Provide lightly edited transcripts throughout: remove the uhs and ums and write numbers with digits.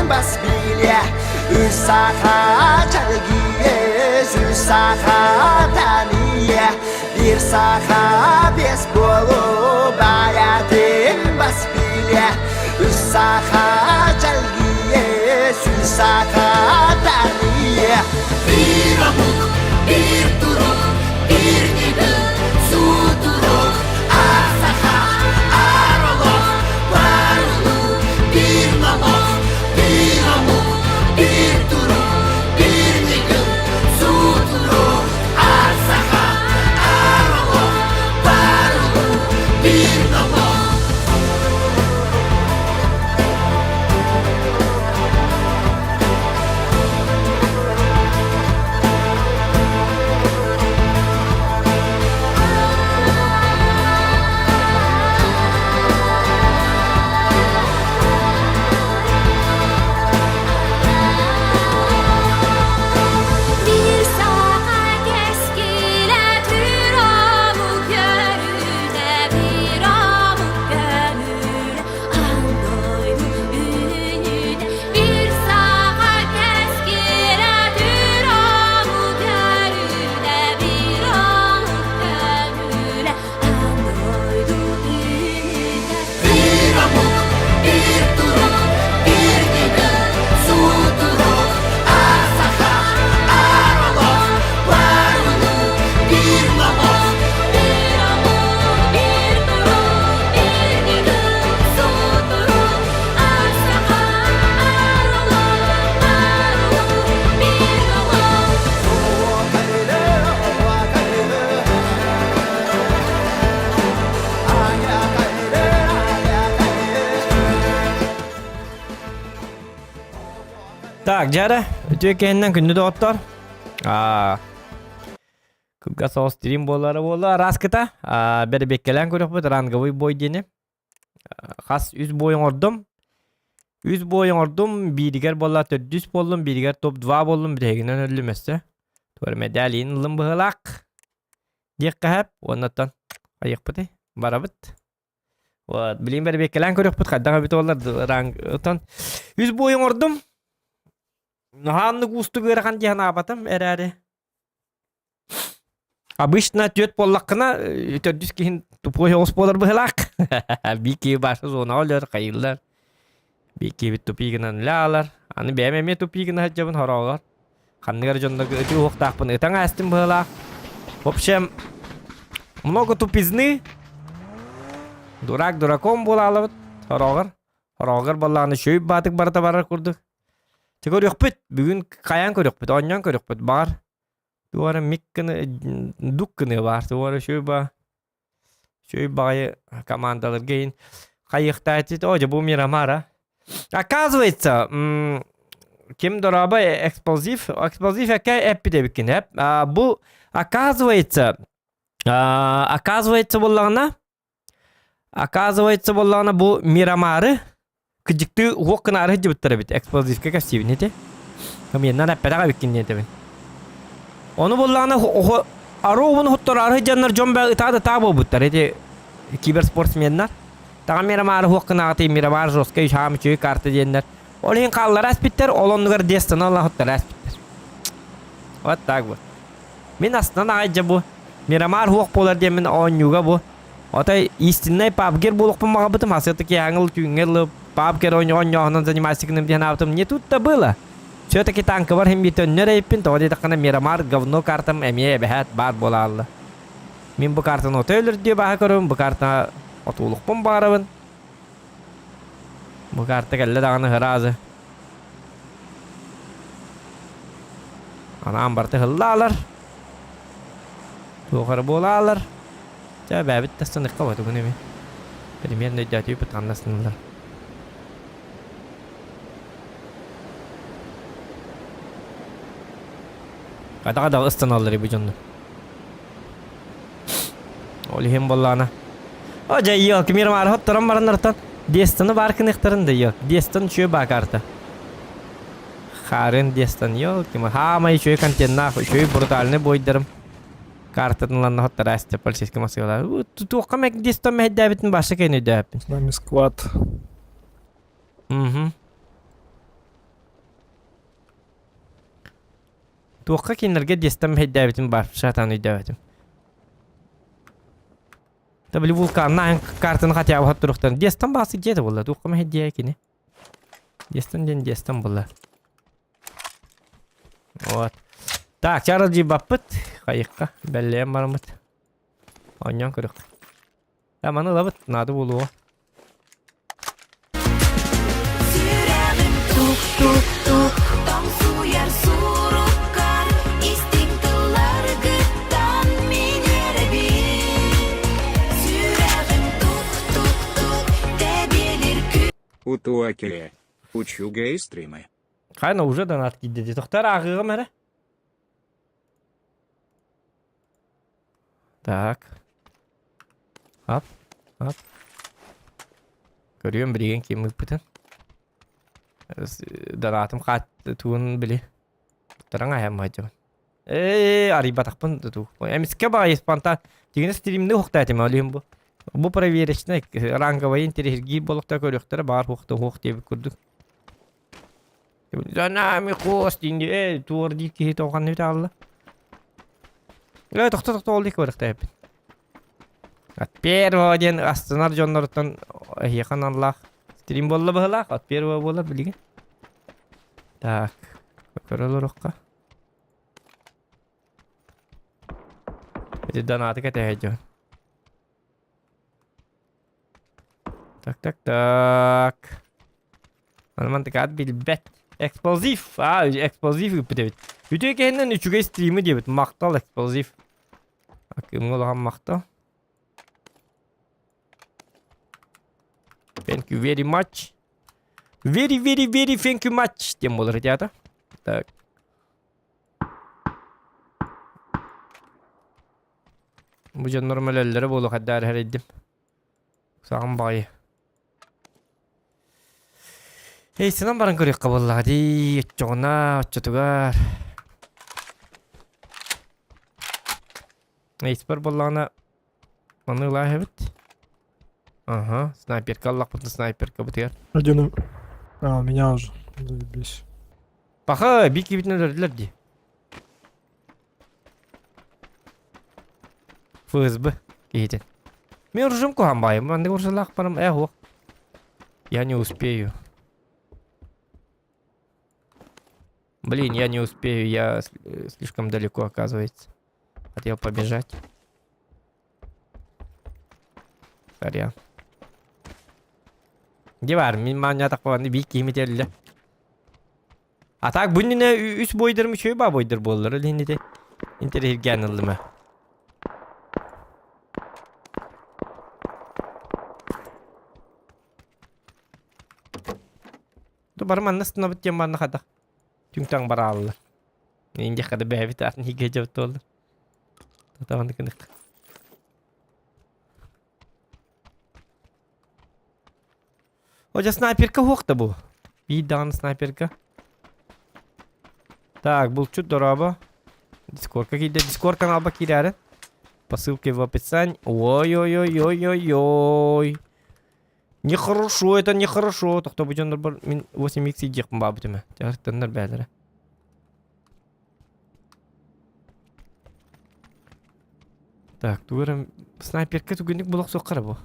бас билэ Үс саха чалгиес, үс саха тания Bir саха бес болу баятын бас билэ Үс саха чалгиес, үс саха тания Bir омук, bir турук, bir ньыгыл сутурук Аар саха, аар олох, бар улуу, биир номох, биир омук, биир турук, биир ньыгыл сутурук Аар саха, аар олох, бар улуу, биир номох. Биир саха кэскилэ түр омук көрүтэ, биир омук көҥүлэ, аан дойду үүнүүтэ. Биир саха кэскилэ түр омук көрүтэ, биир омук көҥүлэ, аан дойду үүнүүтэ. Биир омук, биир турук, биир ньыгыл сутурук Аар саха, аар олох, бар улуу, биир номох. Биир омук, биир турук, биир ньыгыл сутурук Аар саха, аар олох, бар улуу, биир номох. Так, дьара, үтүө кэннэн күндү доҕоттор. Аа, кылгас соҕус стрим буолара буолла араскыта. Аа, бэрбиэккэлээн көрүөхпүт ранговый бой диэни. Хас үс бой оҥордум. Үс бой оҥордум, бииригэр буолла төрдүс буоллум, бииригэр топ-2 буоллум, биһигинэн өллүм өссө. Туора медаль ыллым быһыылаах. Диэххэ сөп, уоннаттан хайыахпытый? Барабыт. Вот, билигин бэрбиэккэлээн көрүөхпүт хайдах эбит буоллар ранг-тан үс бой оҥордум. Наһааннык уустук ыарахан дии санаабатым эрээри. Обычно түөрт буоллаххына, төрдүс киһин тупой оҕус буолар быһыылаах. Биир киһи баша зонаҕа өлөр, хайыыллар. Биир киһибит тупий гынан үлэ аалар. Аны бэйэм эмиэ тупий гына сылдьабын хороолор. Ханнык эрэ дьоннорго ытыы уһуктаахпын ытан аастым быһыылаах. В общем, много тупизны. Дурак дураком буолаалабыт хороҕор. Хороҕор буоллаҕына үчүгэй баатык барыта барар курдук. Чэ көрүөхпүт. Бүгүн хайаан көрүөхпүт, оонньоон көрүөхпүт. Баҕар туора мик гына дук гыныа баар. Туора үчүгэй ба үчүгэй баҕайы командаларга иһин хайыахтааччы о дьэ бу Мирамара. Оказывается, ким дорообо эксплозив, эксплозив эке эппит эбиккин эп. Бу оказывается, оказывается буоллаҕына Оказывается буоллаҕына бу Мирамары кыдьыктыы уһуох гынаары сылдьыбыттар эбит эксплозивка кэпсиибин ити. Миэннэн эппэтэх эбиккин диэтэбин. Ону буоллаҕына арообун хоттораары сылдьаннар дьон бээ ытаа да ытаа буолбуттар ити киберспортсменнар. Таҕа Мирамары уһуох гынаҕытый Мирамар жесткай үчүгэй үчүгэй карта диэннэр. Ол иһин хааллара эспиттэр, ол оннугар Дестаны ыла хоттора эспиттэр. Вот так вот. Мин астынан аҕай дьэ бу Мирамар уһуох буолар диэммин оонньууга бу Отой истиннай пабгер буолуохпун баҕарбытым, а все-таки ааҥыл түүҥҥэ дылы пабгер оонньооһунан заниматься гыным диэн аабытым. Не тут-то было. Все-таки танкабар иһин биир төннөр эбиппин, тоҕо диэтэххинэ Мирамар говно картам эмиэ эбэһээт баар буола хаалла. Мин бу картаны отой өлөрдүү бааһа көрөбүн, бу картаҕа отуулукпун баҕарабын. Бу карта кэллэ даҕаны сразу. Анаан барыта ыһыллаалар. Туох эрэ буолаалар. Чэ, бэйэбит да станыкка батыгын эми. Примерно өйдөөтүүпүт ханна станылар. Хадаҕа да ыстаналлар бу дьоннор. Ол иһин буоллаҕына. О, дьэ, елки, мир хотторон бараннартан Дестаны баар кыныхтарын да елки. Дестан үчүгэй баа карта. Харын Дестан, елки, хаамай үчүгэй контеннаах, үчүгэй брутальный бойдарым. Картатын ылан хоттараасте полицейский маскалар. Туохха мэк Дестан мэһэйдээбитин баша кэнэ өйдөөппүн. С нами сквад. Угу. Туохха кинилэргэ диэстэн мэһэйдээбитин баар сатаан өйдөөбөтүм. Да били вулканнаан картаны хотя бы туруктан. Диэстэн баасы дьиэтэ буолла. Туохха мэһэйдиэ кини. Диэстэн диэн диэстэн буолла. Вот. Так, чарылдьый баппыт. Хайыкка. Бэллэйэн бараммыт. Оонньоон көрүөх. Да, маны ылабыт. Наада буолуо. Сүрэҕим тук-тук-тук тоҥсуйар суруккар истиҥ тылларгыттан мин үөрэбин. Сүрэҕим тук-тук-тук тэбиэлир күн Утуокеле. Учугэй стримы. Хайна уже донат киирдэ дии. Тохтор ааҕыаҕым эрэ. Так. Ап, ап. Көрүөм билигин ким ыыппытын. Донатым хаат тугун били. Туттаран аһыам сылдьабын. Ээ, арыйбатахпын тутуу. Эмискэ баҕайы спонтан. Тигинэ стримни уһуктаатым ол иһин бу. Бу проверочный ранговай интэриэһиргиир буолуохтара көрүөхтэрэ баар хуох да хуох диэбит курдук. За нами хвост диэн ээ туор диир киһи тоҕо таалла. Ээ тохто тохто ол диэки барыахтаахпын. От первого диэн астынар дьонноруттан эһиэхэ аналлаах стрим буолла быһыылаах от первого буолар билигин. Так, көрө олоруохха. Ити донаты кэтэһэ дьон. Так, так, так. Аны мантыкаат билбэт. Эксплозив. А, эксплозив ыыппыт эбит. Үтүө киһинэн үчүгэй стримы диэбит. Махтал эксплозив. Акыымҥа улахан махтал. Thank you very much. Very, very, very thank you much диэн буолар этэ Так. Бу дьоннорум өлөллөрө буолуо хайдаар эрэйдим. Саҕам баҕайы. Эй, сынан баран көрүөххэ буоллаҕа дии, оччоҕуна, оччотугар. Эйспэр буоллаҕына маны ылаа эбит. Ага, снайперка аллахпытын снайперкабытыгар. Один... А, меня уже. Заебись. Паха, бик кибитин өлөрдүлэр дии. ФСБ киһитин. Мин оружием куһаҕан баайым. Маннык оружиелаах барам э суох. Я не успею. Блин, я не успею, я слишком далеко, оказывается. Хотел побежать. Сорян. Где бар? Мин маанньатахпын биир киһи мэтэллэ. А так бу иннинэ үс буойдарым үчүгэй баа буойдар буоллар ол иһин ити интэриэһиргээн ыллым ээ. Бары манна ыстынабыт диэн манна хатах түҥ-таҥ барааллар. Индиэххэ да бэйэбит аатын иһигэ дьабыт буоллар. Татаҕын кынык. О, снайперка суох да бу. Биир даҕаны снайперка. Так, булчут дорообо. Дискордка киирдэ. Дискорд каналба киирээри. По ссылке в описании. Ой-ой-ой-ой-ой-ой. Нехорошо, это нехорошо. Тохто бу дьоннор бар мин 8x диэхпин баабытым ээ. Дьарыктаннар бээлэрэ. Так, тугу эрэ снайперка түгэнник була охсуохха эрэ бу.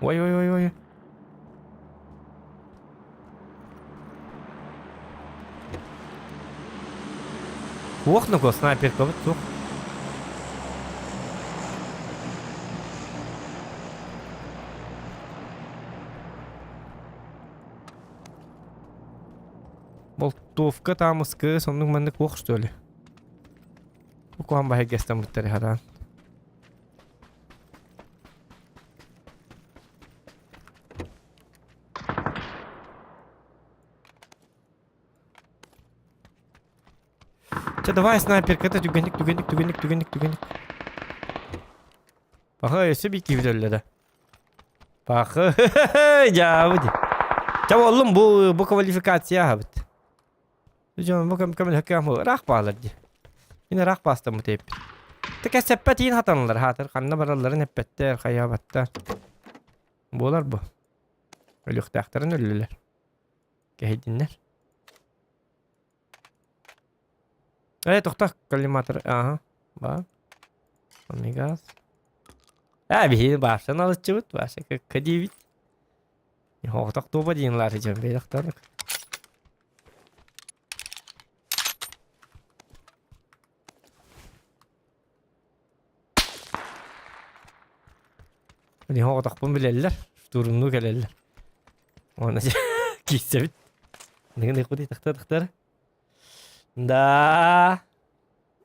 Ой ой ой ой. Суох нуку снайперкабыт суох. Болтовка таамыскы соннук маннык суох что ли? Куһаҕан баһыргастаммыттар хараан. Чэ давай снайперката түгэнник түгэнник түгэнник түгэнник түгэнник. Паха өссө биир киһи өллө да. Паха дьаабы дии. Чэ буоллум бу бу квалификация аһабыт. Дьон бу кэм көмөлөһөккө ыраах баалар дии. Мин ыраах баастаммыт эбиппин. Кэсэппэт иин хатаналлар хаатыр ханна баралларын эппэттэр хайаабаттар. Буолар бу. Өлүөхтээхтэрин өллүлэр. Кэһэйдиннэр. Э, тохтоо, коллиматор, ага, ба. Омегас. А, биһиги баашан алыччыбыт, бааша кыкка диибит. Хоҕотох туоба диэн лаары дьон бэйэхтанык. Хоҕотохпун билэллэр, штурмнуу кэлэллэр. Уонна киирсэбит. Ныгын ыхпыт тахтар тахтар. Да.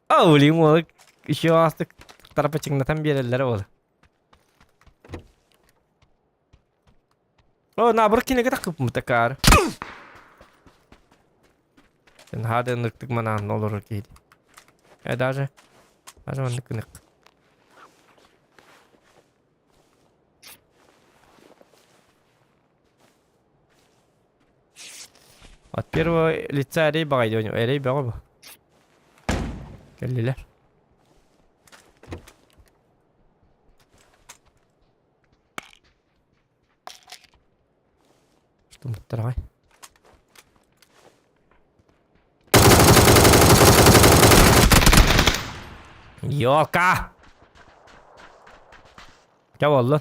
Аулим уолу еще астык тарапачыҥнатан биэрэллэрэ уолу. О, наоборот кинигэ такыппым такаар. Наһаа да ынырыктык манаан олорор киһи. Э, даже, даже маннык гынык. От первого лица эрэй баҕай диэн эрэй бөҕө бу. Кэллилэр. Штумттараҕай. Ёлка! Чэ буоллун.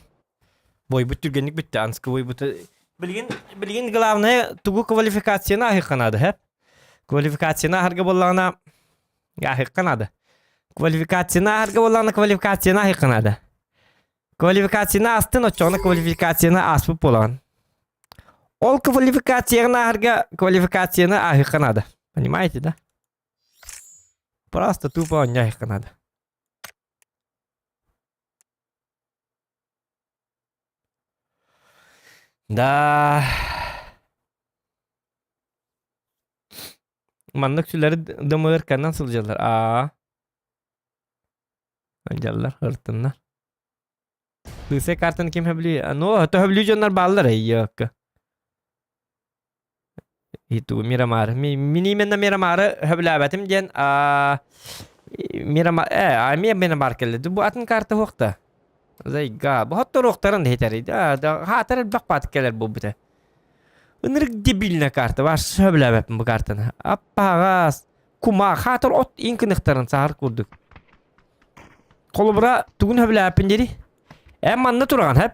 Бойбут түргэнник бүттэ, анскы бойбута. Билигин, билигин главное тугу квалификацияны аһыахха наада, һэ? Квалификацияны аһарга буоллаҕына аһыахха наада. Квалификацияны аһарга буоллаҕына квалификацияны аһыахха наада. Квалификацияны аастын, оччоҕуна квалификацияны ааспыт буолаҕын. Ол квалификацияны ааһарга квалификацияны ааһыахха наада. Понимаете, да? Просто тупо оонньоохха наада. Да. Маннык сүлэри дымыырканан сылдьаллар. Аа. Сылдьаллар, ыртыннар. Лысая картаны ким хөбүлүү? Ну, төһөбүлүү дьоннор бааллар эйиэккэ. Иту Мирамар. Мин именно Мирамары хөбүлээбэтим диэн Мирамар э эмиэ Мирамар кэллэ. Бу атын карта суохта. Зайга. Бу хотторуохтарын иһитэр. Да, хаатар элбэх баат кэлэр буолбута. Ынырык дебильная карта. Ваш сөбүлээбэппин бу картаны. Аппаҕас. Кума хаатар от иҥкыныхтарын саһар курдук. Холобура тугун сөбүлээбэппин дири? Эн манна тураҕын хэп.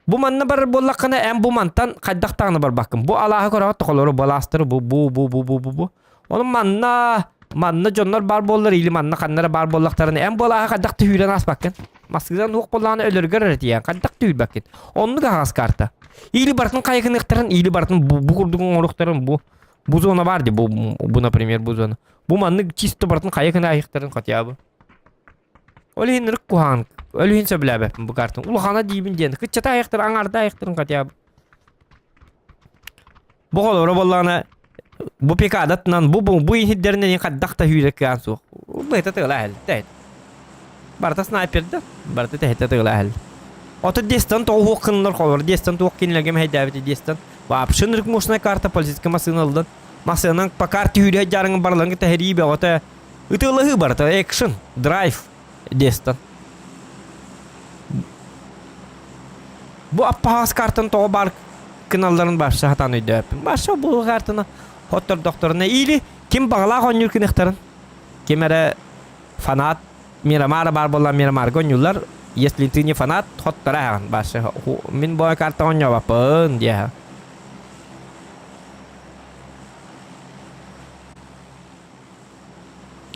Бу манна барар буоллаххына эн бу мантан хайдах даҕаны барбаккын. Бу алааһы көрөҕүт тохолору бу алаастары бу бу бу бу бу бу бу. Ону манна манна дьоннор баар буоллар или манна ханна эрэ баар буоллахтарына эн бу алааһы хайдах да үүрэн ааспаккын. Массыынан уох буоллаҕына өлөргөр эрэ тиийэн хайдах да үүрбэккин. Оннук аһаҕас карта. Или барытын хайыгыныахтарын, или барытын бу, бу курдук оҥоруохтарын бу бу зона баар дии бу, бу например бу зона. Бу маннык чисто барытын хайыгына айыхтарын хотя бы. Ол иһин ырык куһаҕан, ол иһин сөбүлээбэппин бу картаны. Улахана диибин диэн, кыччата айахтар, аҥаарда айахтарын хотя бы. Бу холобура буоллаҕына, бу пикадатынан, бу бу бу иһирдэринэн хайдах да сүүрэр кыаҕа суох. Быһыта тыала эһэллэ. Барыта снайперда, барыта тэһитэ тыала эһэллэ. Ото дестан тоҕуһуох гыннар холобура, дестан туох кинилэргэ мэһэйдээбити дестан. Вообще ынырык мощная карта полицейская массыына ылдан. Массыынан по карте сүүрэ дьарыҥ барыларын тэһэрии бөҕөтө. Ытыалаһыы барыта экшн, драйв дестан. Бу аппаһаас картаны тоҕо баар гыналларын барса сатаан өйдөөппүн. Барса бу картаны хоттордохторуна или ким баҕалаах оонньуур гыныахтарын. Ким эрэ фанат Мирамара баар буолла Мирамарга оонньууллар. Если ты не фанат, хотторо аһаҕын. Барса мин бу карта оонньообаппын диэһэ.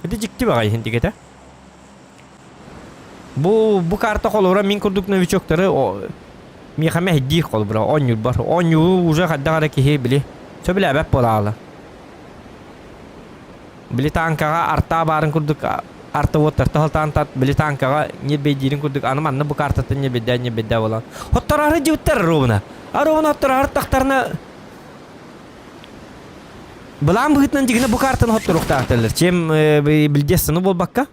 Ити дьикти баҕайы иһин Бу бу карта холобура мин курдук новичоктары миэхэ мэһэйдиир холобура оонньуурбар. Оонньууру уже хайдах эрэ киһи били сөбүлээбэт буолаала. Били танкаҕа артаа баарын курдук арта уоттарта салтаан тат били танкаҕа ньирбэйдиирин курдук аны манна бу картаттан ньирбэйдээн ньирбэйдээ буолан. Хоттороору дьиуттар ровно. А ровно хоттороору тахтарына Былаан быһыытынан дьигинэ бу картаны хотторуохтаахтар. Чем билдиэссаны буолбакка.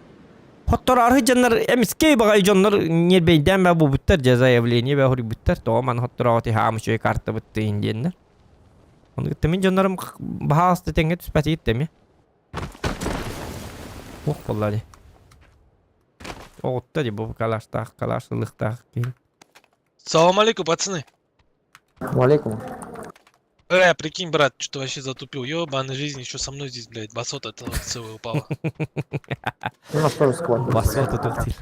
Хоттороору дьоннор эмискэ баҕайы дьоннор ньиэрбэйдээн баа буолбуттар дьэ заявление баа хоруйбуттар. Тоҕо маны хоттороҕут иһаам үчүгэй карта быттыйын диэннэр. Ону кытта мин дьоннорум баһаалыста тэҥҥэ түспэтигит эми. Уох буолла дии. Оҕутта дии бу калаштаах, калаш ылыахтаах киһи. Салам алейкум, пацаны. Валейкум. Э, прикинь, брат, что-то вообще затупил. Ёбаный жизнь, еще со мной здесь, блядь, басота целая упала. У нас тоже склад. Басота туох диир.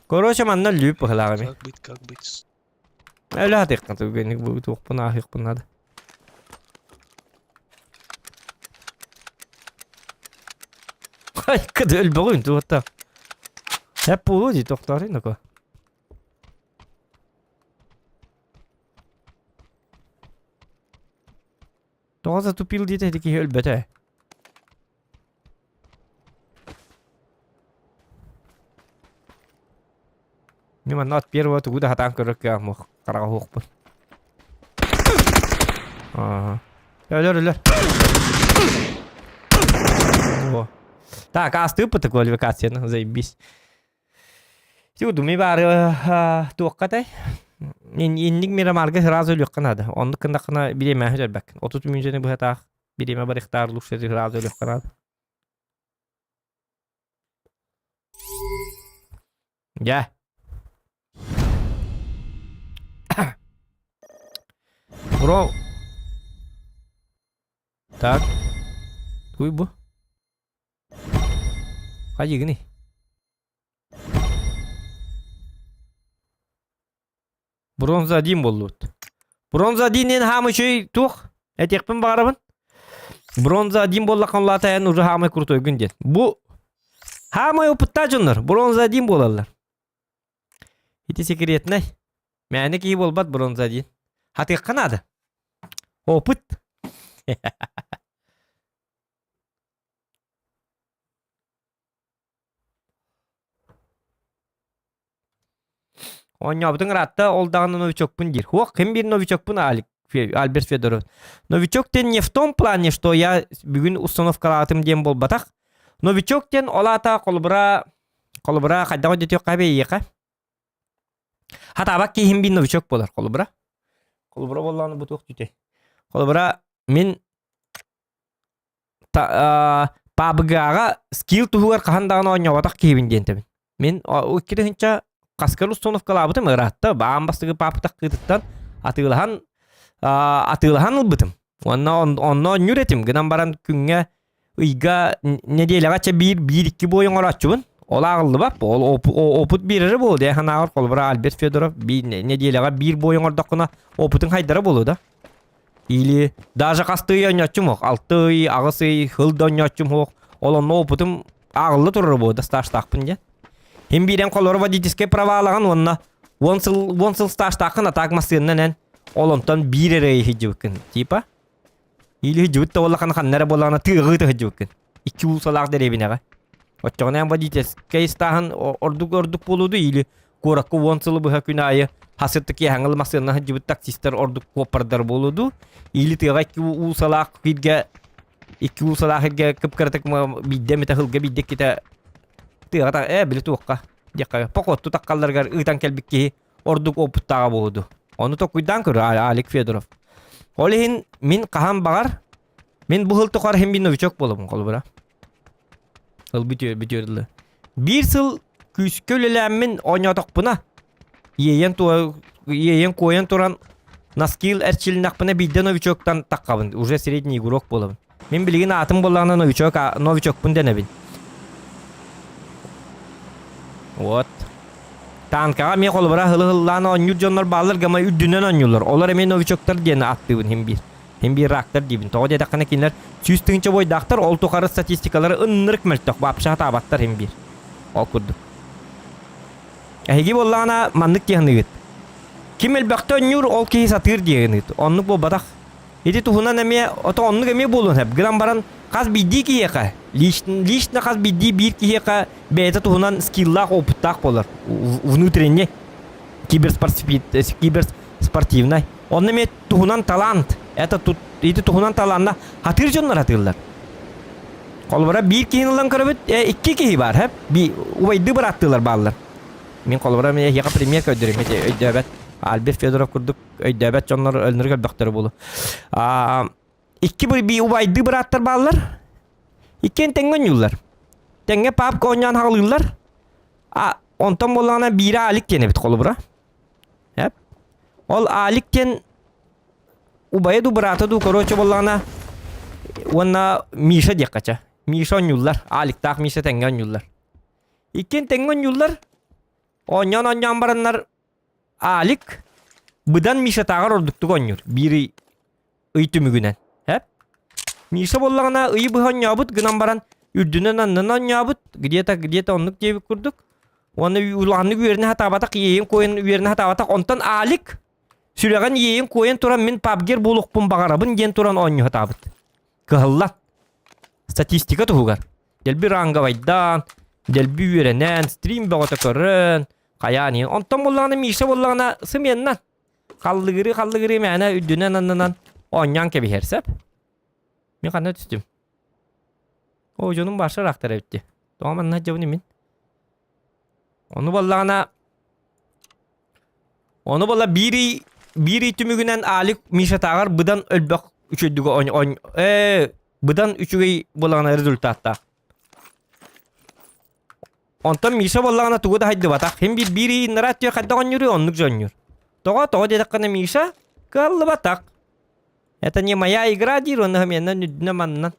Короче, манна лүүп быһылааҕым. Как быть, как быть? Өлө атыахха түгэнник бу туохпун ааһыахпын наада. Хайка өлбөҕүн туохта. Һэп буолуо дии тохтоорун око. Тоҕо затупил диэтэ ити киһи өлбөтө. Мин манна от первого тугу да хатаан көрөр кыаҕым суох, хараҕа суохпун. Ага. Өлөр, өлөр. Во. Так, астыыппыт квалификацияны, заебись. Тюдуми баары туохха этэй? Инник Мирамарга сразу өлүөххэ наада. Оннук гыннаххына бириэмэ өлөрбөккүн. 30 мүнүүтэни быһатаах бириэмэ барыхтаар лучше сразу өлүөххэ наада. Дьэ. Бро. Так. Туй бу? Хайыгыный? Бронза один буоллубут. Бронза один диэн хаамый үчүгэй туох? Этиэхпин баҕарабын. Бронза один буоллахха улаата эн уже хаамай крутойгун диэн. Бу хаамай опыттаах дьоннор бронза один буолаллар. Ити секретнэй. Мээнэ киһи буолбат бронза один. Хатыахха наада. Опыт. Оонньообутуҥ ыраатта, ол даҕаны новичокпун диир. Һуох, ким биир новичокпун Алик, Альберт Федоров. Новичок диэн не в том плане, что я бүгүн установкалаатым диэн буолбатах. Новичок диэн ол аата холобура холобура хайдах өйдөтүөххэ эйиэхэ. Хатаабат киһим биир новичок буолар холобура. Холобура буоллаҕына бу туох түтэй. Холобура мин ПАБГ-ҕа скилл туһугар хаһан даҕаны оонньооботох киһибин диэн этэбин. Мин 2000 хаскар установкалаабытым ыраатта баан бастакы паапытах кыытыттан атыылаһан атыылаһан ылбытым. Уонна онно оонньуур этим. Гынан баран күҥҥэ ыйга нэдиэлэҕэ чэ биир биир икки буой оҥорооччубун. Ол ааҕыллыбат. Ол опыт биэрэрэ буолуо дии санааҕар холобура Альберт Федоров биир нэдиэлэҕэ биир буой оҥордоххуна опытыҥ хайдара буолуо да. Или даже хастыы ый оонньооччум суох, алты ый, аҕыс ый, сыл да оонньооччум суох. Ол онно опытым ааҕылла турара буолуо да стажтаахпын диэн. Һин биирэн холоро водительскай правалаҕын уонна уон сыл уон сыл стажтааххын а так массыыннан эн ол онтон биир эрэ ый сылдьыбыккын типа или сылдьыбыт да буоллаххына ханна эрэ буоллаҕына тыаҕы ыта сылдьыбыккын икки уулусалаах дэриэбинэҕэ оччоҕуна эн водительскай стааһын ордук ордук буолуо дуу или куоракка уон сылы быһа күн аайы хасытты киэһэҥҥи массыынанан сылдьыбыт таксистар ордук куоппардар буолуо дуу или тыаҕа икки уулусалаах кииргэ икки уулусалаах иргэ кып-кыратык биирдэ эмитэ сылга биирдэ иккитэ тыаҕа та ээ били туохха диэххэ похуотту таххалларыгар ыытан кэлбит киһи ордук опыттааҕа буолуо дуу ону толкуйдаан көр Алик Федоров ол иһин мин хаһан баҕар мин бу сыл тухары иһин мин новичок буолабын холобура Ыл бүтүөр бүтүөр дылы. Биир сыл күүскэ үлэлээммин оонньоотохпуна, иэйэн туо иэйэн куойан туран наскил эрчилиннэхпинэ биирдэ новичоктан таххабын, уже средний игрок буолабын. Мин билигин аатым буоллаҕына новичок новичокпун дэнэбин. Вот. Танкаҕа эмиэ холобура һылы-һыллаан оонньуур дьоннор бааллар гама үрдүнэн оонньууллар. Олор эмиэ новичоктар диэн ааттыыбын иһин биир. Мин биир рактар диибин. Тоҕо диэтэххинэ кинилэр 100 000 бойдаахтар, ол тухары статистикалары ыннырык мөлтөх, вообще сатаабаттар иһин биир. Ол курдук. Эһиги буоллаҕына маннык диэхыныгыт. Ким элбэхтэ оонньуур, ол киһи сатыыр диэхыныгыт. Оннук буолбатах. Ити туһунан эмиэ, ото оннук эмиэ буолуон сөп. Гынан баран хас биирдии киһиэхэ, лично хас биирдии биир киһиэхэ бэйэтэ туһунан скиллаах, опыттаах буолар. Внутренний киберспортивный. Онно эмиэ туһунан талант. Это тут ити туһунан талаанна хатыыр дьоннор хатыыллар. Холобура биир киһини ылан көрөбүт, э, икки киһи баар, хэп, би убайды бырааттыылар бааллар. Мин холобура мен эһиэхэ пример көрдөрүм, ити өйдөөбөт. Альберт Федоров курдук өйдөөбөт дьоннор өлнөрү көрбөхтөрө буолу. А, икки би убайды бырааттар бааллар. Иккиэн тэҥҥэ оонньууллар. Тэҥҥэ папка оонньоон хаалыыллар. А, онтон буоллаҕына биирэ Алик диэн эбит холобура. Эп. Ол Алик диэн. убайа дуу, быраата дуу, короче буоллаҕына уонна Миша диэххэ чэ. Миша оонньууллар. Аликтаах Миша тэҥҥэ оонньууллар. Иккиэн тэҥҥэ оонньууллар. Оонньоон-оонньоон бараннар Алик быдан Мишатааҕар ордуктук оонньуур. Биир ый, ый түмүгүнэн. Эп? Миша буоллаҕына ыйы быһа оонньообут гынан баран үрдүнэн аннынан оонньообут где-то где-то оннук диэбит курдук. Уонна улаханнык үөрэнэ сатаабатах, иэйин куойан үөрэнэ сатаабатах. Онтон Алик сүрэҕин иэйин куойан туран мин пабгер буолуохпун баҕарабын диэн туран оонньуу сатаабыт. Кыһаллан. Статистика туһугар. Дэлби ранговайдаан, дэлби үөрэнэн, стрим бөҕөтө көрөн, хайаан иһин. Онтон буоллаҕына Миша буоллаҕына сымыйаннан халлыгырыы халлыгырыы мээнэ үрдүнэн аннынан оонньоон кэбиһэр сөп. Мин ханна түстүм? Оо, дьонум баша ыраахтар эбит дии. Тоҕо манна дьабын мин? Ону буоллаҕына Ону буолла биир ый биир ый түмүгүнэн Алик Мишатааҕар быдан өлбөх үчүгэйдик он, он, э, быдан үчүгэй буоллаҕына результаттаах. Онтон Миша буоллаҕына тугу да хайдыбатах. Хим биир биир ый ыннара түө хайдах оонньууруй оннук дьонньуур. Тоҕо тоҕо диэтэххинэ Миша кыаллыбатах. Это не моя игра диир уонна менен үрдүнэ маннан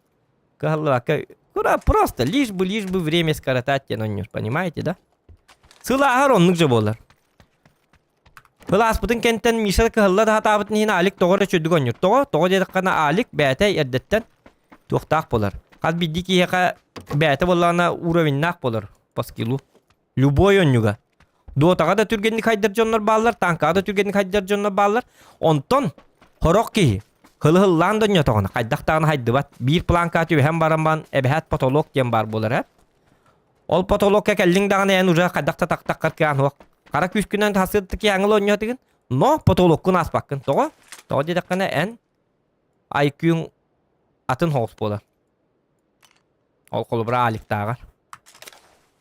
кыһаллыбакка кура просто лишь бы лишь бы время скоротать диэн оонньуур понимаете да? Сылааһар оннук же буолар. Кылааспытын кэнтэн Миша кыһалла да сатаабытын иһин Алик тоҕо эрэ үчүгдүк оонньуур. Тоҕо? Тоҕо диэтэххинэ Алик бэйэтэ эрдэттэн туохтаах буолар. Хас биирдии киһиэхэ бэйэтэ буоллаҕына уровеннаах буолар по скиллу. Любой оонньууга. Дотаҕа да түргэнник хайдар дьоннор бааллар, танкаҕа да түргэнник хайдар дьоннор бааллар. Онтон сорох киһи хылы-хыллаан да оонньоотоҕуна хайдах даҕаны хайдыбат. Биир планкаҕа түбэһэн баран баран эбэһээт потолок диэн баар буолар ээ. Ол потолокка кэллиҥ даҕаны эн уже хайдах да тахтаххар кыаан суох. Хара күүскүнэн тахсыттык аҥыл оонньоотугун, но потолоккун ааспаккын. Тоҕо? Тоҕо диэтэххинэ эн IQ-ҥ атын соҕус буолар. Ол холобура Аликтааҕар.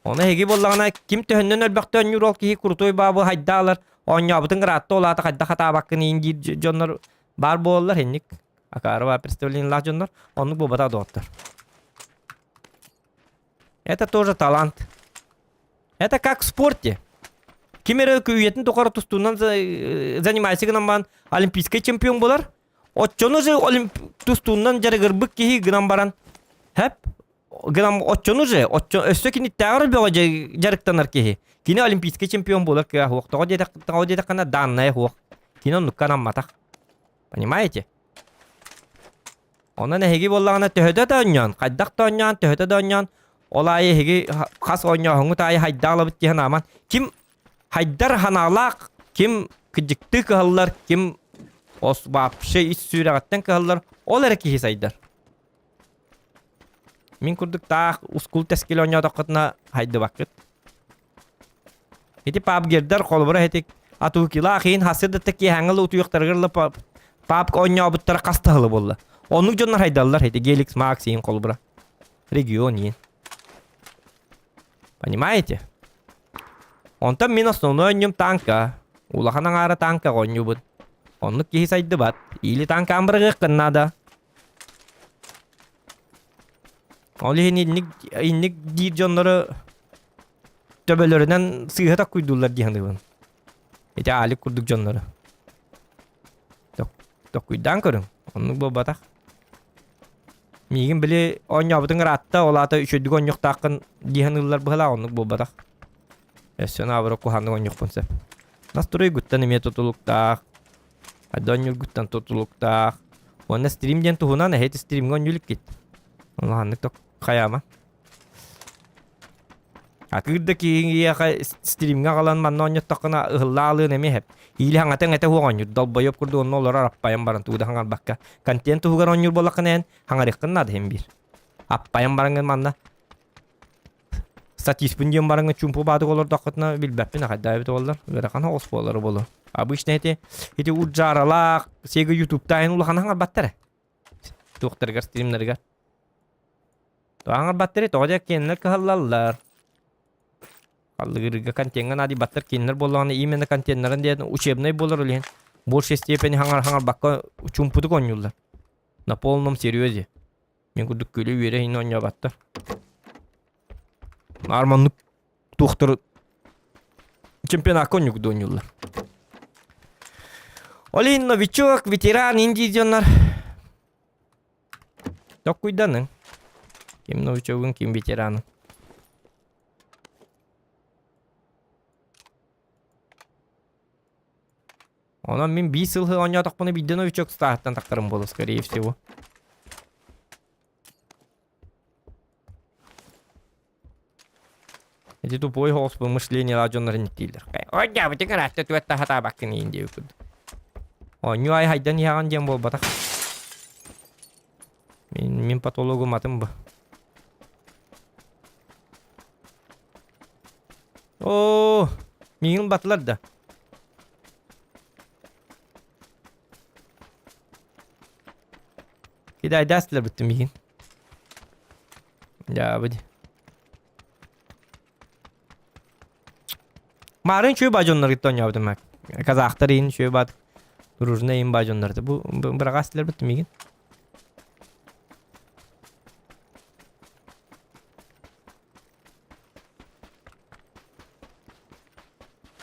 Ону эһиги буоллаҕына ким төһөннөн өлбөхтө оонньуур ол киһи крутой баабы хайда алар, оонньообутун ыраатта ол аата хайдах хатаабаккын иин диир дьоннор баар буолаллар инник. Акаарова представлениелаах дьоннор оннук буолбатах доҕоттор. Это тоже талант. Это как в спорте. Ким эрэ үйэтин тухары тустуунан занимайся гынан баран олимпийский чемпион буолар. Оччону же олимп тустуунан дьарыгырбыт киһи гынан баран хэп гынан оччону же оччо өссө киниттээҕэр бөҕө дьарыктанар киһи. Кини олимпийский чемпион буолар кыа суох. Тоҕо диэтэх тоҕо диэтэххинэ данная суох. Кини оннукка анамматах. Понимаете? Онон эһиги буоллаҕына төһөтө да оонньоон, хайдах да оонньоон, төһөтө да оонньоон, ол аайы эһиги хас оонньооһуҥҥут аайы хайдах ылабыт дии санааман, ким хайдар ханаалаах, ким кыдьыктыы кыһаллар, ким ос вообще ис сүрэҕиттэн кыһаллар, ол эрэ киһи сайдар. Мин курдук таах ускул-тэскил оонньоотоххутуна хайдыбаккыт. Ити пабгердар холобура ити атуукилаах иһин хасыр да киэһээҥҥи ыла утуйуохтарыгар ыла паб оонньообуттара хас да сылы буолла. Оннук дьоннор хайдаллар ити Геликс Макс иһин холобура. Регион иһин. Понимаете? Онтон мин основной оонньуум танка. Улахан аҥаара танкаҕа оонньуубун. Оннук киһи сайдыбат. Или танкаан быраҕыаххын наада. Ол иһин инник инник диир дьоннору төбөлөрүнэн сыыһа токкуйдууллар дии саныыбын. Ити Алик курдук дьоннору. Токкуйдаан көрүҥ. Оннук буолбатах. Миигин били оонньообутуҥ ыраатта, ол аата үчүгэйдик оонньуохтааххын дии саныыллар быһыылаах, оннук буолбатах. Өссө наоборот куһаҕаннык оонньуохпун сөп. Настройгуттан эмиэ тутулуктаах. Хайда оонньуургуттан тутулуктаах. Уонна стрим диэн туһунан эһиги стримҥэ оонньуу иликкит. Улаханнык ток хайаама. Атыыр да киһиэхэ стримҥэ аҕалан манна оонньоттоххуна ыһылла аалыан эмиэ сөп. Иили хаҥатан этэ суох оонньуур. Долбойоп курдук онно олорор аппайан баран тугу да хаҥарбакка. Контент туһугар оонньуур буоллаххына эн хаҥарыаххын наада иһин биир. Аппайан бараҥҥын манна Статиспын диэн бараҥҥа чуумпу баадык олордоххутуна билбэппин ахайдаа эбит буоллар. Ыарахан оҕус буолара буолуо. Обычно ити ити урджааралаах сиэгэ ютубтаайын улахан хаҥарбаттар ээ. Туохтарыгар стримнарыгар. Хаҥарбаттар тоҕо дьэ кинилэр кыһаллаллар. Аллыгырга контеҥҥа наадыйбаттар кинилэр буоллаҕына именно контеннарын диэн учебнай буолар ол иһин большей степени хаҥар хаҥарбакка чуумпутук оонньууллар. На полном серьезе. Мин курдук күлэ-үөрэ иһин оонньообаттар. Наар маннык туохтары чемпионакка оонньуур оонньууллар. Ол иһин новичок, ветеран, инди дьоннор Токкуйданыҥ. Ким новичогун, ким ветеранын. Онон мин биир сыл оонньоотохпуна биирдэ новичок стааттан тахтарым буолуо, скорее всего. Ити тупой соҕус мышлениелаах дьоннор инниктииллэр. Ой, дьаабытыҥ ыраатта түөт таһатаабаккын иин диэбит курдук. Оонньуу аайы хайдан иһэҕин диэн буолбатах. Мин, мин патологум атын бу. Оо, миигин батылар да. Кидайдаастылар бүттүм миигин. Дьаабы Марын чүө ба дьоннор кытта оонньообутум Казахтар иин чүө баат дружина иин ба дьоннор бу быраҕаастылар бүттүм миигин.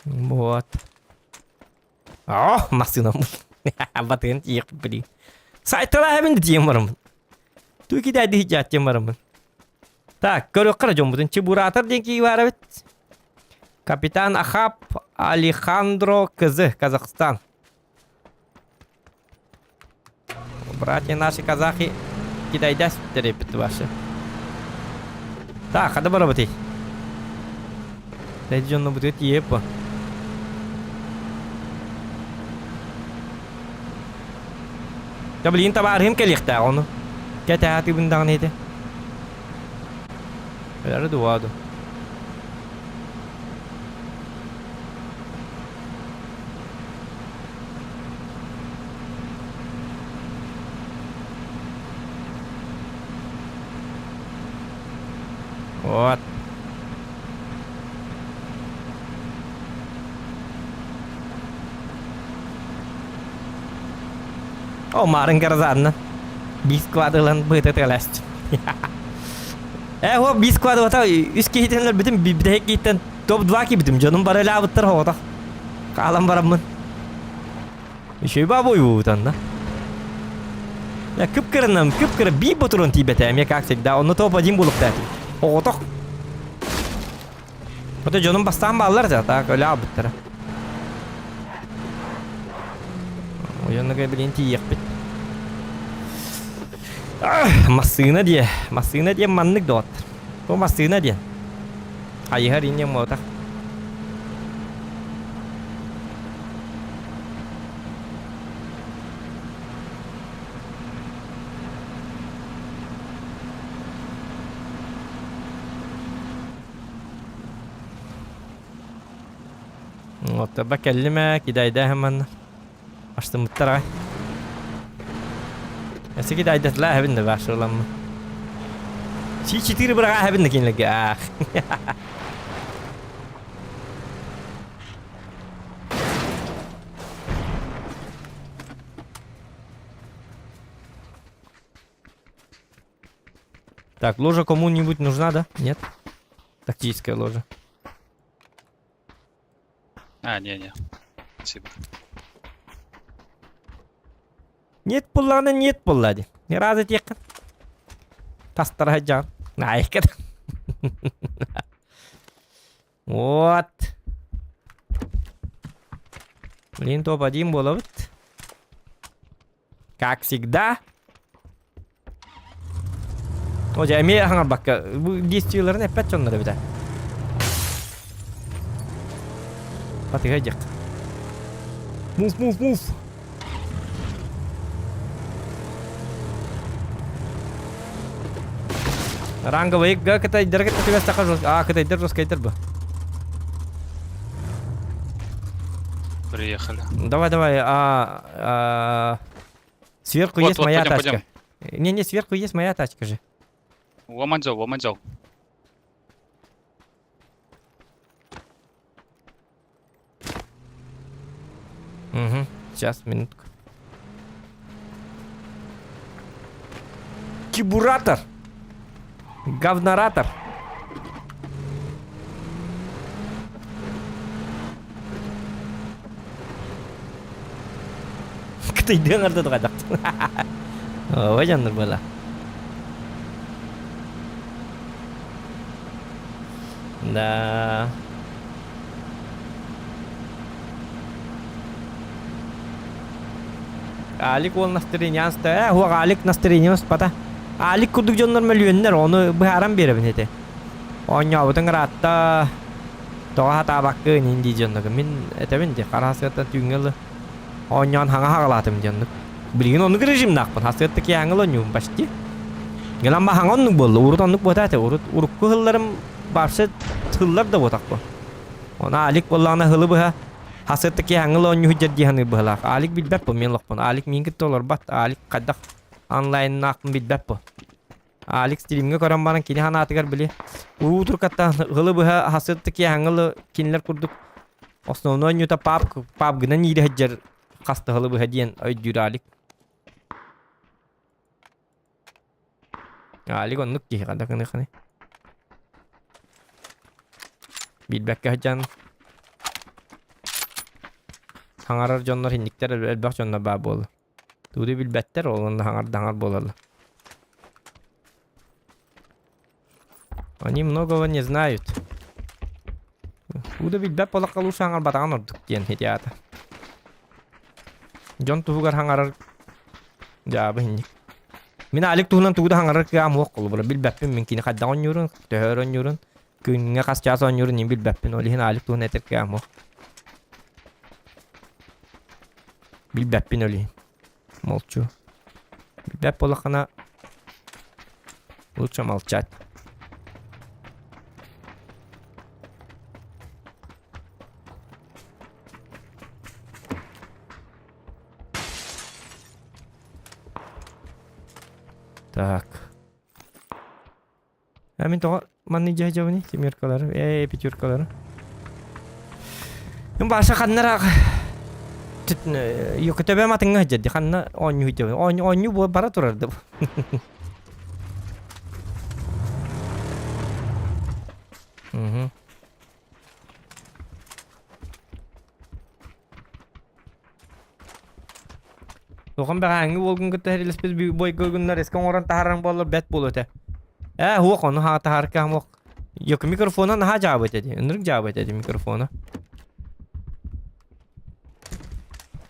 Вот. О, массыынам. Батыгын тиийиэхпит билигин. Сайталаһабын да тиийэн бараммын. Туу кидээди хиджааттиэн бараммын. Так, көрүөххэ эрэ дьоммутун. Чебуратор диэн киһи баар эбит. Капитан Ахаб Алехандро КЗ, Казахстан. Братья наши казахи кидайдас тэрийбит ваши. Так, хада барабытый? Дэди дьонно бутуга тиийэп бу. Да блин, табаарыһым кэлиэхтээх ону. Кэтэһээтибин даҕаны ити. Өлөрө дуо ду. Вот. О, марын гаразанна. Бис квадрылан быта тэлэст. Э, о, бис квадрата үс киһитенлер бүтүн бүтэһик киһиттен топ-2 киһитим. Дьонум барылаабыттар хоҕотох. Хаалан бараммын. Үчүгэй бабой буутан да. Я кып-кырынам, кып-кыра биир ботурун тиийбэтэ эмиэ как всегда. Онно топ-1 булуктаатым. Оҕотох. Ото дьонум бастаан бааллар да, так өлө аалбыттара. Ойоннуга билин тиийиэхпит. Массыына диэ. Массыына диэн маннык доҕоттор. Бу массыына диэн. Хайыһар инньэ буолбатах. Оттоба кэллим ээ, кидайдааһын манна. Астыммыттар аҕай. Өссө кидайдатылаа эһэбин да баашырыламмын. Си-четыре быраҕаа эһэбин да кинилэргэ аах. Так, ложа кому-нибудь нужна, да? Нет? Тактическая ложа. А, не-не. Спасибо. Нет буллаҕына нет булла дии. Не разы диэххин. Тастара сылдьаҕын. Наайка. Вот. Блин, топ-1 буолабыт. Как всегда. О, дьэ, эмиэ хаҥарбакка, бу действиеларын эппэт дьоннор эбит Батыга дьэх. Муф, муф, муф. Ранговый га кытайдар кытта түбэстэхэ жестко. А, кытайдар жесткайдар бу. Приехали. Давай, давай, а, а, сверху Вот, есть вот, моя пойдем, тачка. Не-не, сверху есть моя тачка же. Ломандзел, ломандзел. Угу. Сейчас, минутку. Кибуратор! Говноратор! Кытыйдыан ардыды хайдах. Ой дьоннор буола. Да. Алик уол настроениеан ста. Э, хуох Алик настроениеан спата. Алик курдук дьоннор мөлүйүөннэр, ону быһааран биэрэбин ити. Оонньообутуҥ ыраатта. Тоҕо хатаабаккын ин дии дьоннорго. Мин этэбин дии, хара сыаттан түүҥҥэ ылы. Оонньоон хаҥа хаҕалаатым дьоннук. Билигин оннук режимнаахпын. Хасыатта киэһээҥҥи оонньуубун почти. Гынан хаҥа оннук буолла. Урут оннук буота этэ. Урут урукку сылларым вообще сыллар да буотахпын. Оны Алик буоллаҕына сылы быһа хасыатта киэһээҥҥи оонньуу сылдьар дии саныыр быһалаах. Алик билбэт бу мин олохпун. Алик миин кытта олорбот. Алик хайдах онлайннаахпын билбэт бу. Алекс стримҥэ көрөн баран кини санаатыгар били уруу туркаттан ылы быһа хасыт киэһэҥҥи кинилэр курдук основной ньута пап пап гынан иирэ сылдьар хастыһылы быһа диэн өйдүүр Алик. Алик оннук киһи хада кыны ханы. Билбэккэ сылдьан хаҥарар дьоннор инниктэр элбэх дьоннор баар буолла. Тугу да билбэттэр, ол онно хаҥар-даҥар буолаллар. Они многого не знают. Уу да билбэт буоллахха лучше хаҥарбатаҕын ордук диэн ити аата. Дьон туһугар хаҥарар дьаабы инник. Мин Алик туһунан тугу да хаҥарар кыаҕым суох холобура билбэппин мин кини хайдах оонньуурун, төһө өр оонньуурун, күҥҥэ хас чаас оонньуурун мин билбэппин, ол иһин Алик туһунан этэр кыаҕым суох. Билбэппин ол иһин. Молчу. Билбэт буоллаххына лучше молчать. Так. А мин тоҕо маннык дьаһдьабыный семеркалары, ээ пятеркалары. Мин баша ханнара Йокөтөбөм атыҥҥа сылдьар ханна оонньуу сылдьабын. Оонньуу буо бара турар да. Мгм. Туохам бэҕэһээҥҥи уолгун кытта сэриилэспит бойгугуннар эскэ оҥорон таһааран буоллар бэрт буолуо этэ. Ээ, уох, ону хаҕа таһааркаам уох. Йоку микрофона наһаа дьаабыт этэ. Ынырык дьаабыт этэ микрофона.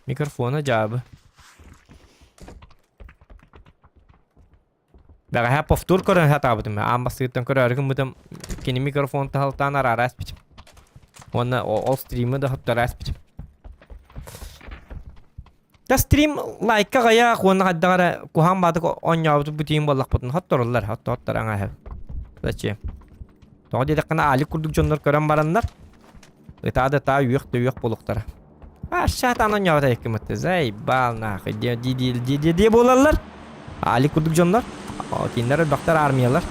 Микрофона дьаабы. Бэҕэһээ повтор көрөн сатаабытым. Аан бастыгыттан көрөөрү гыммытым кини микрофон таһалтаан араара испитим. Уонна ол стримы да хоттора испитим. Да стрим лайка ҕайаах уонна хайдах эрэ куһаҕан баатык оонньообут бутиин буоллахпытын хотторуллар хотто-хоттор аҥааһы. Зачем? Тоҕо диэтэххинэ Алик курдук дьоннор көрөн бараннар ытаа да ытаа үөх да үөх буолуохтара. А шатан оонньообот эбиккин заебал нахуй диэ ди ди ди ди ди буолаллар. Алик курдук дьоннор. Кинилэр элбэхтэр армиялар.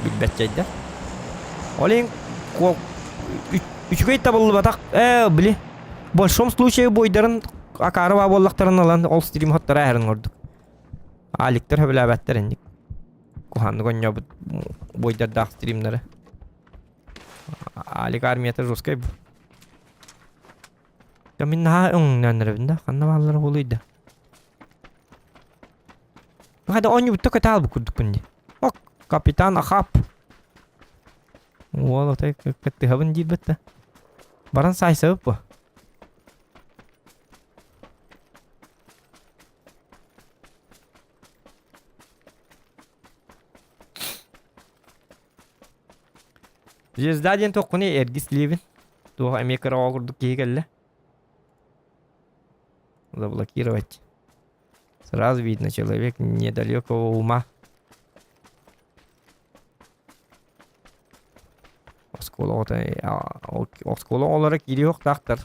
Билбэт чэйдэр. Ол иһин үчүгэй табыллыбатах ээ били в большом случае бойдарын акаары баа буоллахтарын ылан ол стрим хоттора эһэрин ордук. Аликтар хөбүлээбэттэр инник. Куһааннык оонньообут бойдардаах стримнары. Алик армията жесткай бу. Да мин наһаа өҥнөөн эрэбин да ханна бааллара буолуй да. Хайда оонньуубутта көтө хаалбыт курдукпун дии. Ок, капитан Ахап. Уол отой кыттыһабын диирбит да. Баран саайсабыт бу. Звезда диэн туоххуну эргис лиибин. Туох эмиэ кыра оҕо курдук киһи кэллэ. Заблокировать. Сразу видно, человек недалекого ума. Оскуола оҕото оскуола оҕолоро киириэхтаахтар.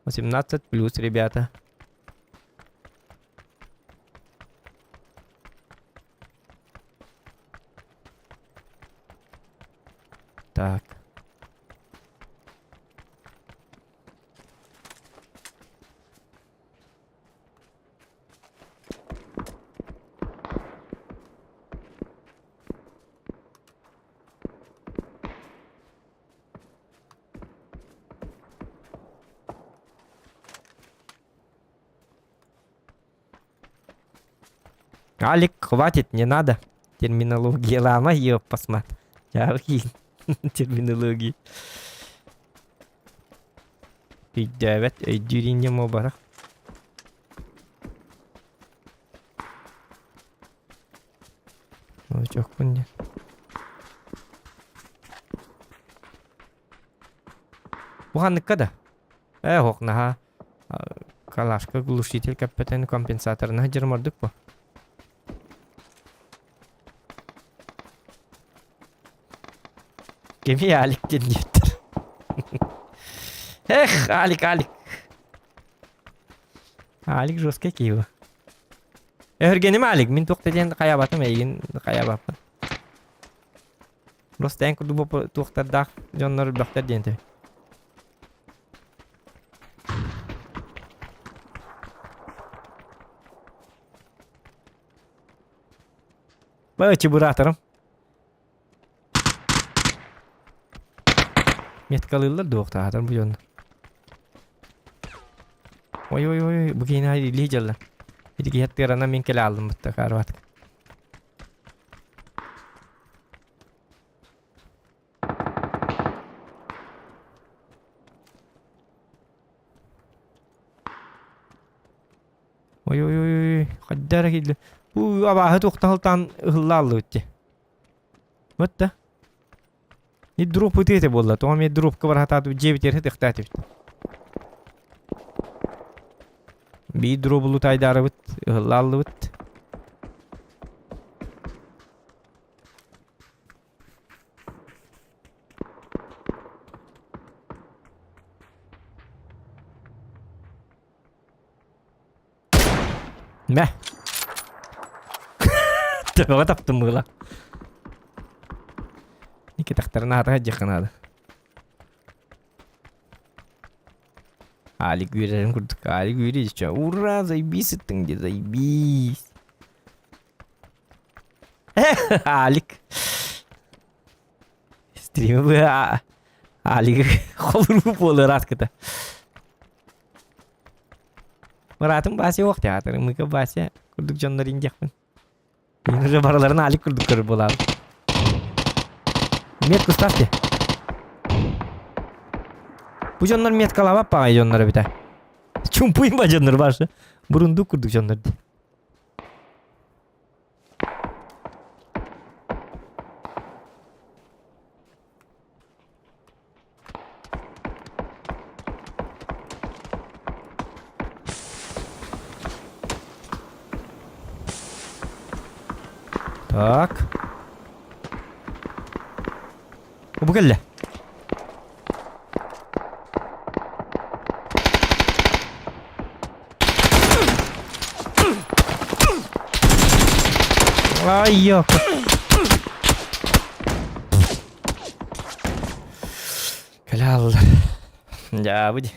18 плюс, ребята. Так. Алик, хватит, не надо. Терминологиялаама, ёппасмат. Дьаабы терминология. Өйдөөбөт, өйдүүр инньэ буолбатах. Очокпун диэн. Бу ханныкка да? Ээ, ох, наһаа калашка глушитель кэппэтэн компенсаторына сылдьарым ордук бу. Кими Алик диэн диэттэр. Эх, Алик, Алик. Алик жесткий киһи Өһүргэним Алик, мин туох да диэн хайаабатым эйигин хайаабаппын. Просто эн курдук бу туохтардаах дьоннор бөхтөр диэн этэ. Бачы чебураторым. Меткалыыллар дуохтаатар бу дьоннор. Ой ой ой бу киһини илии дьалла. Ити киһи тыарана мин кэлэ ааллым бытта каарбат. Ой ой ой ой хайда эрэ киирдэ. Уу абааһы туохтан сылтаан ыһылла ааллыбыт дии. Вот да. И дроп ытыы этэ буолла. Тоҕо эмиэ дропка бара сатаатыбыт дьиэбитигэр сытыахтаатыбыт. Биир дробулу тайдаарыбыт, ыһылла ааллыбыт. Мэ. Төбөҕө таптым быһыылаах. Никитахтарын аата сылдьыахха наада. Алик үөрэрин курдук. Алик үөрүү чё. Ура, заебись ыттыҥ дии, заебись. Алик. Стримы Алигы холуруу буолар ааскыта. Быраатым Вася уох театр, мыка Вася курдук дьоннор индиэхпин. Мин уже барыларын Алик курдук көрөр буолаабын. Метку ставьте. Бу дьоннор меткалаабат баҕайы дьоннор эбитэ. Чумпуйма дьоннор башы. Бурундук курдук дьоннор дии. Так. Бу кэллэ. Ай, ёпта. Кэлэ хааллылар. Дьаабы дии.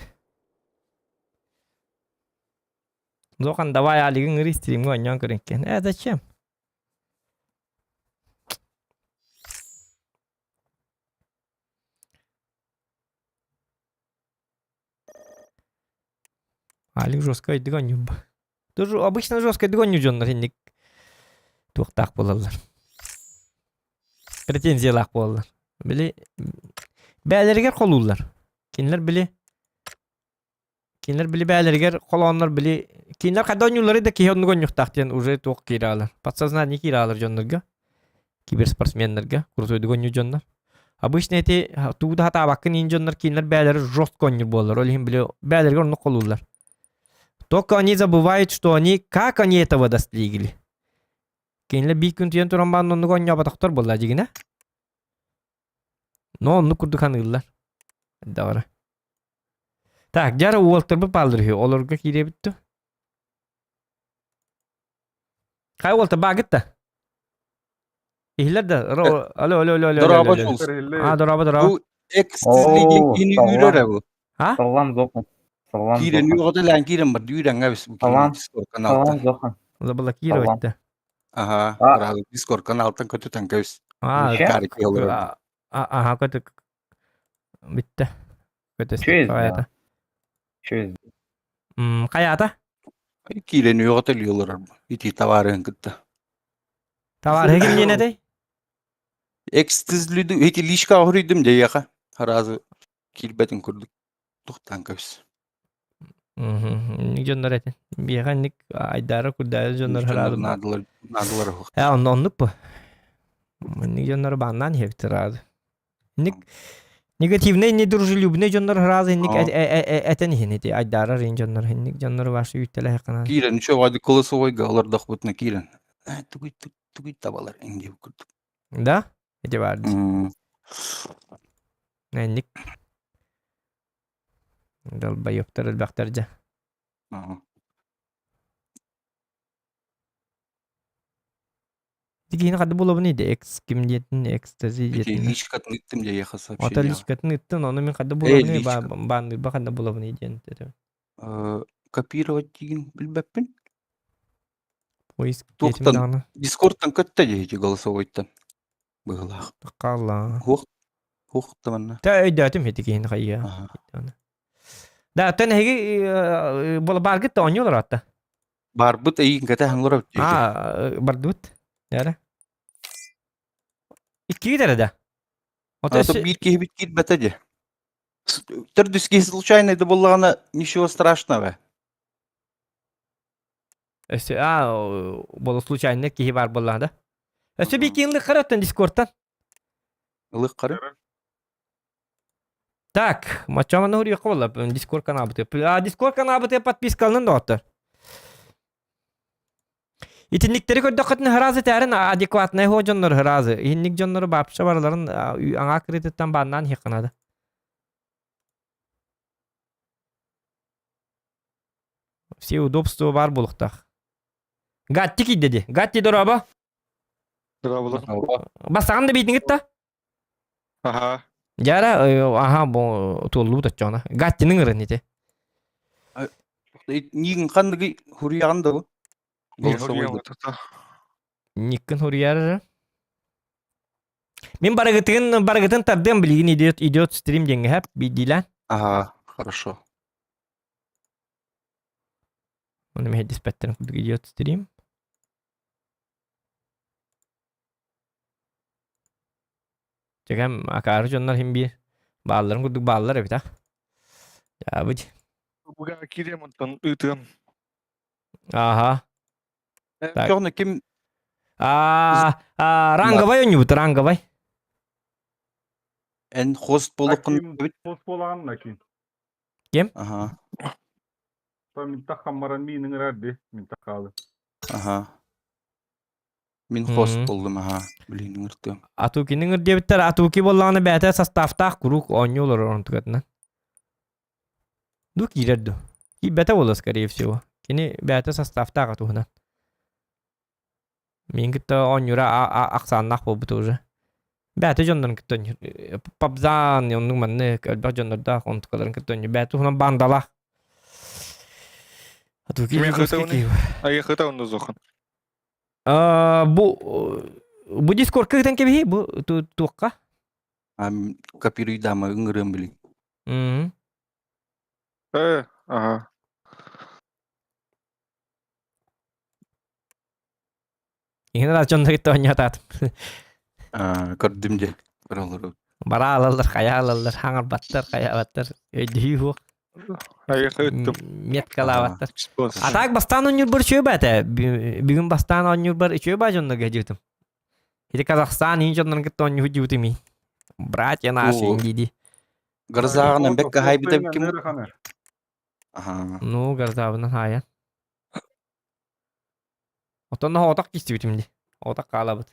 Зохан, давай Алигын ырый стримҥэ оонньоон көрүҥ Э, зачем? Алик жестко өйдүк оонньуурба. Тоже обычно жестко өйдүк оонньуур дьоннор инник туохтаах буолаллар. Претензиялаах буолаллар. Били бээлэригэр холууллар. Кинилэр били Кинилэр били бээлэригэр холооннор били кинилэр хайда оонньуулларый да киһи оннук оонньуохтаах диэн уже туох киирэ аалар. Подсознание киирэ аалар дьоннорго. Киберспортсменнарга, крутойдук оонньуур дьоннор. Обычно эти тугу да сатаабаккын иин дьоннор кинилэр бээлэри жестко оонньуур буолаллар. Ол иһин били бээлэригэр оннук холууллар. Только они забывают, что они как они этого достигли. Кинилэр биир күн түйэн туран баан оннук оонньооботохтор буолла дьигинэ. Но оннук курдук аныыллар. Даҕара. Так, дьара уолтарбыт бааллар үһү. Олорго киирэбит дуо? Хай уолта баагыт да? Иһиллэр да? Алло, алло, алло, алло, Дорообо, алло. Жулс. А, дорообо, дорообо. Бу экстизлигин кини үүрэр бу. А? Саллам Зохан. Саллам Киирэн Зохан. үөҕэтэ лээн киирэн бар дүүрэҥҥэ бис бу Салам. Discord Салам каналтан. Зохан. Заблокировать да. Аха, А. быраабы Discord каналтан көтүтэн көбүс. А, Зачем? Карик олорор. а, ага, көтө бүттэ. Көтө Че из хайата. Че из М, хайата? Киирэн үөҕэтэ лүү олорор бу. Ити товарын кытта. Табаарыһы ким диэн этэй? Экстизлүдү эти личка оһуруйдум дьайыаха. Аразы киирбэтин курдук тухтаан кэбис. Ник дьоннор этин. Биэхэ ник айдаара курдаары дьоннор хараады. Наадалар наадалар оһох. Э онно оннук бу. Ник дьоннор бааннаан иһэбит раады. Ник негативный, недружелюбный дьоннор сразу инник этен иһин ити айдаарар ин дьоннор инник дьоннор ваши үттэлэһэ канаа. Киирэн үчө вады голосовойга олордохпутуна киирэн. Тугуй тугуй табалар инги курдук. Да? Ити бар. Инник долбоёбтар элбэхтэр дьэ. Киһини хады булабын иде экс ким диэтин экстази диэтин. Личкатын ыттым дьэ яха сообщение. Ото личкатын ыттын, ону мин хады булабын баанныырба хады булабын диэн этим. Копировать дигин билбэппин. Поиск Туохтан Дискордтан көттө дии голосовойтан быһылаах. Хаалла. Хуох хуох таманна. Та өйдөөтүм ити киһини хайыа. Да, оттон эһиги баргыт оонньуулар атта. Барбыт эйигин кэтэһэн олорор. Аа, бардыбыт. Яра. Иккиги эрэ да. Ото биир киһибит киирбэтэ дии. Төрдүс киһи случайно да буоллаҕына ничего страшного. Өссө аа боло случайно киһи бар буоллаҕа да. Өссө биир киһи ылык оттон дискордтан. Ылык хары. Так, маччаманы хуруйуохха буолла Дискорд каналбытыгар. А, Дискорд каналбытыгар подпискаланын доҕоттор. Итинниктэри көрдөххүтүнэ сразу этээрин адекватнай хоо дьоннор сразу. Иһинник дьоннору вообще барыларын аҥаа кырыытыттан бааннаан иһиэххэ наада. Все удобства баар буолуохтаах. Гатти киирдэ дии. Гатти дорообо. Дорооболор. Бастаҕын да биитиҥит да? Аха. Дьара, аха, бу туоллубут оччоҕуна. Гаттиның ырын ити. Нигин ханныгы хуруйаҕын да бу? Никкин хуруйар. Мин барыгытын барыгытын тардыам билигин идиот идиот стрим диэҥҥэ хэп биирдиилээн. Ага, хорошо. Оны мэһэйдэспэттэрин курдук идиот стрим. Чэгэм акаары дьоннор иһин биир баалларын курдук бааллар эбит а. Дьаабыт. Буга кириэм онтон ыытыам. Ааха. Так. Чоҕуна ким А, ранговай оонньуубут, ранговай. Эн хост буолуоххун эбит. Хост буолаҕын Аким. Ким? Аха. Мин таххан баран миин ыҥырар ди, мин таххаалы. Аха. Мин хост буллум аха. Блин ыҥыртыам. Атукини ыҥыр диэбиттэр. Атуки буоллаҕына бэйэтэ составтаах куруук оонньуу олорор онтукатынан. Ду киирэр ду. Киирбэтэ буолуо скорее всего. Кини бэйэтэ составтаах атуһунан. Мин кытта оонньуура ахсааннаах буолбута уже. Бэйэтэ дьоннорун кытта оонньуур. Пабзан оннук маннык элбэх дьоннордоох онтукаларын кытта оонньуур. Бэйэтэ туһунан баандалаах. Атуки Айыхыта онно зохан. Бу бу дискордка ыытан кэбиһи бу туохха? Копируйдаама ыҥырыам билин. Э, ага. Иһин раз дьонно кытта оонньоотаатым. Көрдүм дьэ. Көрөлөрү. Бара алаллар, хайа алаллар, хаҥарбаттар, хайаабаттар, өйдөһүү суох. Меткалаабаттар. А так бастаан оонньуурбар үчүгэй баа этэ. Бүгүн бастаан оонньуурбар үчүгэй баа дьонно дьиутум. Ити Казахстан иин дьоннорун кытта оонньуу дьиутум ии. Братья наши дии Гырзааҕынан бэккэ хаайбыта ким? Ну, гырзаабынан хаайан. Оттон оҕотох кистибитим дии. Оҕотох хаалабыт.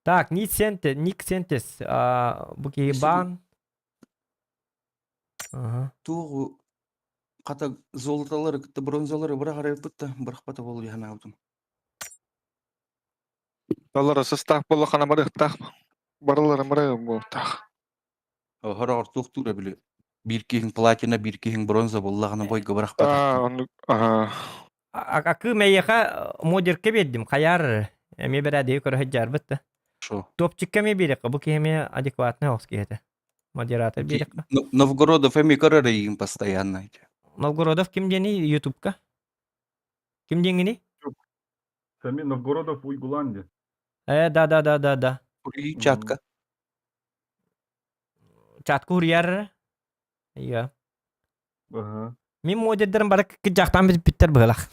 Так, Ник Сенте, Ник Сентес, бу киһи баан. Ага. Туох хата золотолары кытта бронзалары быраҕар да бырахпата буолуо санаабытым. Балара сыстаах буоллаххына барыахтаах. Барылара барыах буолуохтаах. Хороҕор туохтуура били биир киһиҥ платина, биир киһиҥ бронза буоллаҕына бойго бырахпатах. Аа, Акы мэйиэхэ модерка биэрдим, хайаар эмиэ бэрээдэги көрө сылдьарбыт да. Шо? Топчикка эмиэ биэриэххэ, бу киһи эмиэ адекватный оҕус киһи этэ. Модератор биэриэххэ. Новгородов эмиэ көрөр эйигин постоянно. Новгородов ким диэний Ютубка? Ким диэҥҥиний? Сами Новгородов Уйгуланди. Э, да, да, да, да, да. Уруй чатка. Чатка уруйар. Иә. Ага. Мин модердерим бары кыджахтан бүппүттэр быһылах.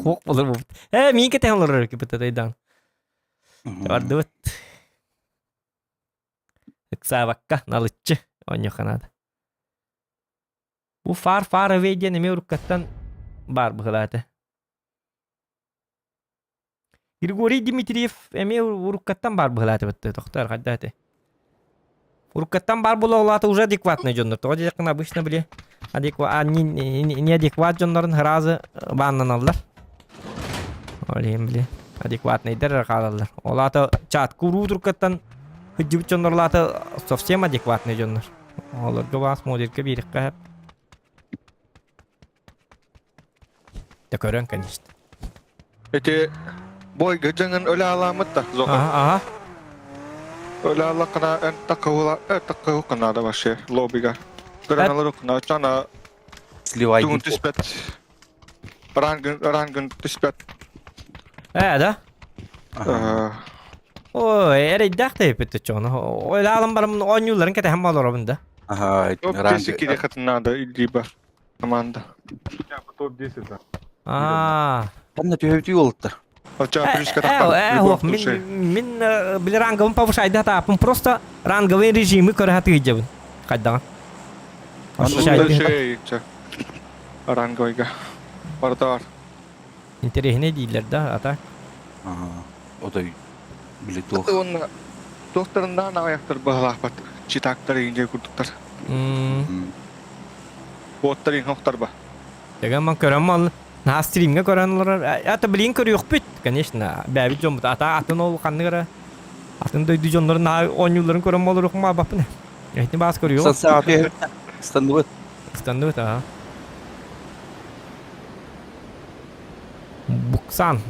Хук болор бу. Э, мин кетен олорор кипытта тайдан. Бардыбыт. Ыксаабакка налыччы оонньуохха наада. Бу Far Far Away диэн эмиэ уруккаттан баар быһыылаата. Григорий Дмитриев эмиэ уруккаттан баар быһыылаата бытты тохтоор хайда этэ. Уруккаттан баар буола уже адекватный дьоннор. Тоҕо диэтэххинэ обычно били адеква неадекват дьоннорун сразу бааннаналлар. Ол иһин били адекватныйдар эрэ хаалаллар. Ол аата чатка уруу туркаттан сылдьыбыт дьоннор ол аата совсем адекватный дьоннор. Олорго баас моделька биэриэххэ сөп. Да көрөн, конечно. Эти бойга дьаҥын өлө аламмыт да Зоха. Ага, ага. Өлө аллахына эн такыла э такыла надо вообще лоббига. Көрөн алырыкна чана Сливай тугун түспэт. Рангын рангын түспэт. Э, да? Э, Ой, эрэйдээх да эппит чону. Ой, алан барым оонньууларын кэтэһэн олоробун да. Ага, Топ-10 кириэхэтин надо либо команда. Топ-10 да. Аа. Ханна түһэбитий уолаттар? Оча плюс Э, ох, мин мин били ранговын повышайда тааппын просто ранговый режими көрө сатыыдьабын. Хайдаҕын? Ранговыйга. Бардаар. Интэриэһинэй дииллэр да, а так. Отой били туох. Уонна туохтарындаан аҕыйахтар баһылаахпат. Читактар иҥдьэ курдуктар. Уоттар иҥ ба. Дэгэн ман көрөн мал наһаа стримҥэ көрөн олорор. Это блин көрүөхпүт, конечно. Бэйэбит дьоммут. Ата атын ол ханнык эрэ атын дойду дьоннорун наһаа оонньуулларын көрөн олоруохум баабаппын. Эһитин баас көрүөҕүм. Станныбыт. Станныбыт, аха. Буксан.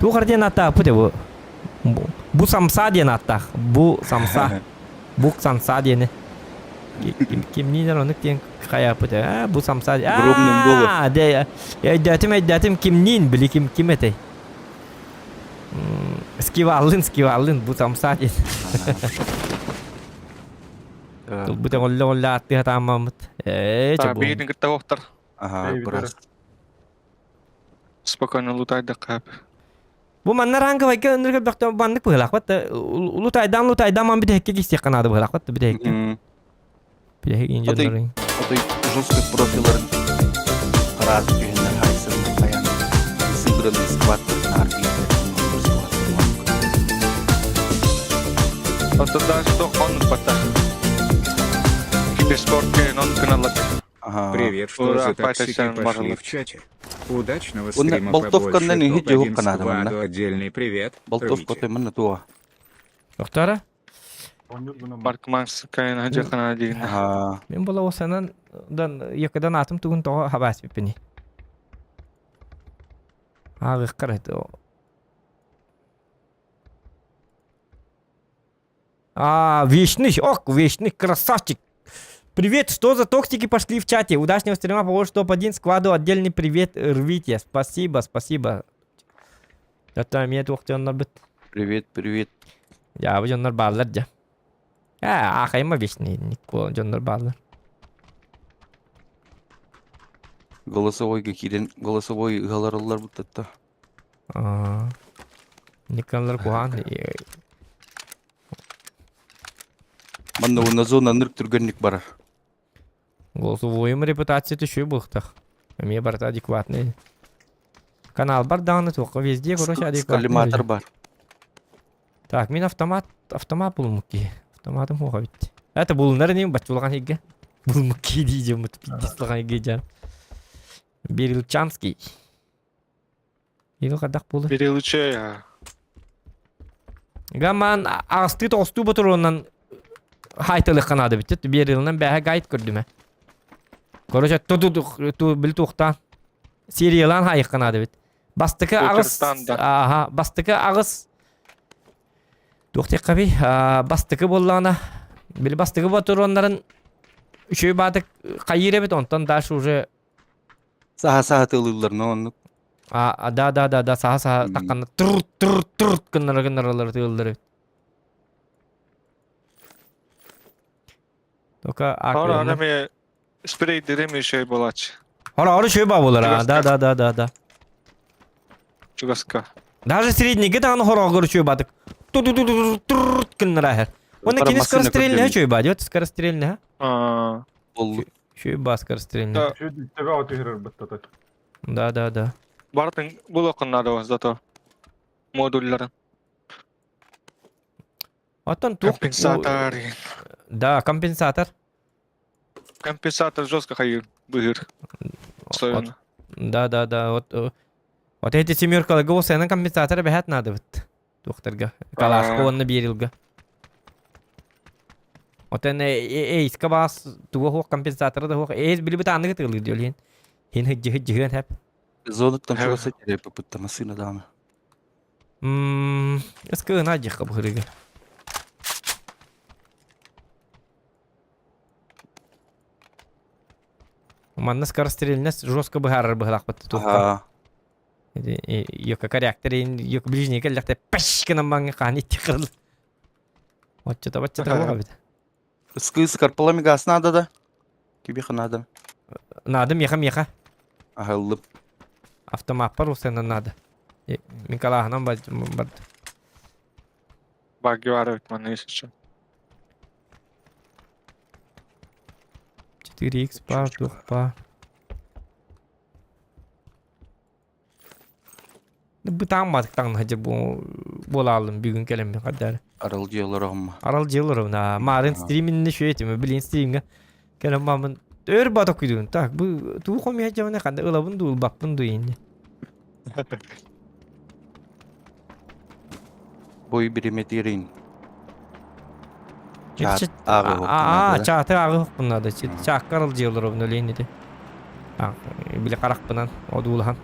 Туох диэн ааттаахпыт бу? Бу самса диэн ааттаах. Бу самса. Бук самса диэни. Кимниин оннук диэн хайааппыт ээ бу самса аа дэ өйдөөтүм өйдөөтүм кимниин били ким ким этэй скиваллын скиваллын бу самса диэн Тылбыт оҥолло оҥолло ааттыы сатааммаммыт. Ээ, чэ Биирин кытта охтор. Аха, бырас. Спокойно лутайдахха. Бу манна ранговайга ынырык элбэхтэ баннык быһылаахпат да лутайдаан лутайдаан ман бүтэһиккэ кистиэххэ наада быһылаахпат да бүтэһиккэ. Бүтэһик инженерин. Отой жесткий профиларын хараат түһэннэр хайсырын хайан сыгырын скваттарын арбиттер Оттон даже он пата. Киберспорт он кыналлар. Привет, что за токсики пошли в чате? Удачного Уонна стрима болтовканнан побольше, иһит дьоһук топ-1 канаада манна. скваду отдельный привет. Болтовка Рвите. манна туа. Доктора? Паркманс кайна жакана деген. Аха. Мен була осанан дан якадан атым тугун тоҕо хабаас биппини. Ааҕыаххар это. А, Вечный, ок, Вечный, красавчик. Привет, что за токсики пошли в чате? Удачного стрима, по топ-1 скваду отдельный привет, рвите. Спасибо, спасибо. Это мне туохтионнор бит. Привет, привет. Я бу дьоннор бааллар дьэ. Аа, аахайма вечный, Никола дьоннор бааллар. Голосовойга киирэн голосовой ыһаларыллар буттатта. Аа. Николар куһаан. Манна уонна зона нырк түргэнник барар. Голосовойум репутация түшүү буолуохтаах. Эмиэ барыта адекватный. Канал бар даҕаны туохха везде, короче, адекватный. Коллиматор бар. Так, мин автомат, автомат булуммут киһи. Автоматым суоҕа эбит. Это булунар иним баччулахан иһиггэ. Булуммут киһи дии дьоммут пиздец улахан иһиггэ дьэ. Берилчанский. Или хайдах буолар? Берилычей. Гаман аҕыстыы тоҕустуу ботуруонан хайтылыхха наада бит. Берилынан бэһэ гайд көрдүмэ. Короче, ту ту били туохтаан сериялаан хайыхха наада бит. Бастакы аҕыс аха бастакы аҕыс туох диэххэ бастакы буоллаҕына били бастакы ботуруоннарын. Үчүгэй баатык хайыыр эбит, онтон дальше уже Саха-саха тылыыллар, но оннук. А, да, да, да, да, саха-саха тахханна тур тур тур гыннара гыннаралар тыыллар эбит. Только Ара ана спрей дерем еще болач. Ара ары шөй ба болар, а, да, да, да, да, да. Чугаска. Даже среднийге даҕаны хороҕор үчүгэй баатык ту-ту-ту-ту-ту гыннара иһэр. Уонна кини скорострельный үчүгэй баа, диэт скорострельный. Аа. Үчүгэй баа скорострельный. Да, да, да. Бартын булуоххун наада зато модульларын. Оттон туох Компенсатор. Да, компенсатор. Компенсатор жестко хайыр быһыр. Особенно. Да, да, да. Вот, вот эти семеркаларга ол компенсатор бэһэт надо бит. Туохтарга. Калашка уонна биэрилга. Отон эйска баас туга хуох компенсатора да хуох. Эйс билибит аныгы тыылыр диолин. Хин хыджы хыджыгын хэп. Зонуттан чугас этире массына дааны. Мм, ыскыына дьихха быһырыга. Манна скорострельность жестко быһаарар быһалаахпыт туохха. Йока корректорин, йока ближний кэллэхтэ пэш гынан маҥҥа хаан итти кырыл. Оччото баччата буолар эбит. Ыскыы скарпалами газ надо да? Кибиха надо. Надо, меха, меха. Аһыллым. Автомаппар усена надо. Мин калааһынан барды. Баги бар эбит манна если 4х бар, туох бар. Бытаамматык таҥнаһа дьэ буолаалым бүгүн кэлэммин хаддаары. Аралдьыйа олороҕум. Аралдьыйа олоробун аа. Маарын стриминне шүөтүм билин стримҥа кэлэн мамын өр бата күйдүгүн так бу туу хомуйа дьабына ханда ылабын дуу ылбаппын дуу инни. Бой бириметирин. Чат ааҕы чааты ааҕы хоппун надо. Чаакка аралдьыйа олоробун өлейин ити. Били харахпынан одуулаһан.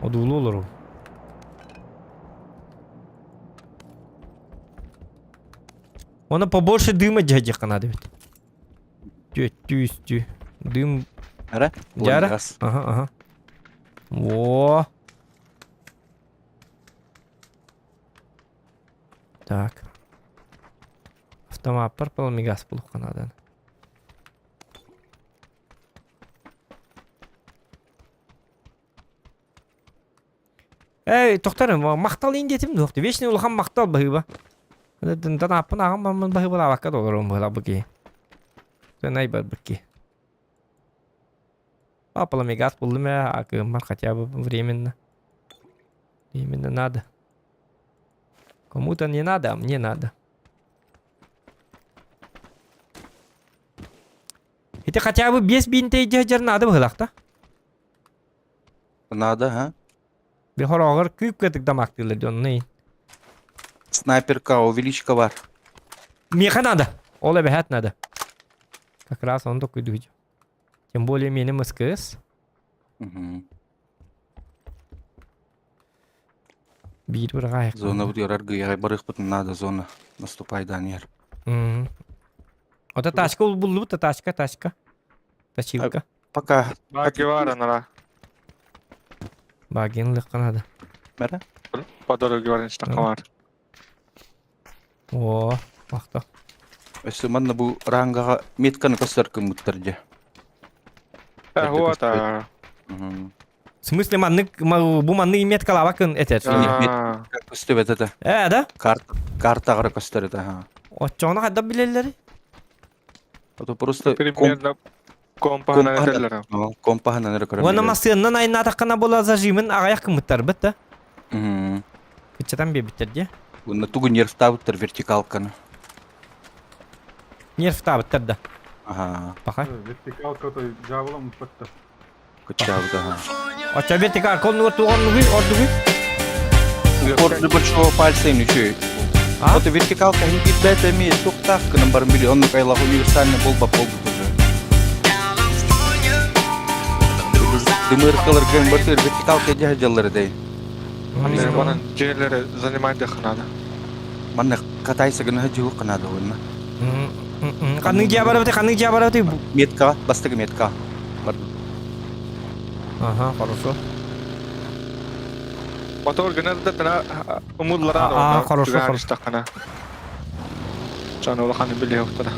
Одуулуу олоруу. Оны побольше дыма дьэһдьиэххэ наада эбит. Түөттүү үстүү. Дым. Ара? Дьара? Ага, ага. Во. Так. Автомаппар паламигас булуохха наада. Эй, тохтор, махтал иин диэтим дуох. Вечный улахан махтал баһыыба. Танааппын аҕам маммын баһыыбалаабакка да олорон быһыылаах киһи. Тынай барбыт киһи. Папа буллум ээ, акыыммар хотя бы временно. Именно надо. Кому-то не надо, а мне надо. Ити хотя бы без бинтей дьэр надо быһылах да? Надо, а? Bir хороҕор күүп кытык дамактыылар дьоннуй. Снайперка увеличка бар. Миэхэ надо. Ол эбэһээт надо. Как раз он такой дуть. Тем более меним СКС. Угу. Биир бырҕаайык. Зона бутуйар аргыйаҕай барыахпытын наада зона. Наступай Даниэр. Ото тачка буллубут да тачка, тачка. Тачилка. Пока. Баги бар анара. Багин лыкка надо. Бара? По дороге бар инстакка бар. О, махта. Өссө манна бу рангаға метканы көстөр кыммыттар дьэ. Э, вот. а. В смысле маннык бу маннык меткалаабаккын этэр. Көстүбэт этэ. Э, да? Карта картаҕара көстөр этэ. ха. Оччоҕуна хайдах билэллэри? Это просто Примерно компаһынан этэллэр. Компаһынан эрэ көрөн. Уонна массыыннан айнаатаххына була зажимын аҕыйах кыммыттарбыт да. Кыччатан биэрбиттэр дии. Уонна тугу нервтаабыттар вертикалканы. Нервтаабыттар да. Аха. Паха. Вертикалка то дьяволом уппатта. Кыччаабыт аха. Оччо вертикалка оннугар туох оннугуй ордугуй? Упор большого пальца им ничего. А? Вот вертикалка не бит эми тухтах кынан барым били оннук айлах универсальный болба болбут уже. Дымыркалар көн бартыр вертикалка дьэ дьаллары дэй. Манан жерлери занимать надо. Манна катайса гына жуу канада уонна. Ханнык дьиэ барабыт, ханнык дьиэ барабыт? Метка, бастакы метка. Бардым. Ага, хорошо. Мотор гынар да тана умулларан А, хорошо, хорошо. Тахана. Чан улахан билиэхтара.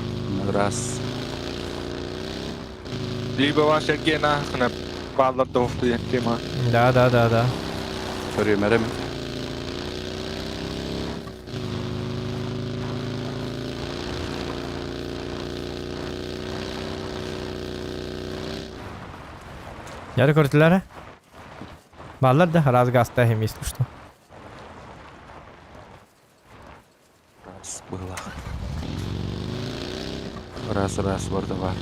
Раз. Либо ваш гена хана бааллар да диэн тема. Да, да, да, да. Көрүмэрим. Яры көрдүлэр. Бааллар да, раз газта хем если что. Раз быһылаах. Раз раз барда бар.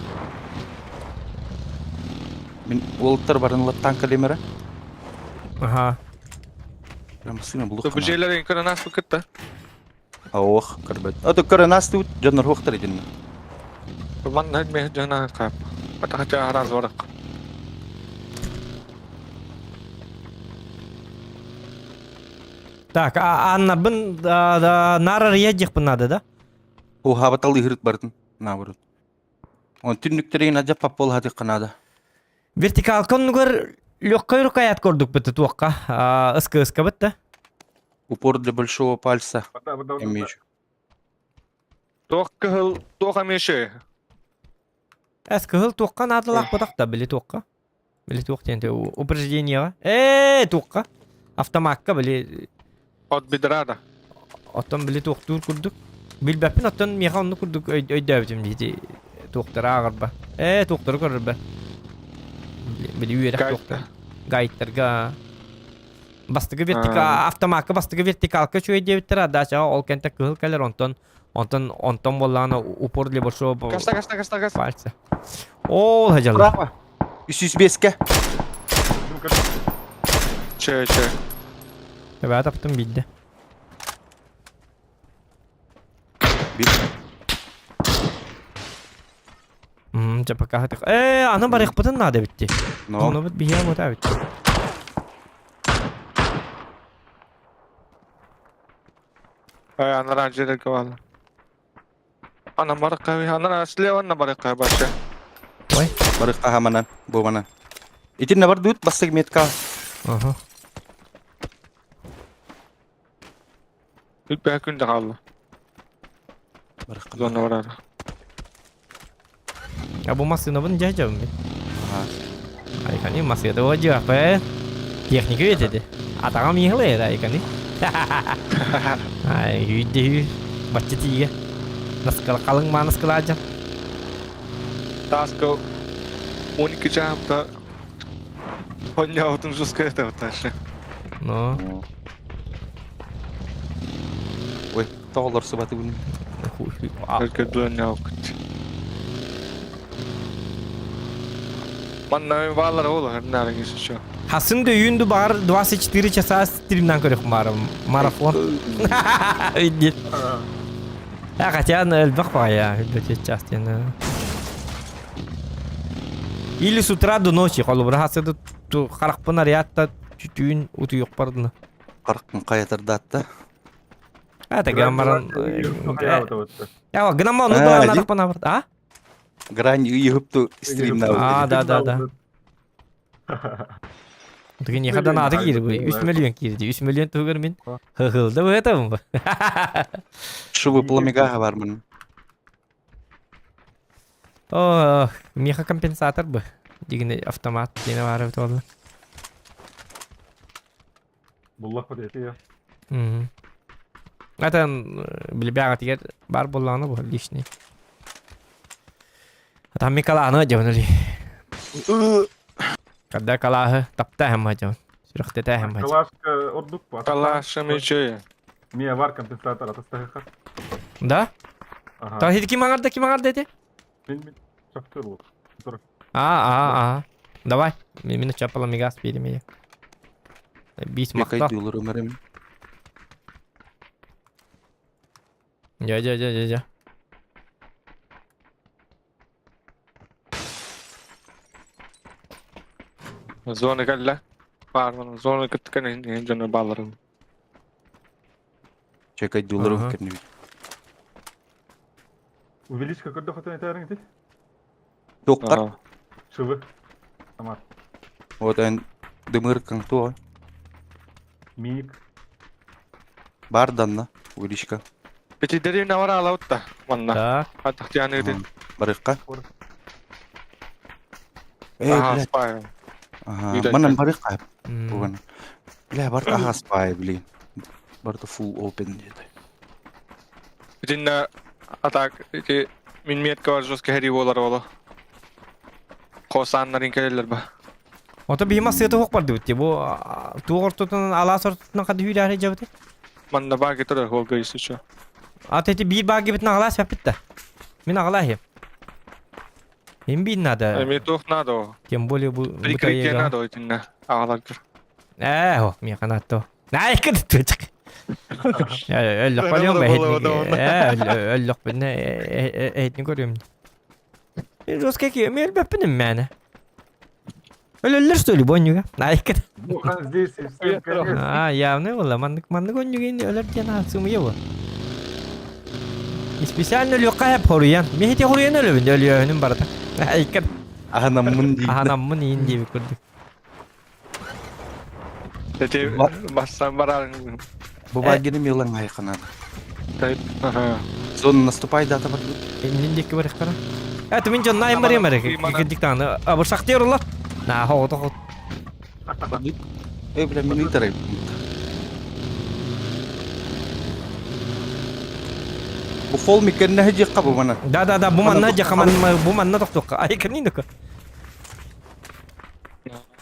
Мин уолаттар барынлаттан калимера. Ага. Массыына булук. Бу жерлер көрөн аспы кытта. Ох, көрбөт. Ото көрөн астыбыт дьоннор хуохтар итиннэ. Манна мен жана кап. Атахача раз барак. Так, а Анна, бын нара диэхпин надо, да? Уһаабатал ыһырыт бардын, наоборот. Он түннүктэрин адьаппап буолаһатыхха наада. Вертикалка оннугар легкой рукоять көрдүк быты туохха. Ыска ыска бытта. Упор для большого пальца. Имею. Туох кыһыл, туох эмиэ Эс кыһыл туохха наадалаах бытах да били туохха. Били туох диэн упреждениеҕа. Ээ туохха. Автомакка били От бедрада. Оттон били туохтуур курдук. Билбэппин оттон миэхэ оннук курдук өйдөөбүтүм диити туохтара ааҕарба. Ээ туохтары көрөрбө. Били үөрэх туохтар. Гайдтарга бастакы вертика автомакка бастакы вертикалка үчүгэй диэбиттэр дачаҕа ол кэнтэ кыһыл кэлэр онтон онтон онтон буоллаҕына упор для большого Каста каста каста каста. пальца. Ол хадьалар. 305-ке. Че че. Эбээ таптым биирдэ. Бир. Чэ пока Ээ, аны барыахпытын наада эбитти. Но. Ону бит биһиэм ота эбитти. Ай анараа жерге баалар. Ана барыкка, анара слева на барыкка башы. Ой. Барыкка хаманан, бу манан. Итиннэ бар дуут бастык метка. Ага. Үппэ күн да хаалла. Барыкка. Зона барар. Я бу массыынабын дьэ дьабын. Ага. Айкани массыына одьяпэ. Техника ведеди. Атаҕам иһилэр айкани. Ай, үйде үй. Бачча тиигэ. Наскал халыҥ maaнаскалаадьан. Таска 12 чаапта Хоньяутун жестко это вот дальше. Ну. Ой, тоҕолор сыбатыбын. Только дуэнняукт. Манна баалар ол хернарың еще. Хасын да үйүндү бар 24 часа стримнан көрөх марафон. Үйдет. А хотя элбэх баҕайа үлбөтүөт час диэн. Или с утра до ночи холобура хасыды харахпын арыйаатта түүн утуйукпардына. Харахпын хайатардаатта. А так баран. Я гынама ону баран абырт. А? Грань ыйыпту стримна. А, да, да, да. Тугин яхадан аты киирди бу. 3 миллион киирди. 3 миллион тугар мин. Хыхылды бу это бу. Шубы пламегаха бармын. О, меха компенсатор бы. Дигине автомат дине бар бит олла. Буллах бит эти. Это билбяга тигер бар булланы бу лишний. Там Миколаны дьонули. Когда калахы тапта хам хажон. Сүрөхтете хам хажон. Калашка ордук па. Калаша мече. Мия бар компенсатор атастахыха. Да? Ага. Та хит ким аңарда ким аңарда эти? Мен мен чаптыр вот. А, а, а. Давай. Мен чапала мегас береме. Бис мақта. Кайдуулар өмөрүм. Я, я, я, я, я. Зона кэллэ. Баармын зона кытта дьоно бааларын. Чекайдуулар Ага. кэрнибит. Увеличка көрдө хотон этээриҥ ити? Туоххар? Ага. Шывы. Тамар. Вот эн дымыркаҥ туох? Миник. Бар данна, увеличка. Ити деревня бар алаутта. Манна. Так. Атахтианыгытын. Барыхха. Э, Ага, блядь. спай. Ага, Видать, манан как. барыхха. М. Буган. Бля, барт ага спай, блин. Барта full open диэти. Итиннэ атак ити мин метка бар жестко хэри болар ола. Косаннарын келелер ба. Ото биһи массыата хуох бардыбыт дии. Бу туох ортотунан алаас ортотунан хады hүүрээри дьабыты. Манна баги турар холга исуча. Ата ити биир баагибитин аҕалаас баппыт да. Мин аҕалаа Им биир надо. Эми туох надо. Тем более бу Прикрытие надо итиннэ аҕаларгар. Ээ, хо, миэхэ наатто. Наайка түчик. Өллөх балыам бэһитник. Өллөх бинне эһитник көрүм. Жестко ки, мен өлбөппүн мээнэ. Өлөллөр что ли, боннюга? Наайка. Бухан здесь и всем конец. А, явно было. Маннык маннык оннюга ини өлөр диэн аасымыйа бу. Специально өлүөххэ хэп хоруйан. Мен хити хоруйан өлөбүн, өлүөһүнүм барыта. Наайка. Аһанаммын дии. Аһанаммын иин диэбит курдук. Эти бассан барарын. Бу багины милан айханада. Ага. Зона наступай дата бардыбыт. Иннин диэки барыхтара. Это мин дьон найм барыам эрэ. Кирдиктааны абырсахтыыр улар. На хоҕото хот. Эй, бля, мин ыйтарай. Бу хол миккенне хадьыхха бу мана. Да да да бу манна дьаха манна бу манна тохтуохха. Ай кэннин дока.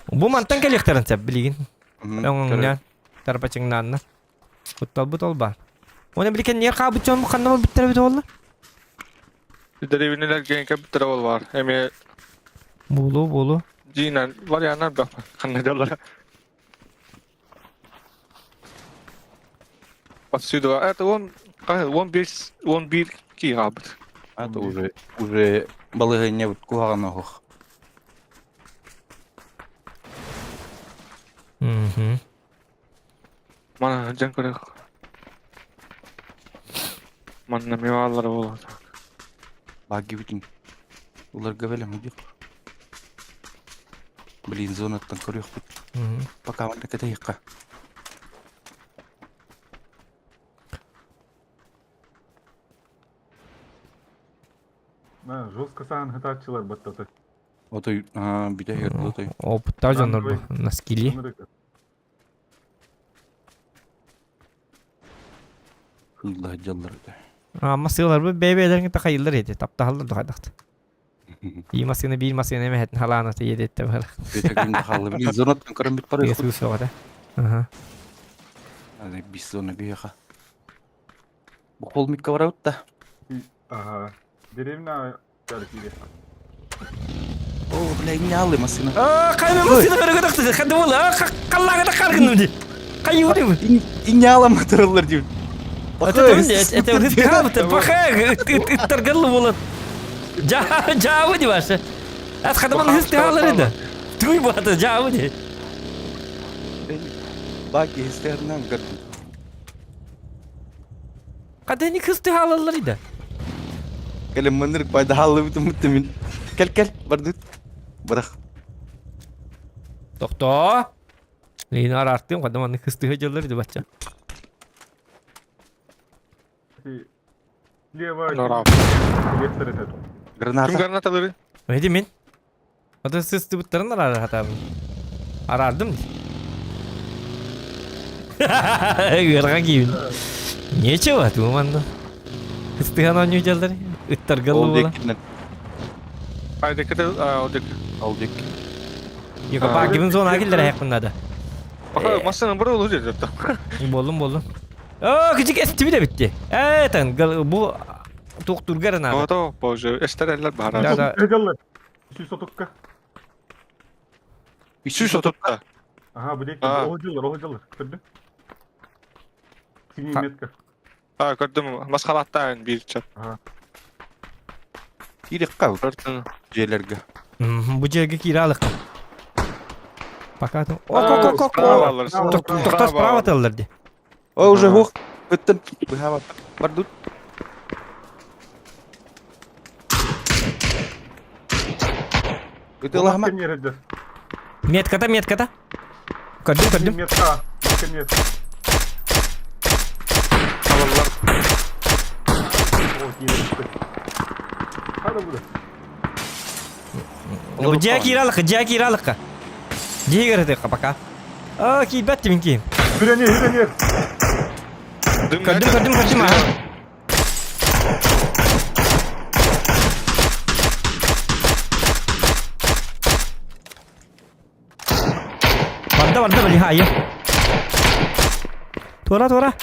Бу мантан кэлиэхтэрин сөп билигин. Өҥөҥнөөн тарбачыҥнааннар. Кутталбыт ол баар. Уонна били кэннигэр хаалбыт дьон ханна барбыттара эбит буолла? Дэриэбинэлэр генка бүттэрэ ол бар. Эми Буолуо буолуо. Дина варианнар да ханна дьаллара. Отсюда это он он бир ки хаалбыт. Это уже балыгыння куһаҕан оһох. Мгм. Мана дьан көрөх. Манна миваллар буолар. Баги бүтүн. Уларга бэлэм идик. Блин, зонаттан көрүөхпүт. Пока манна кэтэһиэххэ. На, жестко саан хытааччылар баттата. Отой, бүтэ иһэр отой. Опыттаах дьоннор бу. На скилли. Хылла дьаллар этэ. Ама сыаларбыт бэйэ-бэйэлэрин такайыллар ити. Таптаһаллар духайдахт. Биир массыына биир массыына эмэһэтин халаанаты иэдэттэ быһалар. Бэйэтэ күн хаалла. Блин, зонаттан көрөн бит барыах. Тыас суох этэ. Аха. Аны бис зона биһиэхэ. Бу холмикка барабыт да. Ага. Деревня киирэ. О, бля, не алый массыына. Аа, хайма массыына көрөгө тахты. Ханды була. Қаллаға да қарғыным ди. Қайы деп. Инне алам тураллар дип. Это это это паха ыттаргаллы болот. Жаабы ди башы. Ас хадаман хысты халар эди. Туй бата жаабы ди. Баки хистернан көрдүм. Кадени хысты халалар иди. Кэлэн мындырык пайда халлы бүтүн бүттүм мин. Кел кел бардыт. Бырах. Тохто. Лейнар артым хадаман хысты жалар иди бача. Слева. Нора. Вектор этот. Ким Граната. гранаталары? Эди мен. Ата сысты буттарын арар хатабын. Арардым. Ыарга кийин. Нечего, туманды. Хыстыган оонньуу дьаллар. Ыттарга Ол буола. деккинен. Айдекете, а, ол дек. Ол дек. Йока гибин зона киллер аяқпын надо. Баха, массыына бары ол жерде. Болдум болдум. Оо, кичик эстиби де битти. Э, тан бу туктургар надо. Ото, боже, эстереллер бара. Да, да. Дьаллар. Сүүс отукка. Сүүс отутта. Ага, бу дек. А. Ол дьаллар, ол дьаллар. Көрдү. Синий метка. А, көрдүм, масхалаттаан бир чат. Кирик кау. Көрдүм. Жерлерге. Бу жерге кире алык. Пока там. О, ко ко ко Справа ко. алар. Тохтор справа тыллар ди. О, уже хух. Бүттүм. Быхаба. Бардут. Ытылаһма. Кем ереді? Метката, метката. Көрдүм, көрдүм. Метка. Метка нет. Алаллар. О, киирбит. Хада буде. Бу дьиэ кииралыкка, дьиэ кииралыкка. Дьиэ киирэтиэххэ пока. Аа, киирбэт мин киим. Хүрени, хүрени. Көрдүм, көрдүм, көрдүм, аха. Барда, барда, били, хайы. Туора, туора.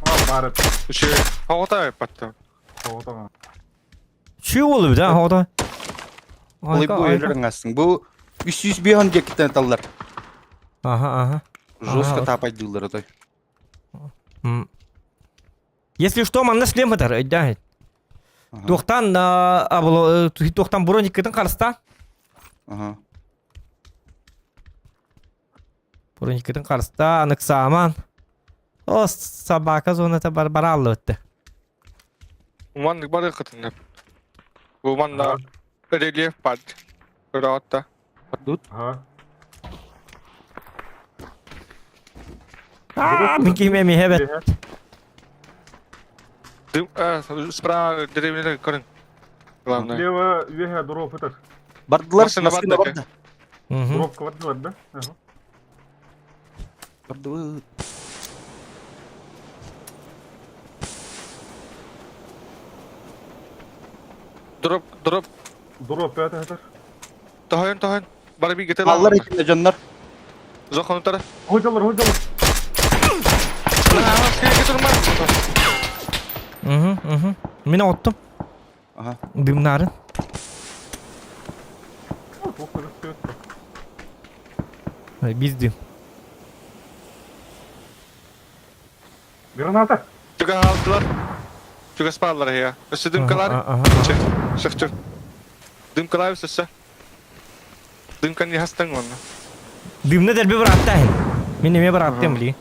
А, барып. Үші, оғыта баттым. Оғыта. Чү болду да, оҕото. Олай бу өлөрүҥ астың. Бу 305 диэкиттэн аталлар. Аха, аха. Жестко таапайдыыллар отой. Если что, манна шлем ытар, өйдөөн. Туохтан туохтан брониккытын харыста. Ага. Брониккытын харыста, аныксааман. О, собака зоната бар бараллыбытты. Маннык бары кытынып. Бу манна рельеф бар. Ыраатта. Тут. Ага. Аа, мин киһим эмиэ эбэт. Дым, справа деревнялар көрүн. Главное. Слева үөһэ дроп ытар. Бардылар, Машина машина барда. барда. Дропка бардылар да? Ага. Бардыбыт. Дроп, дроп. Дроп это ытар. Тоһойон, тоһойон. Бары би гетел. Аллар итинне дьоннор. Зохонутара. Ходжалар, ходжалар. Угу, угу. Мин оттум. Ага. Дымнарын. Биз дым. Граната! Чуга алдылар. Чуга спаллар я. Өссө дымкалар. Чык, чык. Дымкалар өссө. Дымканы хастан онно. Дымны дәрбе быраттайын. Мин неме быраттым били.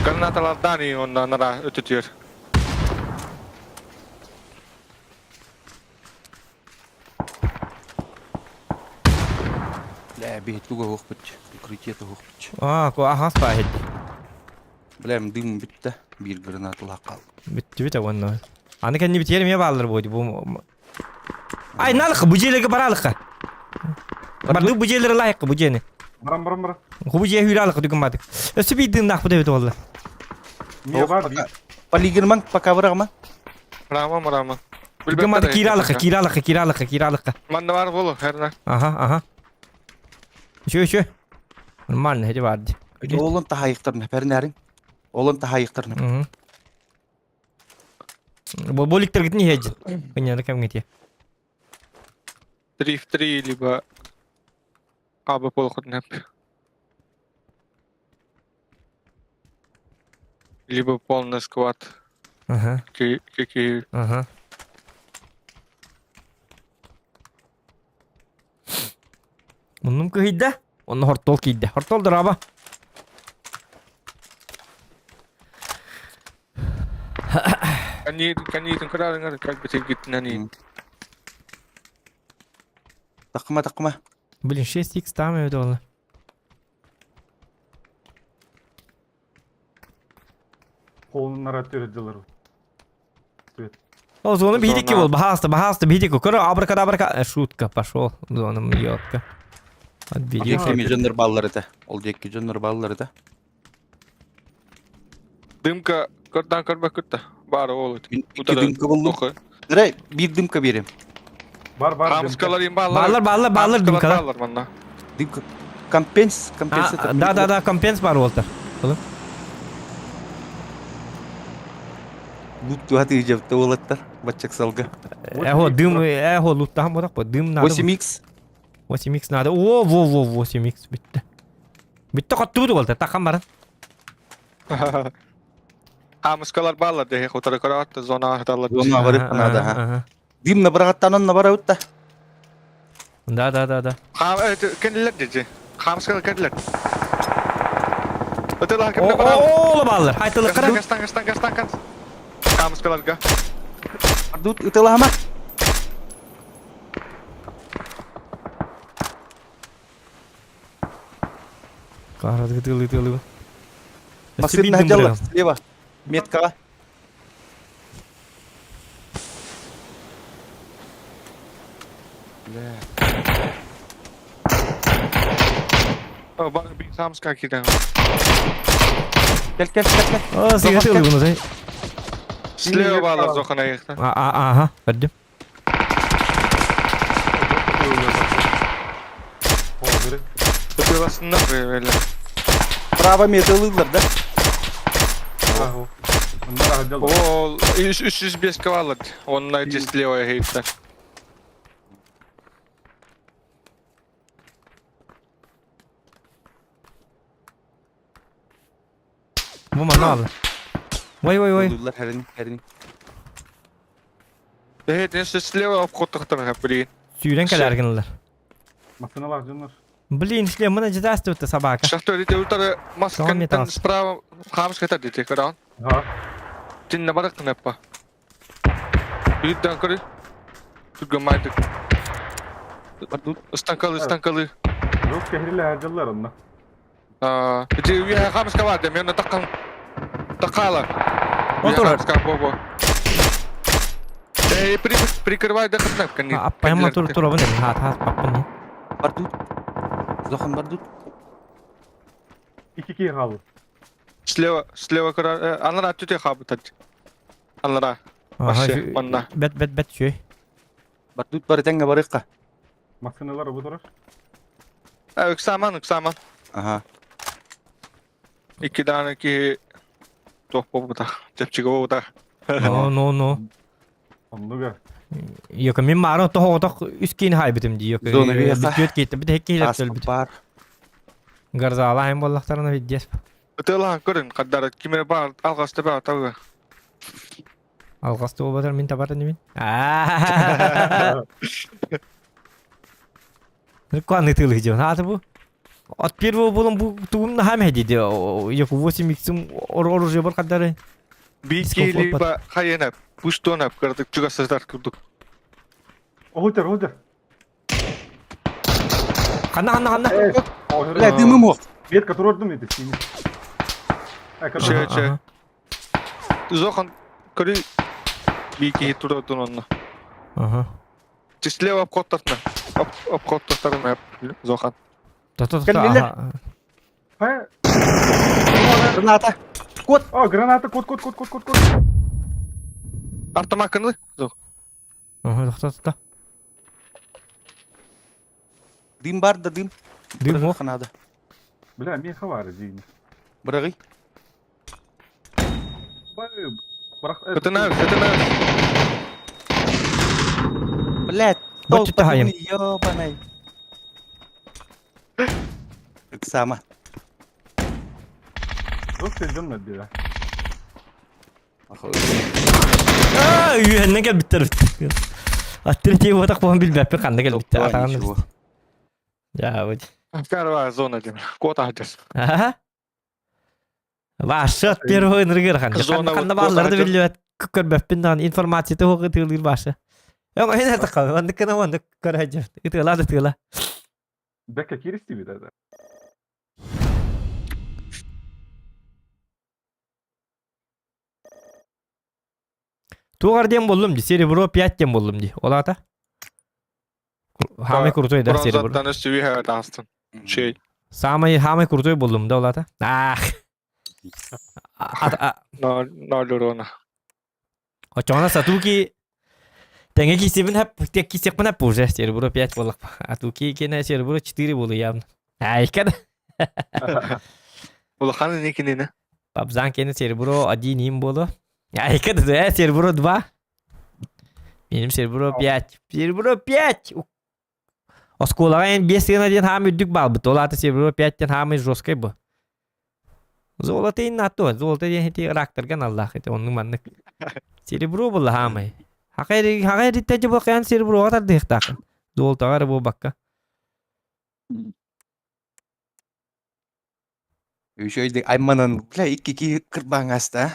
Гранаталардан и онна нара өтүтүөр. Бля, бейт туга хоқпыт. Укрытие хоқпыт. А, ко аха спахит. Бля, дым битте. Бир гранаталар кал. Бүттү бит онно. Аны кэнни битер ме баалар бу бу. Ай, налык бу жерлерге баралыкка. Барды бу жерлер лайык бу жени. Барам, барам, барам. Бу же хүралык дүгүн бадык. Өсү бир дым нах бу деп болду. Не бар, бир. Полигерман, пока вырагма. Рама, рама. Дүгүн бадык киралык, киралык, киралык, киралык. Манна бар болу, херна. Аха, аха. Еще, еще. Нормально, эти барды. Олон тахайыктарын, пернәрин. Олон тахайыктарын. Бу боликтер гитни хеджин. Кыняны кем гития. 3 в 3 либо АБ полуходнеп. Либо полный сквад. Ага. Какие. Ага. Муннум кыйда. Онно хортол кийдэ. Хортол дораба. Они, они кыраарыңар как бы тегитинен. Такма, такма. Блин, 6х там эбит ол. Қолын төрөдүлөр. О, зона биһидики бол, баһаалыста, баһаалыста биһидики. Көрө, абракадабрака. Шутка, пошел. Зона ётка. Отбери. Диэки дьоннор бааллар этэ. Ол диэки дьоннор бааллар этэ. Дымка көрдан көрбө күттэ. Бары ол. Икки дымка буллум. Дырай, бир дымка берем. Бар, бар. Хамскалар им баалар. Баалар, баалар, баалар дымкалар. Баалар манна. Дымка. Компенс, компенс. Да, да, да, компенс бар болта. Лут туаты жапты олаттар. Батчак салга. Эхо, дым, эхо, луттахан бодақ бо, дым надо. 8x. 8x надо. О, во, во, 8x битте. Битте каттыбыт болта, тақан барын. Хамскалар баалар дехе хотара көрөт зона хаталар. Зона барып надо, ха. Дым на бараттанан на барабытта. Да, да, да, да. Хам кенделер дежи. Хамскалар кенделер. Ытылаа кимне баран. О, баллар. Айтылыккара. Гастан, гастан, гастан, гастан. Камыскаларга. Ардут ытылаама. Карады тылы тылы. Машина дьалла слева. Меткаҕа. О, бар би хамска киирэн. Кэл кэл кэл кэл. О, сига тылы буну. Слева баалар зохан айыхта. А, ага, көрдүм. Ытыласыннар böyle. Право металлылар да. О, 305 кавалар. Он на эти слева гейта. Бу манна алла. Вой вой вой. Ыллар хэрин хэрин. Эһет, если слева обход тахтар блин. Сүүрэн кэлэргинлэр. Машиналар дьоннор. Блин, шлем, мына жидастывты собака. Шахтер, ити утары маскантан справа хамска та дите, караун. Ага. Тин на барак напа. Үйден көрі. Түргемайды. Станкалы, станкалы. Yok şehirle harcadılar onunla. Ити үйе хамска бар, мен таққан тақала. Отурар. Хамска бобо. Эй, при прикрывай да хатнап А пойма тур тур бын хат хат паппын. Бардут. Зохан бардут. İki kişi kaldı. Слева, слева кара, анара түте хабытат. Анара. Вообще, манна. Бет бет бет шүй. Бардут бар теңге барыкка. Машиналар bu taraf. Э, ыксаман, ыксаман. Ага. Ики даны ки топ болбута. Чепчиге болбута. Но но но. Оннуга. Йока мен марын тохо тох үскин хайбитим ди йока. Зона веха. Бит кетти бит хекки Ас бит. бар. Гарзала hem боллахтарына виддес. Ытылаан көрүн каддар кимере бар алгасты бар табы. Алгасты болбатар мен табар немен. Куаны тылы жон. Аты бу. От первого болом бу тугум на хам хеди. Йока 8 иксим оружие бар каддары. Бики либо хайена пуштонап кырдык чугасыздар курдук. Oğulcar, oğulcar. Ханна ханна ханна. Бля, дымым ох. Ветка турордум ити. Че че. Зохан көрү бики туротун онна. Ага. Ти слева обход тартна. Обход тартарына Зохан. Та та та. Граната. Кот. О, граната, кот, кот, кот, кот, кот, кот. Артама кынлы. Зох. Ага, та та та. Дым бар да дым. Дым ох. Надо. Бля, меха var зейни. Бырагый. Бырак. Это на, это на. Блядь. Вот это хаем. Ёбаный. Ыксама. Yok sen canın diye. Аа, үйәннен кел биттер бит. Аттыр тиеп отак болған билбәппе қанда кел битте. Атаған. Я вот. Первая зона дем. Кот аджас. Ага. Башы от первого ныргыр хан. Зона Қанда вот балларды кот билбәт. Көрбәппин дан информация тоғы тылыр башы. Яң айна тақал. Онды кына онды көрәҗә. Тыла да тыла. Бәккә киристи бит әдә. Тугар дем болдум ди. Серебро 5 дем болдум ди. Олата. Хамай крутой да серебро. Бронзаттан өстү үйе тастын. Шей. Самый хамай крутой болдум да олата. Ах. Но но лурона. Очона сатуки Теңе кисебин хәп, тек кисек хәп уже серебро 5 болык. А туки кене серебро 4 болу явно. Ай, када. Улахан не кинене. Папзан кене серебро 1 им болу. Ай, када, э, серебро 2. Меним серебро 5. Серебро 5. Осколага ен 5 гына ден хам үдүк бал бит. Олаты серебро 5 тен хамы жесткой бу. Золото ин на то. Золото ден хети ракторган Аллах это онның маннык. Серебро булла хамы. Хакайри хакайри тәҗе бу каян серебро атар дихтак. Золото гары бу бакка. Үчүгэйдик айманан, бля, икки киһи кырбааҥҥа аста.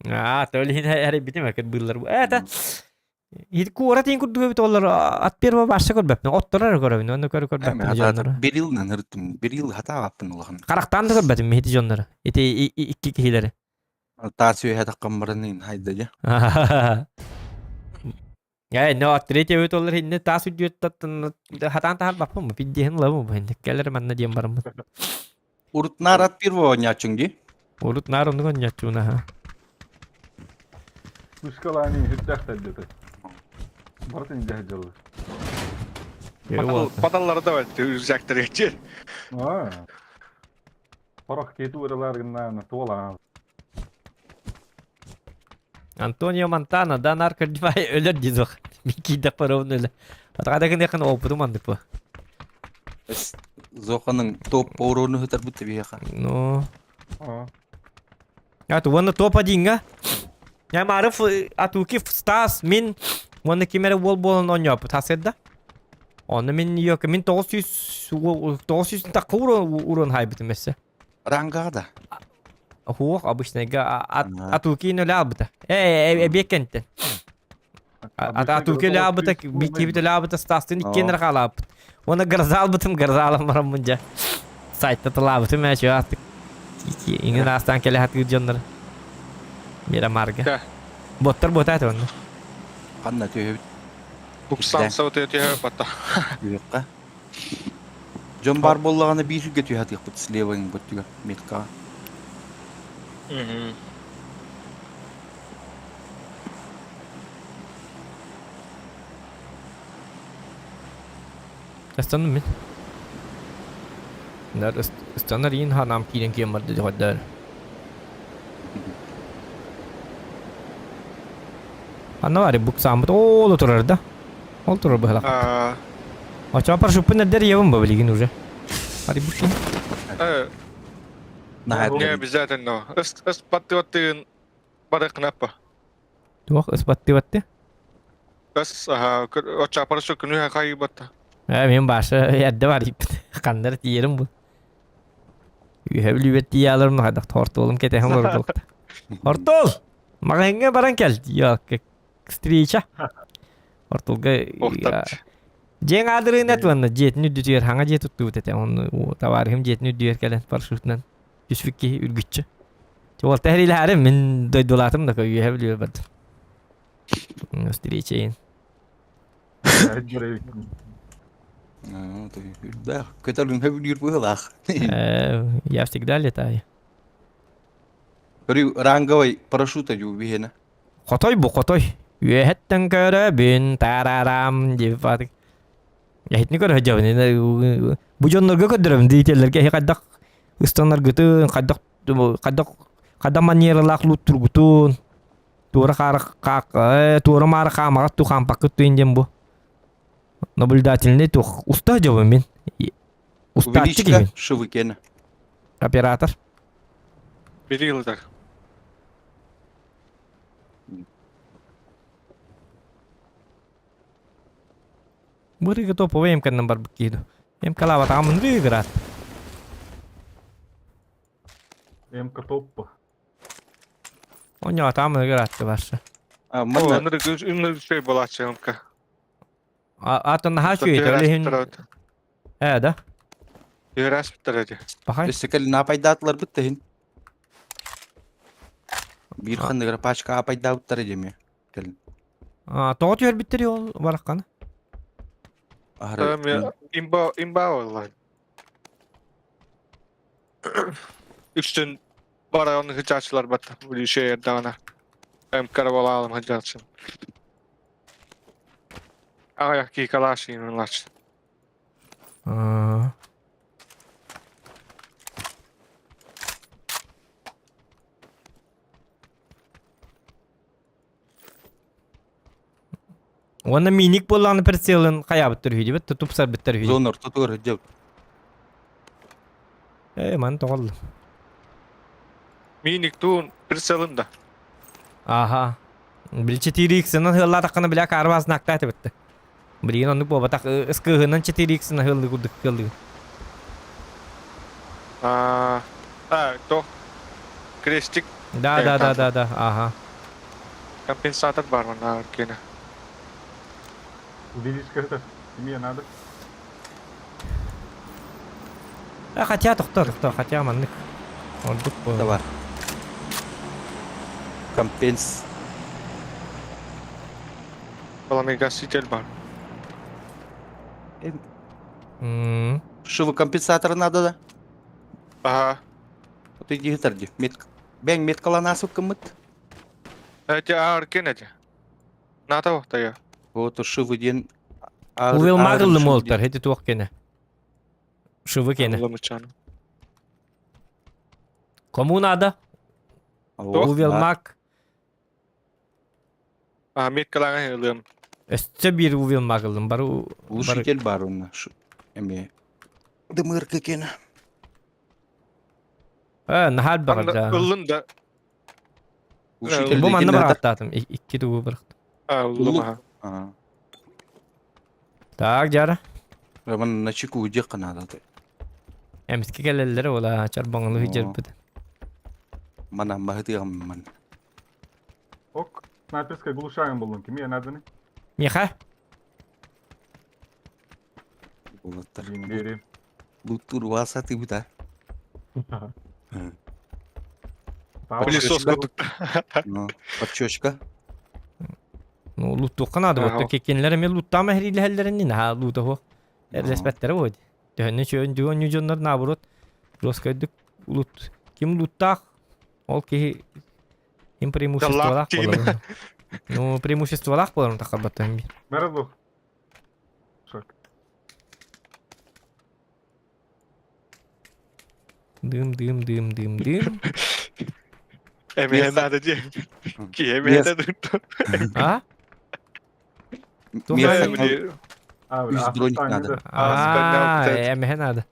Аа, то иһин эрийбитим кырбыыллар. Это Ит куорат иин курдук эбит олор от первого башса көрбөппүн, отторор эрэ көрөбүн, онно көрө көрбөппүн дьоннору. Бир йылынан ырыттым, бир йыл хатаабаппын улахан. Харахтаан да көрбөтүм ити дьоннору. Ити икки киһилэри. Таас үөһэ таххан баран хайда дьэ. Э, но от третьего эбит олор инне таас үрдүөттэн хатаан таһарбаппын, пиддиһин ылабын бу инне. Кэлэр манна диэн бараммын. Урут наар от первого оонньооччуҥ дии? Урут наар оннук оонньооччубун аха. Пушкалаани үрдээх дьэты. Барытын илдьэ сылдьаллар. Баталлары да бэрт рюкзактарыгар. Аа. Порох кету ырылар гыннаана туолаан. Антонио Монтана, да наркодивай өлөр дизох. Микида паровны өлө. Атаҕа гынехын опытым андык бу. Зоханың топ оруону хытарбыт биһиэхэ. Ну. А уонна топ одинга. Я Маров Атуки Стас мин уонна ким эрэ уол буолан оонньооппут хасырда. Онно мин йок мин 900 900 тахха урон хайбытым өссө. Рангаҕа да. Хуох обычныйга Атуки нөлө албыта. Э эбиэк кэнтэн. Атуки өлө албыта, кибит өлө албыта, Стастын иккиэн эрэ хаалаабыт. Уонна гроза албытым, гроза алан бараммын дьэ. Сайтта тылаабытым ээ, чугас иҥин аастаан кэлэ сатыыр дьоннор. Мирамарга. Боттар буотаат онно. Ханна түһэбит? Буксан сабыты түһэ батта. Түһүөххэ. Дьон баар буоллаҕына биир сиргэ түһэ сатыахпыт слева бөттүгэр меткаҕа. Ыстанным мин. Ыстанар иин ханаам киирэн киэн барда дьоҕойдоор. Анна баары буксааммыт ол турар да. Ол турар быһалах. Оччоҕо парашюппун эрдэр ийэбин бу билигин уже. Арибуккин. Не обязательно. Ыс ыс баттыаттыын барыкнаппа. Туох ыс баттыатты? Ыс оччоҕо парашют күнү хайыбатта. Ээ мин баша эрдэ бар иппит. Ханнар тиийэрим бу. Үһэ бүлүүбэт тиийээлэрим хайдах тортуолум кэтэһэн олордук. Хортуол! Маҕаһыҥҥа баран кэл. Йо, встреча. Ортолга дьиэҥ аадырыын эт уонна дьиэтин үрдүтүгэр хаҥа дьиэ туттубут этэ. Онно товарищым дьиэтин үрдүгэр кэлэн парашютунан түспүт киһи үргүччү. Уолта эһэриилэһэрим мин дойдулаатым да үөһэ бүлүүбэр бардым. Встреча Үрдээх. Көтөр үҥһэ бүлүүр быһыылаах. Я всегда летаю. Көрүү ранговый парашют дуу биһиэнэ. Хотой бу хотой. Үөһэттэн көрөбүн тарарам диэбит баатык. Эһитини көрө сылдьабын. Бу дьоннорго көрдөрөбүн диителлэргэ эһи хайдах ыстанаргытын, хайдах хайдах хайдах манералаах лууттургутун, туора хаара туора маара хаамаҕат ту хаампаккыт туин диэн бу. Наблюдательный туох уста сылдьабын мин. Устааччы киһибин. Шивыкена. Оператор. Бери ылытар. Бырыгы топовый эмканнан барбыт киһи ду. Эмкалаабатаҕым ынырыгыраат. Эмка топпа. Онньоҕотоҕум ынырыгыраатты барса. А, манна Ынырык үчүгэй буолааччы эмка. Атын наһаа үчүгэй ол иһин Ээ да. Үөрээспиттэр эти. Пахай. Өссө кэлин аапайдаатыларбыт да иһин. Биир ханныгар пачка аапайдаабыттара диэми кэлин. А, тоҕо түһэрбиттэрий ол барахханы? Аһара Имба имба олла. Үксүн бара оны хычаачылар батта. Үлүшэ эрдаҕына. Эмкара балаалым хычаачын. Аҕыйах кии калаш иҥин Аа. Уонна миник буоллаҕына прицелын хайаабыттар үһү диэбит, тупсарбыттар үһү. Зона ортотугар сылдьабыт. Ээ, маны тоҕоллум. Миник туун прицелын да. Аха. Били 4X-ынан ыаллаатаххына бля карвас знактаат эбитти. Билигин оннук буолбатах СКХ-нан 4X-ынан ыаллыы курдук ыаллыы. Аа. А, то. Крестик. Да, да, да, да, да, ага. Компенсатор бар манна киэнэ. Увеличка это тебе надо. А хотя тохто, тохто, хотя маннык. Ордук бу. Давай. Компенс. Пламегаситель бар. М. Шивы компенсатор надо да? Ага. Вот иди гитарди. Метк. Бәң меткаланасып кымыт. Эти аар киэнэ Ната тая. Вот шивы ден. Увел магыллы молтар, эти туох кене. Шывы кене. Кому надо? Увел маг. А, меткалаҥа ылыам. Өссө биир увел магыллым бар. Глушитель бар онна. Эме. Дымырка кене. Э, наһаа баҕар Ыллын да. Глушитель Бу манна бырахтаатым. Икки тугу бырахтым. А, ыллым аха. Так, дьара. Роман на чеку где надо. Эмискэ кэлэллэрэ ола чарбаҥылы сылдьарбыт. Мана маһытыам ман. Ок, снайперская глушаем буллун. Кими надо? Миха? Булаттар. Бери. Луттур васа ты бута. Пылесос курдук. Ну, подчечка. Ну, луттуохха наада вот кеккенлер эмиэ луттаама эһириилэһэллэринни наһаа луута суох. Эрлэспэттэрэ буо дии. Төһөннө чөөн дьон дьоннор наоборот жесткайдык лут ким луттаах ол киһи им преимуществолаах буолар. Ну, преимуществолаах буоларын тахарбаттан биир. Мэрэлух. Шок. Дым, дым, дым, дым, дым. Эмиэ надо дии. Киһи эмиэ надо. А? Үс дроник надо. А, эмиэ надо.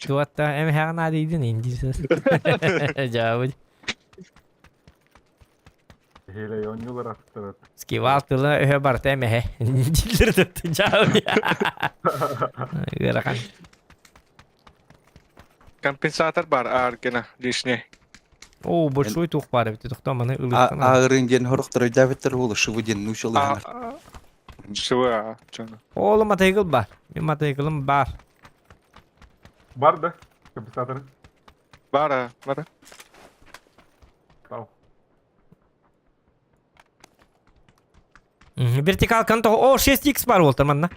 Туотта эмиэ надо идин индисес. Жабыт. Хеле онньулар аттарат. Скивал тыла өһө барта эмэһэ. Диллер жабыт. Ыарахан. Компенсатор бар аар гына лишний. О, большой туох баар эбит. Тохтоо маны ылыктан. Аарын диэн хорохтор өйдөөбүттэр буолу шывы диэн нуучалыһанар. Шывы чону. Оолу матайгыл бар. Мен матайгылым бар. Бар да? Компенсатор. Бар, бар. Тау. Вертикалканы О, 6х бар болтар манна.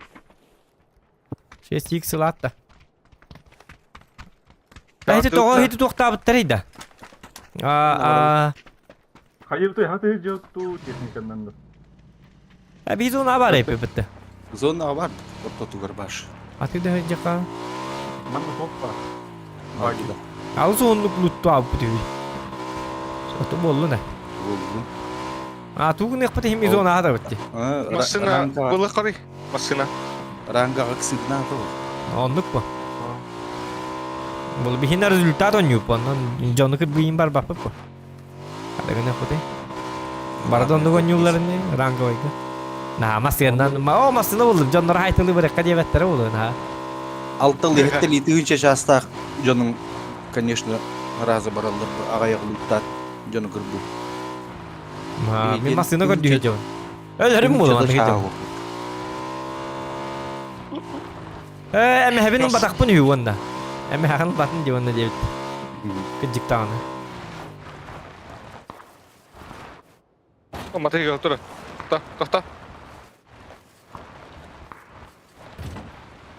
6х ылаатта. Эти тоҕо хити туохтаабыттар да. А Хайырты хаты жоту техниканан да. а би зона бар эпи битте. Зона бар, ортотугар баш. А ты да жака. Манна топ бар. Ал зонлук лутту алып бүтүбү. Ото боллу на. Болду. А тугун экпете хими зона ада битти. Машина было кори. Машина. Ранга аксидна то. Оннук бу. Бул бихин результат онньуп, оннон дьону кырбыйын бар баппыт бу. Адагын экпете. Барда оннук онньуулларыны ранговойга. На массыганан, о массына болдум, дьоннор хайтылы баракка диэбэттере болу, на. Алтыл ехтел итүүнче жастах дьонун, конечно, разы бараллар аҕайаҕылыктаат дьону кырбы. Мен массына көрдүү дьон. Өлөрүм болу маннык дьон. Э, эмэһэбин батахпын үһү уонна. Эмэһэҕин батын дии уонна диэбит. Кыдьыктаҕына. Матыгы тура. Та, та,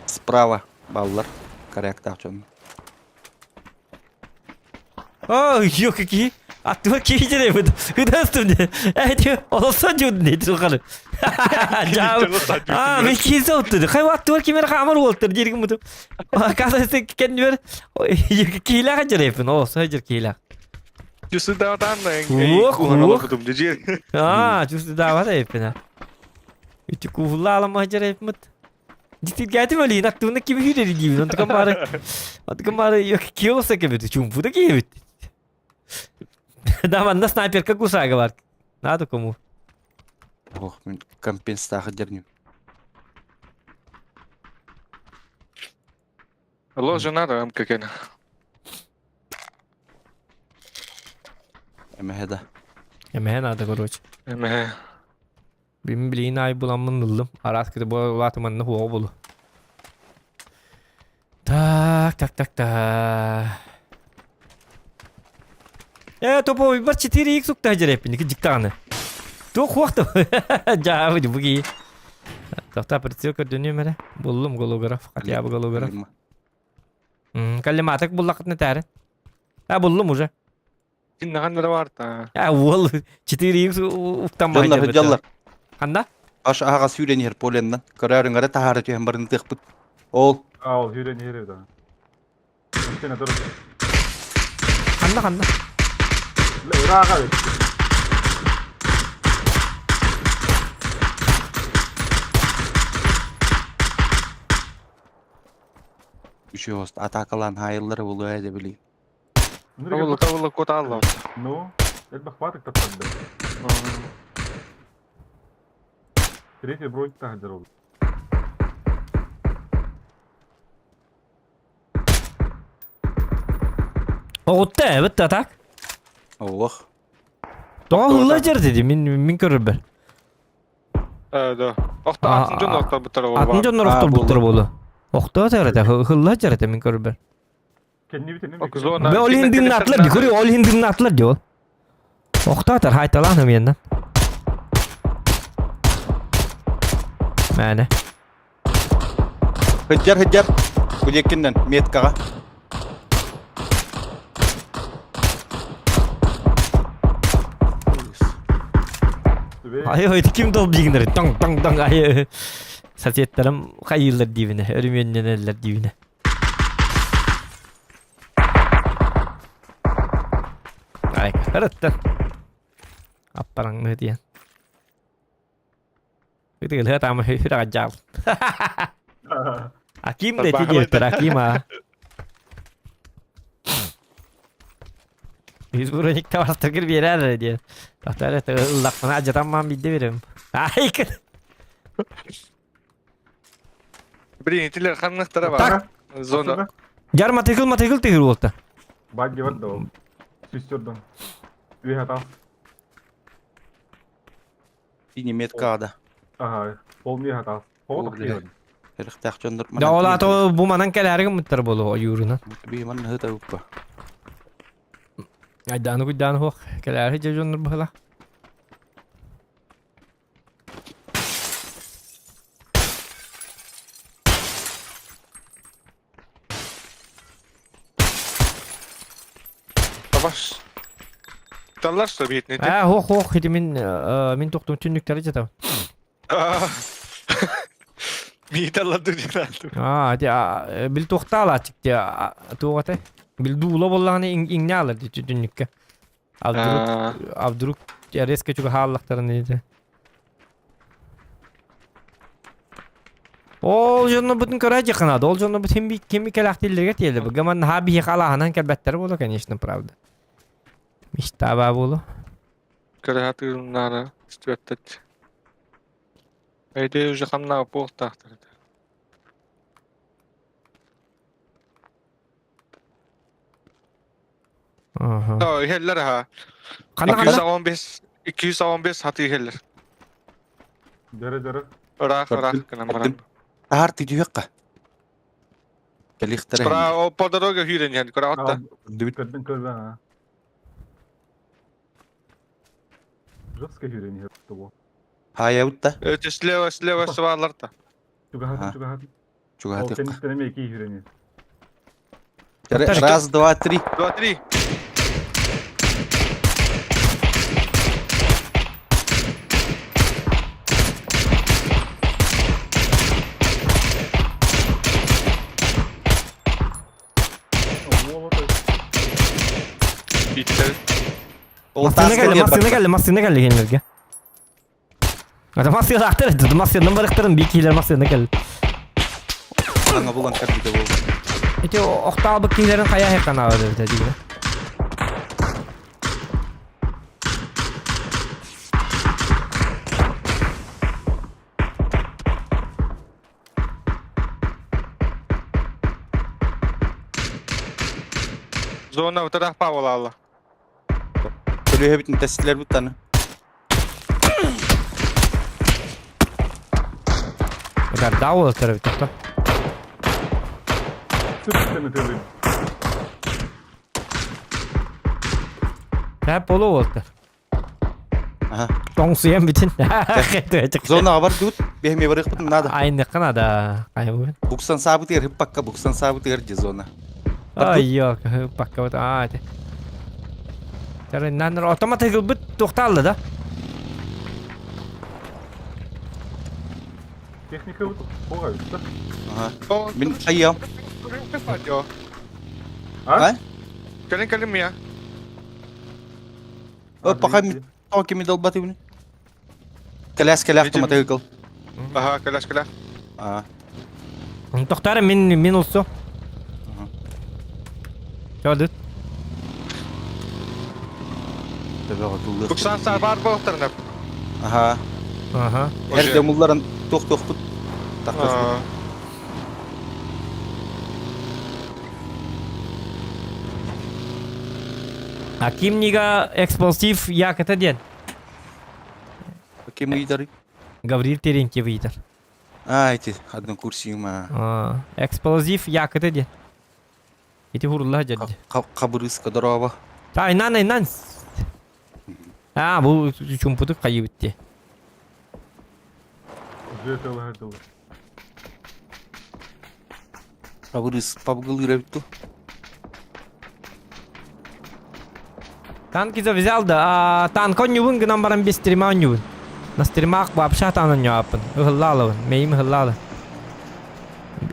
Справа баллар. Корректах дьон. О, ё какие! А ты какие деревья? Куда мне? Эти олоса дюдни тухары. А, мен кейсе отты. Хай ватты кимер хамыр болтыр дергим буту. Казасы кеннер кийле жерепин. О, сажыр кийле. Чувствую Ух, ух. А, чувствую да, епин. Үтү кувла алама жерепмит. Дитилгәтим әле, нактуны кими хүрер дибин. Онтукан бары. Онтукан бары киолса кебит, чумпу да кебит. Да, манна снайперка гусага бар. Надо кому. Ох, мен компенсатор дерню. Ложе надо МКК. Эмэһэ да. Эмэһэ надо, короче. Эмэһэ. Бим билигин аай буламмын ыллым. Араас кыты буолааты манна хуоҕа булу. Так, так, так, так. Э, тупой, бар 4x укта жереппин, дьиктаҕаны. Туох хуохта? Жаабы буги. Тохта прицел көрдөнүөм эрэ. Буллум голограф, хотя бы голограф. Коллиматор буллахытына тәрі. А, буллум уже. Киннахан да бар та. А, уол 4x уктан Дьоннор сылдьаллар. Ханна? Аш аһаҕас сүүрэн иһэр поленнан. Көрөөрүҥ эрэ таһаара түһэн барын тыахпыт. Ол. А, ол сүүрэн иһэр да. Сен атыр. Ханна ханна? Ырааҕа бит. Үчүгэй атаакалаан хаайыллара буолуо ээ били. Табылла табылла куотаалла. Ну, элбэх баатык таптарды. Третий бронь таһдыр ол. Оҕутта эбит да так? Ох. Тоҕо ылла дьэр диди мин мин көрөрбөр. Э, да. Охто атын дьон охторбуттар буолуо. Атын дьоннор охторбуттар буолуо. Охтоо тәрэтэ, хылла дьэрэтэ мин көрөрбөр. Бе ол иһин дыннаатылар ди, көрү ол иһин дыннаатылар ди ол. Охтоотор хайталаан ымыяннан. Мээнэ. Хыджар хыджар. Кудеккиннен меткаҕа. Ай ой ким долбигнер тоң тоң тоң ай соседтарым хайыылар диибинэ өрүмүөннэнэллэр диибинэ Ай, ырыттан. Аппараҥны диэн. Ытыгылыа таама сүрэҕэ Аким да ити диэбиттэр, Аким а. Үс броник табастыргыр биэрээр диэн. Тохтор ыллахпына адьатаммаан биирдэ биэрем. Ай, Блин, итилер ханныктара бар. Зона. Жар матыгыл матыгыл тыгыр уолта. Багги бар да ол. Сүстөрдөн. Үе хатал. Синий метка да. Ага, ол не хатал. Ол Эрихтаах дьоннор Да ол ато бу манан кэлээригин муттар болу ойууруна. Би манна хыта уппа. Айдааны куйдааны хуох кэлээри дьэ дьоннор быһыла. Табаш. Таллар что бит Аа, хуох хуох ити мин мин тохтум түннүктэри жатам. Мииталлар дурдунаатым. Аа, ити бил туохтаалааччык ти туох этэй? Бил дуула буоллаҕына иҥнэ аалар ди түннүккэ. А вдруг, а вдруг резко чугаһааллахтарын ити. Ол дьоннорбутун көрө дьаханаады. Ол дьоннорбут ким ким кэлэхтииллэргэ тиэлэ. Гаман наһаа биһиэхэ алааһынан кэлбэттэр буолуо, конечно, правда. Мечтаба буолуо. Көрө сатыырым наара стюарттат. Эйде уже хамнаа буолтаахтар. Ага. Да, иһэллэр аха. Ханна ханна? 215 215 хаты иһэллэр. Дөрө дөрө. Ыраах ыраах гынан баран. Таһар түдүөххэ. Кэлихтэрэ. Про по дороге хүйрен иһэн көрөҕөт Дүбүт. Көрдүн көрбө ha. Жестко хүйрен иһэр того. Хаайабыт да. да. Слева слева сыбаалар да. Чугаһатын чугаһатын. Ол Чугаһатык. кэнниттэн эмиэ ики хүйрен иһэр. Раз, два, три. Два, три. Биттер. Ол Массыына тааска кэллэ, диэн массыына барда. кэллэ, массыына кэллэ кинилэргэ. Ата массыына ахтар массыынан барыктарын бии киилэр массыына кэллэ. Аңа булан кәрбите бол. Ити охтаабыт киилэрин хайа хеканаабыт эбитэ дигинэ. Зона утарах павалаалла. Көлүөһэбитин тэстилэрбит таны. Ударда уолаттар эбит то. Сүрүттэн ытылын. Тää полу уолаттар. Аха. Тоҥсуйан бүтүн. Зонаҕа бар дуут, биһиэхэ барыахпытын наада. Айныхха наада. Хайабын. Буксан саабытыгар хыппакка, буксан саабытыгар дьэ зона. Ай йоо, хыппакка аа ити. Наннар автомат ылбыт туохтаалла да? Техника вот пугаются. Ага. Мин айям. А? Кэлин кэлин мия. Пока тоҕо кими долбатыбын? Кэлээс кэлээх туматыгыл. Аха, кэлээс кэлээх. Аа. Тохтар мин мин улсу. Чодут. Буксан саа баар буолтарына. Аха. Аха. Эрдэ мулларын туох-туохпут. Тахтаспыт. Акимнига эксплосив яката диэн. Ким ыйдарый? Гаврил Терентьев ыйдар. А, эти однокурсник ма. Эксплозив яката диэн. Ити хурулла дьэрди. Хабырыска дороба. Айнан айнан. А, бу чумпутук хайыбыт дии. Хабырыс пабгылыыр эбит ту. Танки взял да, а, танк онньубун гынан баран без стрима онньубун. На стримах вообще таан онньоаппын. Ыһыллаалабын, мэйим ыһыллаалы.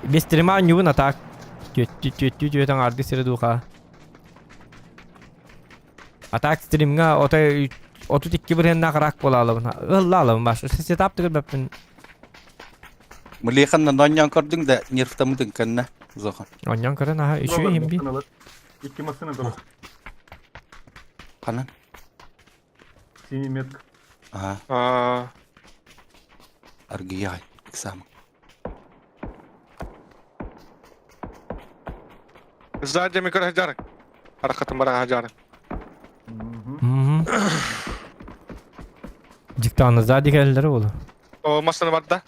Без стрима онньубун а так. Түөттүү түөт аҥаарды сири дууха. А так стримҥа отой 32 бырыһыаннаах рак буолаалабын. Ыһыллаалабын баш. Сетап тыгыр бэппин. Мылихан нонньон көрдүҥ да нервтамытын кэннэ зоха. Онньон көрөн аха үчүгэй иһин би. Икки массыына турар. Ханан? Синий метка. Ага. Аа. Аргияй. Экзамен. Сзади микро хажар. Арахатын бара хажар. Диктаны сзади кэлэллэр буолу. О, массыына барда.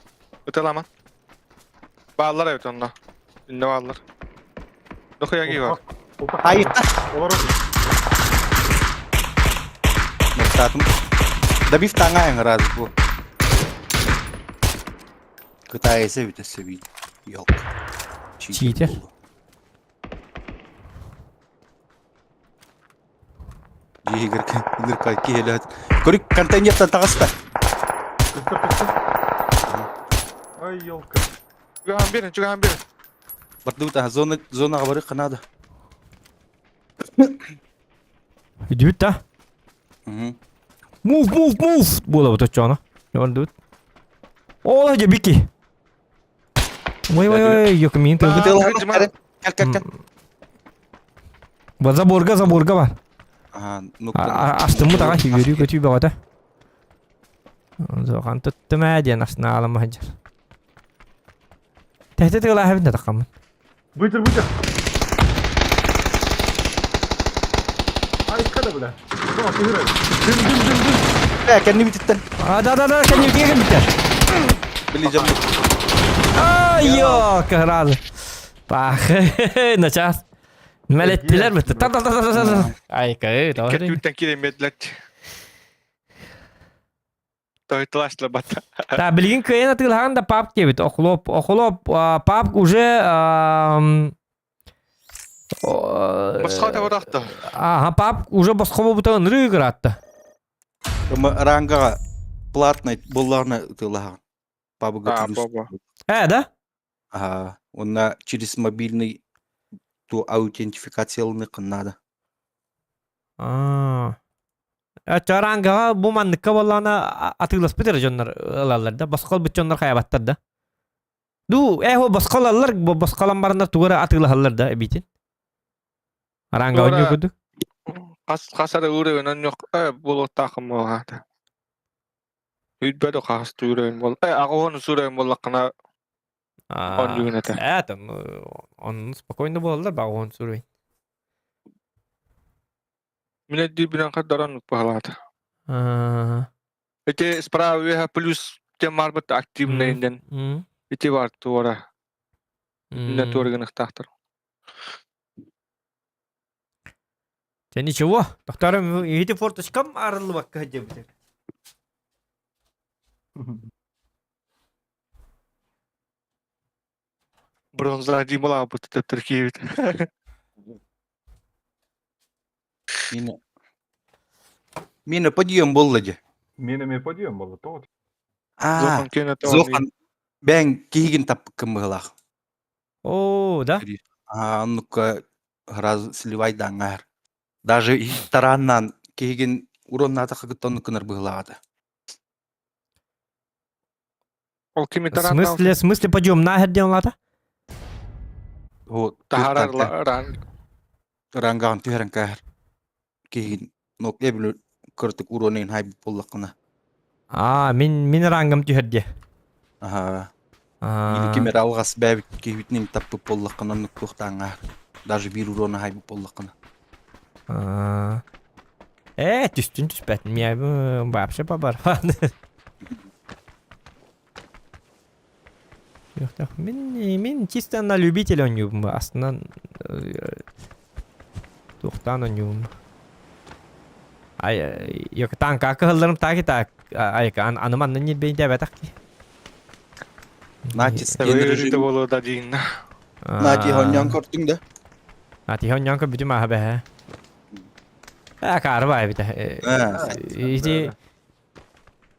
Ытылама. Бааллар эбит онно. Инне бааллар. Дохуя бар. Айта. Нертатым. Добив таңа раз бу. Кытайсы бит өссө Ёлк. Читер. Дьиһигэр ынырка киһилэт. Көрүк контейнертан таҕыста. Ай, елка. Чугаһан бир, чугаһан бир. Бардыбыт зона зонаҕа бары ханада. Үдүбүт да. Move, move, move! Буолабыт оччоҕуна. Бардыбыт. Ол дьэ бики. Ой, ой, ой, ёк, мин тылбыт. Кэл, кэл, кэл. Ба заборга, заборга бар. Ага, ну Астыммыт аҕа үөрүү көтүү бөҕөтө. Зохан туттум ээ диэн астына аламма сылдьар. Тэһитэ тыалааһабын да таххаммын. Быстро, быстро! Ай, когда, бля? Дома, ты играешь. Дым, дым, дым, дым. Э, кэннибититтэн. А, да, да, да, кэннибитигэр кэлбиттэр. Били дьон. Ай, ёк, разы. Пах, начаас. Мэлэттилэр битти. Та та та та та та. Ай, кай, давай. Кэтүүттэн киирэн биэрдилэр. Тойтулаштылар бата. Да, билигин кыайан атыылаһан да пап диэбит. Охлоп, охлоп, пап уже Босхо табарахта. Ага, пап уже босхо бута ынырыы ыратта. Рангаға платный булларны тылаһаҕын. Пабыга А, баба. Э, да? Ага, онна через мобильный ту аутентификациялыны надо. А. Рангаҕа бу манныкка буоллаҕына атыыласпыт эрэ дьоннор ылаллар да. Босхол бут дьоннор хайабаттар да. Ду, э, хо босхол аллар, босхолан бараннар тугара атыылаһаллар да эбитин. Ранга Туора- ойнуу курдук. Хас хасара уурайын онньох э буолуохтаахым буолаата. Үйбэдо хас туурайын бол. Э аҕыһын суурайын буоллаххына онньугун этэ. Э, там, он спокойно буолла, багон суруй. Мин өйдүүрбүнэн хардаран баһылаата. Аа. Ити справа үөһэ плюс тем марбыт активный ден. Ити бар туора. Инне туора гыныктаахтар. Те ничего, докторым ити форточкам арыллыбакка сылдьыбыт. Бронза Дималаабыт төптөр киэбит. Мина. Мина подъем буолла дьэ. Мин эмиэ подъем буолла тоҕо? Аа, Зохан киэнэ Зохан бэйэҥ киһигин таппыккын быһылаах. Оо, да? Аа, оннукка сразу сливайдааҥҥаар. Даже тарааннаан киһигин уроннаатахха кытта оннук гынар быһылаах этэ. Ол кими В смысле, в смысле подъем нахер диэн лата? Вот, Таһаарар ранг. Рангаҕын түһэрэн кээһэр. Киһигин нок эбилу кыртык уронун хайбыт буоллаххына. Аа, мин мин рангым түһэр диэ. Аха. Или ким эрэ алҕас бээбит киһибитин таппыт буоллаххына оннук туохтааҥҥаар. Даже биир урону хайбыт буоллаххына. Аа. Э, түстүн түспэт. Мия вообще по барабану. Мин мин чисто на любитель оонньуубун астынан туохтаан оонньуубун. Ай, танка кыһылларым таки так айка аны манна ньирбэйдээбэтэх ки. Натис боло да диин. Нати хоньон көрдүҥ да? Нати хоньон көрбүтүм аха бэһэ. Ээ, каары баай битэ. Ити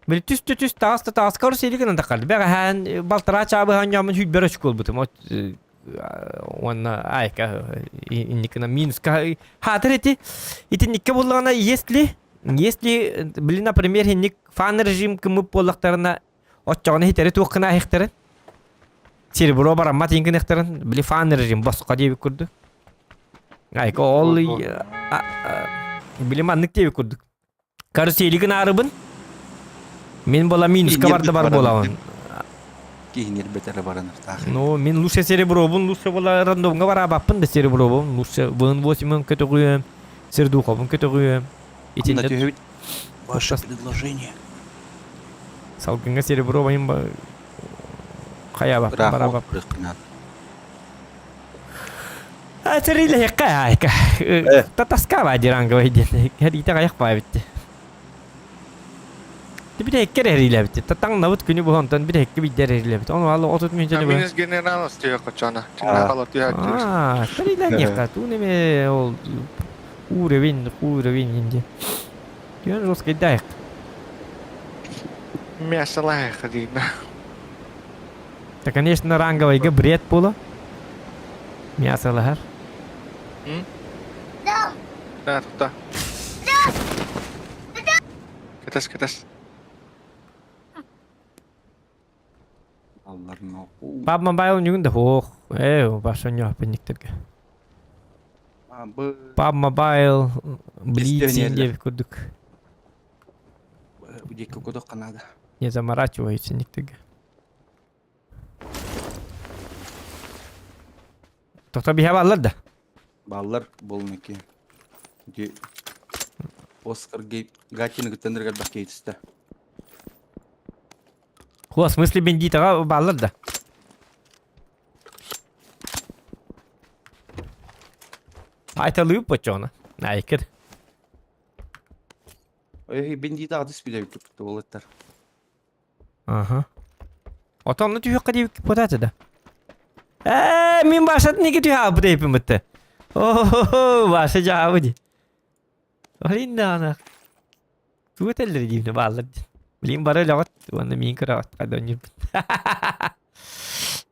Били түс түс таас да таас карусели гынан таххар. Бэҕэһээн балтараа чаабыһаан ньоомун сүүрбэр өчүк буолбутум. Уонна айка инникина минуска хаатыр ити итинникке буллаҕына если если блин например инник фан режим кымып буоллахтарына оччоҕуна хитэри туох гына аһыхтарын серебро бараммат иҥкиниэхтэрин били фан режим босхо диэбит курдук айка ол били маннык диэбит курдук каруселигин гынаарыбын мин була минуска барда бар буолабын Киһинирбет эрэ баран Ну, мин лучше серебробун, лучше була рандомҥа бараабаппын да серебробун, лучше вын восемь көтөҕүөм, сердуховун көтөҕүөм. Итиннэ Ваше предложение. Салгыҥҥа серебро байым хайаабаппын бараабаппын. Сэрилэһиэххэ айка. Татаскаба диранговай диэн. Хэриитэ хайах баабитти. Бит эккер эрилэбит. Татаҥнабыт күнү бу онтон бит экки биддер эрилэбит. Ону алы отут мүнчэни бу. Минус генерал стиэ кочана. Чинна Аа, сэрилэниэххэ. Туун эме ол уровень, уровень инде. Күн жесткайдаайық. Мясо лайха дейм. Да, конечно, ранговыйга бред була. Мясо лаһар. Да, тутта. Кэтес, кэтес. Пап Мобайл нүгүн да хоох. Э, баша ньооппунниктерге. Пап Мобайл, Блиц диэбит курдук. Диэки кудохха наада. Не заморачиваются никтеге. Тохто биһэ баллар да? Баллар болники. Ди Оскар Гейт Гатины кыттаныргар бакейтиста. Хуа, в смысле бендитаға баллар да? Айталыы почона. Айкыр. Ой, бендита адыс биле болаттар. Ага. Отон ну түһүөххэ диэбиккит буотаата да. Ээ, мин Башатын ики түһаабыт эйпин бытты. О, Баша дьаабы ди. Олин даҕаны. Тугу этэллэр диибинэ бааллар диэн. Билигин бары өлөҕүт уонна миин көрөҕүт хада онньуйбут.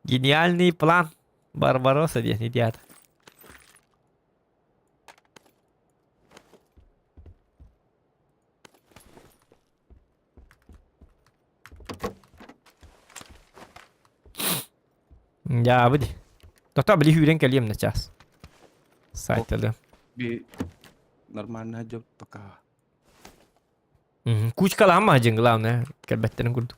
Гениальный план Барбаросса диэн идеята. Дьаабы дии. Тото били сүүрэн кэлиэм на час. Сайталы. Би нормально идет пока. Кучкалаама дьин главное кэлбэттерин курдук.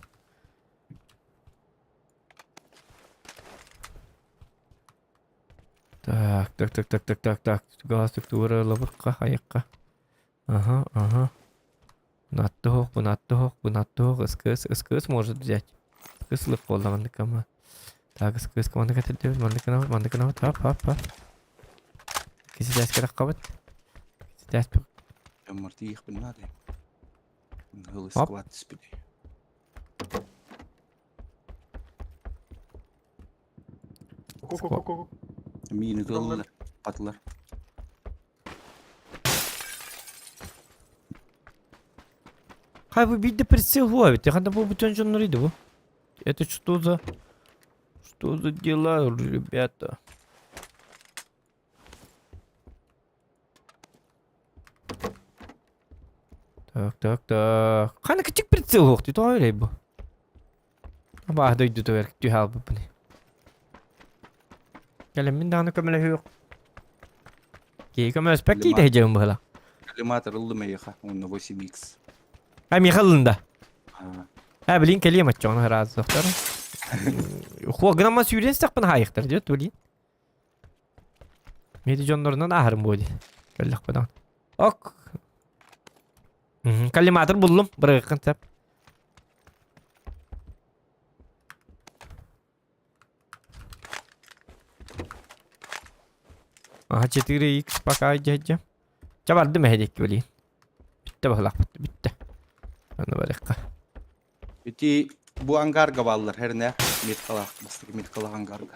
Так, так, так, так, так, так, так. Галстук туора лабырка, айыкка. Ага, ага. Бунаттуох, бунаттуох, бунаттуох, СКС, СКС может взять. СКС лып буолла маннык ама. Так, СКС маннык этирдибит, маннык гынабыт, маннык гынабыт, хап, хап, хап. Киситээс кереккабыт. Киситээс Мартиихпин наада. Хылы Оп. склад түспүтэ. Ку-ку-ку-ку. Миини тыллар, патылар. Хай бу биирдэ прицел ловит. Ханда бу бүтүн дьоннор иди бу. Это что за... Что за дела, ребята? Так, так, так. Хана кичик прицел уох, ты то бу. Абаа дойду төвөр түһэ албыппын. Кэлэммин даҕаны көмөлөһүөх. Киһи көмөлөспөк киитэ сылдьабын быһыла. Коллиматор ыллым эйиэхэ, уонна 8X. А миэхэ ылында. Аа. А билин кэлиэм оччоҕуна ыраазыахтар. Хуа гынамма сүүрэн сахпын хаайыхтар диэт билин. Миэти дьоннорунан ааһарым буо дии. Кэллэхпин даҕаны. Ок. Коллиматор буллум, бырыгыккын сөп. Аха 4x пока дьэ Ча бардым эһэ диэки билигин. Бүттэ баһылаахпыт бүттэ. Аны барыахха. Ити бу ангарга бааллар хэрнэ меткалаах бастакы меткалаах ангарга.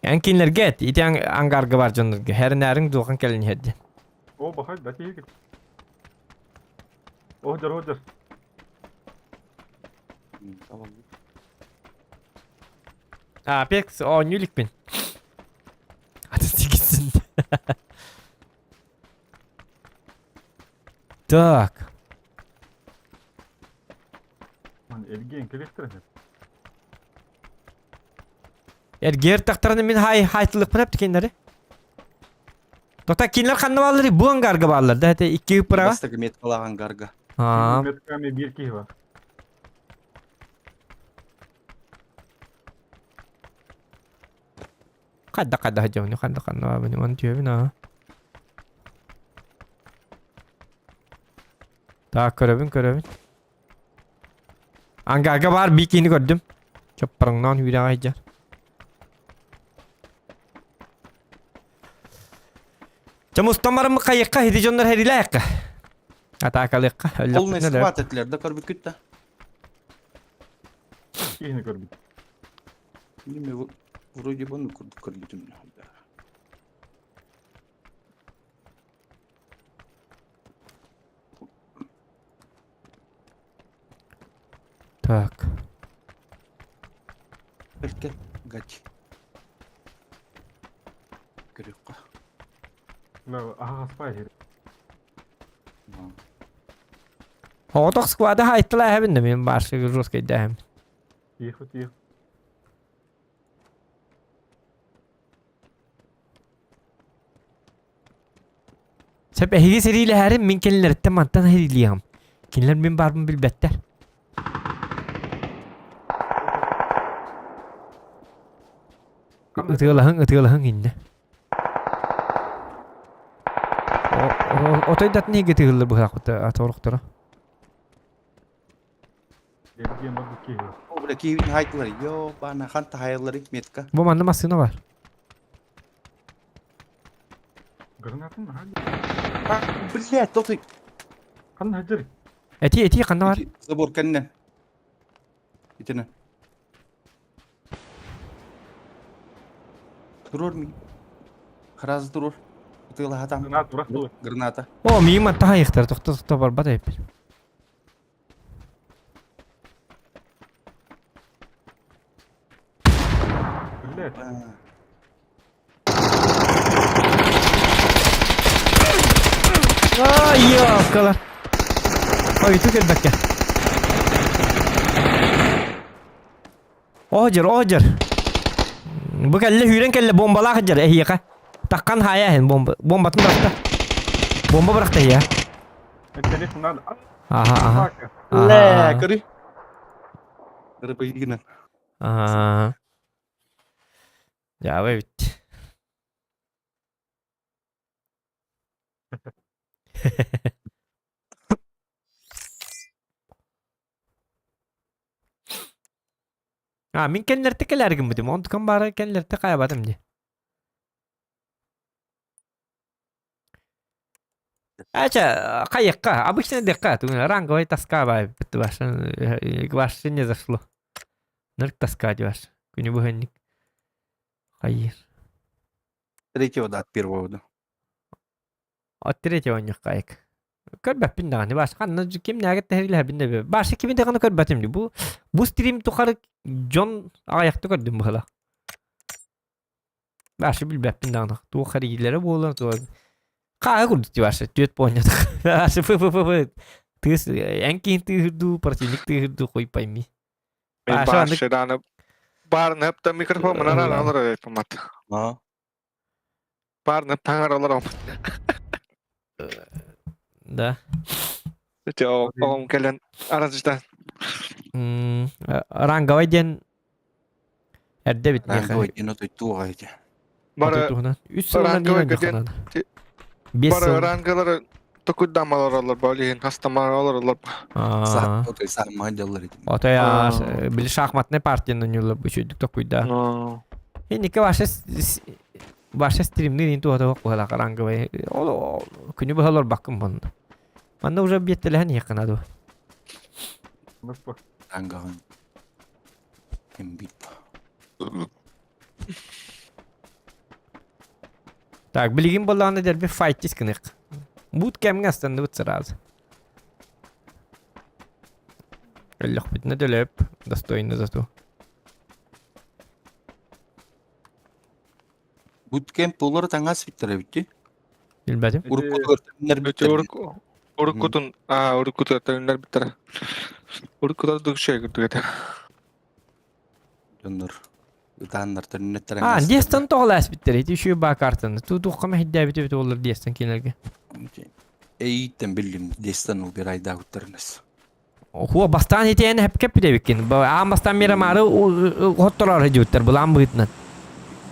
Эн кинилэргэ эт, ити ангарга бар дьоннорго хэрнээриҥ дуохан кэлин иһэр диэн. О, бахай, да тиһик. Оһдьор, оһдьор. Apex оонньуу иликпин. Атын сигитсин. Так. Эргиэн кэлиэхтэрэ. Эргиэр тахтарына мин хай хайтылыкпын эпти кинилэри. Тота кинилэр ханна бааллар бу ангарга бааллар да это икки ыппыраҕа. Бастакы меткалаах ангарга. Аа. Метками биир киһи бар. Хадда хадда хаддьабыны хадда ханна баабыны маны түһэбин аа. Так көрөбүн көрөбүн. Ангарга баар бикини көрдүм. Чоппороҥноон үүрэҕэ сылдьар. Чэ мустан бараммыт хайыахха ити дьоннор хэрилээххэ. Атаакалыахха Полный өллөхпүтүнэ схват этилэр да көрбүккүт да. Киһини көрбүт. Неме вроде бы курдук көрбүтүм. Так. Бэркэ гать. Көрүөххэ. Аһаҕаспай иһэр. Оҕотох сквада хайттылаа эһэбин да мен бааршы жесткайдааһым. Тихо, тихо. Сөп эһиги сэриилэһэрим мин кинилэриттэн мантан сэриилиэҕим. Кинилэр мин баарбын билбэттэр. Ытыалаһыҥ, ытыалаһыҥ иннэ. Отой датын иһигэ тыһыллар быһаахпыта аторохторо. О, бля, киһибитин хаайтылар. Йоо, баана хан тахайаллары метка. Бу манна массыына бар. Гранатын А, блядь, тот Ханна хадыр. Эти, эти ханна бар? Забор кэннэ. Итини. Туруор ми. Харазы туруор. Ытыалаһатам. Граната урах Граната. О, миигин манта хайыхтар, тохто тохто барбат эппин. Блядь. Ай, ёпкалар. Ой, түк элбэккэ. Оһдьор, оһдьор. Бу кэллэ сүүрэн кэллэ бомбалаах дьэр эһиэхэ. Таххан хаайа иһин бомба бомбатын бырахта. Бомба бырахта эһиэхэ. Интересно надо. Аха, аха. Лэ, көрүй. Рыбыйгынан. Аха. Дьаабы эбит. А, мин кэннэртэ кэлээр гыммытым. Онтукам баара кэннэртэ хайабатым дии. Ача, хайыкка, обычно дыхха, ранговый тоска бай, ваше не зашло. Нырк тоска ваш. Күнү быһынник. Хайыр. Третьего, да, от первого, да. От третьего онньуккайык. Көрбөппүн даҕаны бааш ханна кимнээгэ тэһэрилэһэбин да баша кими даҕаны көрбөтүм дии бу бу стрим тухары дьон аҕыйахта көрдүм быһыла баша билбэппин даҕаны туох эрийиилэрэ буолан туох хааһы курдук дии баша түөрт понятых баша ф ф ф тыас эн киһин тыыһырдуу противник тыыһырдуу хуй пойми Баша даҕаны баарына хапта микрофон мунаран олорор эппимат. Баарына таҥар олором. Да. Ити оҕом кэлэн аразыта. Ранговай диэн эрдэ бит Ранговай диэн отой туоҕа ити. Бары үс сылынан диэн Бары рангалары токуйдаан олороллор бо илиһин хастамаар олороллор. Отой сааммаһын дьаллар ити. Отой били шахматный партияны ньулар бу үчүгдүк токуйда. Инники ваше ваше стримнир ин туһата суох быһалаах ранговай. Ол күнү быһа олорбаккын бонно. Манна уже биэттэлэһэн иһиэххэ наада. Рангаҕын имбит. Так, билигин буоллаҕына дэрби файтис гыныах. Буут кэмҥэ астанныбыт сразу. Өллөхпүтүнэ төлөп, достойно зато. Буткемп олары таҥас биттэр эбит Билбэтим. Уруккутугар төннөр биттэр. Уруккутун, аа, уруккутугар төннөр биттэр. Уруккутар дукшай курдук этэ. Дьоннор ытааннар төннөттөр А, диэстэн тоҕолааспиттэр ити үчүгэй баа картаны. Ту туохха мэһэйдээбит эбит олор диэстэн кинилэргэ. Эйиттэн биллим диэстэн ол бир айдаабыттарынас. Хуа бастаан итиэн хэпкэппит эбиккин. Аан бастаан Мирамары хоттороор дьүттэр былаан быһыытынан.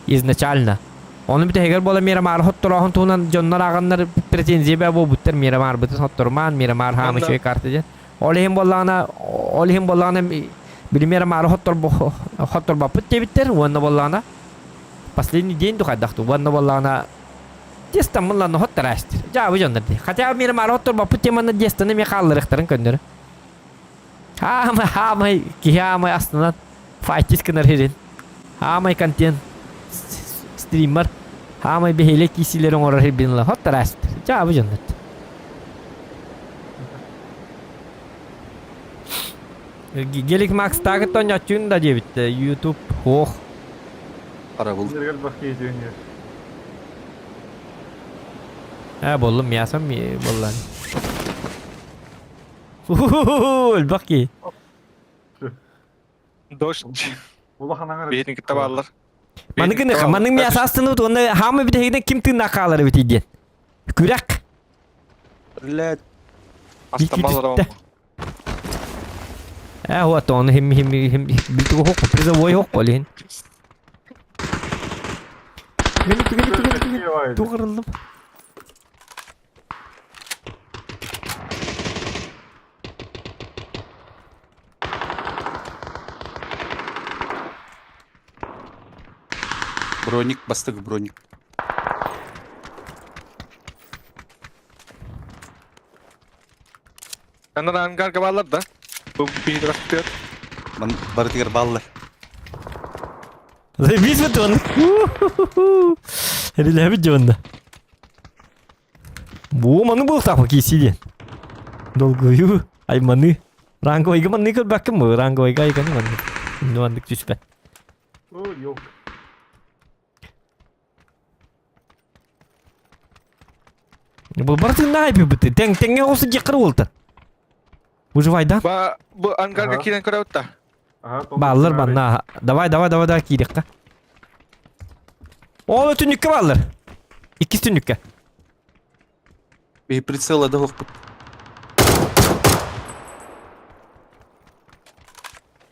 Изначально. Ону бүтэһигэр буола Мирамары хотторооһун туһунан дьоннор ааҕаннар претензия бээ буолбуттар Мирамарбытын хотторумаан Мирамар хаама үчүгэй карта диэн. Ол иһин буоллаҕына, ол иһин буоллаҕына били Мирамары хотторбоппут диэбиттэр уонна буоллаҕына последний день духайдахту уонна буоллаҕына тестаммын ланна хоттораастыр. Дьаабы дьоннор дии. Хотя Мирамары хотторбоппут теманы тестаны эмиэ хаалларыахтарын көннөрү. Хаамай, хаамай, киһи аамай астынан файтис гынар хирин. Хаамай контент стример хаамай бэһиэлэ киисилэр оҥорор хирбин ла хоттораастыр. Дьаабы дьоннор. Гелик Макс таагыт оонньооччугун да диэбит YouTube ох Харабыл. Ээ боллум мясом боллан. Өлбөх киһи. Дождь. Биһитин кытта бааллар. Маннык гыныха, маннык мясо астыныбыт уонна хаамы бүтэһигинэн ким тыыннаах хаалар эбитий диэн. Күрэх. Блядь. Астамал Э, вот он хим хим хим биту хок призовой хок олин. Гини гини гини гини тугырылдым. Броник, бастык броник. Анар ангарга баалар да. Бу биир растет. Ман барытыгар бааллар. Заебись вот он. Релябит дьонно. Бу маны буолтаах киисиди. Долгую, айманы. Ранговайга манны көрбөккүн бу, ранговайга айганы манны. Ну андык түспэт. Бу барытын айбыт. Тең теңге олсы дьеккыр болта. Выживай, да? Ба бу ангарга киирэн көрөбүт да. Бааллар банна. Давай, давай, давай, давай киириэххэ. Ол түннүккэ бааллар. Иккис түннүккэ. Биһи прицела да хохпут.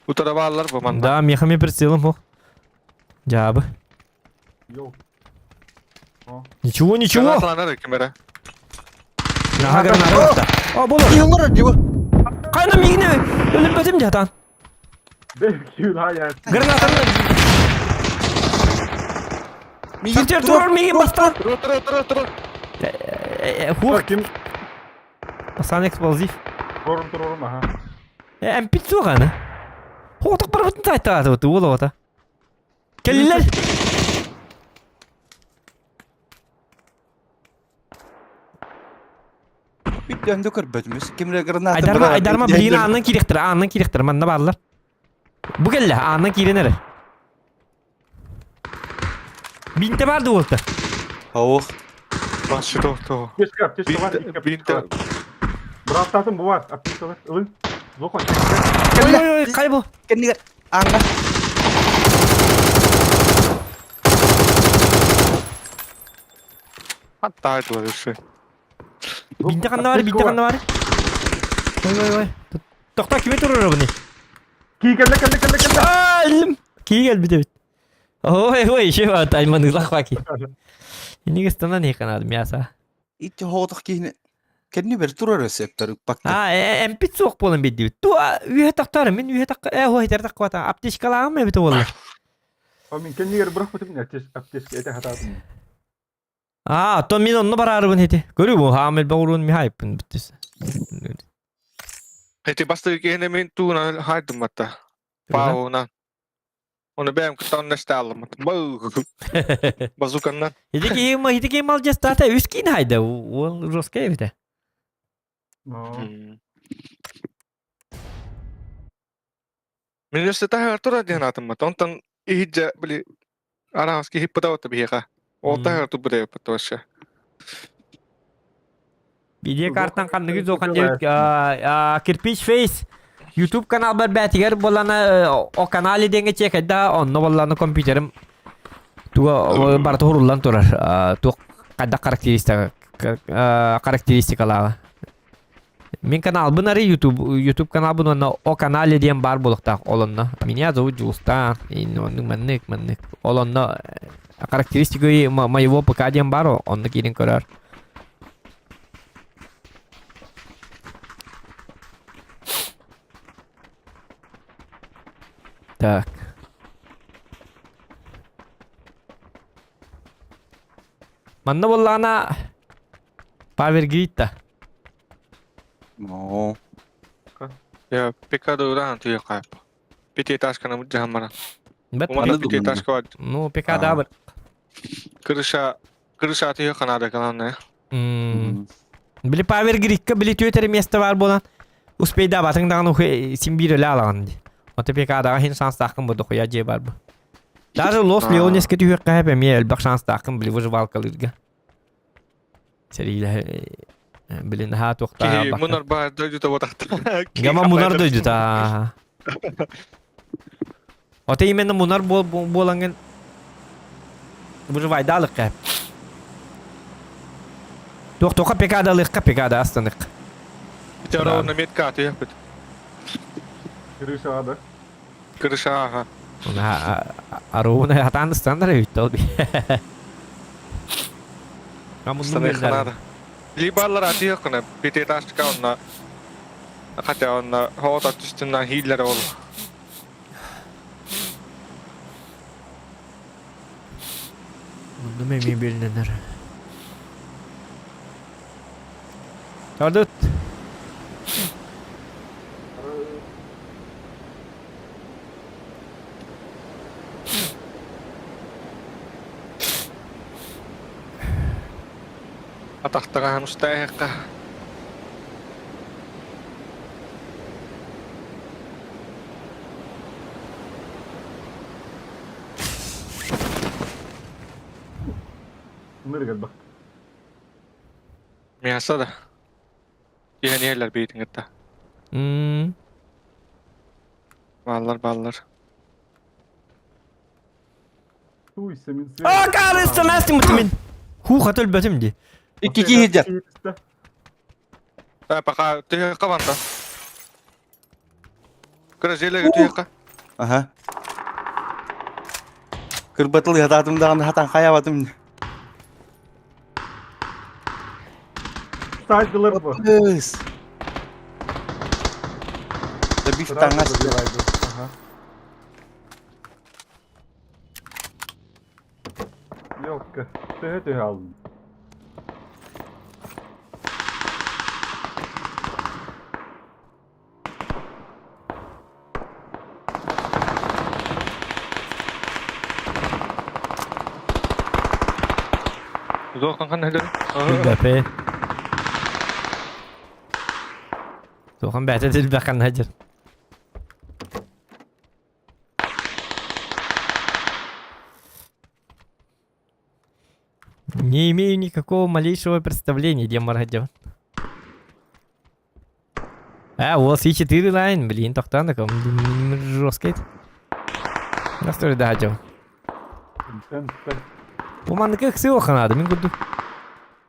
Утара бааллар бу манна. Да, меха мен прицелом хох. Дьаабы. Ничего, ничего. Гранаталанар ким эрэ. Наха граната. О, болор. Йыллар диба. Кайна мигне өлүрбөтүм жатан. Гранатаны... Шахтер турар миигин бастаан! Тур, тур, тур, тур. Хуох. Ким? Асан эксплозив. Турорум, турорум, аха. Эмпит суох аны. Хоотох барбытын сайтаатыбыт уол оҕото. Кэллилэр. Бүттэн да көрбөтүм. Кимре граната Айдарма, айдарма билигин аанынан киириэхтэрэ, аанынан киириэхтэрэ, манна бааллар. Бу кэллэ, аанынан киирэн эрэр. Бинте бар да уолта. Ох. Башы тохто. Аптечка, аптечка бар, икки Бинте. аптечка бар. Бырааттаатым бу бар, аптечкалар. Ылын. Зохон. Ой, ой, ой, кай бу? Кэннигэр ааҥҥа. Хатта айтылар Бинте ханна бар, бинте ханна бар? Ой, ой, ой. Тохто кими турар бұны? Кии кэллэ, кэллэ, кэллэ, кэллэ. Иллим. Кии кэлбит эбит. Ой, ой, еще тайманыылах баки. Иниг станан хиканад мяса. Ити хоотох киһини кэнни бер турар өсөптөр ыкпакка. А, эмпит суох буолан биэрдибит. Туа үһэ тахтар, мин үһэ тах э хой тер тахквата. Аптечкалаам эбит буолла. О, мин кэннигэр бырахпытым, аптечка этэ хатаатым. А, то мин онно бараарыбын хити. Көрүү бу хаамел богуруун михайпын бүттүс. Эти бастыгы киһини мин тууна хайдым матта. Пауна. Оны бэм кытта онно сталым. Базуканнан. Хити киһи хити киһи малдьастаата үс киин хайда. Ол жестко эбитэ. Мин өссө таһыгар турар диэн аатыммат. Онтон иһирдьэ били араас киһи пытабыта биһиэхэ. Ол таһыгар турбут эбиппит вообще. Видео картан ханныгы зохан диэбит Кирпич Фейс YouTube каналбар бээтигэр буоллана о канале диэҥҥэ чиэкэйдэ онно буоллана компьютерым туга барыта уһуруллан турар туох хайдах характеристика характеристикалааҕа Мин каналбын ары YouTube YouTube каналбын уонна о канале диэн баар буолуохтаах ол онно меня зовут Дьулустаан оннук маннык маннык ол онно характеристикы моего ПК диэн баар онно киирэн көрөр. Так. Манна буоллаҕына Павер Гритта. Оо. Я пикаду ураан туйа кайп. Пятиэтажканы бу баран. Бэт Умана пятиэтажка бар. Ну, пикада бар. Крыша крыша туйа канада каналная. Били Павер Грикка били түөтер место бар буолан. Успейда батың даҕаны син биир өлө алаҕын ди. Ота пикадаҕа хин шанстааххын бу дохуя дьиэ бар бу. Даже Лос Леонеске түһүөххэ хэп эмиэ элбэх шанстааххын били выживалкалыырга. Сэриилэһэ билин наһаа туохтаа Киһи мунар баар дойдута ботахта. Гама мунар дойдута. Ота именно мунар буолангын выживайдаалыкка. Туох тоха пекадалыкка пекада астанык. Второго метка атыяппыт. Крыша да. Крыша ага. Аруна хатаан стандар эбит ол. Станыханада. Либаллар атыяхына пятиэтажка онна хотя онна хоот түстүннан хииллер ол. Мунду эми билинер. Тардыт. Атахтагахан устаахка. Ныргат бак. Мясо да. Иһэн иһэллэр биитин кытта. Бааллар бааллар. Туйся мин А, карыста настым мин. Ху хатыл бөтүм ди. Икки киһи дьэ. Э, пока түһүөххэ барда. Кыра желеге түһүөххэ. Аха. Кырбатыл хатаатым даҕаны хатан хайабатым. Сайдылар бу. Кыс. Да биф таҥас. Ага. Ёлка, төһө-төһө алдың? Зохан ханна хәдер? Билбэппин. Зохан бэйэтэ билбэх ханна сылдьар. Не имею никакого малейшего представления, где мародер. А, у вас и 4 лайн, блин, тохтан таком жесткий. Настрой дадим. Бу маннык ыксыы ханады, мин курдук.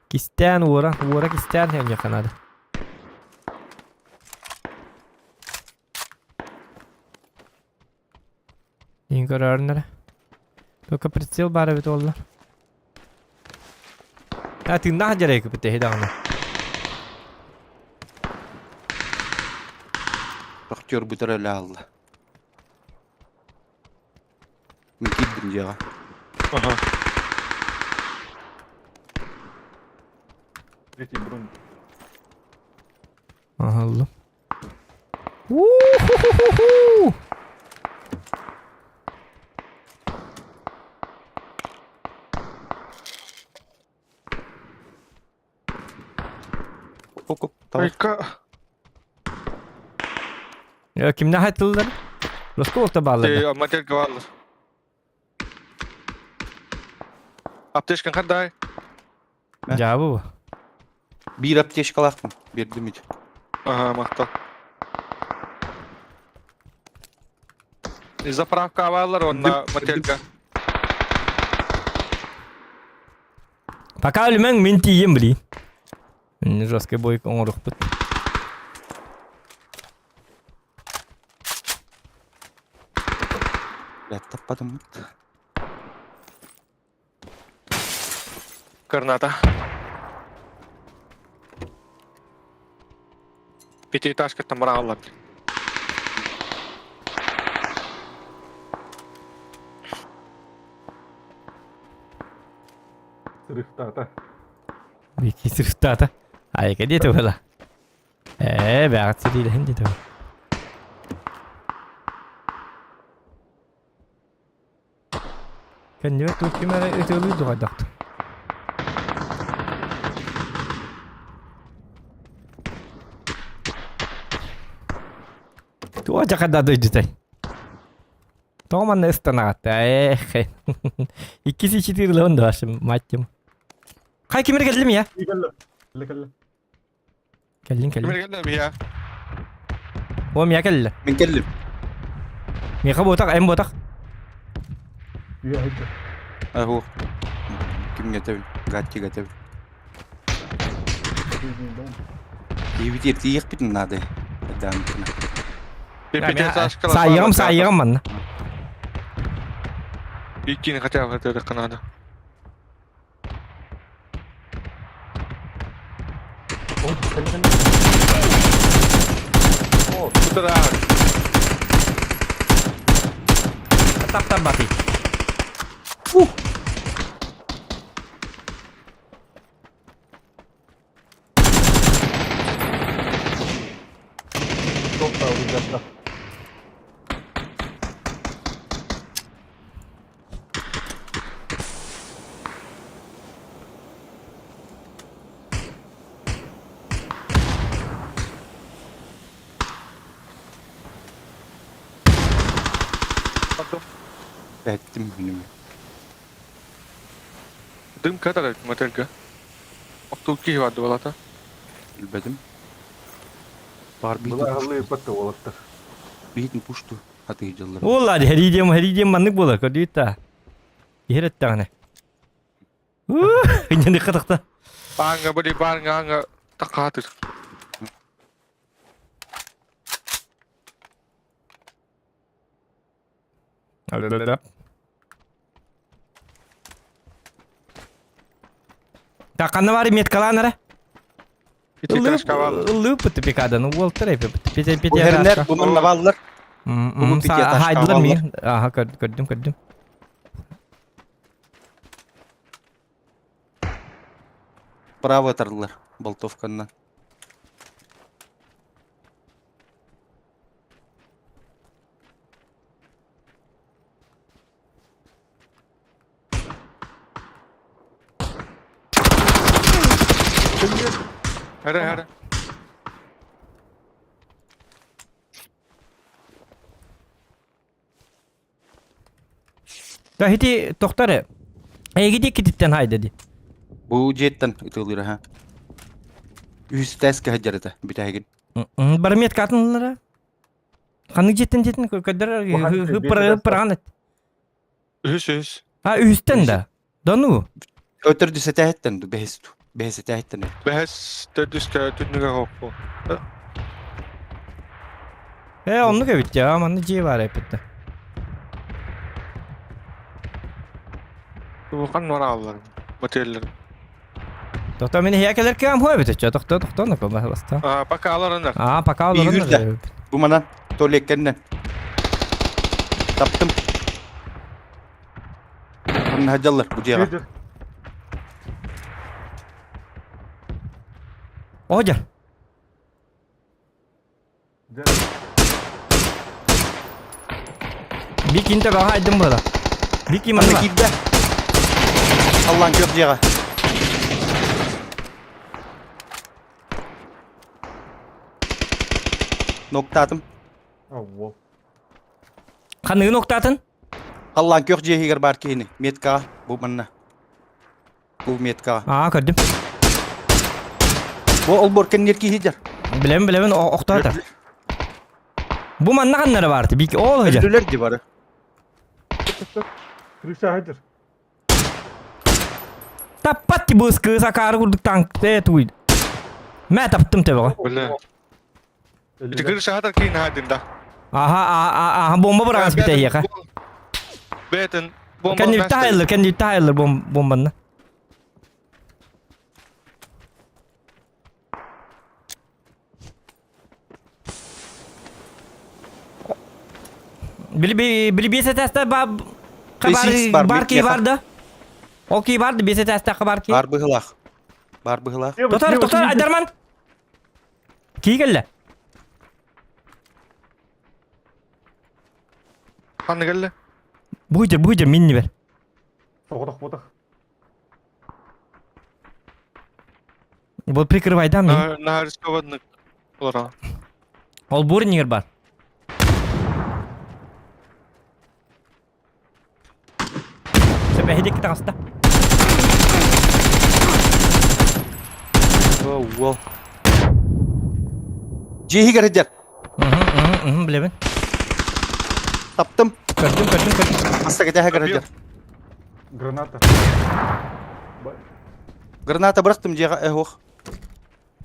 Кистээн уора, уора кистээн хэньэ ханады. Иин көрөөрүннэрэ. Только прицел баар эбит буолла. А тыыннаах дьарай кыпыт эһи даҕаны. Шахтер бүтэр эле алла. Мин киирдим дьиэҕэ. Ага. Третий бронь. Ага, ыллым. У-ху-ху-ху-ху! Оп, давай. Айка. Э, Кимнээх айтыллар? Роско бааллар да? Э, модельга бааллар. Аптечкан хандай? Дьаабы бу. Биир аптечкалаахпын. Биэрдим ити. Ага, махтал. И заправка бааллар онна мотельга. Пока өлүмэҥ мин тиийим блин. Жесткий бой оҥорукпут. Таппатым. Граната. Пятиэтажка там быраҕаллар. Сырыхтаата. Бики сырыхтаата. Айка диэтэ буола. Ээ, бэҕэт сэриилэһин диэтэ. Кэннибэр туох ким эрэ ытыалыыр дуҕайдахтын. Туох дьахарда дойдутай? Тоҕо манна ыстанаҕатта? Эх, иккис ичитирлэбин да вашим мать Хай кимир кэллим я? Кэллэ. Кэллэ кэллэ. Кэллин кэллин. Кимир кэллим я? О, мия кэллэ. Мин кэллим. Миэхэ буотах, эн буотах. Үйэ Аһу. Кимҥэ тэбин? Гаттига тэбин. Тиийбит тиийиэхпитин наада. Саайыҕым, саайыҕым манна. Иккини хотя бы это надо. Таптар бати. Эттим күнүм. Дым катар мотельга. Охтул киһи бар дуолата. Билбэтим. Бар Былаһылыы патта уолаттар. Биитин пушту атыы дьыллар. Уолла хэридиэм хэридиэм маннык буолар көрдүүт Иһэр эттэҕинэ. Инньэни хатахта. Баанга били баанга аанга такаатыр. Так, ханна баар меткалаан эрэ? Пятиэтажка бааллар. Ыллыыппыт пикадан, уолтар эпи. Пяти Эрнер бу баллар. Бу пятиэтажка Хайдылар баллар. ми. Аха, көрдүм, көрдүм. Справа ытарлар болтовканнан. Эрэ эрэ. Да ити тохтор эйгити кититтен хайда ди. Бу дьиэттэн ытылыыр аха. Үһүс тээскэ сылдьар этэ бүтэһигин. Бармет катынлара. Ханнык дьиэттэн дьиэтин көддөр ыппыраҕан эт. Үһүс үһүс. А үһүстэн да. Да ну. Өтөрдүс этээһиттэн ду бэһис ду. Бэһис этээһиттэн. Бэһис төрдүскэ түннүгэ хоппу. Э оннук эбит я манна дьиэ баар эппит. Улахан нуорааллар. Мотеллер. Тохто мин иһэ кэлэр кэм хуа эбит чө тохто тохто на баста. А пока аларынар. А пока аларынар. Бу манан туалеккэннэн. Таптым. Манна сылдьаллар бу дьиэҕэ. Одер. Бикинте баҕа айдым буола. Бики манна киирдэ. Аллан көх дьиэҕэ. Ноктаатым. Ханныгын октаатын? Халлаан күөх дьиэ иһигэр баар киһини. Меткаҕа бу манна. Бу меткаҕа. Аа, көрдүм. Бу олбор кэннир киһи дьар. Билэбин, билэбин, охтоото. Бу манна ханнара баарты? Бик ол хыдьар. Өлдүлэр ди бары. Крыша хыдьар. Таппат ти быс кыыс акаары курдук танк э туй. Мэ таптым төбөҕө. Бля. Ити крышаҕа киин хаадын да. Аха, аха, бомба быраҕас бүтэйиэхэ. Бэтин бомба. Кэннибитте хайыллар, кэннибитте хайыллар бомбанна. Били били биэс этээсте бар бар ки бар да. Ол ки бар да биэс этээсте бар ки. Бар быһылаах. Бар быһылаах. Тотар, тотар, Айдарман. Кии кэллэ. Ханна кэллэ? Бу жер, бу жер, минни бер. Соҕотох ботах. Бу прикрывайдан мин. На рисковадны олора. Ол бур нигер бар. Сөбэһидик таҕыста. Оо, уол. Дьиэһигэр сылдьар. Уһун, билэбин. Таптым. Көрдүм, көрдүм, көрдүм. Астак этээһигэр сылдьар. Граната. Граната бырахтым дьиэҕэ эһуох.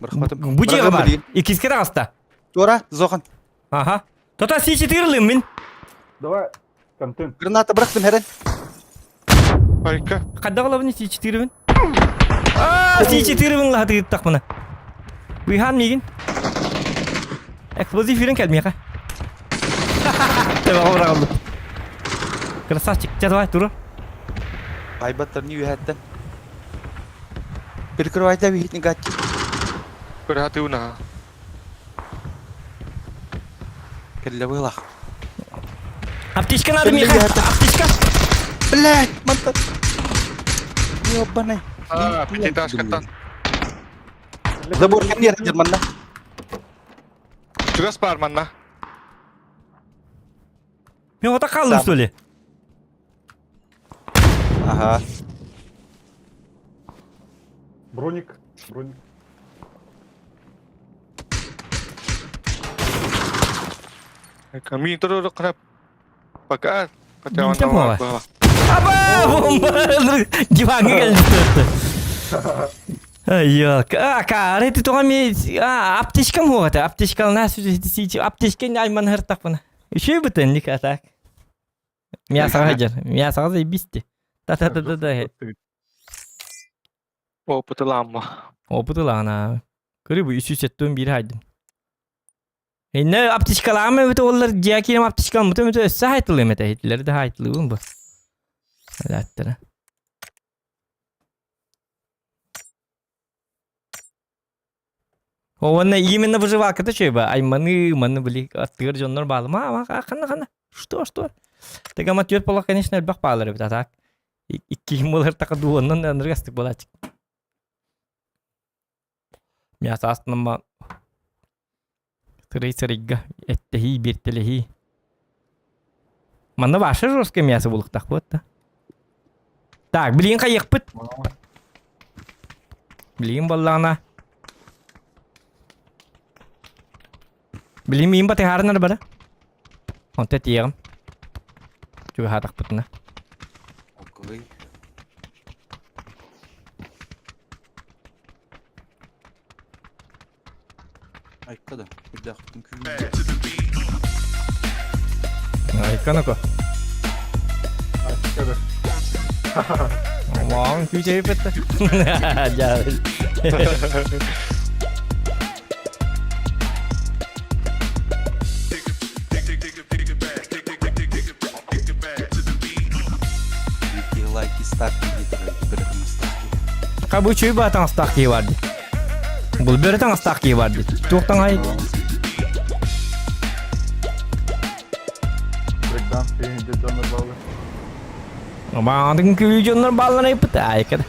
Бырахпатым. Бу дьиэҕэ бар. Иккискэ таҕыста. Туора, Зохан. Аха. Тота си-четырлым мин. Давай, контент. Граната бырахтым хэрэн. Айка. Хайдах ылабын си-четырыбын? Аа, си-четырыбын лаһатыыттахпына. Быыһаан миигин. Эксплозив фирин кэлмиэхэ. Тэбэҕэ быраҕыллыбыт. Красавчик, чэ давай тура. Айбаттар не үһэттэн. Прикрывайте вихитни гатти. Көрһатыуна. Кэллэ быһылаах. Аптечка надо миэхэ. Аптечка. Блядь, мантан. Ёбаный. А, пятиэтажкаттан. Забор кэмниэр сылдьар манна. Чугас баар манна. Мен ота хааллым что ли? Ага. Броник. Броник. Мин туру кына пока хотя он Бинтем буолар. Аба, бомба! Диваҥҥа кэлбит. Айок, а каары ти тоҕо ми а аптечкам хуота, аптечкална аптечка айман хыртахпына. Үчүгэй бытынник а так. Мясоҕа сылдьар, мясоҕа заебисти. Та-та-та-та-та. Опыт ылаамма. Опыт ылаана. Көрү бу 371 хайдым. Инне аптечкалаам эбит оллар дьиэ киирем аптечкаламмытым өтө өссө хайтылыым этэ хитилери да хайтылыыбын бу. Элээттэрэ. Уонна именно выживалката чөйбө айманы, маны били аттыгар дьоннор баалы. Ма, ма, ханна, ханна. Что, что? Так ама түөрт болах, конечно, элбэх баалар эбит, а так. Икки болар така дуоннан аныргастык болачык. Мясо астынама сырый сырыйга эттэһии, биэртэлэһии. Манна ваше жесткое мясо булуктах вот да. Так, билигин хайыахпыт? Билигин боллаҕына. Билигин миин батыһаарынар бара. Онто тиэҕим. Чугаһаатахпытына. Окей. Айка да, үрдээхпитин күүһүн. Айка нако. Айка да. Вау, күүчэйиппет. Дьэ. Лайки, ставки, ставки. Кабы чүй ба таҥастаах киһи бар дии. Бұл бөрі таҥастаах киһи бар дии. Туох таҥаһай? Брейкданс деген дьоннор баалар. Маандын күлүү дьоннор бааллар айыппыт айкада.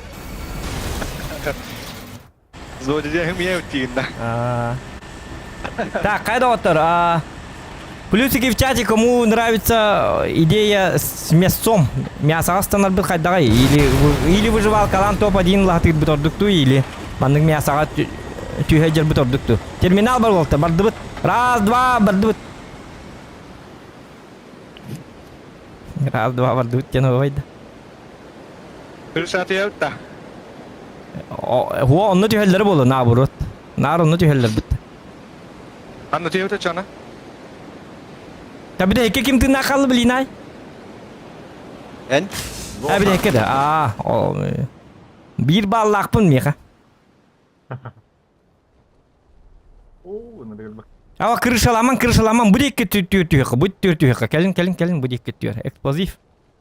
Зодия мия утигинна. Так, кай доктор, а плюсики в чате, кому нравится идея с мясом. Мясо станар бит хайдагай или или выживалкалан топ-1 латыр бит ордукту или маннык мясоға түһэ жер бит ордукту. Терминал бар болта, бардыбыт. Раз, два, бардыбыт. Раз, два, бардыбыт тен ойда. Үрсаты ялта. Хуа онно түһэллэр болу, наоборот. Нар онно түһэллэр бит. Анна түһэбит чана. Та бит эки ким тыына қалды билинай? Эн? А бит эки да. А, о. Биир баллаахпын миэхэ. Оо, надо Ава крышаламан, крышаламан, бу диэки түр түһүөххэ, бу түр түһүөххэ. Кэлин, кэлин, кэлин, бу диэки түөр. Эксплозив.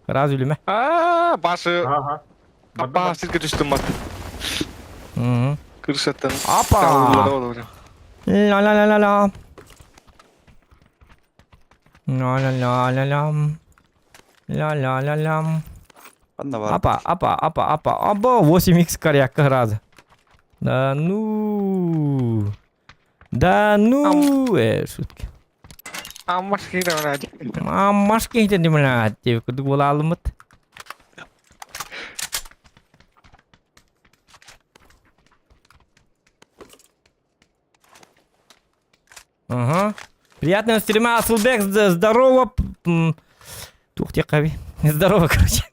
Раз үлүмэ. Аа, башы. Ага. Апа, сирге түстүм бат. Крышаттан. Апа! Ла-ла-ла-ла-ла. Ла-ла-ла-ла-ла. Ла-ла-ла-ла. Апа, апа, апа, апа. Аба, 8х корякка раза. Да ну. Да ну. Шутки. Аммашки да Аммашки да блядь. Куду буолалымыт. Ага. Приятного стрима, Асылбек, здорово. Тух те қаби. Здорово, короче.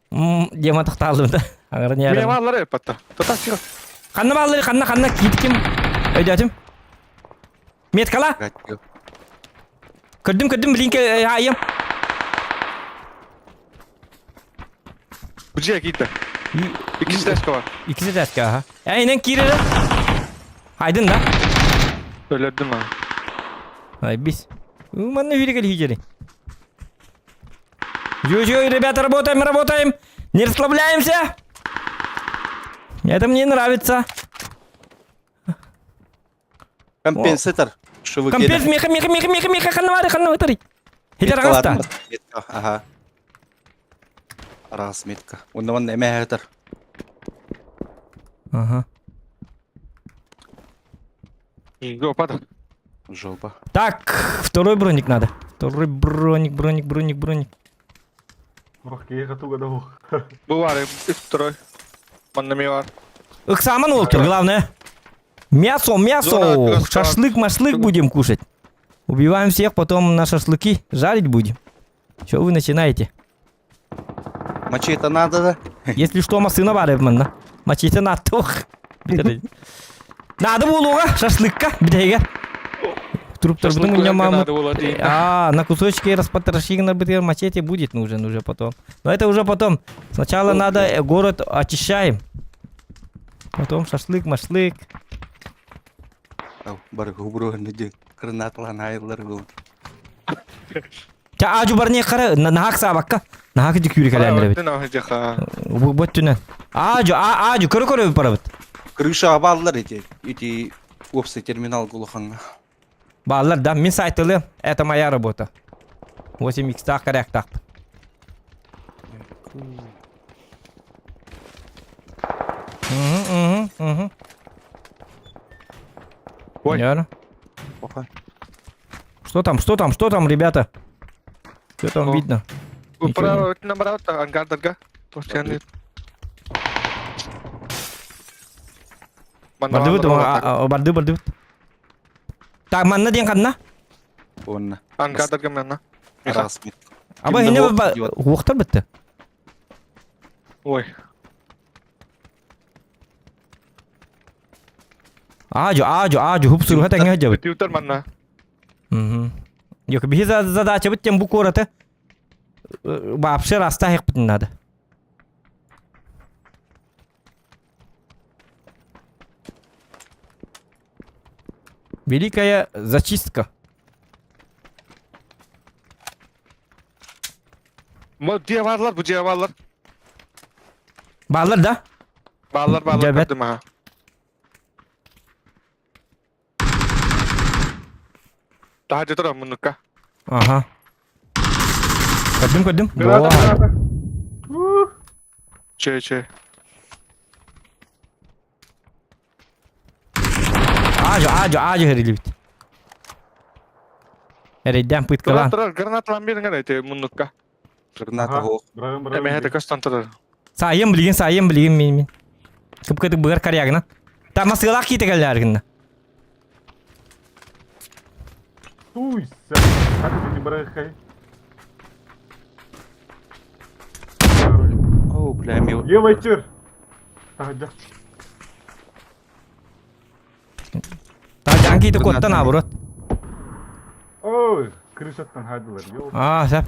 Дема тоқталдым да. Мен баллары патта. Тота сига. Ханна баллары, ханна, ханна, кит ким. Өйдәтім. Меткала. Көрдүм, көрдүм, блинке айым. Бу жия китте. Иккisi тәске бар. Иккisi тәске, аха. Әйнен кирер. Айдын да. Өлөрдүм аны. Ай, бис. Манна хүрегел хижери. Жой-жой, ребята, работаем, работаем. Не расслабляемся. Это мне нравится. Компенсатор. Компенс, меха, меха, меха, меха, меха, ханна ханна ватари. Хитер агаста. Ага. Раз метка. Онда вон эме хэтер. Ага. Жопа да. Жопа. Так, второй броник надо. Второй броник, броник, броник, броник. Бу бар, второй. Манна ми бар. Ыксаман олтыр, главное. Мясо, мясо! Шашлык, машлык будем кушать. Убиваем всех, потом на шашлыки жарить будем. Чего вы начинаете? Мачете надо, да? Если что, масына бар манна. Мачете надо. Надо булуга, шашлыкка, битеге. Труптар будем у меня мама. А, на кусочки распотроши на мачете будет нужен уже потом. Но это уже потом. Сначала надо город очищаем. Потом шашлык, машлык. Та ажу барне қара нахак сабакка. Нахак дикюри калямыр бит. Бу боттүнен. Ажу, ажу көрө көрө барабыт. Крыша бааллар ити. Ити уопсай терминал улахаҥҥа. Бааллар да, мин сайтылыам. Это моя работа. 8 икстаах корректаахпын. Угу, угу, угу. Ой. Яра. Что там, что там, что там, ребята? Что там О. видно? Ничего Право, наоборот, ангардарга. Постоянно. Бардыбыт, барды, бардыбыт. Так, манна диэн ханна? Онна. Ангардарга манна. Араас бит. Аба хине уохтар битте. Ой. Аажу, аажу, аажу, хуп суруха тэҥҥэ сылдьабыт. Тютер манна. Мгм. Yok, биһи задачабыт тем бу куораты вообще растаһыахпытын надо. Великая зачистка. Мо дьиэ бааллар, бу дьиэ бааллар. Бааллар да? Бааллар, бааллар Дьэбэт. көрдүм аха. Таһырдьа турар муннукка. Аха. Көрдүм, көрдүм. Граната, Во. граната. Ух. Чэ, чэ. Аажу, аажу, аажу хэрилибит. Эрэйдээн Турар, пыткалаан. турар, гранаталаан биэриҥ эрэ ити муннукка. Граната Ага. хоох. Бырагым, бырагым. Эмэһэ көстөн турар. Саайым билигин, саайым билигин мин мин. Кып-кытык быгар корягына. Та масыалаах киитэ кэллээр гынна. Туйся. Хаты не бырахай. О, бля, ми. Левый тир. Таһырдьа. Таһырдьаан киитэ куоттан наоборот. Ой, крышаттан хаадылар. Йоо. Аа, сөп.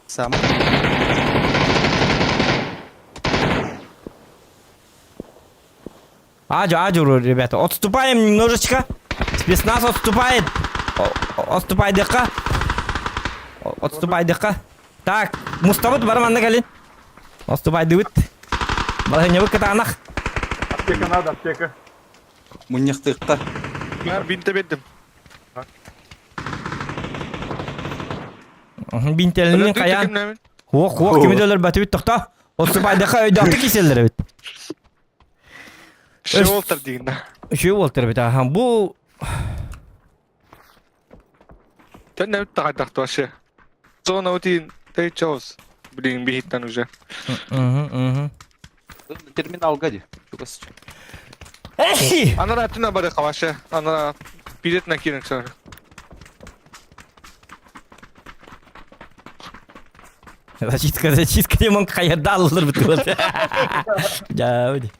Сам. Аджу, аджу, ребята. Отступаем немножечко. Спецназ отступает. Отступай дыка. Отступай дыка. Так, мустабыт бар манна кэлин. Отступайдыбыт. Балаһынньабыт кытаанах. Аптека надо, аптека. Мунньахтыахха. Мен бинте бердим. Бинтелинин хайаан. Хуох, хуох, кими да өлөрбөтүбүт тохто. Отступайдыха өйдөөхтүк киселлер эбит. Шеволтер дигин да. Шеволтер эбит, аха. Бу Тэн тахайдах вообще. Зона утин ты чоус. Блин, биһиттан уже. Угу, угу. Терминалга ди. Чугас. Эй! Анара түнэ бары вообще. Анара билет на кирин чор. Зачистка, зачистка, демон хайадаллар бит. Жа, өде.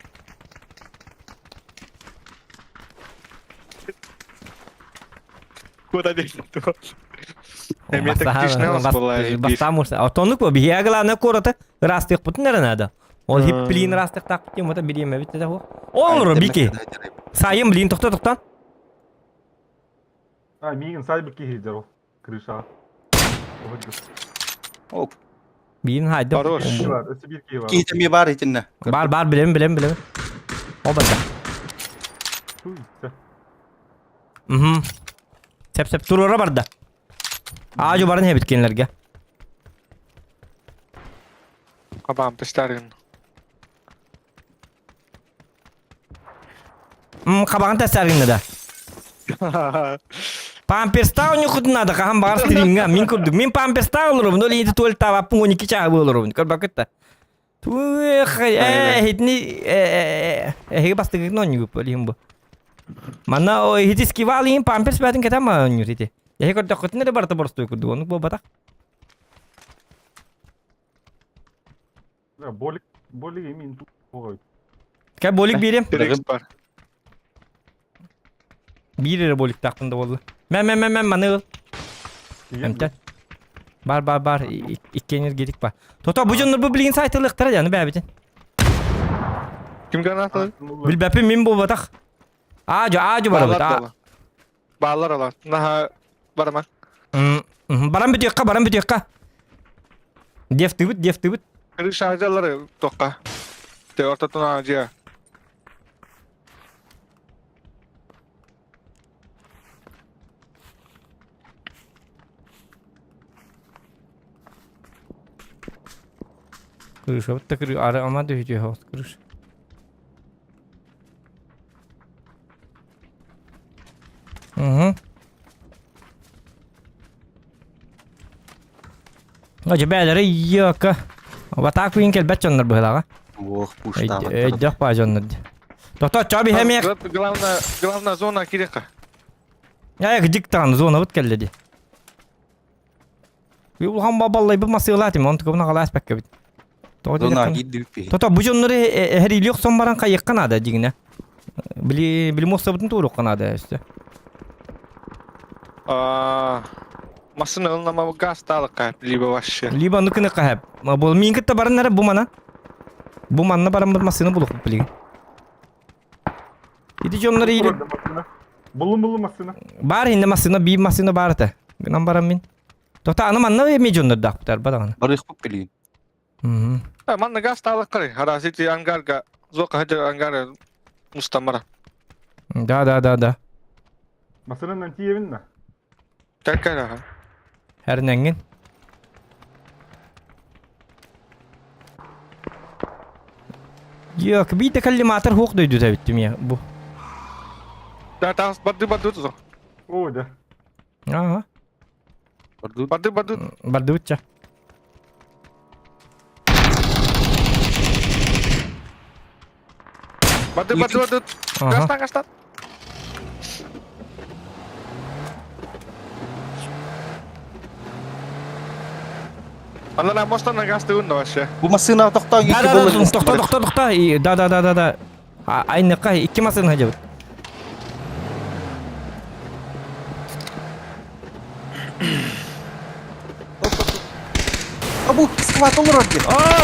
Куда дейсің? Эми тактичный была. Бастамуш. Отонук бу биһиэ главное куораты ырастыахпытын эрэ наада. Ол хипплиин ырастыктаахпыт диэн бириэмэ эбит да Ол бики. Сайын блин тохто тохтон. А, миигин сайбы киһи ол. Крыша. О, Биин хайда. Хорош. Бар, өссө биир киһи бар. киһи эмиэ баар итиннэ. Бар бар билем билем билем. О барда. Туйся. Мгм. Сеп сеп турура барда. Аажу барын хэбит кинилерге. Абам тестарин. М хабагын тестарин да. Памперста нюхут надо, хаһан баҕар стримҥа мин курдук. Мин памперста олоробун, ол иһити туалеттаабаппын 12 чааһы олоробун. Көрбөккүт да. Туэх, э, итини эһиги бастыгыгын оонньуугуп олиһин бу. Манна о иһити скивал иһин памперс бээтин кэтэн оонньуур ити. Эһи көрдөххүтүнэ эрэ барыта боростуой курдук, оннук буолбатах. Болик, болик имин туой. Кэ болик биэрим. Терекс бар. Биир эрэ боликтаахпын да буолла. Мэ мэ мэ мэ маны ыл. Эмтэн. Бар бар бар икки энергетик бар. Тото бу дьоннор бу билигин сайтылыктара дьаны бэбитин. Ким гранаталы? Билбэппин мин буолбатах. Аажу аажу барабыт. Баалар Баалар алар. Наха барама. Баран бүтүөххэ, баран бүтүөххэ. Дефтыбыт, дефтыбыт. Крыша ажалары тоққа. Те ортотун ажия. Крыша, вот так ары ама дөһүтүө хоҕус крыша. Угу. Ожо бээлэри йока. Ватаку ин кэлбэт дьоннор быһылаҕа. Ох, пуштаабаттар. Өйдөөх баа дьоннор дии. Тото чо биһэмиэх. Главная, главная зона кириха. Ая кдик таҕаны зонабыт кэллэ дии. Улахан бабаллайбыт масыылаатым, онтукабын аҕалаас бэккэбит. Тоҕо Зона диэтэххинэ- киирдибит биһи. Тото бу дьоннору эһэриилии охсон баран хайыахха наада дьиҥинэ. Били били муостабытын туоруохха наада өссө. А, Массыына ылынама газ таалыкка либо вообще. Либо ну кыны хаһап. Бу мин кытта баран эрэ бу мана. Бу манна бараммыт массыына булуохпут билигин. Ити дьоннор иили Булун булун массыына. Бар инде массыына биир массыына бар этэ. Гынан баран мин. Тота аны манна эми дьоннордаахпытар бадаҕана. Барыахпыт билигин. Мм. Манна газ таалыккары. Харасити ангарга. Зока хаджар ангара мустамара. Да, да, да, да. Массыынанан тиийэбин да. Кәккәр Эрнэҥҥин. Yok, bir de коллиматор хуох дойдута бүттүм я бу. Да, таас барды барды тузо. Оо да. Ага. Барды Барды барды. Бардыбытча. Барды барды барды. Ага. Гастан гастан. Анна мостан гасты унна вообще. Бу массыына тохтоон Да, да, да, тохто, тохто, тохто. И, Да, да, да, да, да. Айныкка икки массыына сылдьабыт. Бу скват олорор диэн. Аа,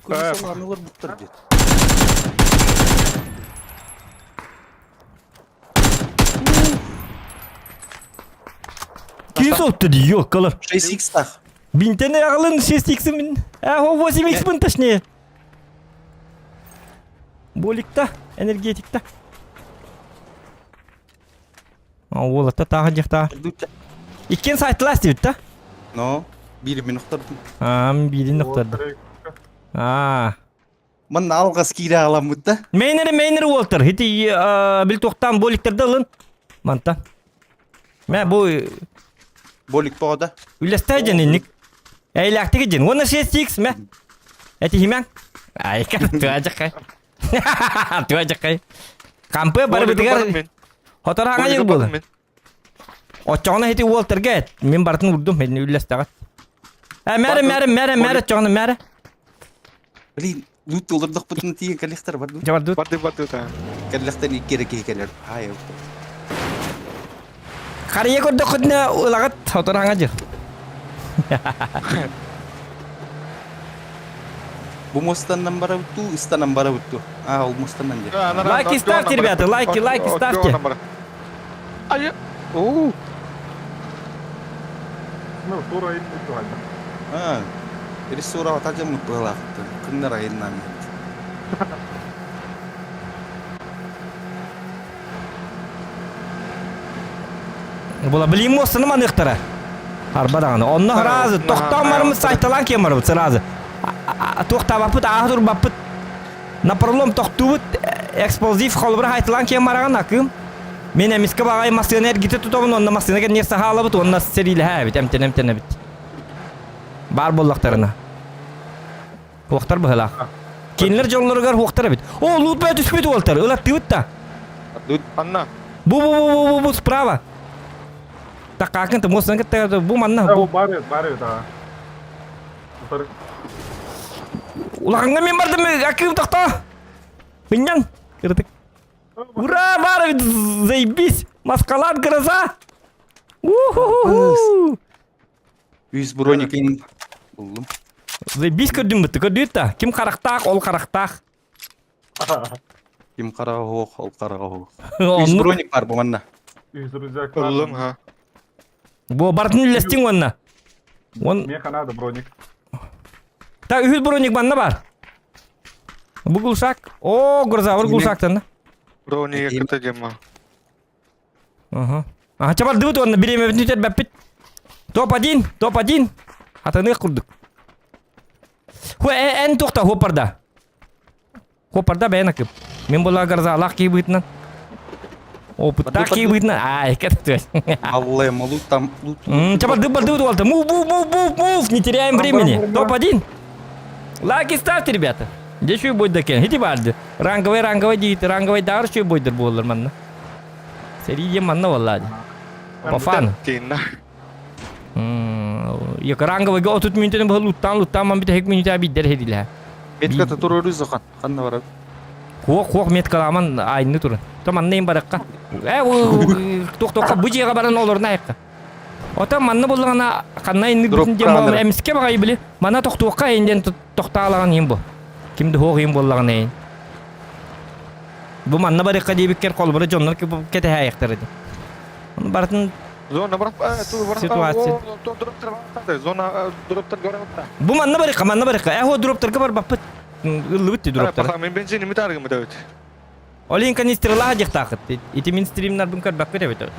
тохто. Аналар буттар диэн. Ким сотту дии, ёккалар. 6x тах. Бинтен аҕалын 6x мин. А, 8x мин точнее. Боликта, энергетикта. А, уолатта таахан дьахта. Иккен сайтылаас диэбит да? Но, биир мин охтордум. Аа, биирин охтордум. Аа. Манна алҕас киирэ аҕаламмыт да. Мейнери мейнери уолтар. Ити бил туохтаан боликтарда ылын. Мантан. Мэ бу Болик тоҕо үллэстэ дьэн инник. Эйлээхтиги дьин. Уонна 6x мэ. Эти химян. Айка туажакай. Туажакай. Кампы барыбытыгар хотор хаҥа жыл буолар. Оччоҕуна ити уолтарга мин барытын урдум мин үллэстэҕит. Э мээрэ мээрэ мээрэ мээрэ оччоҕуна мээрэ. Блин, лут олордохпутун тиийэн кэллэхтэр бардыбыт. Дьэ бардыбыт. Барды барды та. Кэллэхтэн икки эрэ киһи кэлэр. Ай, Харыйа көрдөххүтүнэ ылаҕыт хотор хаҥа дьыл. Бу муостаннан барабыт дуу, ыстанан барабыт дуу? А, ол муостаннан дьэ. Лайки ставьте, ребята, лайки, лайки ставьте. Ай, у. Ну, тура им не тугайда. А, ресура тажаммыт быһалаахтын. Кыннар айыннаан. Була билим муостаны маныахтара. Арба даҕаны. Онно сразу тохтоон барыммыт сайталаан киэн барбыт сразу. Туохтаабаппыт, ааһа турбаппыт. Напролом тохтуубут эксплозив холобура хайталаан киэн бараҕын акыым. Мин эмискэ баҕайы массыына эргитэ тутабын, онно массыына кэннигэр саһаалабыт уонна сэриилэһэ эбит, эмтэнэ-эмтэнэбит. Баар буоллахтарына. Хуохтар быһылаах. Кинилэр дьонноругар хуохтар эбит. О, лут бэ түспүт уолтар, ылаттыыбыт да. Анна. Бу бу бу бу бу бу справа. Такаакын муостанан кытта бу манна бу бар эбит, бар эбит аа. Улахаҥҥа мин бардым, акыым тохтоо. Мынньан. Кырытык. Ура, бар эбит, заебись. Маскалат гроза. У-ху-ху-ху. Үс броникин буллум. Заебись көрдүм бытты, көрдүт да. Ким харахтаах, ол харахтаах. Ким хараҕа оһох, ол хараҕа оһох. Үс броник бар бу манна. Үс рюкзак Ыллым, ха. Бу бартын үллэстиҥ уонна. Он Меха надо, броник. Та үһүс броник манна бар. Бу глушак. О, грозавр глушактан. Броник это дема. Ага. Ага, чабардыбыт уонна бириэмэбитин үтэрбэппит. Топ-1, топ-1. Атыныах курдук. Ху эн туохта хоппарда. Хоппарда бэйэн акып. Мен була грозалаах киһи быытынан. Опыттаах киһи быытынан. Ай, кэт Алле, малу там лут. Чабардыб бардыбыт уолта. Мув, мув, мув, мув, мув. Не теряем времени. Топ-1. Лайки ставьте, ребята. Дьэ үчүгэй буойда кэн. Ити баарды. Ранговый, ранговый диит, ранговый дагар үчүгэй буойдар буоллар манна. Сэрии диэн манна буолла. По фану. Тинна. Яка ранговыйга 30 мүнүүтэн быһа луттаан луттаан ман бүтэһик мүнүүтэ биддер хедилэ. Метката турору захан. Ханна барар? Хуох хуох меткаламан айны турun. То манна им баракка. Э туох туохка бу дьиэҕэ баран олорна айыкка. Ота манна буллаҕына ханна инник бүтүн диэн буолан эмискэ баҕайы били мана тохтуохха иһин диэн тохтаалаҕын иһин бу. Ким да хуох иһин буоллаҕына иһин. Бу манна барыахха диэбиккэр холобура дьоннор кэтэһээйэхтэрэ дии. Барытын Зона барап ситуация. Зона дроптар барапта. Бу манна барыахха, манна барыахха. Э, дроптарга барбаппыт. Ыллыбыт ти дроптар. Мен бензин ми таргым өтөбүт. Ол иһин канистралаах дьахтаахыт. Ити мин стримнарбын көрбөккүт эбит.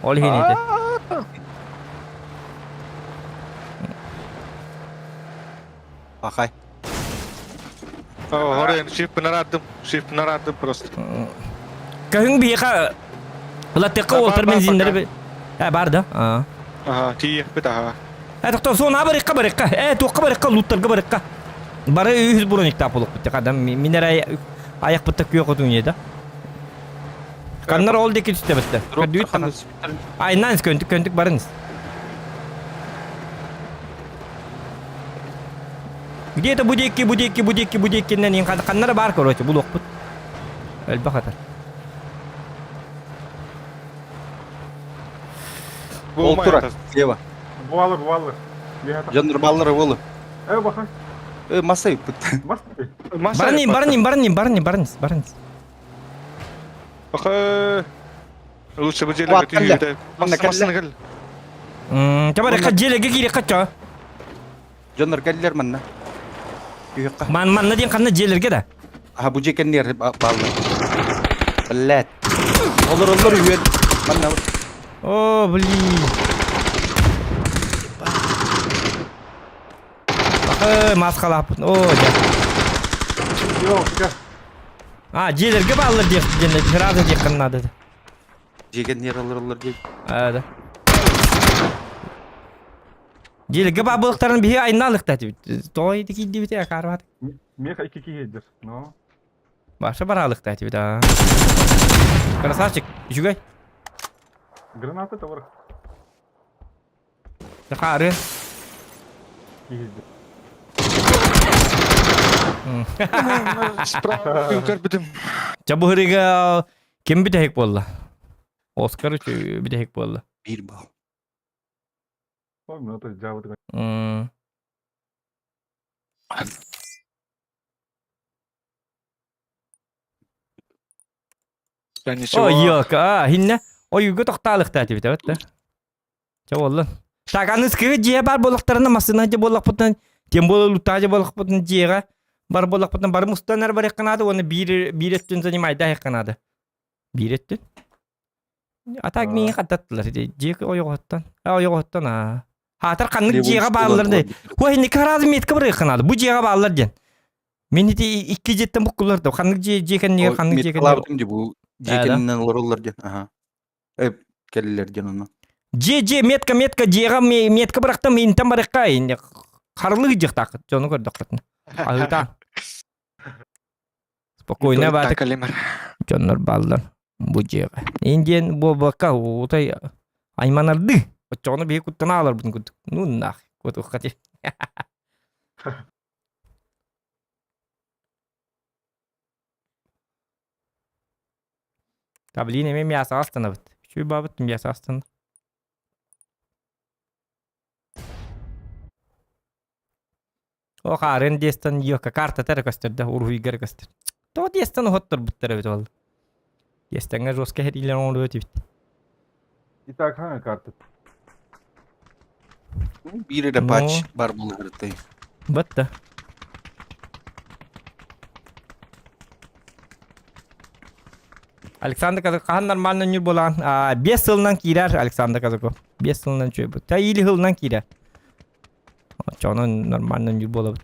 Ол иһин ити. Пахай. Хорен шифпын арадым. Шифпын арадым просто. Көһүң биһиэхэ Латыка уолтар бензиннери Э бар да. Ага, тиийэхпит аха. Э тохтоо суона барыкка барыкка. Э туохха барыкка луттарга барыкка. Бары үһүс брониктаах буолукпут. Адам мин эрэ аяқпытта күөх отун да. Каннар ол диэки түстэбэттэ. Көрдүүт Айнан көнтүк көнтүк барыңыз. Где-то бу диэки, бу диэки, бу диэки, бу диэкинэн иин ханнара бар короче, булуохпут. Элбэх атар. Ол турар, слева. Буалы, буалы. Дьон баллары болу. Э, баха. Э, масса ыппыт. Барнин, барнин, барнин, барнин, барнин, барнин. Баха. Лучше бы деле түһүүтэ. Массына кэл. Табар дьиэлэргэ киириэххэ качча. Дьоннор кэллэр манна. Күйэххэ. Ман манна диэн ханна дьиэлэргэ да? Аха бу дьиэ кэннигэр бааллар. Блядь. Олороллор үһүөн. Манна. О, блин. Э, маскалааппын. О, дьэ. Йо, А, дьиэлэргэ бааллар диэх диэн сразу диэххин наада. Дьиэ кэннигэр олороллор диэн. А, да. Дьиэлэргэ баар буолуохтарын биһи айнаалыктаа этибит. Тоҕо ити киирдибит акаарбат. Меха икки киһи но. Баша бараалыктаа этибит аа. Красавчик, үчүгэй. Граната товар. Хаары. Справа көрбүтүм. Ча бу ырыга ким бүтэһик буолла? Оскар бүтэһик буолла. Биир бал. О, елка, а, хинне. Ойуга тохтаалыктаа этибит, эбит да. Чэ буоллун. Так, аныскыга дьиэ бар буоллахтарына массыына дьэ буоллахпытынан, тем более лутаа дьэ буоллахпытынан дьиэҕэ бар буоллахпытынан бары мустан эрэ барыахха наада уонна биир биир өттүн занимайдаахха наада. Биир өттүн. А так миигин хаттаттылар. Дьиэ ойоҕоһуттан. А ойоҕоһуттан аа. Хаатар ханнык дьиэҕэ бааллар да. Хуа инники хараазы метка барыахха наада. Бу дьиэҕэ бааллар диэн. Мин ити икки дьиэттэн буккуллар да. Ханнык дьиэ дьиэ кэннигэр ханнык дьиэ кэннигэр. Дии бу дьиэ кэннинэн олороллор диэн. Аха. Э, кэллилэр диэн онно. Дьиэ дьиэ метка метка дьиэҕэ метка бырахтам интэн барыахха инне харылыы дьиэхтааххыт дьону көрдөххүтүнэ. Аһыытаан. Спокойно баатык дьоннор бааллар бу дьиэҕэ. Индиэн буолбакка утай айманарды. Оччоҕуна биһи куттана ааларбытын курдук. Ну нах, куотуохха ти. Таблин эмиэ мясо астанабыт. Үчүгэй баабыт мясо астан. О хаарын диэстэн йока картата эрэ көстөр да уруһуйга эрэ көстөр. Тоҕо диэстэн оһотторбуттар эбит ол. Диэстэҥҥэ жестко хэриилэр оҥоруо этибит. Итак, хаҥа карта. Биир эрэ патч бар булуһарытай. Батта. Александр Казаков хаһан нормально ньур буолаан? 5 сылынан киирэр Александр Казаков. 5 сылынан үчүгэй. Та или сылынан киирэр. Оччоҕуна нормально ньур буолабыт.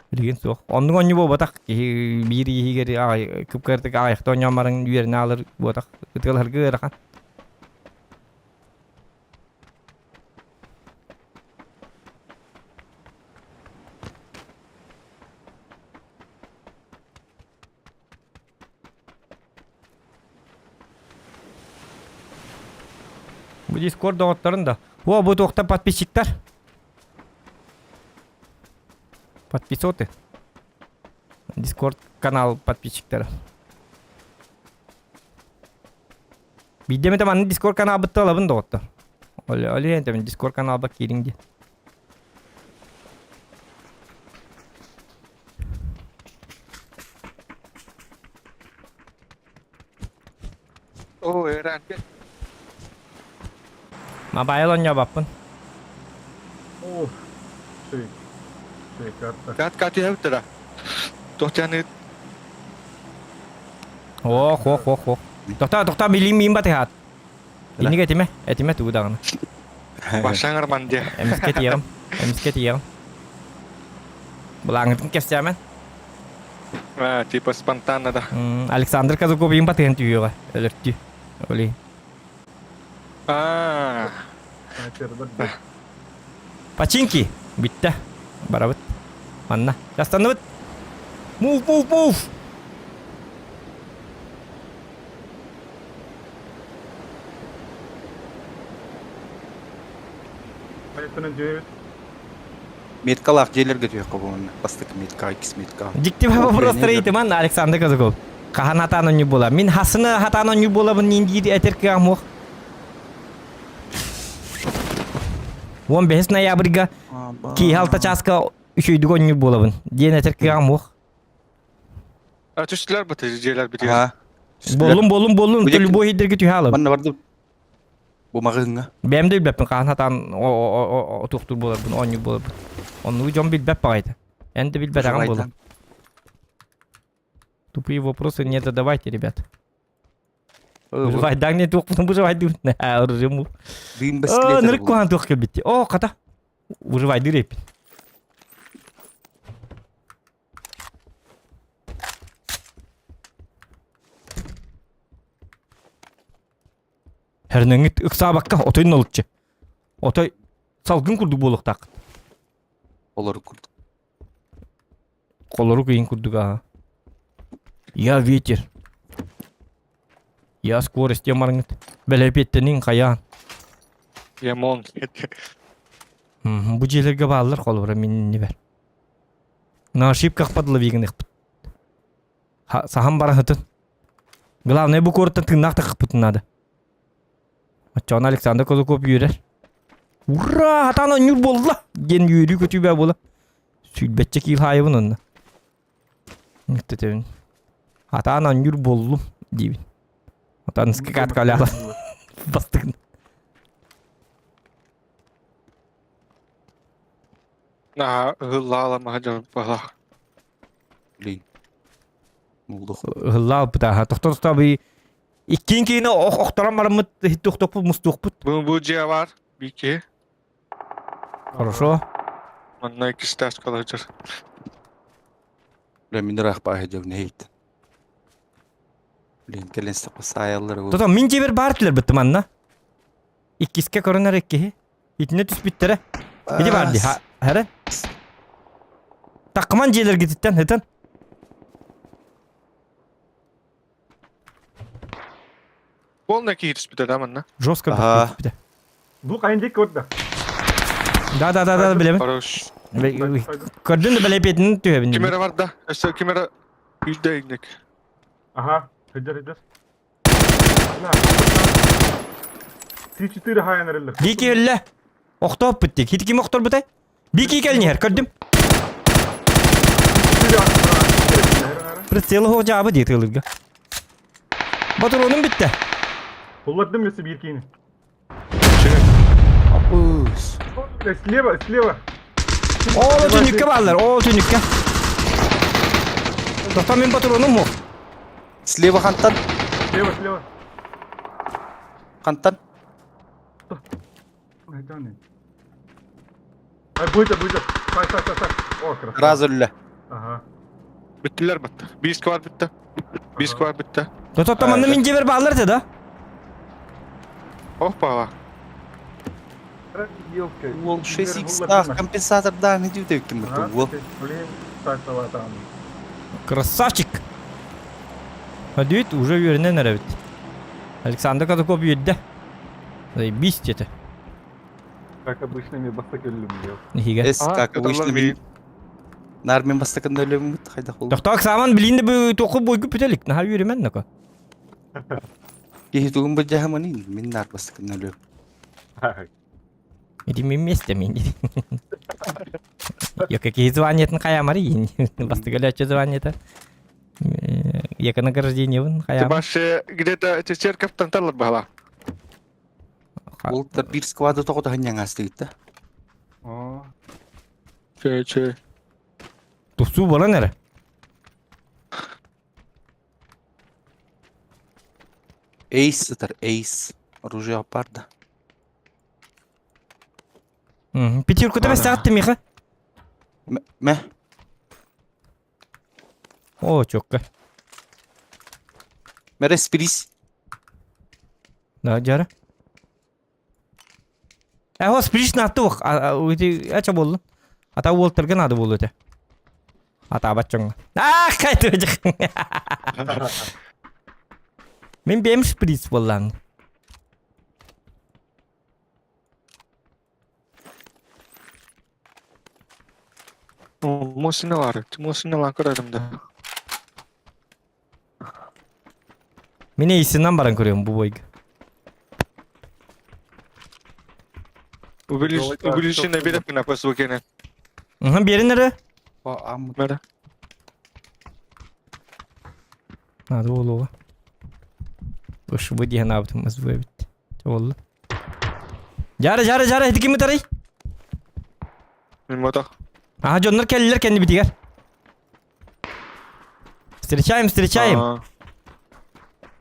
Билигин суох. Оннук оонньуу буолбатах. Киһи биир иһигэр аҕай кып-кыратык аҕыйахта оонньоон баран үөрэнэ аалар буотах. Ытыалаһарга ыарахан. Бу Дискорд доҕотторун да. О, бу туохта подписчиктар. Подписоты. Дискорд канал подписчиктара. Биирдэ эмэтэ манна Дискорд каналбытта ылабын доҕоттор. Оле, оле, этэмин Дискорд каналба киириҥ диэн. Оо, эрээнкэ. Мобайл оонньообоппун. О, шей. Шей, карта. Кат кат түһэбиттэрэ. Туохтааны Ох, ох, ох, ох. Тохтоо, тохтоо, билиим миин батыһаат. Инник этимэ, этимэ тугу даҕаны. Башаҥарман диэ. Эмискэ тиэҕим, эмискэ тиэҕим. Былааҥҥытын кэпсээмэн. А, типа спонтанно да. Александр Казаков им батыһан түһүөҕэ, өлөртүү. Оли. А. Починки. Бүттэ. Барабыт. Манна. Жастанныбыт. Мув, мув, мув. Меткалаах дьиэлэргэ түһүөххэ буолунна. Бастакы метка, иккис метка. Дьикти вопрос ыйытыман Александр Казаков. Хаһан хатаан оонньуур буола? Мин хасыны хатаан оонньуур буолабын диэн диир этэр кыаҕым суох. 15 ноябрьга киэһэ алта чааска үчүгэйдик оонньуур буолабын диэн этэр кыаҕым суох. Түстүлэр бу дьиэлэр битигэр. Боллум, боллум, боллум, то любой иһдэргэ түһэ алабын. Манна бардым. Бу маҕаһыыҥҥа. Бэйэм да билбэппин хаһан хатаан туохтуур буоларбын, оонньуур буоларбын. Оннугу дьон билбэт баҕайыта. Эн да билбэтэҕин буолуо. Тупые вопросы не задавайте, ребят. Выживайдаҥ не туохпутун выживайдыыр. Оружие Дыым бэскилиэтэ Нырык куһаан туох кэлбитти. О, хата. Выживайдыыр эппин. Хэрнэҥҥит ыксаабакка отой нолуччу. Отой салгын курдук буолуохтааххыт. Олору курдук. Холорук ыйын курдук аха. Я ветер. Я скорость марыңыт. Бэлэпиэттэнин хайаан. Я мон. Бу дьиэлэргэ бааллар холобура мин иннибэр. На ошибках подловигыныхпыт. Саһан бараһытын. Главное бу куораттан тыыннаах таххыппытын надо. Оччоҕуна Александр Козаков үөрэр. Ура! Хатаан оонньуур буолла! диэн үөрүү көтүү буола. Сүүрбэччэ киил хаайабын онно. Төтөбүн. Хатаан оонньуур буоллум диибин. Отон скакатка аляла. Бастыгын. Наһаа ыһыллаала маһа баһа. Блин. Мулдух. Ыһыллаалбыта. Тохтор тохтор Иккиин киһини охторон бараммыт иһиттухтукпут мустуохпут. Бу бу дьиэ бар бики. Хорошо. Манна иккистээх калачыр. Бля, мин ыраах бааһы дьэбин эһийтэн. Блин, кэлэн сапасаайаллар. Тотон мин дьиэбэр баар этилэр бытты манна. Иккискэ көрөн эрэ иккиһи. Итиннэ түспүттэрэ. Ити баар дии. Хара. Таккыман дьиэлэргититтэн ытан. Полная киһи түспүтэ да манна. Жестко түспүтэ. Бу хайын диэки көрдө. Да да да да билэбин. Хорош. Көрдүн да бэлэпиэтин түһэбин. Ким эрэ барда. Өссө ким эрэ үйдэ иҥник. Ага, сылдьар сылдьар. Три-четыре хайан эрэллэр. Бики өллө. Охтооппут дик. Хит ким охторбутай? Бики кэлин иһэр, көрдүм. Прицелы хоҕдьаабы дии тыылырга. Батуронум бүттэ. Буллардым өссө биир киини. Пус. Бля, Слева, слева. Ол түнүккэ бааллар, ол түнүккэ. Тохтоо мин патроным мух. Слева хантан? Слева, слева. Хантан? Ай, будет, будет. Стай, стай, стай, стай. О, красава. Разы үллэ. Ага. Бүттүлэр батта. Биис квар бүтте. Биис квар бүтте. Тото манна мин дьиэбэр бааллар этэ да? Ох баала. Уол 6x-таах компенсатордаан идүүтэбиккин бутта уол. Блин, стай салатан. Красавчик! Адүйт уже үөрэнэн эрэбит. Александр Казаков үөрдэ. Заебись диэтэ. Как обычно, мен бастак өллүм диyor. Нэһигэ. Эс как обычно мин Нар мен бастакында өлөммүт хайдах болду. Тохтоо Оксаман билин да бу току бойгу бүтелик. Наһаа үөрүмэн нако. Киһи тугун былдьаһаманын мин нар бастакында өлөм. Иди мен месте мен. Я какие званиятын хаямары Бастыгалячы званиета. Яка награждение вон хаям. Баше где-то церковь танталар бала. Ол та бир сквады тоҕо таһын астыгытта. Чэ чэ. Тусу болан эрэ. Эйс сытар, эйс. Оружие барда. Пятерку тебе саатты Миха. Мэ. О, чокка. Мэрэ спирис. Да, жара. Э, спирис нааттух. Ача болду. Ата уолтарга надо болду эте. Ата баччоңга. Ах, кайтып Мен бэм шприц боллаң. Мосиналар, Мосиналар көрөрүм да. Мен эйсинен баран көрөм бу бойга. Увеличение береп гына посылканы. Угу, берин эрэ. Мэрэ. Надо болуға. Ушу диэн аабытым СВ бит. Болду. Жара, жара, жара, ити ким ытарый? Мен мотох. Ага, дьоннор кэллилэр кэннибитигэр. Встречаем, встречаем.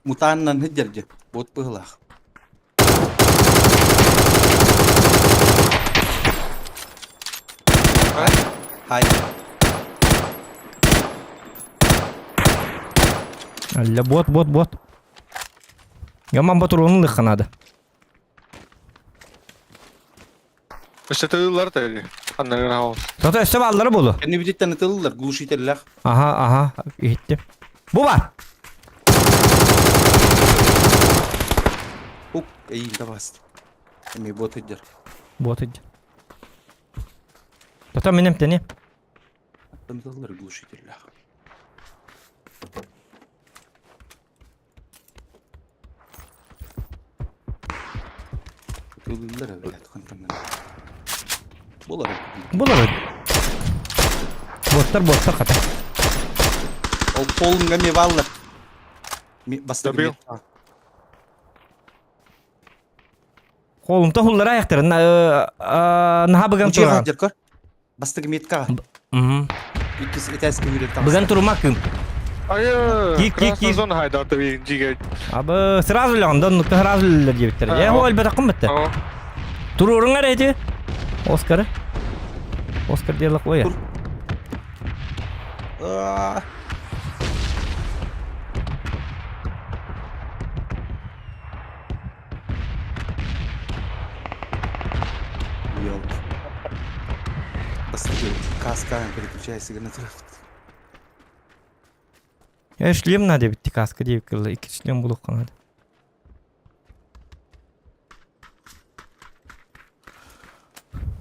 Мутааннан хыддердьэ. Бот быһылаах. Хай. Алла, бот, бот, бот. Яман патронун лыхха надо. Өссө тыыллар да или? Аннары хаос. Тото өссө бааллара буолу. Кэннибититтэн ытыллар, глушителлээх. Аха, аха, иһиттим. Бу бар! Ук, эйин табаст. Эми бот ыддер. Бот ыддер. Тото минем тени. Ытыллар глушителлээх. Ытыллар блядь, хантан. Болар. Болар. Боттар, боттар хата. Ол қолыңға ме баллар. Добил. Қолымта хуллара аяқтары. Наха быган тура. Бастығы метка. Иккис этәске үреп Быган турума кым. Айы, Кик, кик, красная кик. зона хайдаты би жиге. Абы сразу лягында, ну сразу лер жебиттер. Я ол бер акым битте. Туруруңар эти. Оскар. Оскар делак ой. Ёлки. Бастығы каскадан переключайся на Я шлем надо битти каска деп кылы. Ики шлем булук канады.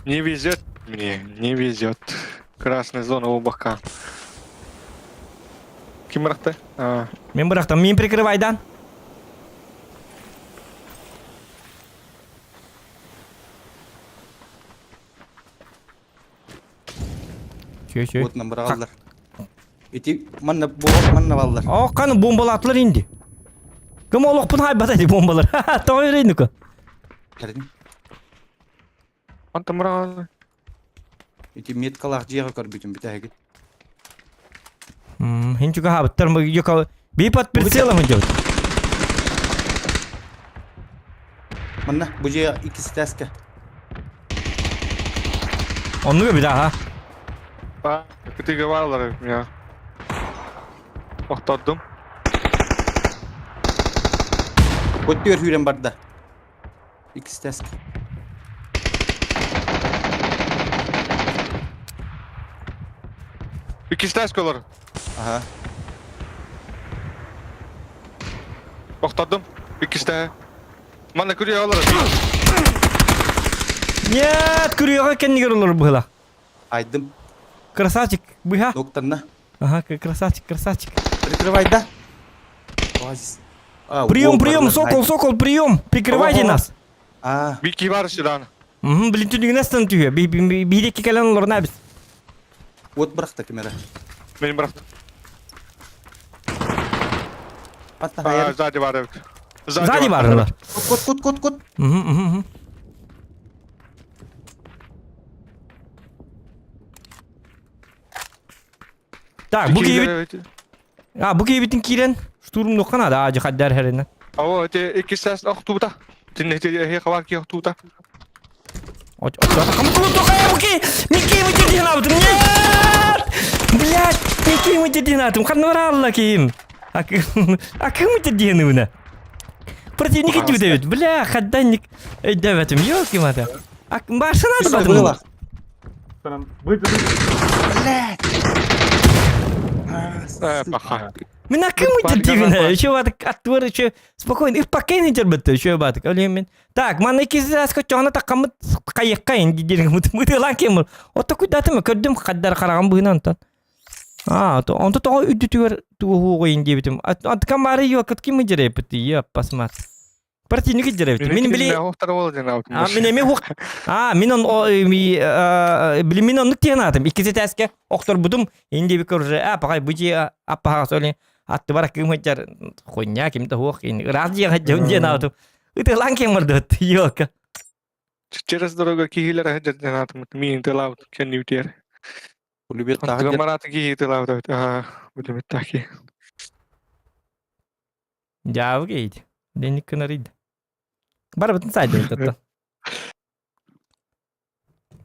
Не везет мне, не везет. Красная зона у бока. Ким быракты? А, Мен бырактым, мен прикрывайдан. Чөй, чөй. Вот нам быралар. Ити манна болот манна баллар. О, каны бомбалатылар инди. Ким олох бун хайбата ди бомбалар. Тоой рейнука. Кәрдин. Онтон быраҕан. Ити меткалаах дьиэҕэ көрбүтүм бүтэһигин. Хин чугаһаабыттар Би под прицелом идет. Манна бу дьиэ иккис этээскэ. Оннуга бит аха. Ба, кытыга баалар меня. Охтордум. Көттүөр сүүрэн барда. Иккис этээскэ. Иккис этээскэ олор. Аха. Охтордум. Иккис этээһэ. Манна күрүө олорор. Нет, күрүөҕэ кэннигэр олорор быһыла. Айдым. Красавчик, быһа. Докторна. Ага, красавчик, красавчик. Прикрывай, да? Оазис. А, Прием, прием, сокол, сокол, прием! Прикрывайте нас! А. Бики бар сюда. Угу, блин, түнүгүнэ астан түһүө. Биирекки кэлэн олорно эбит. Вот бырахта кимера. Мен бырахтым. А, сзади бар эбит. Сзади барылар. Кот, кот, кот, кот. Угу, угу. Так, бу киһибит... А, бу киһибитин киирэн штурмнуохха наада, аа, дьахаддар хэринэ. Аво, эти иккисээс охтуута. Тиннэти эһи хабар ки охтуута. Нет! Блядь, Микки мы дединатым, ханнаралла киим. Акым дединуна. Противник идет, бля, хадданник. Өйдөбөтүм, ёлки мата. Ак, башына да Было. Блядь! Паха. Мин акым дедивина, еще батык аттвар еще спокойно, их спокойно тербетте, еще батык. Олем Так, манна иккис чоҕуна таххаммыт хайыахха диир мытыылаан киэммит. Отто куйдаатым көрдүм хаддар хараҕым быһынан онтон. Аа, онто тоҕо үрдүтүгэр туоһуоҕуйун диэбитим. Антыкам баары юокат ким дьэрэппит еппас мат. Противник дьэрэппит. Мин били А, мин эми хук. А, мин он били мин оннук тиэн аатым. Иккис этээскэ охторбутум. Инди бикер уже а пахай бути аппаха соли аттыбар кым хачар хуйня ким-то хуох ыраас дьиэ хаччабын диэн аатым. Ытылаан кем мордот ёлка. Через дорога киһилэр аһыдьар аатымыт миин тылаабыт кэннибитигэр. Пулемет Антыга марааты киһи тылаабыт аа пулемет таки. Дьаабы кейт. Денник кынарыйды. Барыбытын сайдын тотто.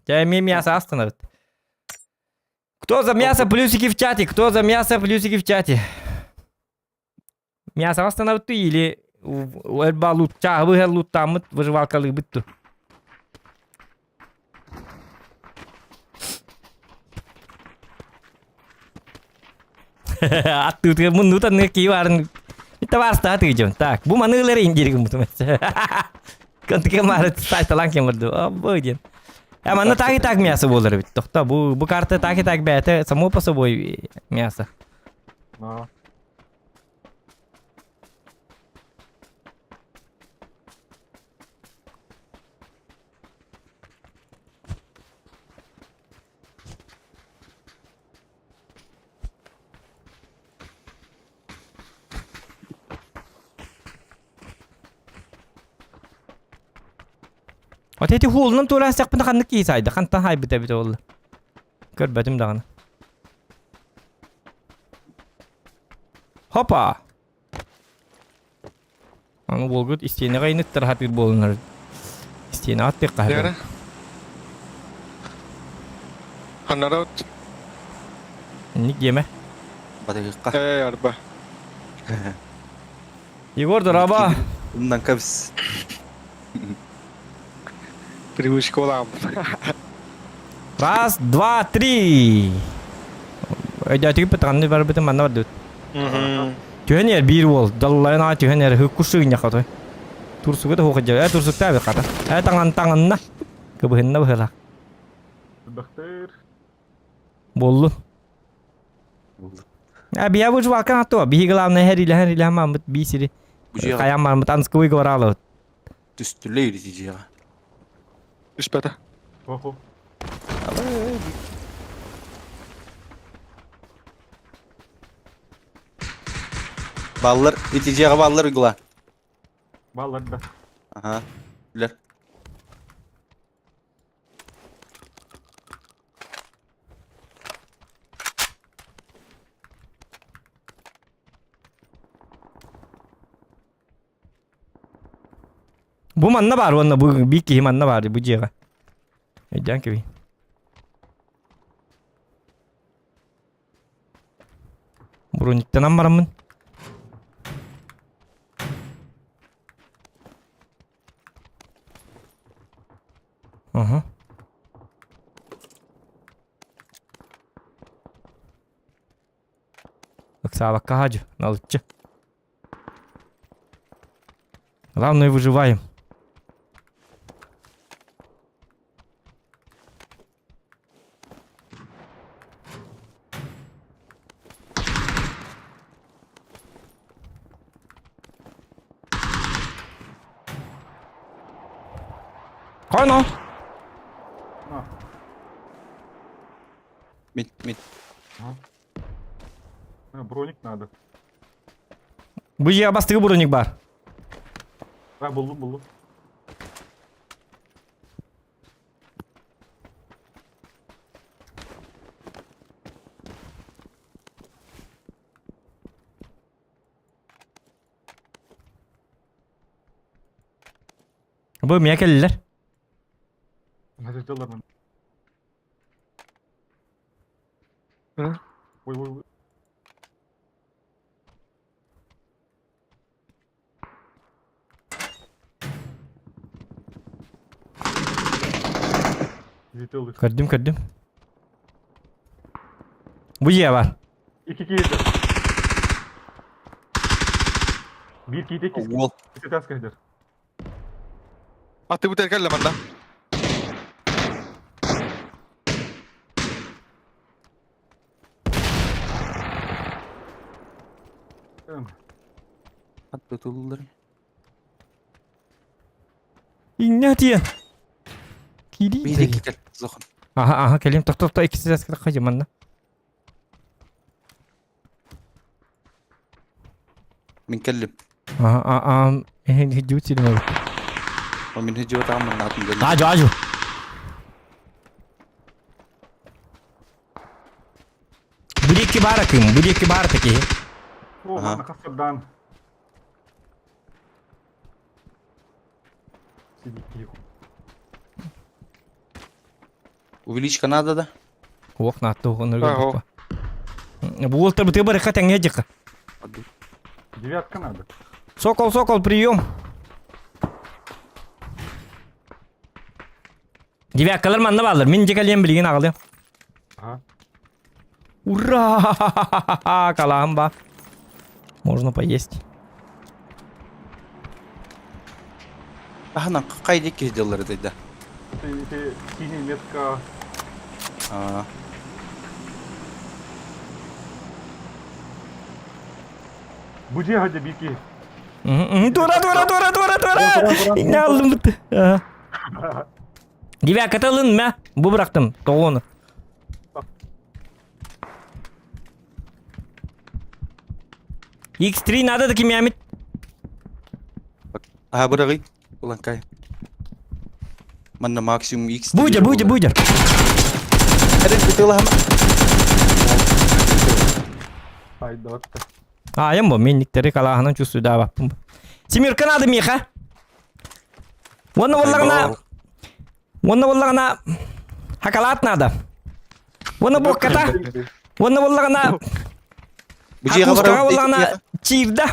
Дьэ эмиэ мясо астанабыт. Кто за мясо плюсики в чате? Кто за мясо плюсики в чате? Мясо астанабыт или элба лут чааһы луттааммыт выживалкалыыбыт ту. Аттыытыгар муннутан кии баарын табаарыстаха тыгыдьым. Так, бу маныылары индиригим бутум. Контыка мары сайталан кемырды. Абы диэн. А манна так и так мясо буолар эбит. Тохто, бу бу карта так и так бэйэтэ само по собой мясо. Вот эти хуолунан туораан сахпына ханнык киһи саайда, хантан хаайбыта эбит ол. Көрбөтүм даҕаны. Хопа! Аны уолгут истиэнэҕэ иниттэр хатыыр буолунар. Истиэнэҕэ аттыахха Дьэ Ханнара Инник диэмэ. Батыгыкка. Ээ, арба. Егор, дорообо. Умнан кэбис. Привычка улаам. Раз, два, три. Өйдөөтүгүт бытаганны барбытым манна бардыбыт. Түһэн эр биир уол даллайын аҕа түһэн эр һыкку сыынньа хотой. Турсуга да хуохадьа ээ турсуктаа бит хата. Ээ таҥан таҥынна. Кыбыһынна быһыла. Бахтыр. Буоллун. А бия выживалкан аттуа. Биһи главное һэрилэһэн илэһэн мааммыт бии сири. Хайаан мааммыт анскыбый говоралыбыт. Түстүлэ иритижиэҕэ. Түспэтэ. Охо. Баллар, итижиэҕэ баллар уйгула. Баллар да. Аха. Билэр. Бу манна баар уонна бу биир киһи манна баар бу дьиэҕэ. Өйдөөн кэбий. Брониктанан бараммын. Ага. Ыксаабакка хаадьы, налыччы. Главное выживаем. Хойно! Мид, мид. Броник надо. Бу дьиэҕэ бастакы броник баар. А, буллум, буллум. Бу эмиэ кэллилэр. Надеждалармын. Ой, ой, ой. Көрдүм, көрдүм. Бу дьиэ бар. Икки киһи Биир киһи иккис. Уол. Икки киһи Аты бутер кэллэ манна. Аттытыллар. Иннэ тиен. Кири. Биир кел. Зохан. Аха, аха, кэлим тохто иккис эскэ хажы манна. Мин кэллим. Аха, а, а, хиджут силим. Мин хиджут ааммын наатын. Ажу, ажу. Бүлекке баар акым, бүлекке баар таки. О, ладно, хасардан. Сиди тихо. Увеличка надо да? Ох, на то, он рыгал. Буолтар бытыы барыха тэҥҥэ дьыка. Девятка надо. Сокол, сокол, прием. Девяткалар манна баалар. Мин дьикалиэн билигин аҕалыам. Ага. Ура! Каламба. Можно поесть. Аһынан қай киһи дьыллары дайда. Ты, ты синяя метка. Аа. Бу дьиэ бики. Тура, тура, тура, тура, тура! Не алдым бытты. Девятка ылын мә. Бу бырахтым. Тоҕуону. X3 надо таки мямит. Аха бырагый. Улан кай. Манна максимум X. Будер, будер, будер. Эрен бытылахам. Ай, давай. А, я бу мен никтери калаһынан чувствую да баппын. Семерка надо миха. Уонна боллагына, уонна боллагына хакалаат надо. Уонна буокката, уонна боллагына Бу дьиэҕэ акускаҕа барабыт боллагына чиирда.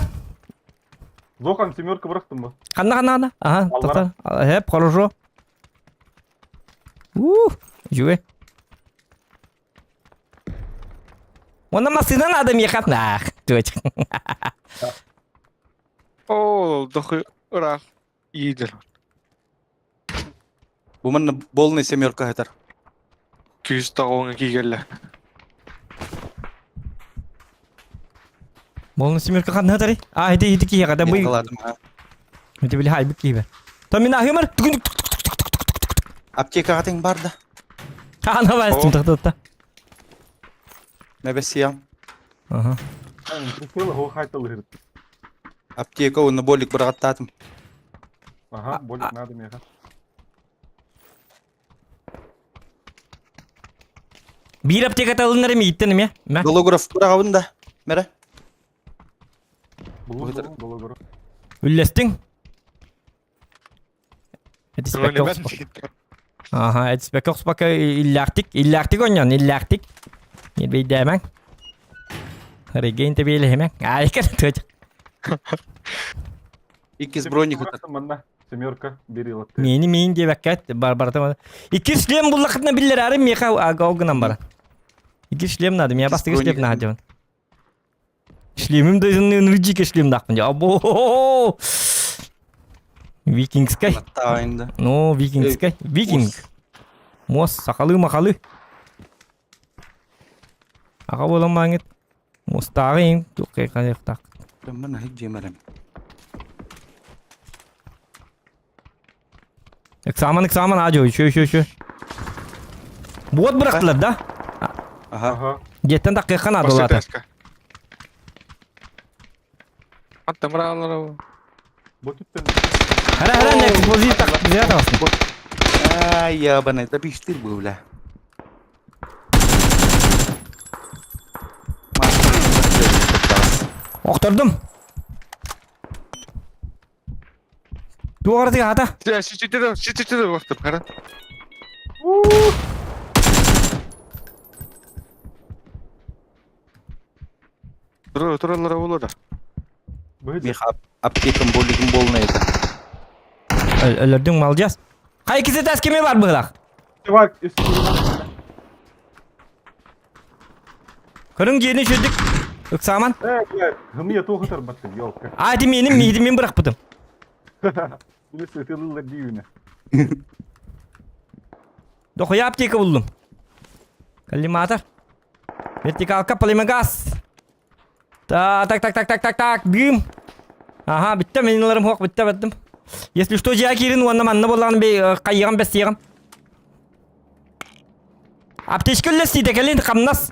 Зохан семерка бырахтым ба. Ханна ханна ханна. Ага, Аллара. тота. Хеп, хорошо. Ух, жүе. Уонна массыына надо миэхэ. Ах, точка. О, дохы ыраах иидер. Бу манна полный семерка хатар. Күүс таҕуҥа киигеллэ. Болну семерка ханна тари? А, ити ити киһи хата бый. Каладым. Ити били хайбыт киһи. То мин ахымар. Аптека хатың бар да. Хана бастым тахтатта. Мәбесиям. Ага. Прицел его хайтал говорит. Аптека оны болик бырагаттатым. Ага, болик надо меха. Биир аптека алыннар эми иттен эме. Мә. Голограф бырагабын да. Мере. Булу, булу, булу. Үллестиң. Этиспэккэ охспакка. Аха, этиспэккэ охспакка иллээхтик, иллээхтик оонньоон, иллээхтик. Ньирбэйдээмэҥ. Регейн тэбиэлэһимэҥ. Аайка тыач. Иккис броник Манна семерка бери Миини миин диэбэккэ бар барата. Иккис шлем буллахытына биллэрээри миэхэ ол гынан баран. Иккис шлем надо, меня бастакы шлем наадьабын. Шлемим да энергичке шлемдаахпын дьэ. Або! Викингскай. Ну, викингскай. Викинг. Муос, сахалыы-махалыы. Аҕа буолан мааңыт. Муостааҕы иҥ туох хайыахтаах. Мен аһык дьиэмэрем. Экзамен, экзамен, аажо, еще, еще, еще. Буот бырахтылар да? Ага. Дьиэттэн таххыахха наадалаата. Аттан быраалар. Хара хара эксплозив так зря таҕыстым. Ай, ябаный, да биштир бу бля. Охтордум. Туох арытыга хата? Ситите ситите вахтым хара. Тура тураллара болор. Миха аптекам болигим болна это. Өлөрдүң молодец. Хай иккис этээс кими бар быһылах? Бар, Көрүҥ дьиэни үчүгдүк. Ыксааман. Э, блядь, хымия туох ытарбаттын, ёлка. А, ити миэним, миити мин бырахпытым. Били сытылылар дии Дохуя аптека буллум. Коллиматор. Вертикалка, полимогаз. Так, так, так, так, так, так, так, дым. Ага, бүтте, мен ыларым хоқ, бүтте, баттым. Если что, дьиэ киирин уонна манна буоллаҕына бей хайыаҕым бэстиэҕим. Аптечка үллэстиитэ кэлин хамнас.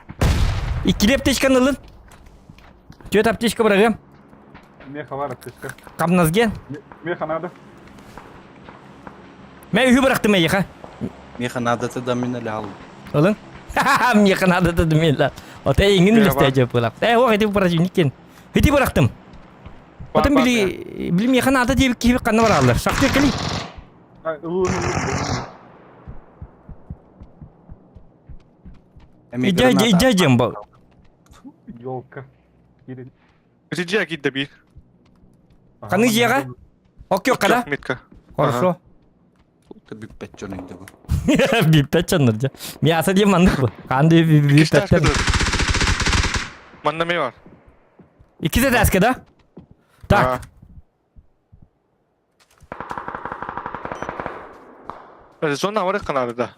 Иккили аптечканы ылын. Түөрт аптечка быраҕыам. Меха бар аптечка. Хамнас ген. Меха надо. Мен үһү бырахтым эйиэхэ. Меха надо тогда мен эле алым. Ылын. Меха надо тогда мен Ота эйиҥин үллэстэ дьыппылах. Э, ох, ити противник кен. Ити бырахтым. Потом били били меха надо диэбит киһи ханна бараллар. Шахтер кели. Идя идя дем был. Елка. Ити кидде бир. Ханы дьиэҕэ? Окей, када? Метка. Хорошо. Бүппэт дьон инде бу. Бүппэт дьоннор дьэ. Мясо диэн маннык бу. Ханды бүппэттэр. Манна ме бар. Иккис этээскэ да? Так. Зона бар канады да.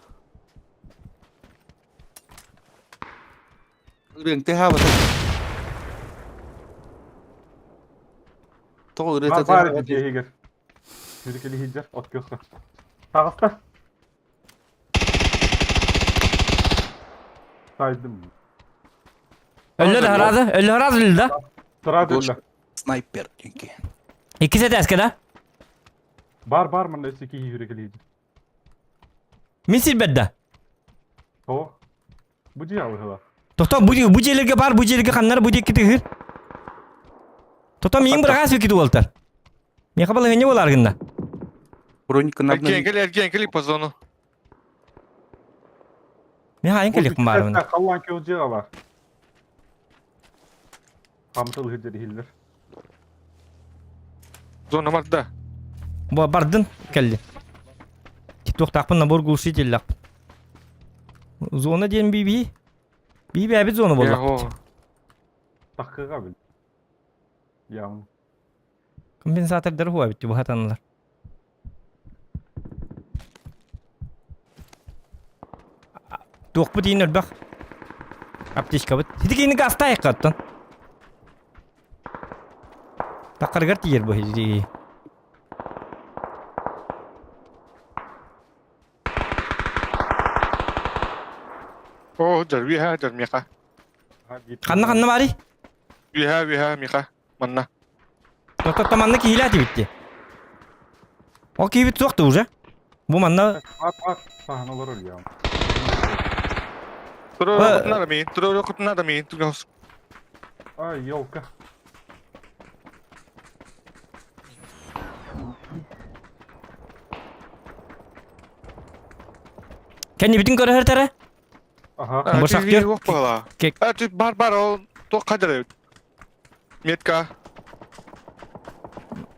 Ырыаҥ тыаһаабата. Тоҕо ырыата Бар тыаһаабат? дьиэһигэр. Сүрүкэли иһдьэр от көххө. Таҕыста. Сайдым. Өллө да хараазы, өллө хараазы өллө да. Сразу өллө. Снайпер диэнки. Иккис этээскэ да? Бар бар манна өссө киһи сүрүкэли иһдьэр. Мин сирбэр да. О. Бу дьиэ алыһыла. Тохто бу бу дьиэлэргэ бар, бу дьиэлэргэ ханнара бу диэки тыһыр. Тото миин быраҕаас үкит уолтар. Миэхэ балаһыанньа буолаар гынна. Броника надо. Эргиэн кели, эргиэн кели по зону. Мин хаайын кэлиэхпин баарыбын. Халлаан кэл дьиэҕэ бар. Хамтыл иһирдэр иһиллэр. Зона барда. Бу бардын кэлли. Туохтаахпын набор глушителлэхпин. Зона диэн биби. Биби эбит зона буоллахпыт. Таккыга бил. Явно. Компенсатордары хуа бит бухатанылар. Туохпут иин өлбөх. Аптечкабыт. Сити киини газтаайыкка оттон. Таққарыгар тиийэр бу ити. О, дьэр, үөһэ, дьэр, миэхэ. Ханна ханна баарый? Үөһэ, үөһэ, миэхэ. Манна. Тохтотто манна киһилээх дибитти. Ол киһибит суох да уже. Бу манна Саһан олорор я. Туруору миин, туруору кутунада миин. Ай, елка. Кэннибитин көрөһөр Ага. Бу шахтер. Бар бар ол туох хадыр Метка.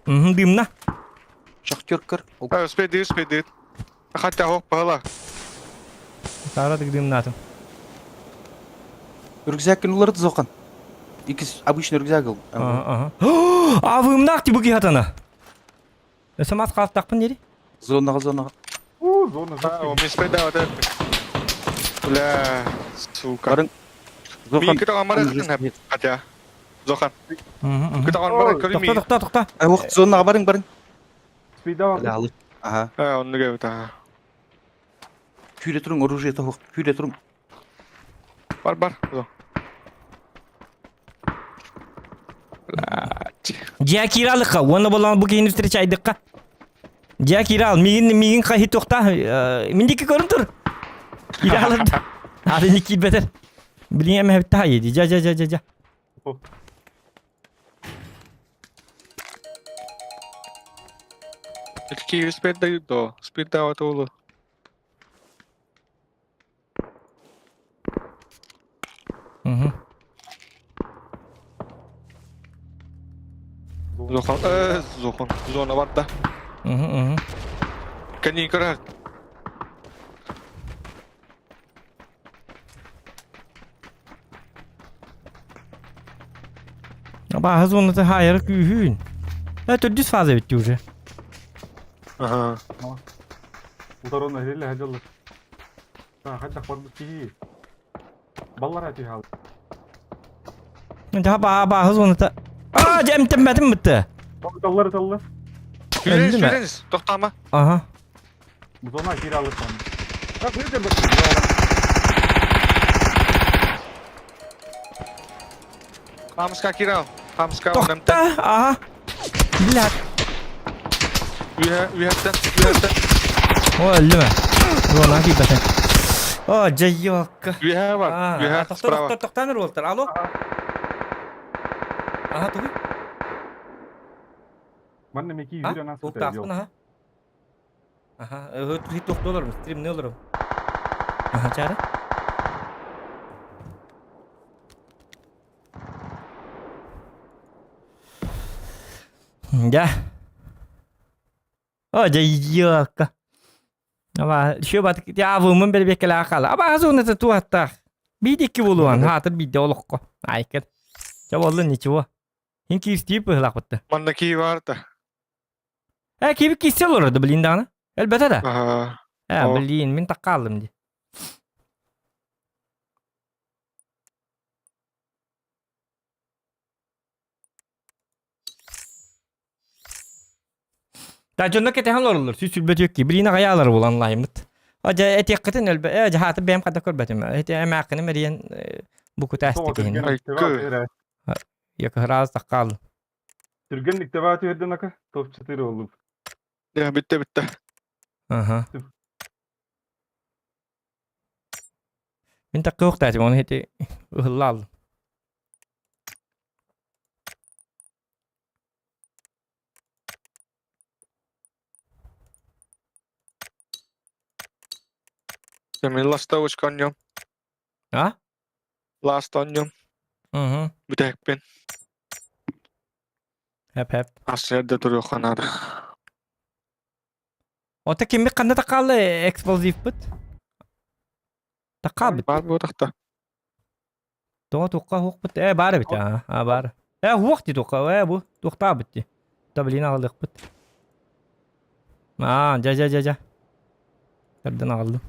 Дымна. Шахтер көр. Спеди, спеди. Хотя хок пала. Тара дымнатым. Рюкзак уларды зоқан. Икис обычный рюкзак ыл. Ага. А вымнах ти буки хатана. Өсө мас қалықтақпын нери? Зонаға зонаға. У, зона А, он мне спеда вот это. Бля, сука. Барын. Зоқан. Мин кытаган бара Хотя. Зохан. Кытаган бара Тоқта, тоқта, тоқта. Ай, уақыт зонаға барың, барың. Спида Бля, алып. Ага. А, он не ага. Күйре тұрың, оружие тоқ. Күйре тұрың. Бар, бар. Дия киралыққа, оны болан бу кейін встречайдыққа. Дия кирал, мигин мигин қахи тоқта, миндики көрін тұр. Киралып. Ары не кирбетер. Билин эме хепта еди. Жа жа жа жа жа. Ки спид дают до. Спид дават олу. Угу. Зохан, Зохан. Зона бар да. Угу, угу. Кәнин көрөр. Аба зонаты хайыр күйін. Это дүс фаза бітті уже. Ага. Ударона хеле хажаллы. Хачак барбыт кии. Баллар ати хал. Аба аба зонаты. А, жем теммедим бітті. Таллар таллар. Жүреңіз, жүреңіз. Тоқтама. Ага. Зона кире алып аны. А, бу Хамска кирал. Хамска Тоқта, ага. Блядь. Үйе, үйеттен, үйеттен. О, өлді ме? Зона кийбетен. О, жайокка. Үйе бар, үйе справа. Тоқта, тоқта, болтыр. Алло. Ага, тугуй. Манна меки юрэ нас. Тоқтақпын, ага. Ага, хит тоқты оларым, стрим не оларым. Ага, чары. Да. О, жайокка. Аба, шө бат, я вымын бер бекеле акала. Аба, азуны туаттах. Бидикки булуан, хатыр бидде олоққо. Айкыр. Жа болду ничего. Хин киистип ыхлак бытты. Манна ки бар да. Э, киби кисе олорду блин даганы. Элбете да. Ага. Э, блин, мен таккалдым ди. Та жонно кетехан олорулар, сүз сүлбөт өкки, билина каялар булан лайымыт. Ажа этияккытын өлбө, э, жахаты бэм када көрбөтүм. Эти эмакыны мериен бу кутасты кehин. Якы раз таккал. Түргенлик тебаа түһэрден ака топ-4 олуп. Я битте битте. Ага. Мен таккы уктатым, оны хети ыхыллал. Мен last очка оньом. А? Last оньом. Угу. Бүтэкпен. Хеп хеп. Асерде туруоханада. Ота кимби канда таккалы эксплозив бит? Такка бит. Бар бу тахта. Тоға туққа хуқ бит. Э, бар бит. А, бар. Э, хуқ ди туққа. Э, бу туқта бит ди. Та блин алдык бит. А, жа жа жа жа. Терден алдым.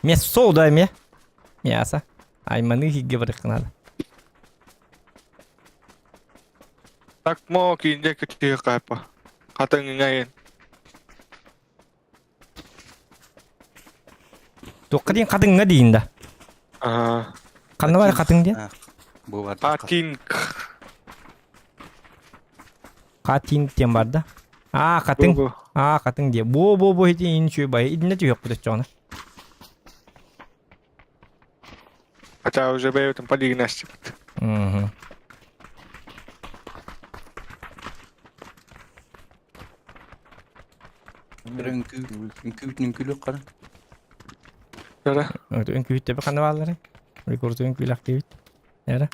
Мясо дай мне. Мясо. Айманы хигге барыкканады. Так мо кинде кити кайпа. Хатын ngayын. Тоққа дейін қатыңға дейін да. А. Қанда бар қатың де? Бу бар. Катинг. Қатинг тем бар да. А, қатың. А, қатың де. Бо бо бо хити ин чүй бай. Идинне түйөк бутөт жоғына. Хотя уже бэйэтин полигнастиппыт. Мгм. Үҥкүү үҥкүүлүк хара. Эра. Үҥкүүттэби ханна бааллары? Рекорд үҥкүүлэх диэбит. Эра.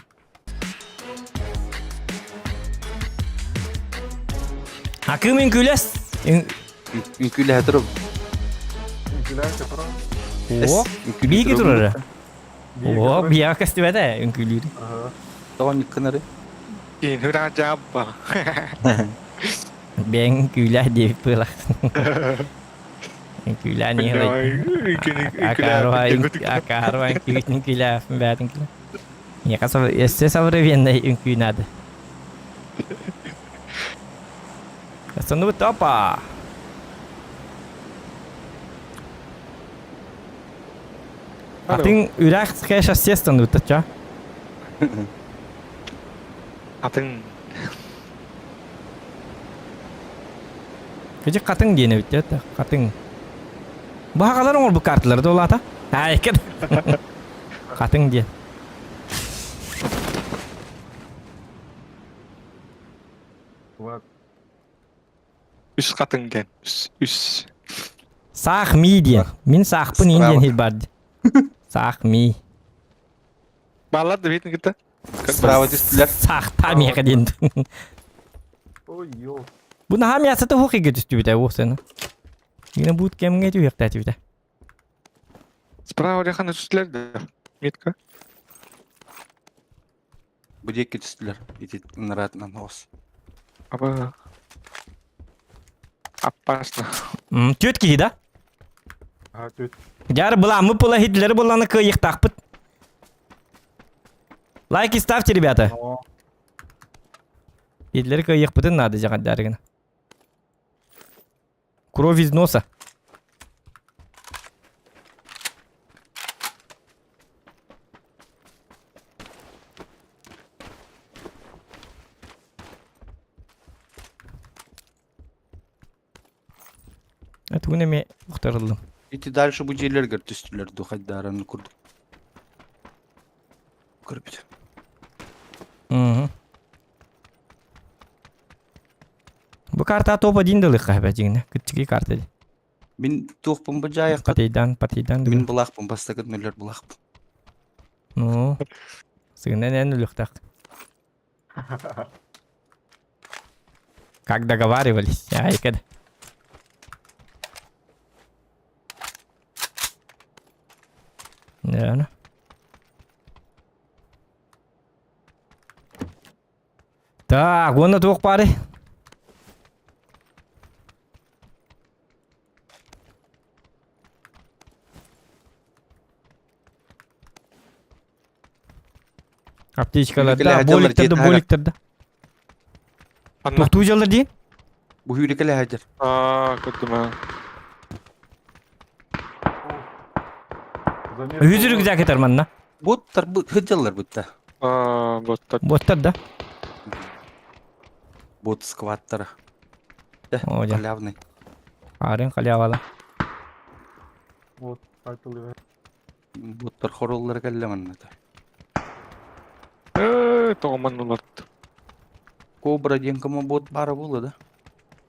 Акым үҥкүүлэс. Үҥкүүлэһэ туру. Үҥкүүлээн турар. О, биги турара. О, бияга көстүбэтэ үҥкүүлүүр. Тоҕон ньыккынары. Киин хыра жаабба. Бэйэҥ үҥкүүлээх диэбит быылах. Үҥкүүлээн Акаарва үҥкүүлээх бээтин күлэ. Миэхэ өссө современный үҥкүү наада. Соннубут опа! Атын үрэх шасси станут ча. Атын Кыжык хатыҥ диэн эбит да хатыҥ. Бу хахалар оҥорбут карталары да улаата. Аайка. Хатыҥ диэн. Үс хатыҥ диэн. Үс. Үс. Саах ми диэн. Мин саахпын иин диэн хил бар. Саах ми. Бааллар да бейтин кытта. Справа түстүлэр. Саахтаа миэхэ диэн. Ой, ё. Бу наһаа мясата хух иге түстүбүтэ уохсаны. Мина буут кэмҥэ түһүөхтээтибитэ. Справа лехан түстүлэр да. Метка. Бу диэки түстүлэр. Ити наратынан оҕус. Аба. Опасно. Түөрт киһи да? А, түөрт. Дьар былааммыт була хитлери булланы кыайыктаахпыт. Лайки ставьте, ребята. Хитлери кыайыахпытын наада дьаҕардарыгына. Кровь из носа. Тугун эмиэ ухтарыллым. Ити дальше бу дьиэлэргэр түстүлэр ду хайдараны курдук. Көрбүт. Мгм. Бу карта топ один дылыхха хэбэ дьиҥнэ. Кытчыгый карта ди. Мин туохпун быдьаайахха Патейдан, патейдан мин былаахпын бастакы нөлөр былаахпын. Ну, сыгынан эн өлүөхтэх. Как договаривались, айка да. Да. Так, уонна туох баарый? Аптечкаларда, боликтарда, боликтарда. Тохтуу дьаллар диин? Бу hүүрүкэлэ сылдьар. Аа, көрдүм аа. Үһүс рюкзак этэр манна. Боттар бу сылдьаллар бутта. Аа, боттар. Боттар да? Бот скваттара. О, дьэ. Халявный. Арын халявала. Вот, айтылы. Боттар хороллара кэллэ манната. Э, тоҕо манна уларт. Кобра диэн кому бот баара буолла да?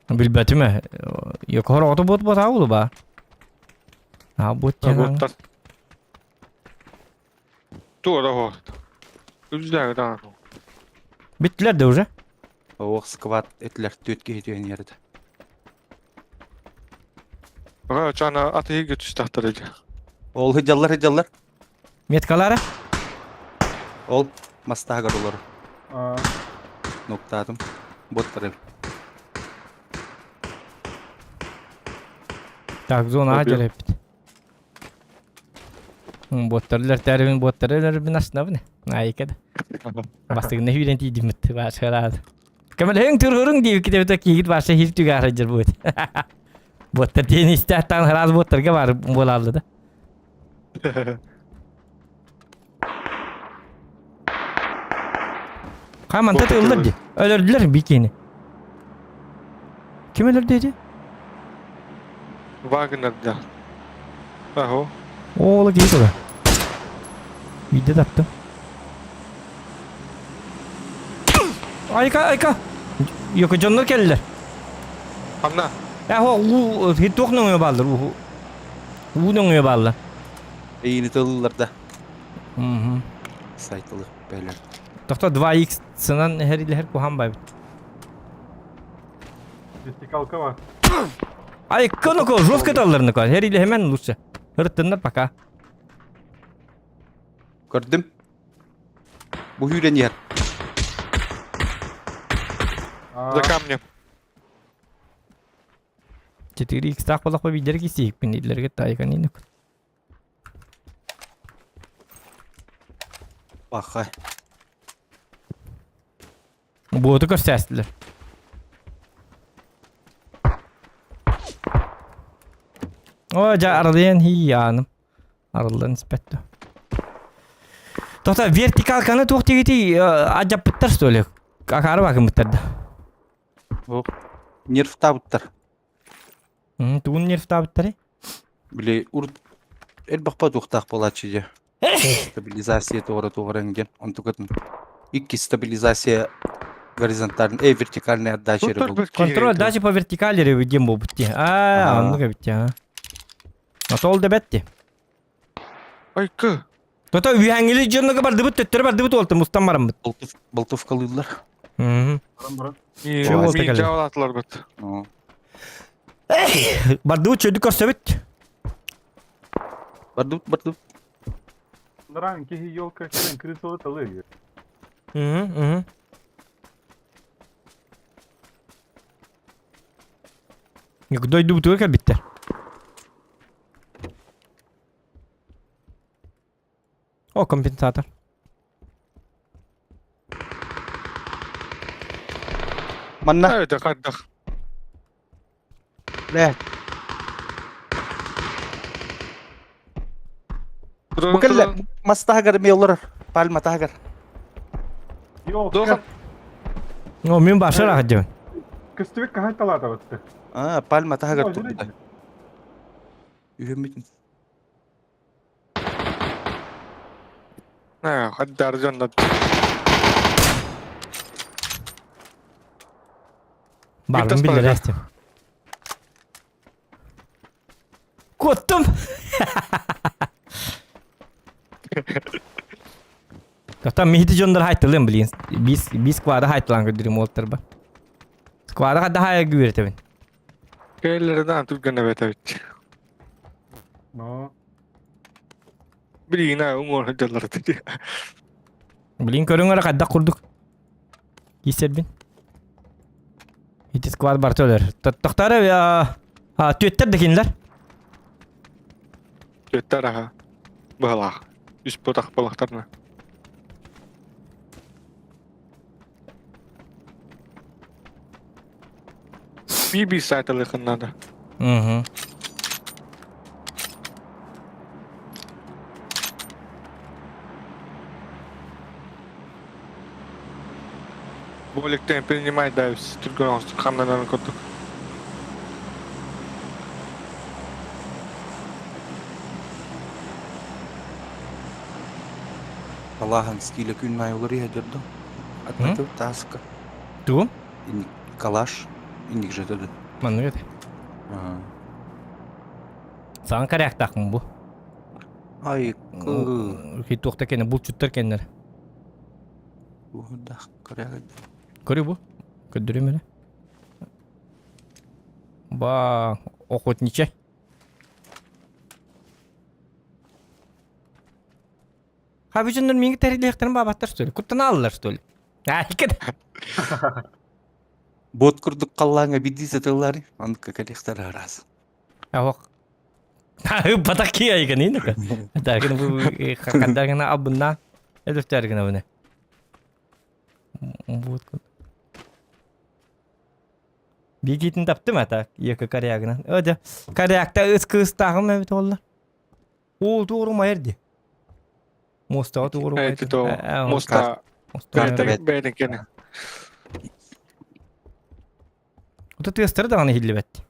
Билбэтим ээ. Йокор оҕото бот ботаа буолу ба. Аа бот диэн. Боттар. Туора хо. Үздәге даҕаны. Биттилэр да уже? Оох скват этилэр түөт киһи түһэн иһэрдэ. Ага, чана аты иһигэ түстахтар edi. Ол сылдьаллар сылдьаллар. Меткалара? Ол мастаагар олор. Ноктаатым. Боттары. Так, зона дьэлэппит. Боттарлар тәрибин боттары бин астынабын. Айка да. Бастыгына хүйрен тиидимит башкараад. Көмөлөһүҥ турурун диэбит китебит киигит баша хил түгары жыр будет. Боттар диэн истээттан храас боттарга бар буолааллы да. Хаманта тыллар ди. Өлөрдүлэр бикини. Ким өлөрдү ди? Вагнер да. Аһо. Ола киһи тура. Биирдэ таптым. Айка, айка! Йоко дьоннор кэллилэр. Ханна? Э, уу, туох нөҥүө бааллар, уу. Уу нөҥүө бааллар. Эйини тыллар да. Мгм. Сайтылы бэлэр. Тохто 2x сынан эһэр куһан байбыт. Вертикалка бар. Айка, ну-ка, жестко таллар, ну-ка. Херилэһэмэн лучше. Ырыттыннар пока. Көрдүм. Бу hүүрэн иһэр. За камнем. 4x таах болохпо биидэр кисиикпин дииллэргэ таайкан инок. Баха. Буоту көрсөөстүлэр. О, дьа аралыйан хийааным. Арыллан испэт дуо. Тота вертикалканы туох тигити адьаппыттар что ли? Акаары бакымыттар да. О, нервтаабыттар. Тугун нервтаабыттары? Били урут элбэхпэ туохтаах буолааччы дьэ. Стабилизация туора туора диэн онтукатын икки стабилизация горизонтальный, вертикальная отдача эрэ буолбут. Контроль отдачи по вертикали эрэ диэн буолбут дии. Аа, оннук эбит дии. Ол да бэтти. Айкы. Тото үһэҥҥили дьонного бардыбыт, төттөрү бардыбыт уолтан мустан бараммыт. Болтовкалыыллар. Мм. Баран баран. Мин жаалаатылар бит. Бардыбыт чөйдүк көрсөбүт. Бардыбыт, бардыбыт. Наран киһи елка кэлэн крысалы талыы. Мм. Дойдубутугар кэлбиттэр. О, компенсатор. Манна. Это хайдах. Бля. Бу кэллэ мас таһыгар эмиэ олорор. Пальма таһыгар. Елка. О, мин башар аҕадьабын. Көстүбүт хаһан талаатабытты. А, пальма таһыгар турбута. Үһүммүтүн. Э, хаддар дьоннор. Бардым биллэр эстим. Куоттум! Тоқтан михити дьоннор хайтылым, блин. Бис, бис квада хайтылан көрдүрүм уолтарба. Сквада хадда хайа гүрэтебин. Кэллэринэн түргэн эбэтэбит. Но. Билигин уҥуор сылдьаллар дии. Блин, көрүҥ эрэ хайдах курдук. Киисэрбин. Ити сквад барта өлөр. Тохтары түөттэр да кинилэр. Түөттэр аха. Быһалаах. Үс ботах балахтарына. Би-би сайталыхын надо. Угу. Боликтен принимай давис. Түргөн оңостук хамнанан курдук. Аллаһын стиле күн айылар иһэ дьордо. Атнаты таска. Тугу? Калаш. Инник жетеди. Маннык этэ. Саҥа коряктаахпын бу. Ай, Туохта кэннэ булчуттар кэннэр. Көрү бу. Көрдөрүм эрэ. Ба, охотничай. Хабыжыннар миңи тэрилиэхтэрин баабаттар что ли? Куттанааллар что ли? Бот курдук халлааҥа бидии сытыллар, оннукка кэлиэхтэрэ араас. Аһок. Батак киайган инека. Дагын бу хакандагына абынна. Эдүфтәргенә буны. Вот. Бигитин таптым ата, екі корягынан. Öde, корякта ыс кыстағым эбит олла. Ол туору майыр ди. Мостаға туору майыр. Моста. Бэйден кене. Ота тыастары даҕаны иһиллибэт.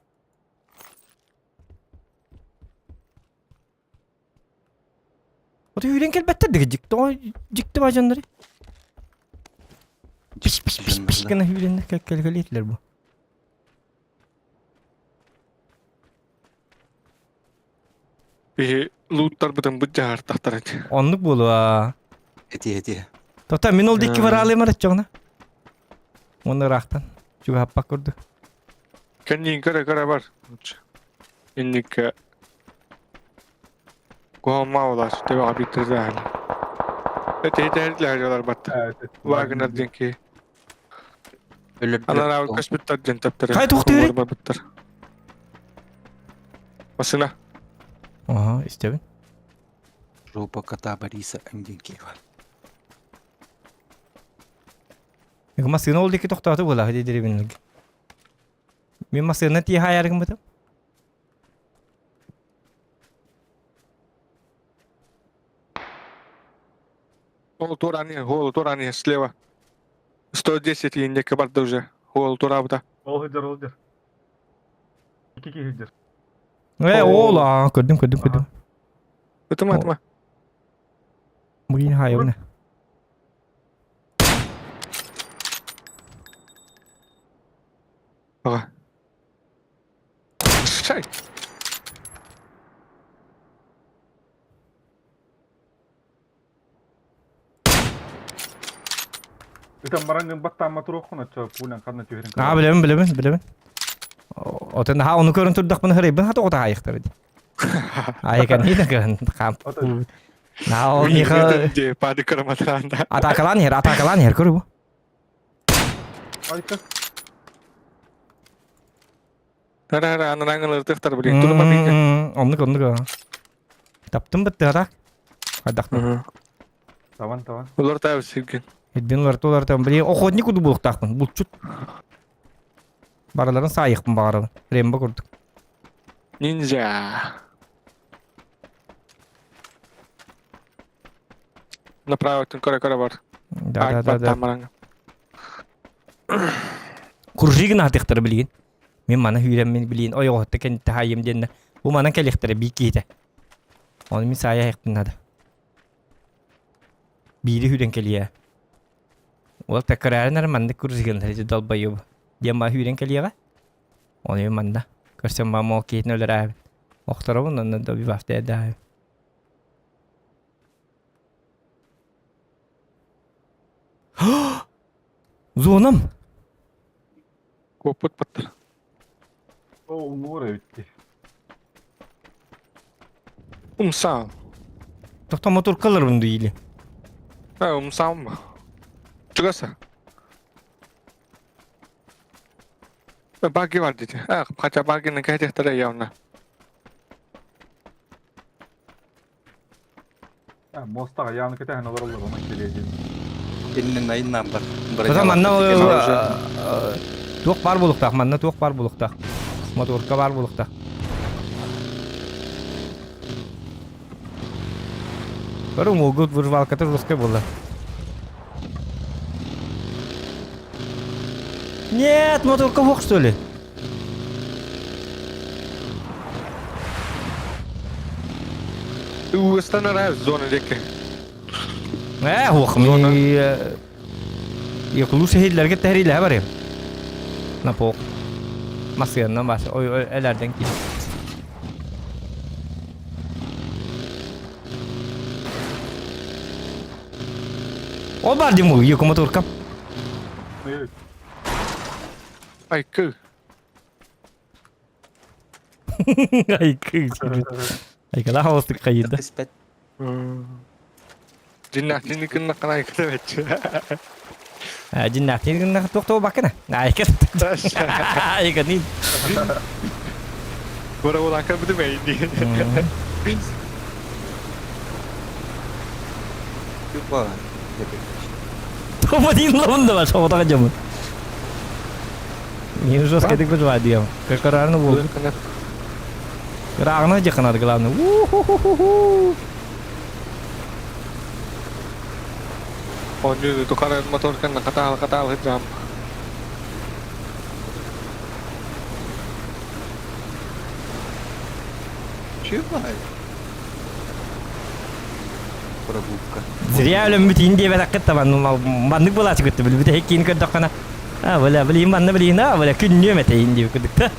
Ота үүрэн кэлбэттэр. Кырдык дьикти дьикти бажаннары. Пиш пиш пиш пиш гына хүреннер кэлкэлиэтилэр бу. Биһи лууттарбытын быдьаһартахтар ити. Оннук буолуо. Эти эти. Тота мин ол дикки бараалыймар аччоҕуна. Уонна ыраахтан чугаһаппак курдук. Кэнниин көрө көрө бар. Инникке Куһаҕан улаас төбөҕө биирдэрдээһин. Эти барбатта. Вагнер диэн киһи. Анараа көспүттэр диэн төптөрү. Хай туохтыырый? Барбыттар. Машина. Ага, истэбин. Жопа кота Бориса Анденкеева. Массыына ол диэки тохтоото буолаа дии Мин массыына тиэхэ гыммытым. Ол турани, ол турани слева. 110 ииннекке барда уже. Ол турабыта. Ол сылдьар, ол сылдьар. Икки киһи сылдьар. Э, ол аа, көрдүм, көрдүм, көрдүм. Ытыма, ытыма. Блин, хайыбына. Ага. Шай. Ытан баран баттаама туруоххун оччо пуунан ханна түһэрин Аа, билэбин, билэбин, билэбин. Отон ха ону көрөн турдахпына хырайбын хата ота хайыктар ди. Айыкан хита кын кам. На ол миха Пады караматанда. Атакалан хер, атакалан хер көрү бу. Айка. Хара хара анараңылырдыктар билин турума бинге. Оннук оннук. Таптым бытты Хайдахтым. Таван таван. Улар таабы сирген. Эдбин улар улар там блин охотник уду булуктаахпын булчут. Бараларын саайыкпын баҕарабын. Рембо курдук. Ниндзя. Направо түн кара кара бар. Да да да да. Куржигин атыктары билигин. Мин мана хүүрэммин билигин ойоҕотто кэннитте хаайым диэннэ. Бу манан кэлиэхтэрэ биир киһитэ. Оны мин саайа айахпын наада. Биири хүүрэн кэлиэ. Ол таккарааран эрэ маннык куржигин долбойуб. Диэн баа хүүрэн кэлиэҕэ. Оны мин манна. Көрсөн мама ол киһитин өлөрөөбүт. Охторобун онно добивафтайдаабын. Зонам! Куоппут баттар. О, море битти. Умсаам. Тохто моторкалар bundu или. Ha, умсаам ба. Чугаса. Баги бар деди. А, хотя багины кайтехтер явно. А, мостаға яғны кетәһен олар олар, онан келе Иннин айынан бар. Тота манна туох бар булуктах, манна туох бар булуктах. Моторка бар булуктах. Көрүң могут вырвалката русская была. Нет, моторка вох что ли? Устанара зона деке. Э, ох, ми Якулу шehirlerге тәһриләһә бар. Напок. Масыяннан баш. Ой, ой, эләрдән кил. О бар дим юку моторка. Ай, кы. Ай, кы. Ай, кала хавастык кайда. Диннахтини кынна канай кытабетчи. Диннахтини кынна токтоо бакына. Ай, кы. Ай, кы. Бара улака битмейди. Томадин лавында бар, шоғытаға жамын. Не жестко дик выживать диям. Как рано болды. Рағына жақынады главное. У-ху-ху-ху-ху. Оню тукара мотор кан катал катал хиджам. Чего? Прогулка. Зря өлөммүт диэбэтэххит да маннык буолааччы кытта билбит киин көрдөххүнэ а бля блин манна блин а бля күннүөм этэйин диэбит курдук да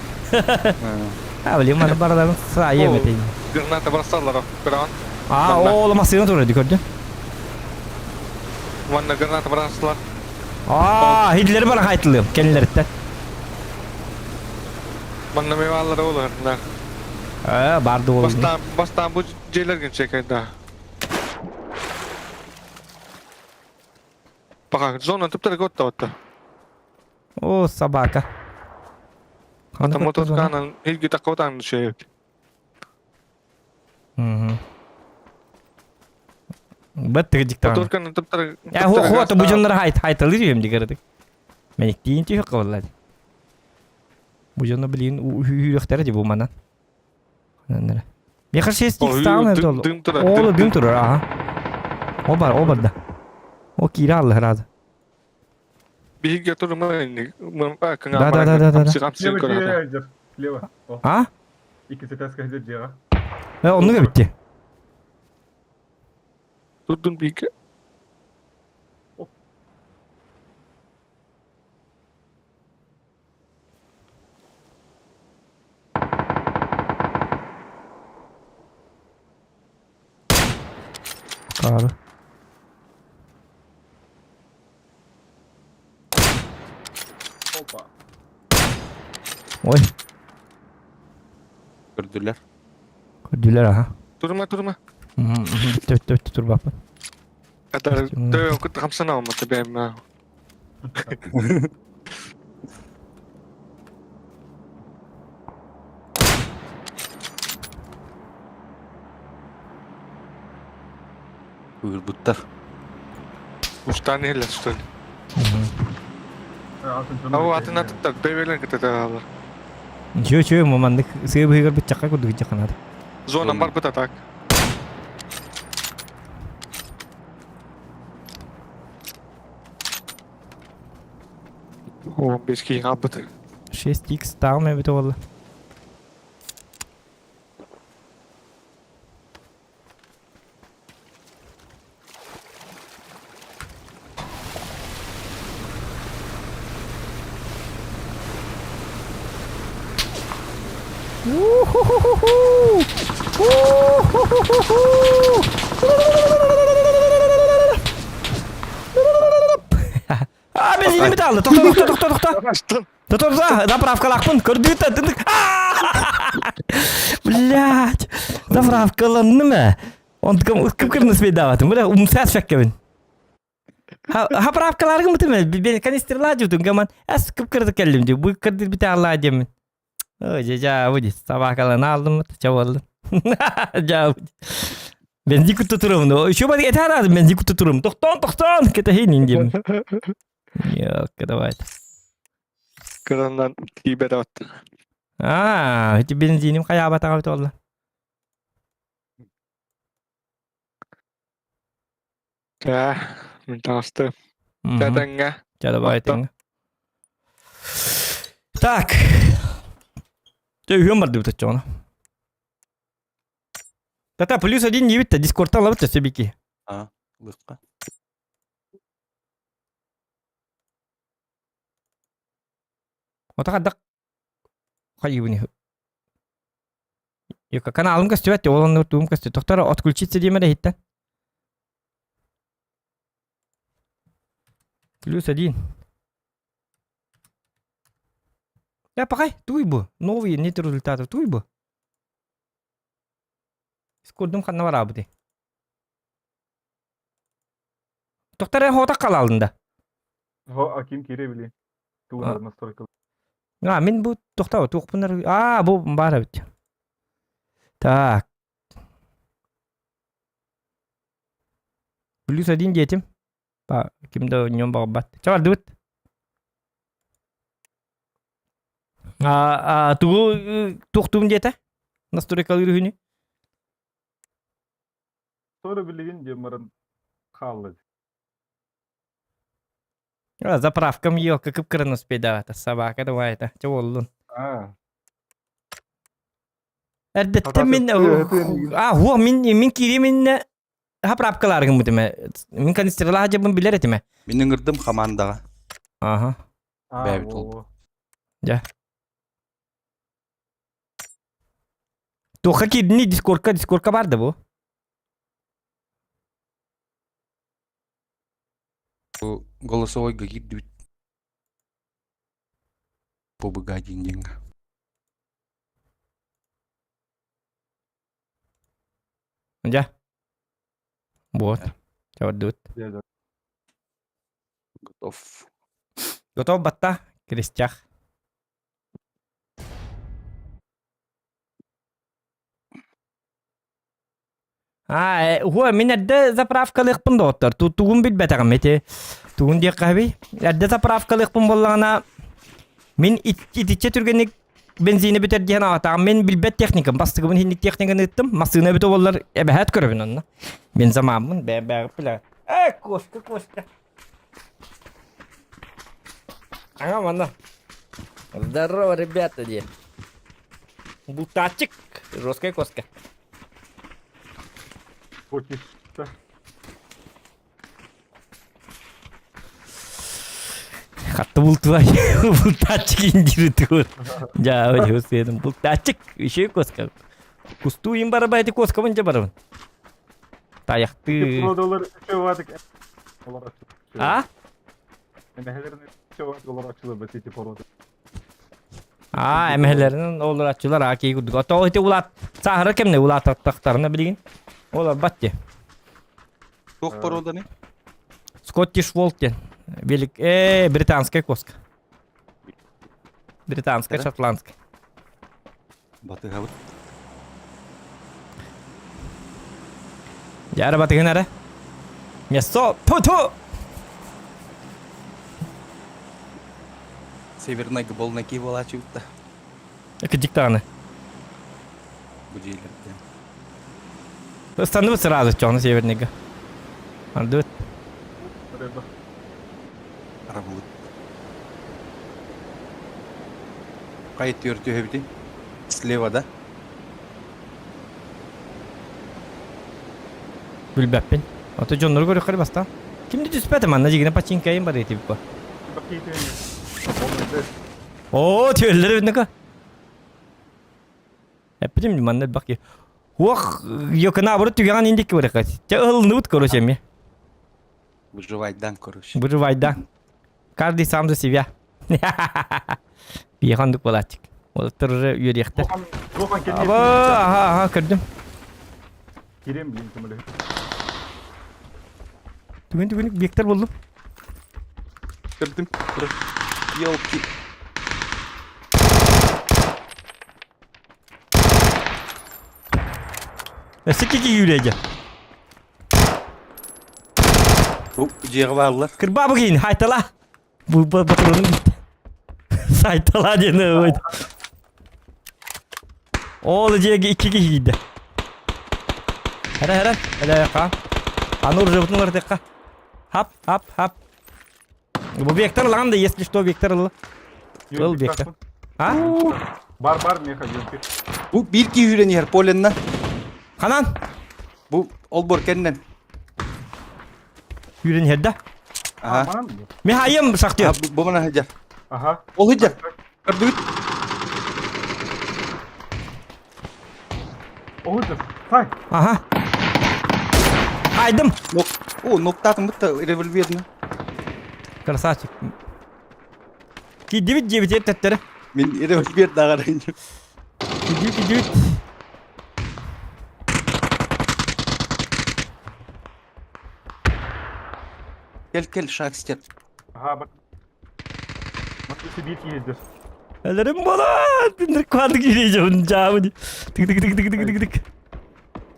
а блин манна бараларын саайыам этэйин Граната бросаллар, көрөҕүн? А ол массыына турар ди көрдүм. Манна граната бросаллар. А Хитлери бара хайтылыам кэннилэриттэн. Манна меваллары олар. А барды ол. Бастаан бастаан бу дьиэлэргин чекайда. Пока зона түптер көттө О, собака. Ата мототканан илги такотан шеют. Бат тыгдиктан. Моторканы түптер. Я хо хо то бужоннар хайт хайталы дүйем дигердик. Мен тиин түйө кабыллады. Бужонно билин үйрөктөр ди бу манан. Наннара. Бехар шесть икс таан ол. Ол дым турар, аха. О бар, о бар да. О кире алла разы. Биһиги турма Да, да, да, да, да. Слева, слева. А? Икки этажка идет дьиэҕэ. Э, оннук эбитти. Турдун биһиги. Abi. Опа. Ой. Көрдүлэр. Көрдүлэр аха. Турма, турма. Bitti bitti bitti тур баппын. Катар төө кут хамсана ома тебем. Уйрбуттар. Устан эле что ли? Ау атын атыттар бебелен кытата. Чөө чөө мамандык сыгы быгыр бит чакка курдук жакынады. Зона бар бит атак. О, бески абыт. 6x таам эбит олла. У-ху-ху-ху-ху! У-ху-ху-ху-ху! А, бензиним бит алды. Тохто, тохто, тохто, тохто. Тохто, тохто, заправкалаахпын. Көрдүгүт тындык. Блять. Заправкаланным э. Онтукам кып-кырны спейдаватым. Бля, умсас шаккабын. Заправкаларгым бутым. Бен канистрла жутум гаман. Әс кып-кырды келдим ди. Бу кырды бите алла дем. Ой, жа, выйди. Собакаларын алдым, чабалдым. Жа, Бензин кутта турам. Еще бар эте арадым, бензин кутта турам. Токтон, токтон, кетехин индим. Yok, давай. Кырандан тибер от. А, эти бензиним каяба тагып олла. Та, мен тагысты. Татаңга. Давай таңга. Так. Ты юмор деп тачона. Тата плюс один не битте дискордтан лабыт себики. А, лыкка. Отака дак хайыбыны. Юка каналым көстүбэт, ол туум көстү. Токтор отключиться диэмэ хиттен. Плюс один. Я пока туй бу. Новые нет результатов. Туй бу. Скордум ханна бар абыды. Токтор хота калалында. Хо, Аким кире били. Тугунар настройка. А, мин бу тохтоо туохпунар. А, бу бар эбит. Так. Плюс один детим. Па, кимде нем багбат. Чабардыбыт. А, а, тугу туохтуум диэтэ? Настройкалыыр үһүнү. Sonra билигин демаран хаалла. А, заправкам елка кып-кырын успейдавата. Собака давай это. Чего боллун? А. Эрдеттен мин а, хуа мин мин кири минне. Заправкалаары гыммытым Мин канистралаах дьабын билэр этим Мин ыҥырдым хамаандаҕа. Аха. Бэйэбит ол. Дьэ. Туохха киирдини дискордка дискордка бар да бу? Бу голосовойга киирдибит. Побыга диэн диэҥҥэ. Дьэ. Вот. Чабардыбыт. Готов. Готов батта, крестях. А, уһуо, мин эрдэ заправкалыахпын доҕоттор. Тугун билбэтэҕим ити. Тугун диэххэ сөбүй? Эрдэ заправкалыахпын буоллаҕына, мин итиччэ түргэнник бензини бүтэр диэн аҕатаҕым. Мин билбэт техникам, бастыгыбын хинник техниканы ыыттым. Массыына эбитэ буоллар, эбэһээт көрөбүн онно. Мин замааммын, бэйэм билэ. Э, кошка, кошка. Ага, манна. Здорово, ребята, диye. Бутачик. Жесткая коска. Хатты бултулай. Бултачик индири тур. Жа, өседім. Бултачик. Еще коска. Кусту им барабай эти коска вон барабын. Таяқты. А? Аа, эмэһэлэринэн олорааччылар аа кии курдук. Ото ити улаат сааһыра кэмнэ улаататтахтарына билигин. Олор бат дии. Туох породаны? Скоттиш Волк диэн. Велик британская коска. Британская, шотландская. Батыһабыт. Дьэ, батыгын эрэ. Мясо! Ту-ту! Северный болнаки буолааччыбыт Кыдьык даҕаны. Бу дьиэлэртэн. Ыстанныбыт сразу чоҕуну северныйга. Ардыбыт. Арабылыт. Кай түөртүһэбитий? Слева, да? Билбэппин. Ото дьоннору көрүөххэ бастаан. Ким да түспэтэ манна дьигинэ пачинкайын бар этибит бу. Оо, түөллэр эбит Эппитим манна элбэх киһи. Уох, ёкына абыры түгэҕин индикки барыха. Чэ ылыныбыт короче эмиэ. Выживайдан, короче. Выживайдан. Каждый сам за себя. Биэхан буолааччык. Олортор уже үөрүйэхтэр. Аба, аха, аха, көрдүм. Кирем, блин, көмөлөһө. Түгэн түгэн Виктор булдум. Көрдүм. Елки. Өссө кики юрия Дьиэҕэ бааллар. Кырбаабы киин, хайтала. Бу патроным бүттэ. Сайтала диэн ой. Ол дьиэгэ икки киһи киирдэ. Хара хара, хара ха. Аны уржабытын уларытыахха. Хап, хап, хап. Бу вектор ылаҕын да, если что, вектор ылла. Ыл вектор. А? Бар бар меха юнкер. Бу биир киһи үүрэн иһэр Поленна. Ханан? Бу олбор кэннен. Үүрэн иһэр да? Аха. Михаил шахтер. Бу мана сылдьар. Аха. Ол сылдьар. Көрдүгүт? Ол сылдьар. Сай. Аха. Айдым. О, ноктаатым бытта револьверны. Красавчик. Кидибит диэбит эттэттере. Мин револьвер даҕарайын. Кидибит кидибит. Кел кел шакстер. Ага, бak. Bak bir киһи Элерим болот! Бинdir куандык жейжебин жаабы. Тык тык тык тык тык тык тык.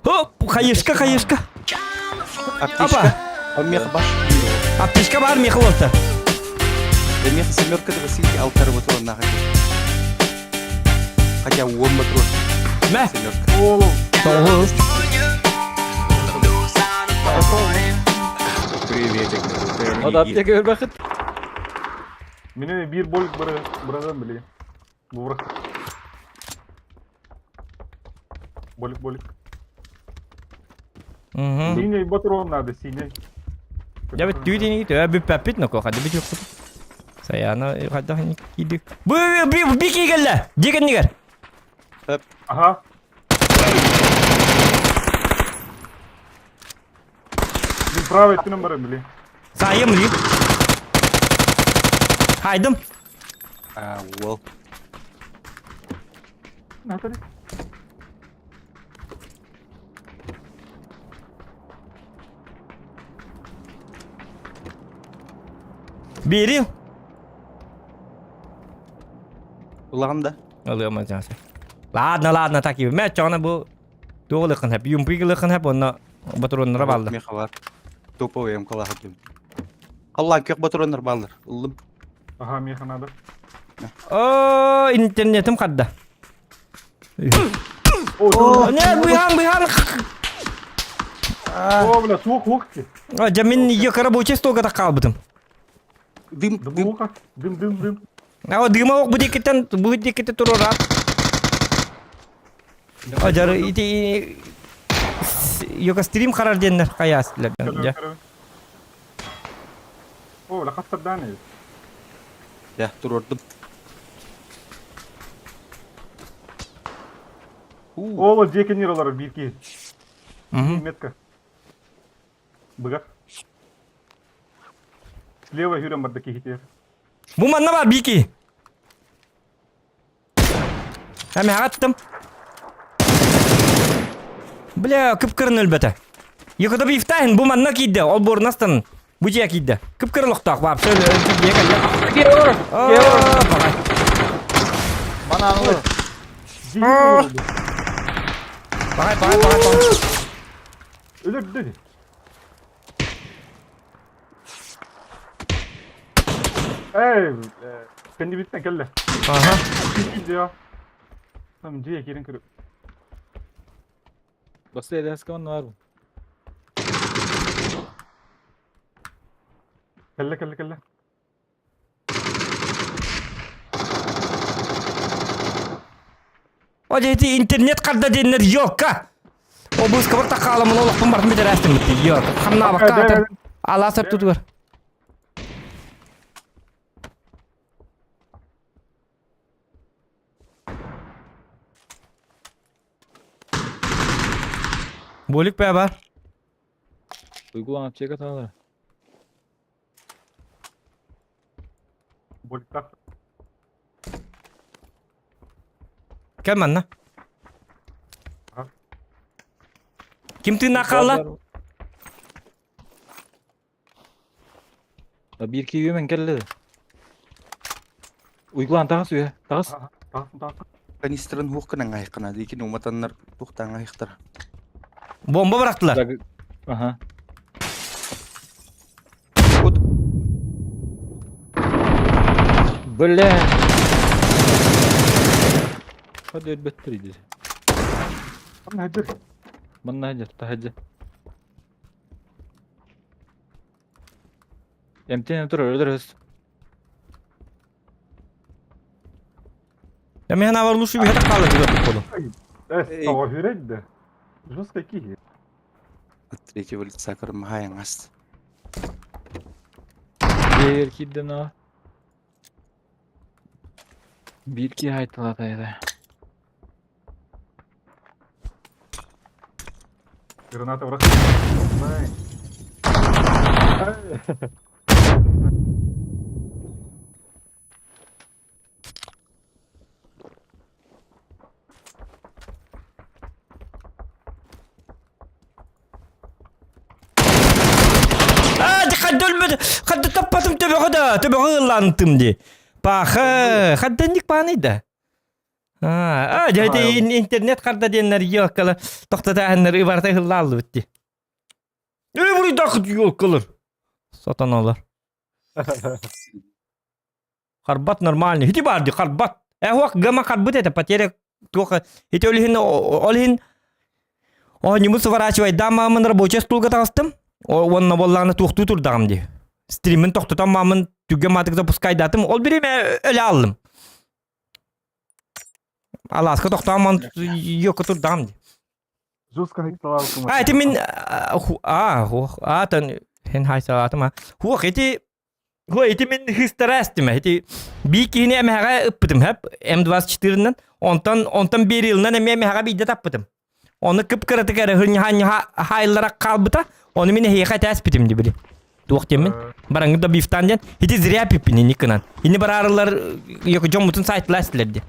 Хоп, хайышка, хайышка. Аптечка. А мех баш. Аптечка бар мех болта. Да мех семерка да Василий алтар патрон нахуй. Хотя он патрон. Мэ. Семерка. Тоҕус. Приветик. Ода аптека өлбәхет. Мине бир болик быраган били. Бу Болик болик. Мгм. Синий патрон надо, синий. Я бит түү диниги төһө бүппэппит ноко хадды бит юкпут. Саяна хайдах киирдик. Бу би би кигэллэ. Дигеннигер. Ага. Мин правый өттүнэн баран били. Сайым ли. Хайдым. А, уол. Натали. Бери. Улаҕын да? Ылыам дьаҥса. Ладно, ладно, так и мэ чоҕуна бу туох ылыаххын хэп, юмпуй ылыаххын хэп уонна ботуруоннара бааллар. Миэхэ бар. Топовый мкалаах этим. Аллаан күөх ботуруоннар бааллар. Ыллым. Ага, миэхэ надо. О, интернетим харда. О, Не, быһаан, быһаан. О, бля, суох уох ки. Дьэ мин екі рабочий столга да хаалбытым. Дым, дым. Дым, дым, дым. А дыма ох бу диэкиттэн бу диэкиттэн туруораат. Дьары ити Йока стрим харар диэннэр хайаас дьэ. О, бля, хастардаан эбит. Дьэ, туруордум. О, дьиэкиннир олорор биир киһи. Метка. Быгар. Слева жүрөн барда киһитигэр. Бу манна бар бики. Эми аттым. Бля, кып-кырын өлбөтө. Якуда бифтайын, бу манна кийде, ол бурнастан. Бу дьиэ кийде. Кып-кырын лохтоох баап, сөл дьиэ кэллэ. Баҕай. Бананлы. Баҕай, баҕай, баҕай, баҕай. Өлөрдө. Эй, кэннибиттэн кэллэ. Аха. Дьиэ. Там дьиэ киирэн көрү. Басты эдээскэ бар. Кэллэ, кэллэ, кэллэ. О дьэ интернет харда диэннэр ёкка. Обыскабар тахаламын олохпун бартын бүтэрээстим битти. Ёк. Хамнаабакка атар. Алаас ортутугар. Болик бә бар. Уйгулан аптека таалар. Боликтах. Кэл манна. Ким тыыннаах хаалла? Биир киһи кэллэ. Уйгулан таҕыс үһэ, таҕыс. Канистрын хуох гынан айыккына диикин уматаннар туохтаан айыктар. Бомба бырахтылар. Аха. Вот. Бля. Hadi өлбөттөр иди. Манна Манна хадыр, тахадыр. Эмтен тур өлөр өс. Я мен авар лучше бихета калды деп колу. Э, того хүрээд. Жестко киһи. От третьего лица кармахаяңас. Биир киирдим на. Биир киһи айтылата Граната враг. Аа, хадда өлбөт, хадда таппатым төбөҕө да, төбөҕө ыллаантым ди. Паха, хадданник пааны да. Аа, дьэ интернет харда диэннэр ёккала тохтотааһыннар ыбарта ыллааллыбыт ди. Эй, буруйдаахыт ёккалар. Сатаналар. Харбат нормальный. Хити бар ди, харбат. Э, гама харбыт это потеря туоха. Ити ол иһин, ол иһин оонньуубун сворачивайдаан маамын рабочий стулга таҕыстым. Уонна буоллаҕына туохтуу турдаҕым дии. Стримин тохтотон маамын түгэн маатык запускайдаатым. Ол бириэмэ өлө ааллым. Алааска тохтоон маан йокко турдаҕым дии. Жестко хайтталаабытым. А, ити мин а, а, тан хен хайсалаатым а. Хуох ити Хуа ити мин хыстара эстим ити би киһини эмэҕэ ыппытым хэп М24-нан онтон онтон берилынан эмиэ эмэҕэ биирдэ таппытым. Ону кып-кыратык эрэ хырньаха хайлара хаалбыта. Ону мин эһиэхэ этээспитим дии били. Туох диэммин? Бараҥы да бифтан диэн. Ити зря пиппин инник гынан. Ини бараарылар дьоммутун сайтла эстилэр ди.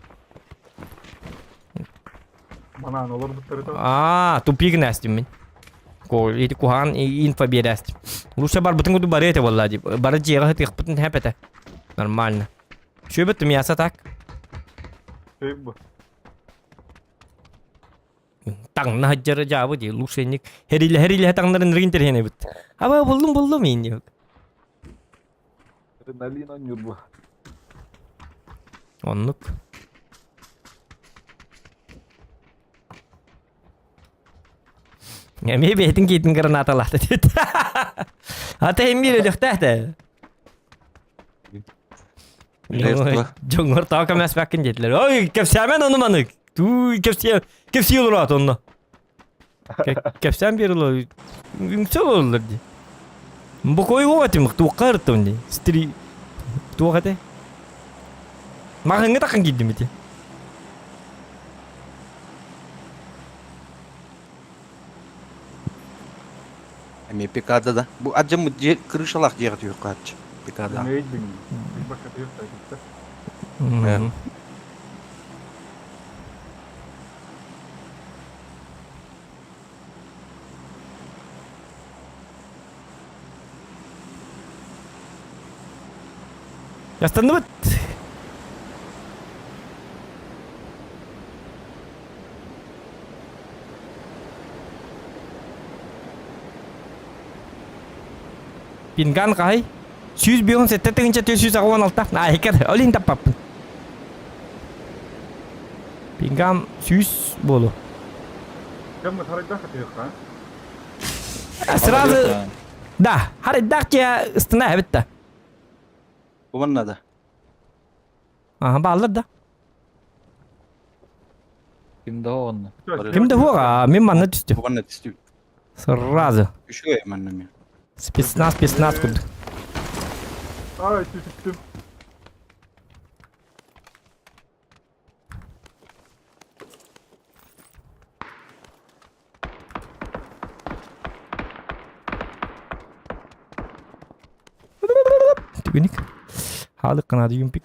Манаан олорбуттары Аа, тупик гына эстим мин. Ити куһаҕан инфо биэрээстим. Лучше барбытын курдук барыа этэ буолла дии. Бары дьиэҕэ сытыахпытын хэп этэ. Нормально. Сүөбүт мясо так. Сөп Таҥна сылдьара дьаабы дии, лучше хэрилэһэ хэрилэһэ таҥнарын ырыгын тэрһэнэбит. Аба буллум буллум иин диэбит. Адреналин оонньуур бу. Оннук. Эмиэ бэйэтин киитин гранаталаата диэт. Ата эмиэ өлүөхтээх да. Дьоҥҥор тоҕо көмөлөспөккүн диэтилэр. Ой, кэпсээмэн ону манык. Туу, кэпсиэ, кэпсии олороот онно. Кэпсээн биэр олор. Үҥсэ олороллор дии. Бокой уотим, туохха ырыттым дии. Стри... Туох этэй? Маҕаһыҥҥа таххан киирдим ити. Эмиэ пикада да. Бу адьаммыт дьиэ крышалаах дьиэҕэ түһүөххэ хааччы. Пикада. Ястанныбыт. Пинган хаһый? 157 тыһыынча 486. Аайкар, ол иһин таппаппын. Пинган 100 буолу. Сразу... Да, харайдаах дьиэ ыстына эбит да. Кубан да. Ага, бааллар да. Ким да онно. Ким да хуоҕа, мин манна түстүм. Кубан түстүм. Сразу. Үчүгэй манна мен. Спецназ, спецназ курдук. Ай, түстүм. Түгүнүк. Хаалык канады юмпик.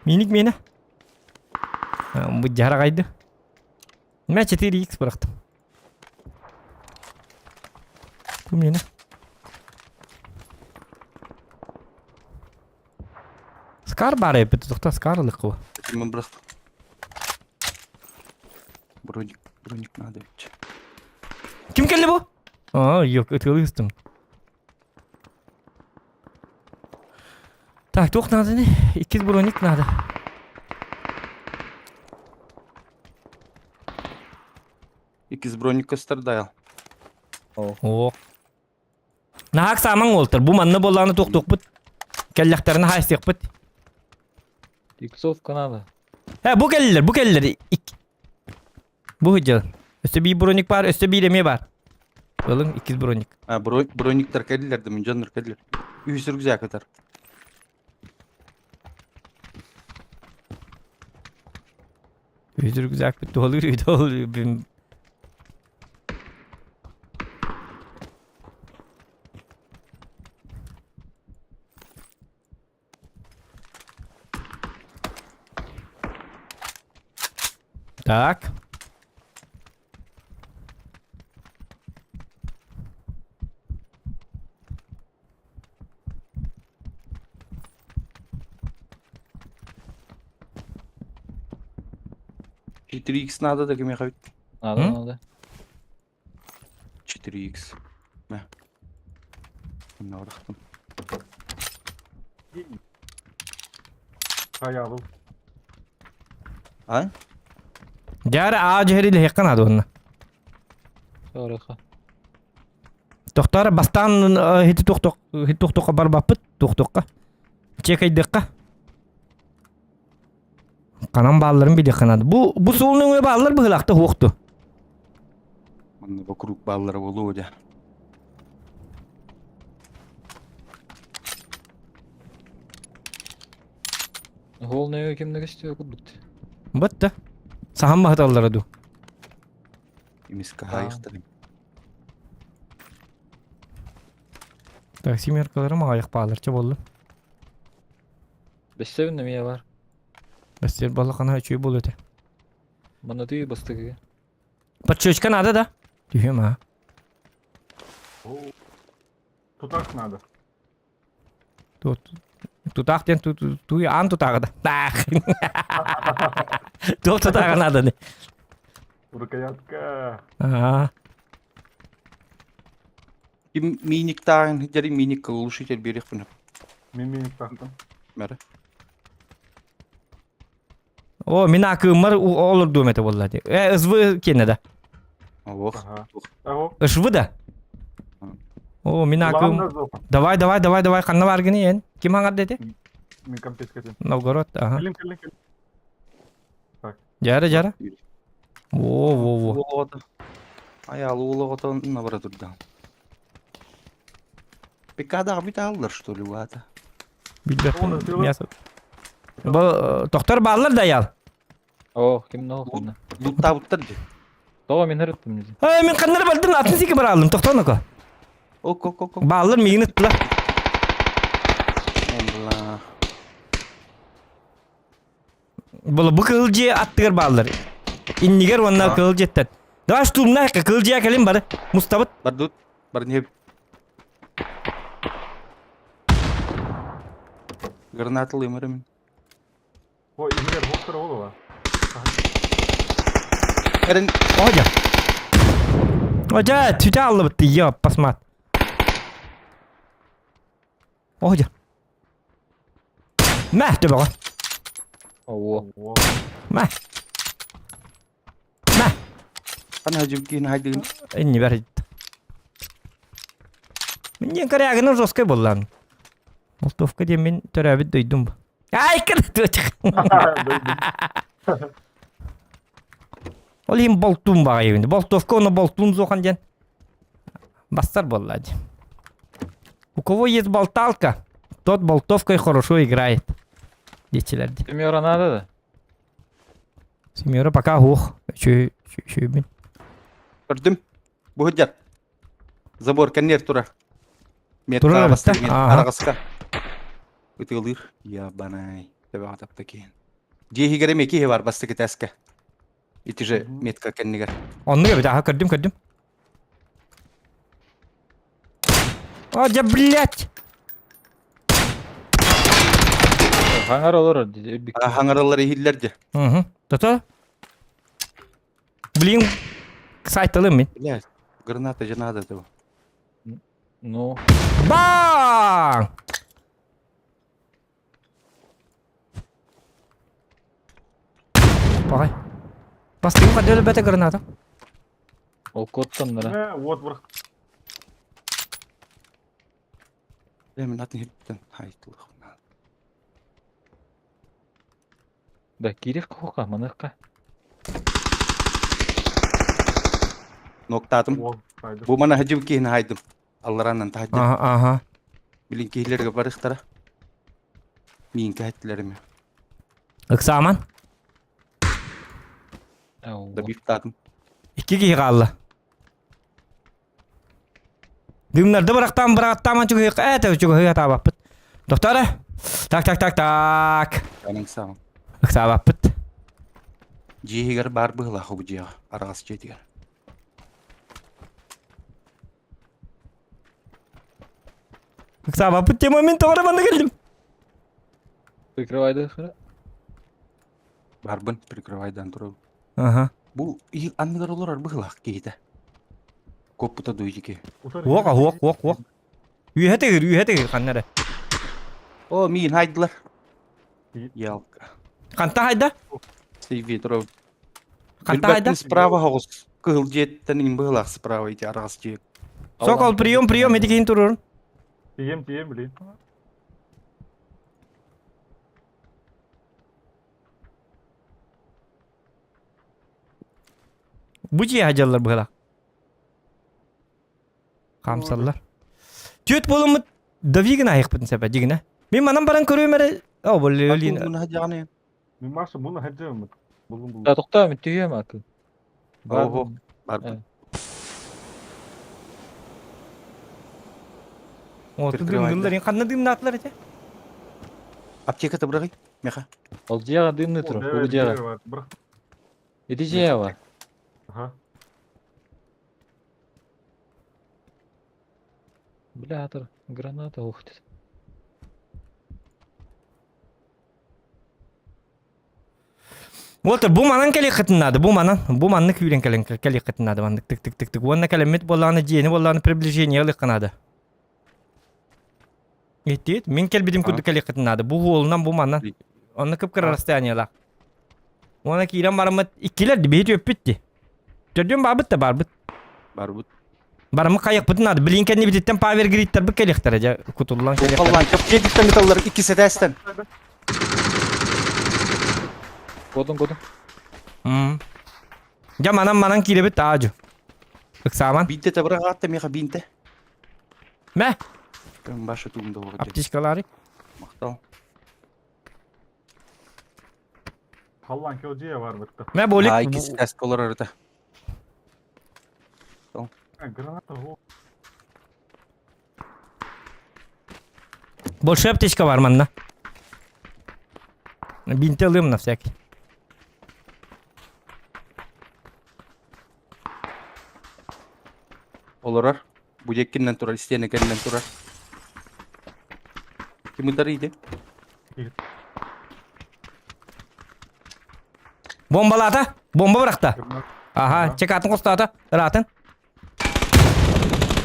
Миник миэнэ. Бу дьараҕайды. Мэ 4x бырахтым. Бу миэнэ. Скар баар эбит, тохто скар ылык Мен бырахтым. Броник, броник надо ведь. Ким келди бу? А, yok, ытыалыы ыстым. Так, туох надо не? Иккис броник надо. Иккис броник көстөр даял. О. Наһаак саамаҥ уолтар. Бу манна буоллаҕына туохтуохпут. Кэллэхтэринэ хаайсыахпыт. Иксовка надо. Э, бу кэллилэр, бу кэллилэр. Бу сылдьар. Өссө биир броник баар, өссө биир эмиэ баар. Ылыҥ, иккис броник. А, брониктар кэллилэр да, дьоннор кэллилэр. Үһүс рюкзак ытар. Үһүс рюкзакпыт туһалыыр үһү ол Так. Четыре икс надо да кимиэхэ эбит? Надо, надо. 4х. Мэ. Онно бырахтым. Хайабыл. А? Дьара аа дьэһэри лэһиэххэ наада уонна. Сорыха. Тохтоор бастаан хити туохтук хити туохтукка барбаппыт туохтукка. Чекайдыкка. Ханан баалларын билиэххэ наада. Бу бу суол нөҥүө бааллар быһыылаахта уохту. Манна вокруг бааллара буолуо дьэ. Ол нөҥүө кимнэ көстүө курдук. Бытта. Саһан баһыталлара дуу. Имиска хаайыхтарым. Так, семеркаларым аҕайах бааллар чэ буоллун. Бэссэбин эмиэ бар. Бэссэр баллахана үчүгэй буолуо этэ. Манна тыы бастакы. Подшечка надо да? Түһүөм аа. Тутах надо. Тутаах диэн туй аан тутааҕа да. Таах. Туох тутааҕа нааданы? Рукоятка. Аа. Ким миниктааҕын дьэри миник глушитель биэриэхпин. Мин миниктаахтым. Мэрэ. О, мин акыыммар олордуом этэ буолла дии. Э, СВ киэнэ да. Ох. ШВ да? О, мин акыым. Давай, давай, давай, давай, ханна баргыны эн? Ким хаҥарды эти? Мин компискатын. Новгород, ага. Кэлин, кэлин, кэлин. Так. Жара, жара. Во, во, во. Аял уолоҕото набара турда. Пикада бит что ли, вата? Билбэппин. Мясо. Бу тохтор бааллар да аял. О, ким ноо Луттаабыттар дии. Тоҕо мин ырыттым дии. Эй, мин ханнары бардым, атын сики баралым, тохтоноко. Ок, ок, ок. Бааллар миигин ыттылар. Алла. Бұл бу кыһыл дьиэ аттыгар бааллар. Иннигэр уонна кыһыл дьиэттэн. Давай штурмна кыһыл дьиэ кэлин бары. Мустабыт. Бардут. Барнеп. Гранаталы мэрим. Ой, иннигэр хоктор олова. Эрин. Ожа. Ожа, түтэ аллыбытты, я посмат. Ожа. Мә, төбөҕө. Оо. Мә. Мә. Ана жумкин хайдыгын. Инни бер. Мин диэн корягына жесткай буоллаан. Молотовка диэн мин төрөөбүт дойдум. Ай, кырдык. Ол иһин болтуун баҕайыбын. Болтовка уонна болтуун суохан диэн бастар буолла дии. У кого есть болталка, тот болтовкой хорошо играет. Диэччилэр дии. Семера надо да? Семера пока ух. Үчүгэй Көрдүм. Бу сылдьар. Забор кэннигэр турар. Турар Метка эбит да? араҕаска. Ытыалыыр. Ябанай. Төбөҕө тапта киһин. Дьиэ иһигэр эмиэ киһи бар бастакы этээскэ. Ити же метка кэннигэр. Оннук эбит, аха көрдүм, көрдүм. О, дьэ, блядь! Хаҥар олорор дии үрдүк. Хаҥараллар иһиллэр дьэ. Угу. То-то. Блин, сайталым мин. Блядь, граната же надо этого. Ну. Баң! Баҕай. Бастыгым хадыы өлбөтө граната. Ол куоттаннара. Э, вот враг. Мен атын хиттен хайтылых. Да, киирих куха, маныхка. Ноктаатым. Бу мана хадьым киһини хайдым. Алларанан таһдьа. Аха, аха. Билин киһилерге барыхтара. Миин кэһэттилэр эми. Ыксааман. Добивтаатым. Икки киһи хаалла. Дымнарды бырахтаан бырахтааман чугуһуйха ээ чугуһуйа таабаппыт. Доктора. Так так так так. Анан ыксааман. Ыксаабаппыт. Дьиэһигэр баар быһылаах бу дьиэҕэ араҕас дьиэтигэр. Ыксаабаппыт тема мин тоҕо эрэ манна кэллим. Прикрывай да Барбын прикрывайдан турабын. Аха. Бу анныгар олорор быһылаах киһитэ. Коппута дуйдики. Уох, уох, уох, уох. Үөһэ тегир, үөһэ тегир ханна эрэ. О, миин хайдылар. Ялка. Ханта хайда? Сейви турабын. Ханта хайда? Билбэппин справа хоҕус. Кыһыл дьиэттэн иҥин быһылаах справа ити араҕас дьиэ. Сокол, прием, прием, ити киһин турурун. Тием, тием, блин. Бу дьиэҕэ дьаллар быһалаах. Хаамсаллар. Түөт буоламмыт давигин айыхпытын сэбэ дигинэ. Мин манан баран көрүөм эрэ. О, блин. Мин Маша буну хаджаммыт. Булун булун. Да тоқтаа, мен түйем атын. Ого, бар. О, дымнылар, ханна дымнаатылар эте? Аптека табырагый, меха. Ол дьиэҕэ дымны тур, бу дьиэҕэ. Ити дьиэ бар. Ага. Бля, атыр, граната ух ты. Вот бу манан кэлиэххитин наада, бу манан, бу маннык күүрэн кэлэн кэлиэххитин наада, маннык тык тык тык тык. Уонна кэлэммит буоллаҕына дьиэни буоллаҕына приближение ылыахха наада. Иттиит, мин кэлбитим курдук кэлиэххитин наада. Бу уолунан бу манан. Онно кып-кыра расстояниелаах. Уонна киирэн бараммыт иккилэр биһи түөппүт ди. Төрдүөн баарбыт да барбыт. Барбыт. Бараммыт хайыахпытын наада. Билин кэннибититтэн павер гриттарбыт кэлиэхтэрэ дьэ кутуллан кэлиэхтэрэ. Аллан чөп металлар икки сэтээстэн. Кодун кодун. Дьэ манан манан киирэбит аажу. Ыксааман. Биинте табыра аатта миэхэ биинте. Мэ. Баша тугунда олорор. Аптечкалары. Махтал. Халлан кеодия бар бытты. Мэ болик. А икки сэтээскэ олорор это. Граната го. Больше аптечка бар манна. Бинте алыам на всякий. Олорор. Бу дьеккиннэн турар, истиэнэ кэннинэн турар. Ким ытар иди? Бомбалаата. Бомба бырахта. Аха, чекатын хостоото. Ыраатын.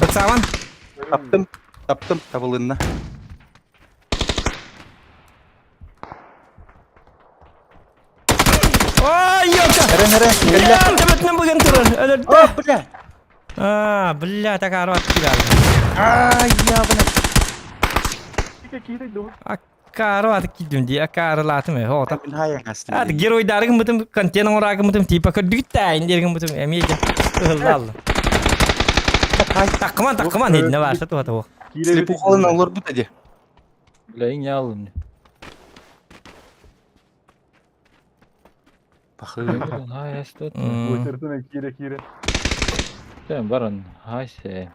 Ыксааман. Таптым, таптым, табылынна. Ой, ёлка! Эрэн, эрэн, кэллэ. Төбөтүнэн быган турар. Өлөрдө. О, бля! А, бля, так арват киирэр. Ай, ябына. Аккаары киирдим дии, аккаарылаатым ээ, оҕото. Мин хайан астым. Ат геройдарыгын бытым, контент оҥораагыммытым, типа көрдүгүт диэргин бытым, эмиэ дьэ ыһылла алла. Таккыман, таккыман, иһитинэ баарса туһата буох. Слепухалын олорбут эди. Бля, иң ялын. Пахы. Хай, астат. Өтіртіне кире кире. Сен баран, хай се.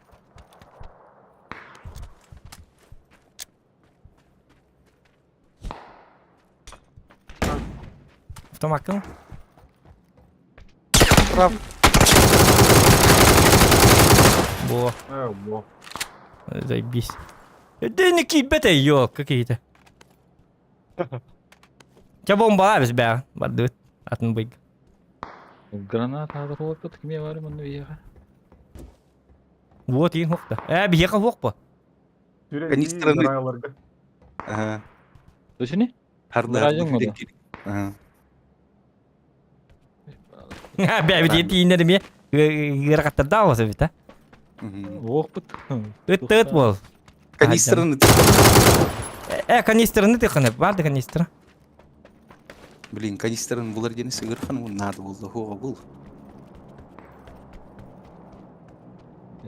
Автомаккын? Прав. Бо, Э, бо. заебись. Да не киирбэт ёлка какие-то. Ча бомбалаа бää, бардыбыт атын быйг. Граната атыр киме бар манны бияга. Вот иин хуохта. Ээ, биһиэхэ хуох бо. Канистраны. Ага. Точно? Харды Радио харды. Ага. Бää тииннер эмиэ ыарахаттардаах болса эбит а. Ох бут. Ыт ыт бол. Канистраны. Э, канистраны тыханы, бар да канистра. Блин, канистраны булар дени сыгырхан ол надо булды хуга бул.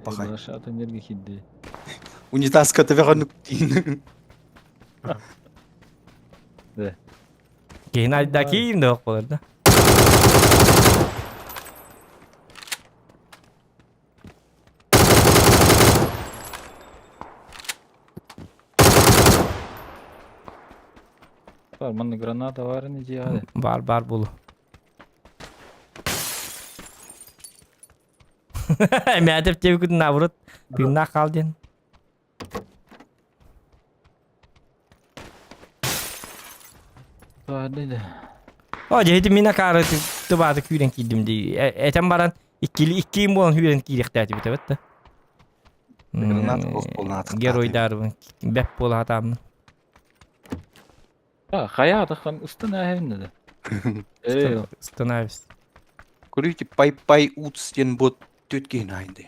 Пахай. Баша энергия хидди. Унитазка табиҕан тиин. Кейин айда киин да болар да. Бар, манны граната бар не диade. Бар бар булу. Мәтеп тебе күтін наоборот. Тыыннаах хаал диэн. Бар деди. О, дьэ, ити мин акаары тыбааты күүрэн киирдим дии. Этэн баран иккили иккиин буолан хүүрэн киириэхтээти бит да. Граната ох болнаатык. Геройдарбын бэп буола хатааммын. А, хая тахан ыстын әһәвин деди. Эй, Становись. Көрүйті пай-пай утс ден бот төткен айынды.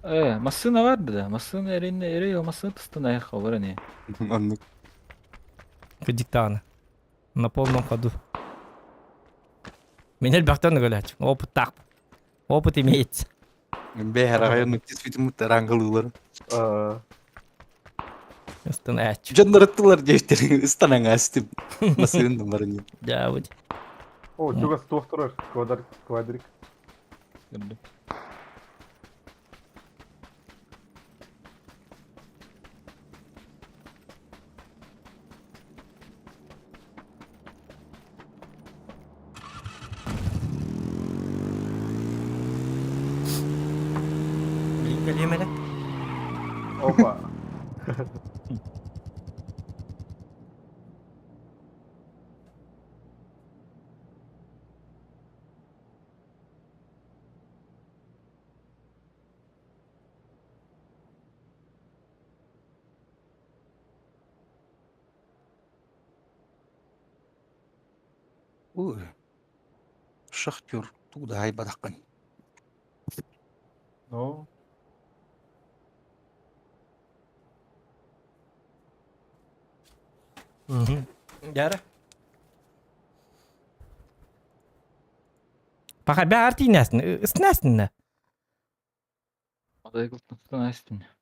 Массыына бар да, массыына эринне эрей массыына тыстын айах олор ини. Оннук. Кыдьыктаҕына. На полном ходу. Мин элбэхтэн өлөөччү. Опыттаах. Опыт имеется. Бэһэр аҕай оннук түспүтүм рангалыылар. Ыстанааччы. Дьоннор ыттылар диэбиттэрин ыстанаҥа астым. Массыын номарын. Дьаабыт. О, чугас туох турар? Квадрик. Квадрик. Билин кэлиэм эрэ. Опа. Ой. Шахтер туда айбадаххын. Ну. Дьара. Паха баар тиинэстин, ыстынастын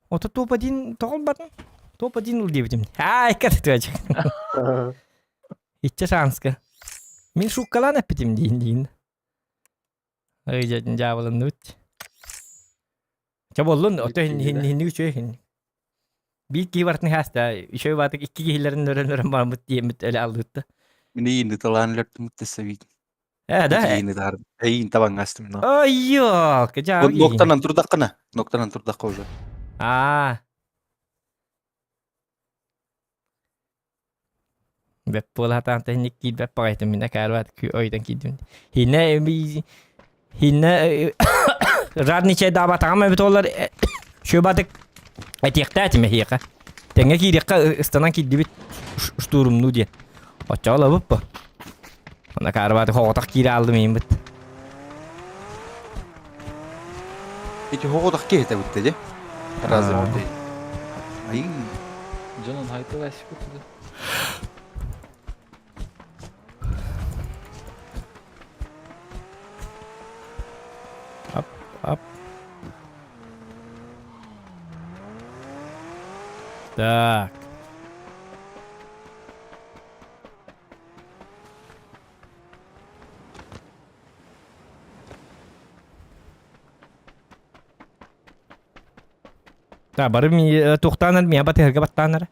Ото топ один тоҕолбатын. Топ один ыл диэбитим. Ай, катытыачык. Иччэ шанска. Мин шуккалаан эппитим диин диин. Ый дьэ дьаабыланныбыт. Чэ боллун, ото хинни үчүгэй хинни. Биир киһи бартын хааста, үчүгэй баатык икки киһилэрин өрөн-өрөн бараммыт диэммит эле аллыытта. Мин иинди талаан өлөртүмүт тэссэбиит. Э, да? Иини таар. Эйин табаҥҥастым но. Ойо, кыдьаа. Ноктанан турдаххына. Ноктанан турдахха уже. Аа. Бэп буола сатаан тэһинник киирбэт баҕайытым мин акаарбат ойутан киирдим. Хинэ хинэ жадничай даабатаҕым эбит олар шөбатык этиэхтээтим эһиэхэ. Тэҥҥэ киириэххэ ыстанан киирдибит штурмнуу диэн. Оччоҕо ылабыт бу. Ана каарбааты хоҕотох киирэ аалдым ииммит. Ити хоҕотох киһитэ бутта дьэ. Разы бутта. Ай. Дьонун хайтылай сикутуда. Ап, ап. Так. Да, бары туохтаанар миа батыһарга баттаанара.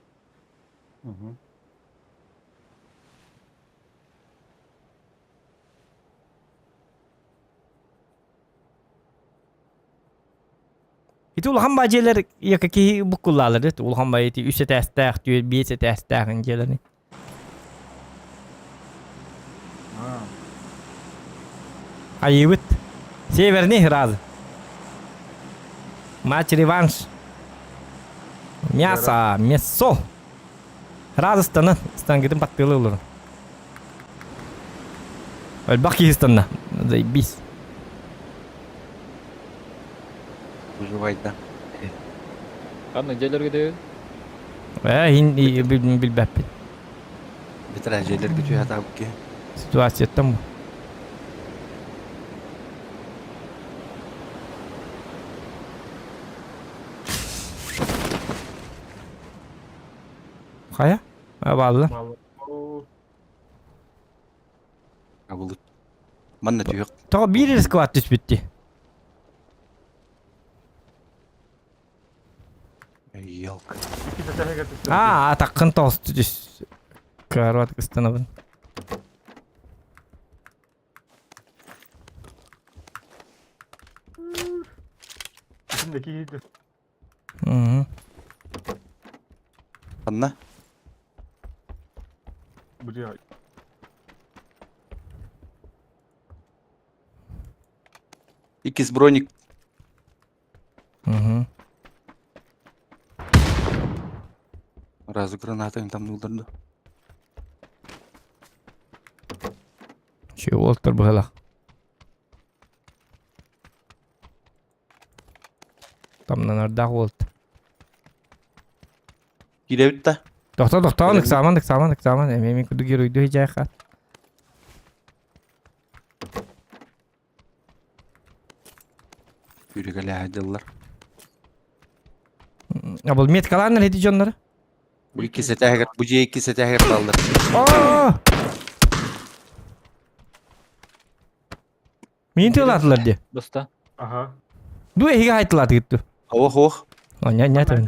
Ити улахан баадьыалар яка киһи буккуллаалар дит улахан баайы ити үс этээстээх, түөрт биэс этээстээх дьиэлэри. Айыбыт. Северный сразу. Матч реванш. Мясо, мясо. Сразу станан, стангытын баттыылы олорун. Өлбөх киһи ыстанна. Заебись. Выживайда. Ханна дьиэлэргэ дөйүн? Ээ, хин билбэппит. Битра дьиэлэргэ түһэ Ситуацияттан бу. Хайа? Баалла. Абылыт. Манна түһүк. Тоҕо биир эрэ сквад түспүттү. Елка. Аа, атаққын тоғысты түс. Карват кыстанабын. Мгм. Анна? Бля. Иккис броник. Угу. Разу гранатами там нулдарды. Чего уолтар быһалах. Тамнанардаах уолт. Киирэбит да. Тохто тохтоон ыксааман ыксааман ыксааман эмиэ мин курдук геройдуу хижайха. Үрүгэлээһэ дьыллар. Абыл меткалааннар ити дьоннору. Бу иккис этээһигэр, бу дьиэ иккис этээһигэр бааллар. Аа! Мин тылаатылар дии. Баста. Ага. Ду эһиги хайтылаатыгыт ду. Ох ох. Оня ня тын.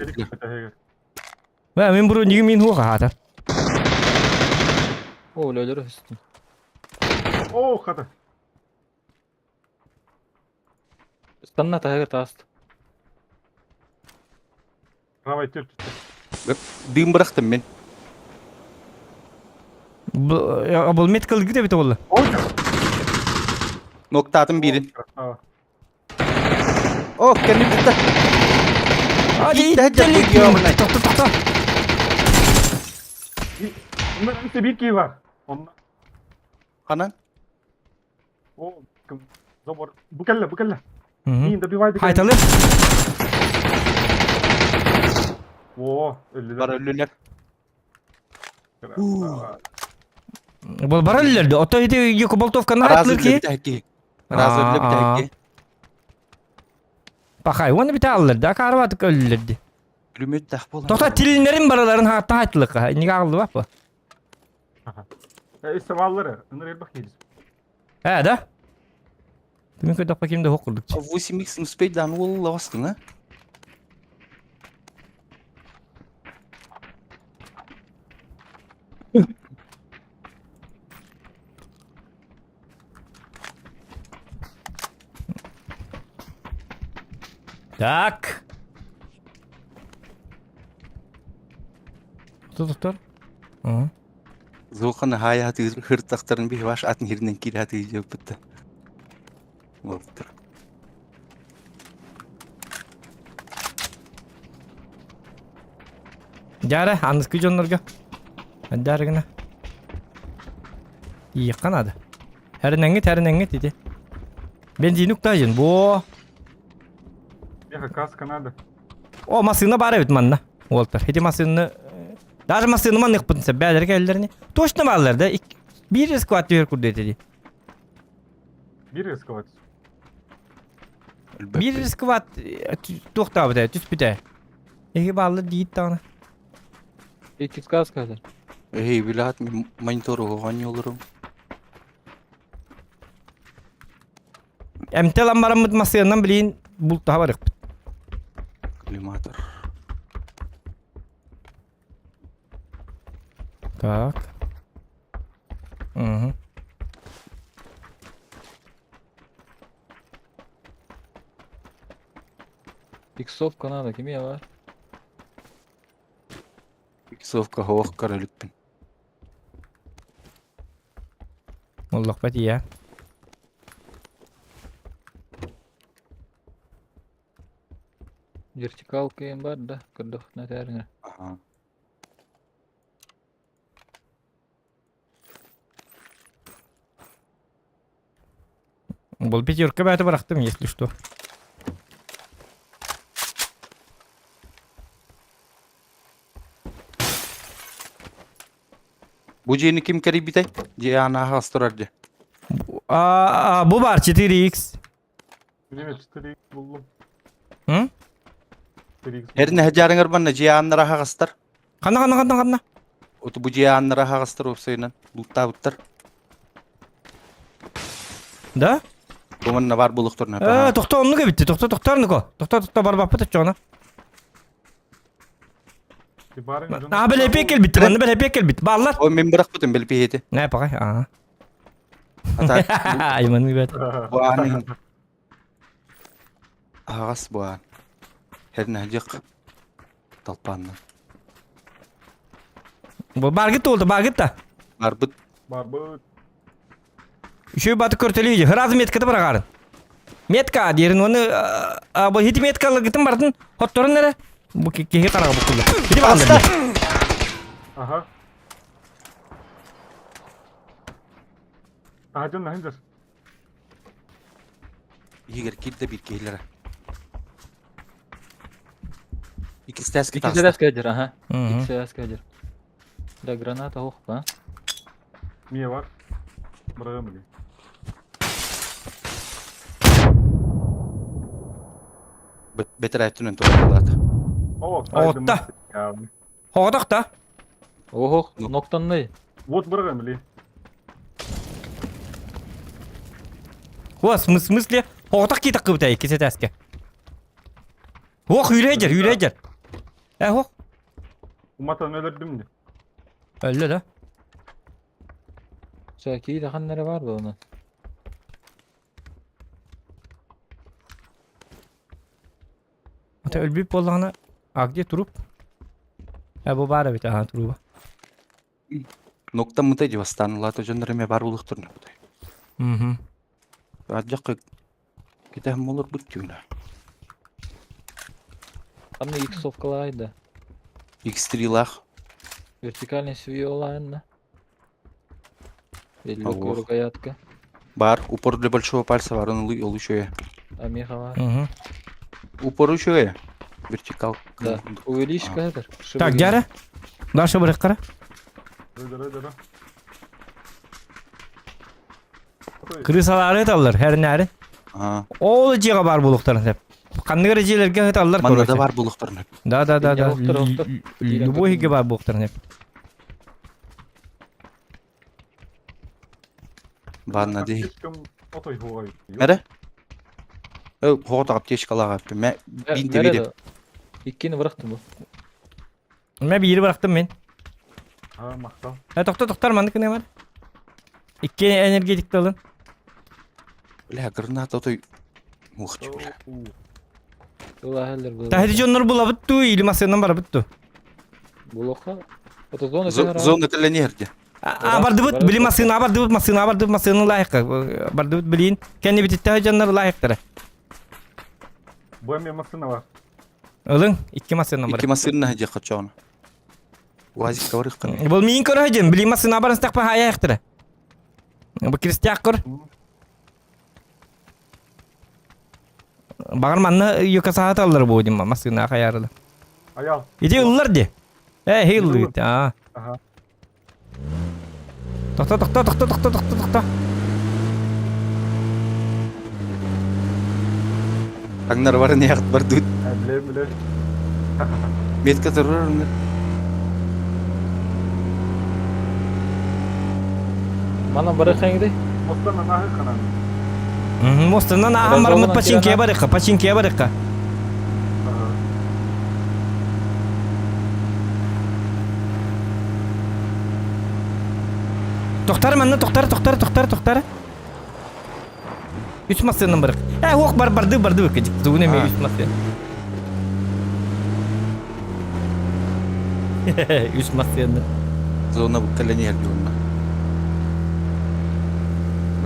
Бә мин бурун диги мин хуга хата. О, өлөлөр өстүм. О, хата. Станна таһыгар тааст. Правай төрт. Дым бырахтым мин. Бұл меткал гите бит олла. Ноктаатым биирин. О, кэнни бутта. Adi Тохто тохто. Бир киһи бар. Онно. Ханан? О, забор. Бу кэллэ, бу кэллэ. Мин добивай Хайталы. О, өллүлэр. Бар өллүлэр. Бұл бар өллүлэр. Ото ити Якуболтовканы Разы хайтылыр ки. өллү Разы өллү битәки. Пахай, оны бите аллар да, карабатык өллүлэрди. Үлүмөт тах болар. Тоқта тилинерин бараларын хатта хайтылыкка. Ниге агылды бап бу? Эссе баллары. Ыныр элбах келис. Ә, да? Түмін көйдаққа кимде хоқ курдук. 8x успеть дан ол лавастың, а? Так. Кто доктор? Ага. Зохан хая хыртактарын бих баш атын хиринен кире хаты жеппитте. Болуптур. Жара, аныскы дьоннорго. Аддарыгына. Иекка надо. Хэринэҥҥит, хэринэҥҥит ити. Бензин уктаажын. Бо. Меха каска надо. О, массыына баар эбит манна. Уолтар. Ити массыынаны даже массыына маннык бытын бээлэр кэллэрни. Точно бааллар да. Биир сквад түһэр курдук этэ Бир рисковать. Биир сквад туохтаабыта, түспүтэ. Эһи бааллар диит даҕаны. Икки каска хазар. Эй, билат монитор оған олорум. Эмтэл аммараммыт массыынан билин бултаха барыхпыт. Коллиматор. Так. Угу. Иксовка надо, кимия бар? Иксовка хоох королюкпин. Оллохпат иә. Вертикалка им бар, да? Көрдөх нәтәріңе. Ага. Бұл пятерка бәті барақтым, если что. Бу жени ким керибитай? Же ана хастырар же. А, бу бар 4x. Неме 4x булдум. М? 4x. Эрне хажарыңар банна же аннара хастар. Қана қана қана қана. Оту бу же аннара хастар опсайынан. Лутта буттар. Да? Буманна бар булуктурна. Э, тохто онну кебитти. Тохто тохтар нуко. Тохто тохто бар баппы тачона. А, белепе келбитти. Манна белепе келбит. Баллар. О, мен бирак бутун белпи хети. Не, пакай. А. Ата Айман бет. бу аны. Агас бу ан. Эрне хажык. Талпанна. Бу баргыт толды, баргыт та. Бар бут. Бар бу. Үшеу баты көртелейді. Хыразы меткада барағарын. Метка дерин оны бу хити меткалыгытын бартын хотторун нере? Бу кеһи карага бу кулла. Хити багандар. Ага. Ажын нахынжыр. Игер кирде бир кейлere. Иккистэс Икки таҕыста. сэлэс кэдир, ага. Мгм. Икки сэлэс кэдир. Да, граната ох, ба. Мия бар. Бырагым били. Бэтэрээттинэн туруорулаата. О, Отта. Хоҕотох да? Ох, ноктанный. Вот бырагым били. О, в смысле? Хоҕотох кии таккыбыта икки сэтээскэ. Ох, үүрээдьэр, үүрээдьэр. Э, ох. Уматан өлөрдүм де. Өллө да. Чэ, кии даханнары бар да оны. Ата өлбүт буоллаҕына, а где труп? Э, бу баар эбит, аха, труба. Ноктаммыта дии бастаан улаата дьоннор эмиэ баар буолуохтарын бутай. Мгм. Аадьахха китэһим олорбут түүнэ. Там иксовкалай да. X3-лаах. Вертикальный свиолайн. Или Алло. рукоятка. Бар, упор для большого пальца бар, он еще Амеха бар. Мгм. Упор еще Вертикал. Да. Увеличь кадр. Так, дьара. Даша бырык Дыра дыра. Крысалары ыталлар, хэрнәри. Аа. Ол дьиэҕэ баар буолуохтарын сөп. Ханнык эрэ дьиэлэргэ ыталлар, Манна да короче. бар буолуохтарын. Да, да, да, да. Охтор, охтор. Любой иһигэ баар буолуохтарын сөп. Баанна дии. Отой хугай. Мэре? Э, хоҕото аптечкалаах мэ бин тебири. Иккини бырахтым бу. Мэ биири бырахтым мин. А, махтал. Э, тохто, тохтор, маннык гына бар. Икки энергетик ылын. Бля, граната отой Ух ты, бля. Ылаһаллар бу. Таһири дьоннор булабыт туу, или массыынан барабыт туу. Булоха. Это зона Зона кэллэниэрде. А бардыбыт, били массыына бардыбыт, массыына бардыбыт, массыына лайыққа. Бардыбыт билин. Кэнни бититте дьоннор лайықтара. Бу эми массына бар. Ылың, икки массыына бар. Икки массыына дьэ хочоон. Уазик каварык Бұл миин көрө дьин, били массыына баран стақпа хаяқтыра. Бу крестяк көр. Бағар манна юка сааталлар бу дим массыына хаярыла. Аял. Иди ыллар ди. Э, хейлы. А. Ага. Тохто, тохто, тохто, тохто, тохто, тохто. Агнар бар не бар дуд. Биле биле. Метка турар. Мана барахаңды. Мостан анахы ханан. Мостынан ахан бармыт пачинкеге барыққа, пачинкеге барыққа. Тохтар манна, тохтар, тохтар, тохтар, тохтар. Үс массыынан барық. Э, ох, бар, барды, барды өккедик. Тугун эме үс массы. Үс массыны. Зона кэллэниэрде онна.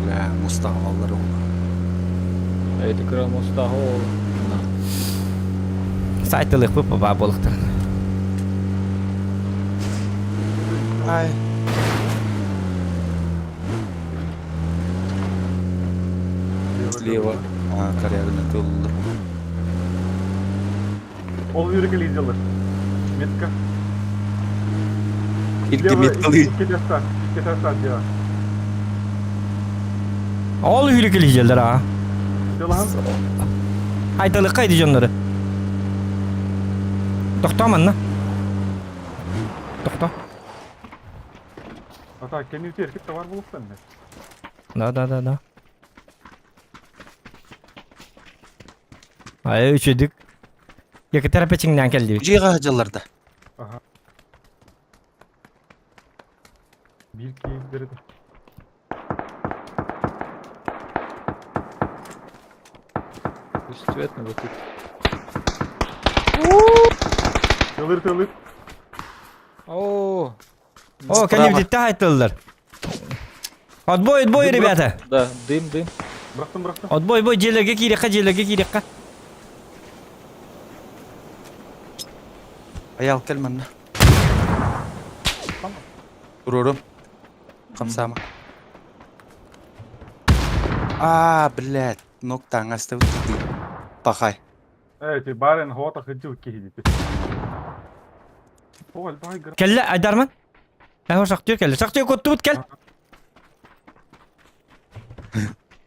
Бля, мустагаллар ол. Это крамостахол. Сайтылық бұл баба болықтыр. Ай. Слева. А, корягына тыллар. Ол үрекел изелер. Метка. Ирге меткалы. Икки таста. Икки таста дела. Ол үрекел желдер а. Делахан. Айтылыққа иди жоннары. Тохто манна. Тохто. Ата, кени теркип товар болуптан. Да, да, да, да. Ай, үчүдүк. Екі терапевтиңнен келди. Жига жалларда. Ага. Бир кийиздерди. Бесцветный вот тут. Тылыр тылыр. О, О, кәне битте айтылдыр. Отбой, отбой, ребята. Да, дым, дым. Бырахтым, бырахтым. Отбой, бой, желерге кирекка, желерге кирекка. Аял кел манна. Турурум. Камсама. А, блядь, ноктан астабыт. Пахай. Э, ти барен хота хыджу кийди. О, альбай гра. Кэллэ, Айдарман. Эһо шахтер кэллэ. Шахтер куттубут кэл.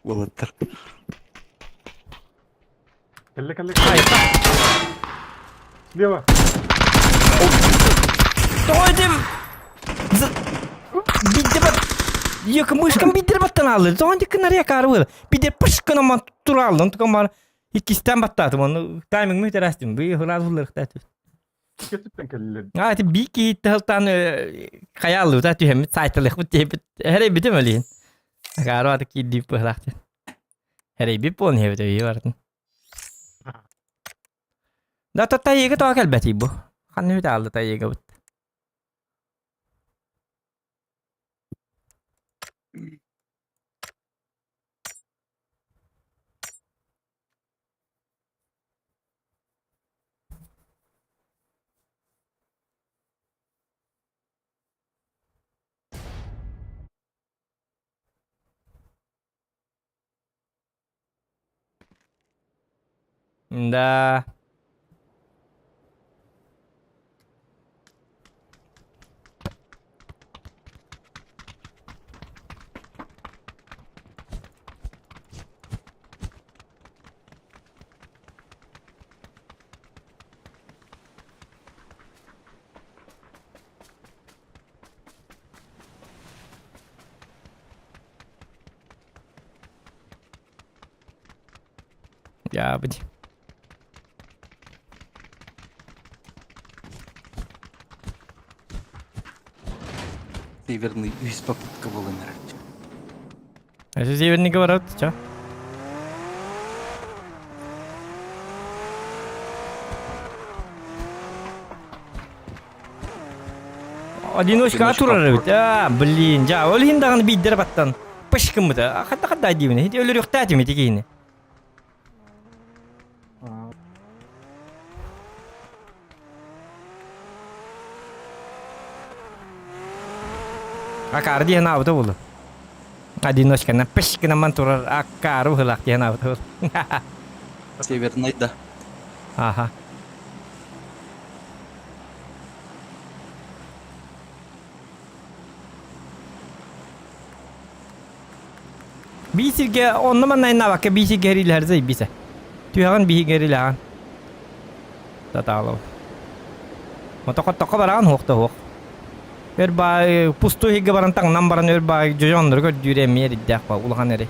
Уолаттар. Кэллэ, кэллэ. Айта. Слева. Тоҕо этим? Бидде бат. Йык мышкам биддер баттан алды. Тоҕо диккин ария карвыл. Бидде пышкын аман туралды. Онтукам бар. Иккистен баттаатым. Оны таймингми терастым. Би хылаз булларыктат. Кесиптен кэллилэр. А, ити би киһитте хылтаан хайааллыбыта түһэммит сайталыхпыт диэбит. Хэрэй битим өлиин. Акаары аты киирдиип быһылаах диэн. Хэрэй буолан иһэбит өйү бартын. Да тайыга тоҕо кэлбэтий бу? Ханна үт аалды тайыгабыт? Да. Я быть. Северный үс попытка буолан эрэр. А что северный говорят, чё? Одиночка турар эбит. А, блин, жа, ол иһин даҕаны биирдэрэ баттан пыш гыммыта. Хатта хатта диибин. Ити өлөрүөхтээтим ити киһини. Акаары диэн аабыта буолу. Одиночканан пыш гынан турар акаары быһылаах диэн аабыта буолу. Северный да. Аха. Бии сиргэ онно манна айнаабакка бии сиргэ эрилэһэр зайбиса. Түһэҕин биһигэ эрилэҕин. Татаалов. Мотокоттокко бараҕын хуох да хуох. Өр баай пусту иһиггэ баран таҥнан баран өр баай дьоннору көрдүүр эмиэ эриддээх ба улахан эрэй.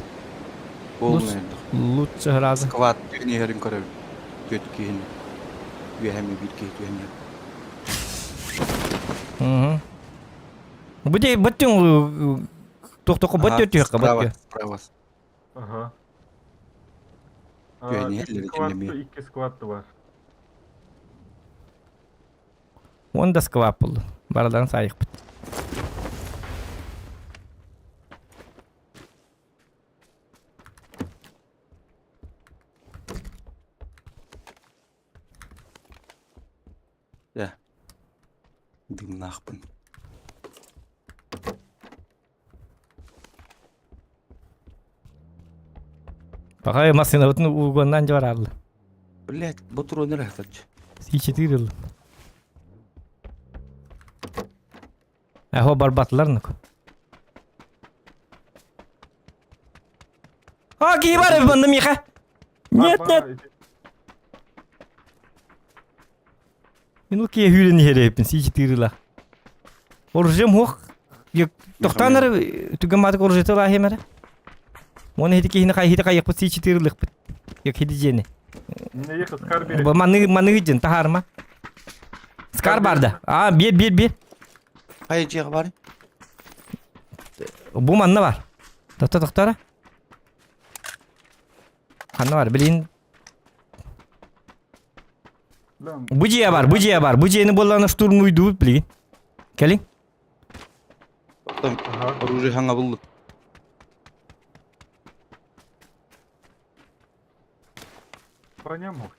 Полный. Лучше сразу. Сквад түһэн иһэрин көрөбүн. Түөрт киһини. Үөһэми биир киһи түһэн иһэр. Бу де баттын тохтоко бат түһүөххэ бат. Справа, справа. Ага. Түһэн иһэллэр итиннэ Икки сквад бар. Он да сквад булду. Бараларын сайықпыт. Дьэ. Дымнаахпын. Пахай массыынабытын уугуннан дьуораалла. Блять, ботуруон эрэ сатчы. Сичетир ыл. Эхо барбатылар нук. А, киһи бар эбит манна миэхэ. Нет, нет. Мин ол киһи хүүрэн иһэрэппин сичетир ыла. Оружием хуох. Тохтаанар түгэн маатык оружиета лаахим эрэ. Уонна хити киһини хайхити хайыппыт сичетир ылыхпыт. Як хити дьиэни. Не ехал, скар бери. Маны маны дьин таһаарма. Скар барда. А, биэр биэр биэр. Хайа дьиэҕэ бар. Бу манна бар. Тохто тохтора. Ханна бар, билин. Бу дьиэ бар, бу дьиэ бар. Бу дьиэни буоллаҕына штурмуйдуубут билигин. Кэлиҥ. Оттон оружие хаҥа буллут. Броня мог.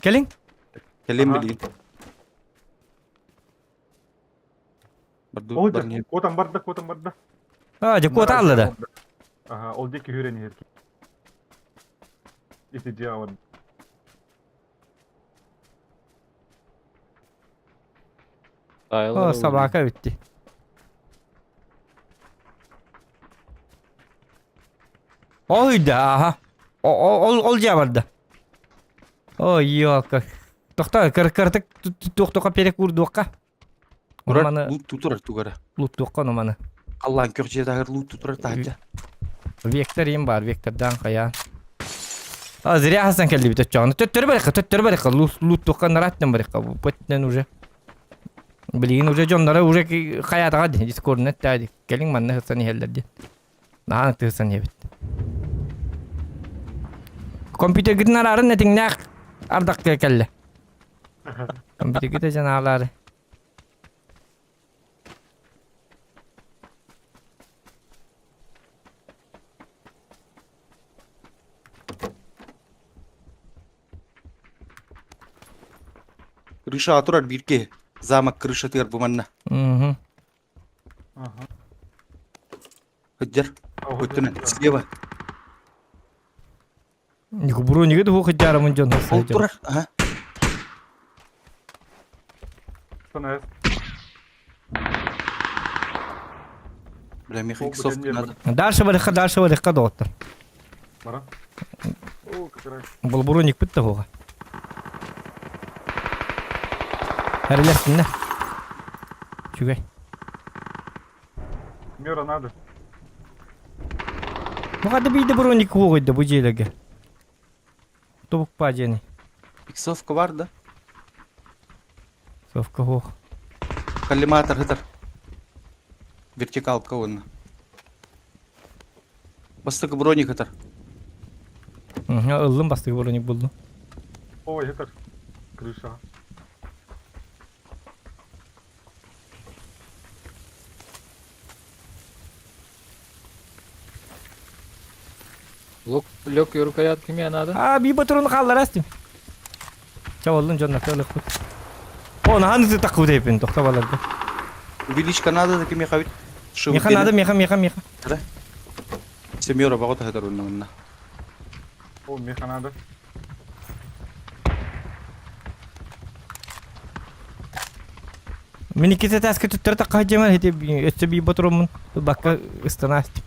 Кэлиҥ. Кэлин билигин. Ол дьэ, куотан барда, куотан барда. А, дьэ куота алла да. Ага, ол диэки үүрэн иһэр. Ити дьиэ О, собака бүттү. Ол үйдэ, аха. Ол ол дьиэ барда. Ой, ёлка. Тохто, кыр-кыртык туохтуохха перекурдуохха. Турар, Маны лут тутурар тугара. луттуохха ону маны. Аллаан көх дьиэтагар лут тутурар таһырдьа. Вектор им бар, вектордан хайаан. А, зря хасан кэллибит өччөҕүнэ. Төттөрү барыхха, төттөрү барыхха, луттуохха нараттан барыхха. Бу уже. Билигин уже дьонноро уже хайаатаҕа дии, дискордунан эттээди. Кэлиҥ манна сытсан иһэллэр диэн. Наһаа тыһысан иһэбит. Компьютергытын араарын этиҥнээх ардахка кэллэ. Компьютергыта дьанаалаары. Крыша турар биир киһи. Замок крышатыгар бу манна. Мгм. Ага. Кыдьар. Өттүнэн. Слева. Бронига да кыдьарамын дьон Ол турар. Ага. ФНС. Бля, меха иксовка надо. Дальше барыхха, дальше барыхха доҕоттор. Бара. О, как раз. Бұл броник бітті хоға. Әрілесінне. Чүгей. Мера надо. Бұғады бейді броник хоғыйды бұл желіге. Тобық па жені. Иксовка бар да? Совка хоқ. Коллиматор хытар. Вертикалка онна. Бастыкы броник хытар. Ыллым бастығы броник болды. Ой, это крыша. Лук, лег рукоятки мне надо. А, би батырын қалдар астым. Чавалдын жонна тылық бұт. О, наханы таққы дейпін, тоқтап аларды. Увеличка надо, так и меха ведь. Меха надо, меха, меха, меха. Семера бағыта хытар онна онна. О, меха надо. Мен икки тәске түттер таққа жемер, хете өтсе би батырымын. Баққа ыстана астым.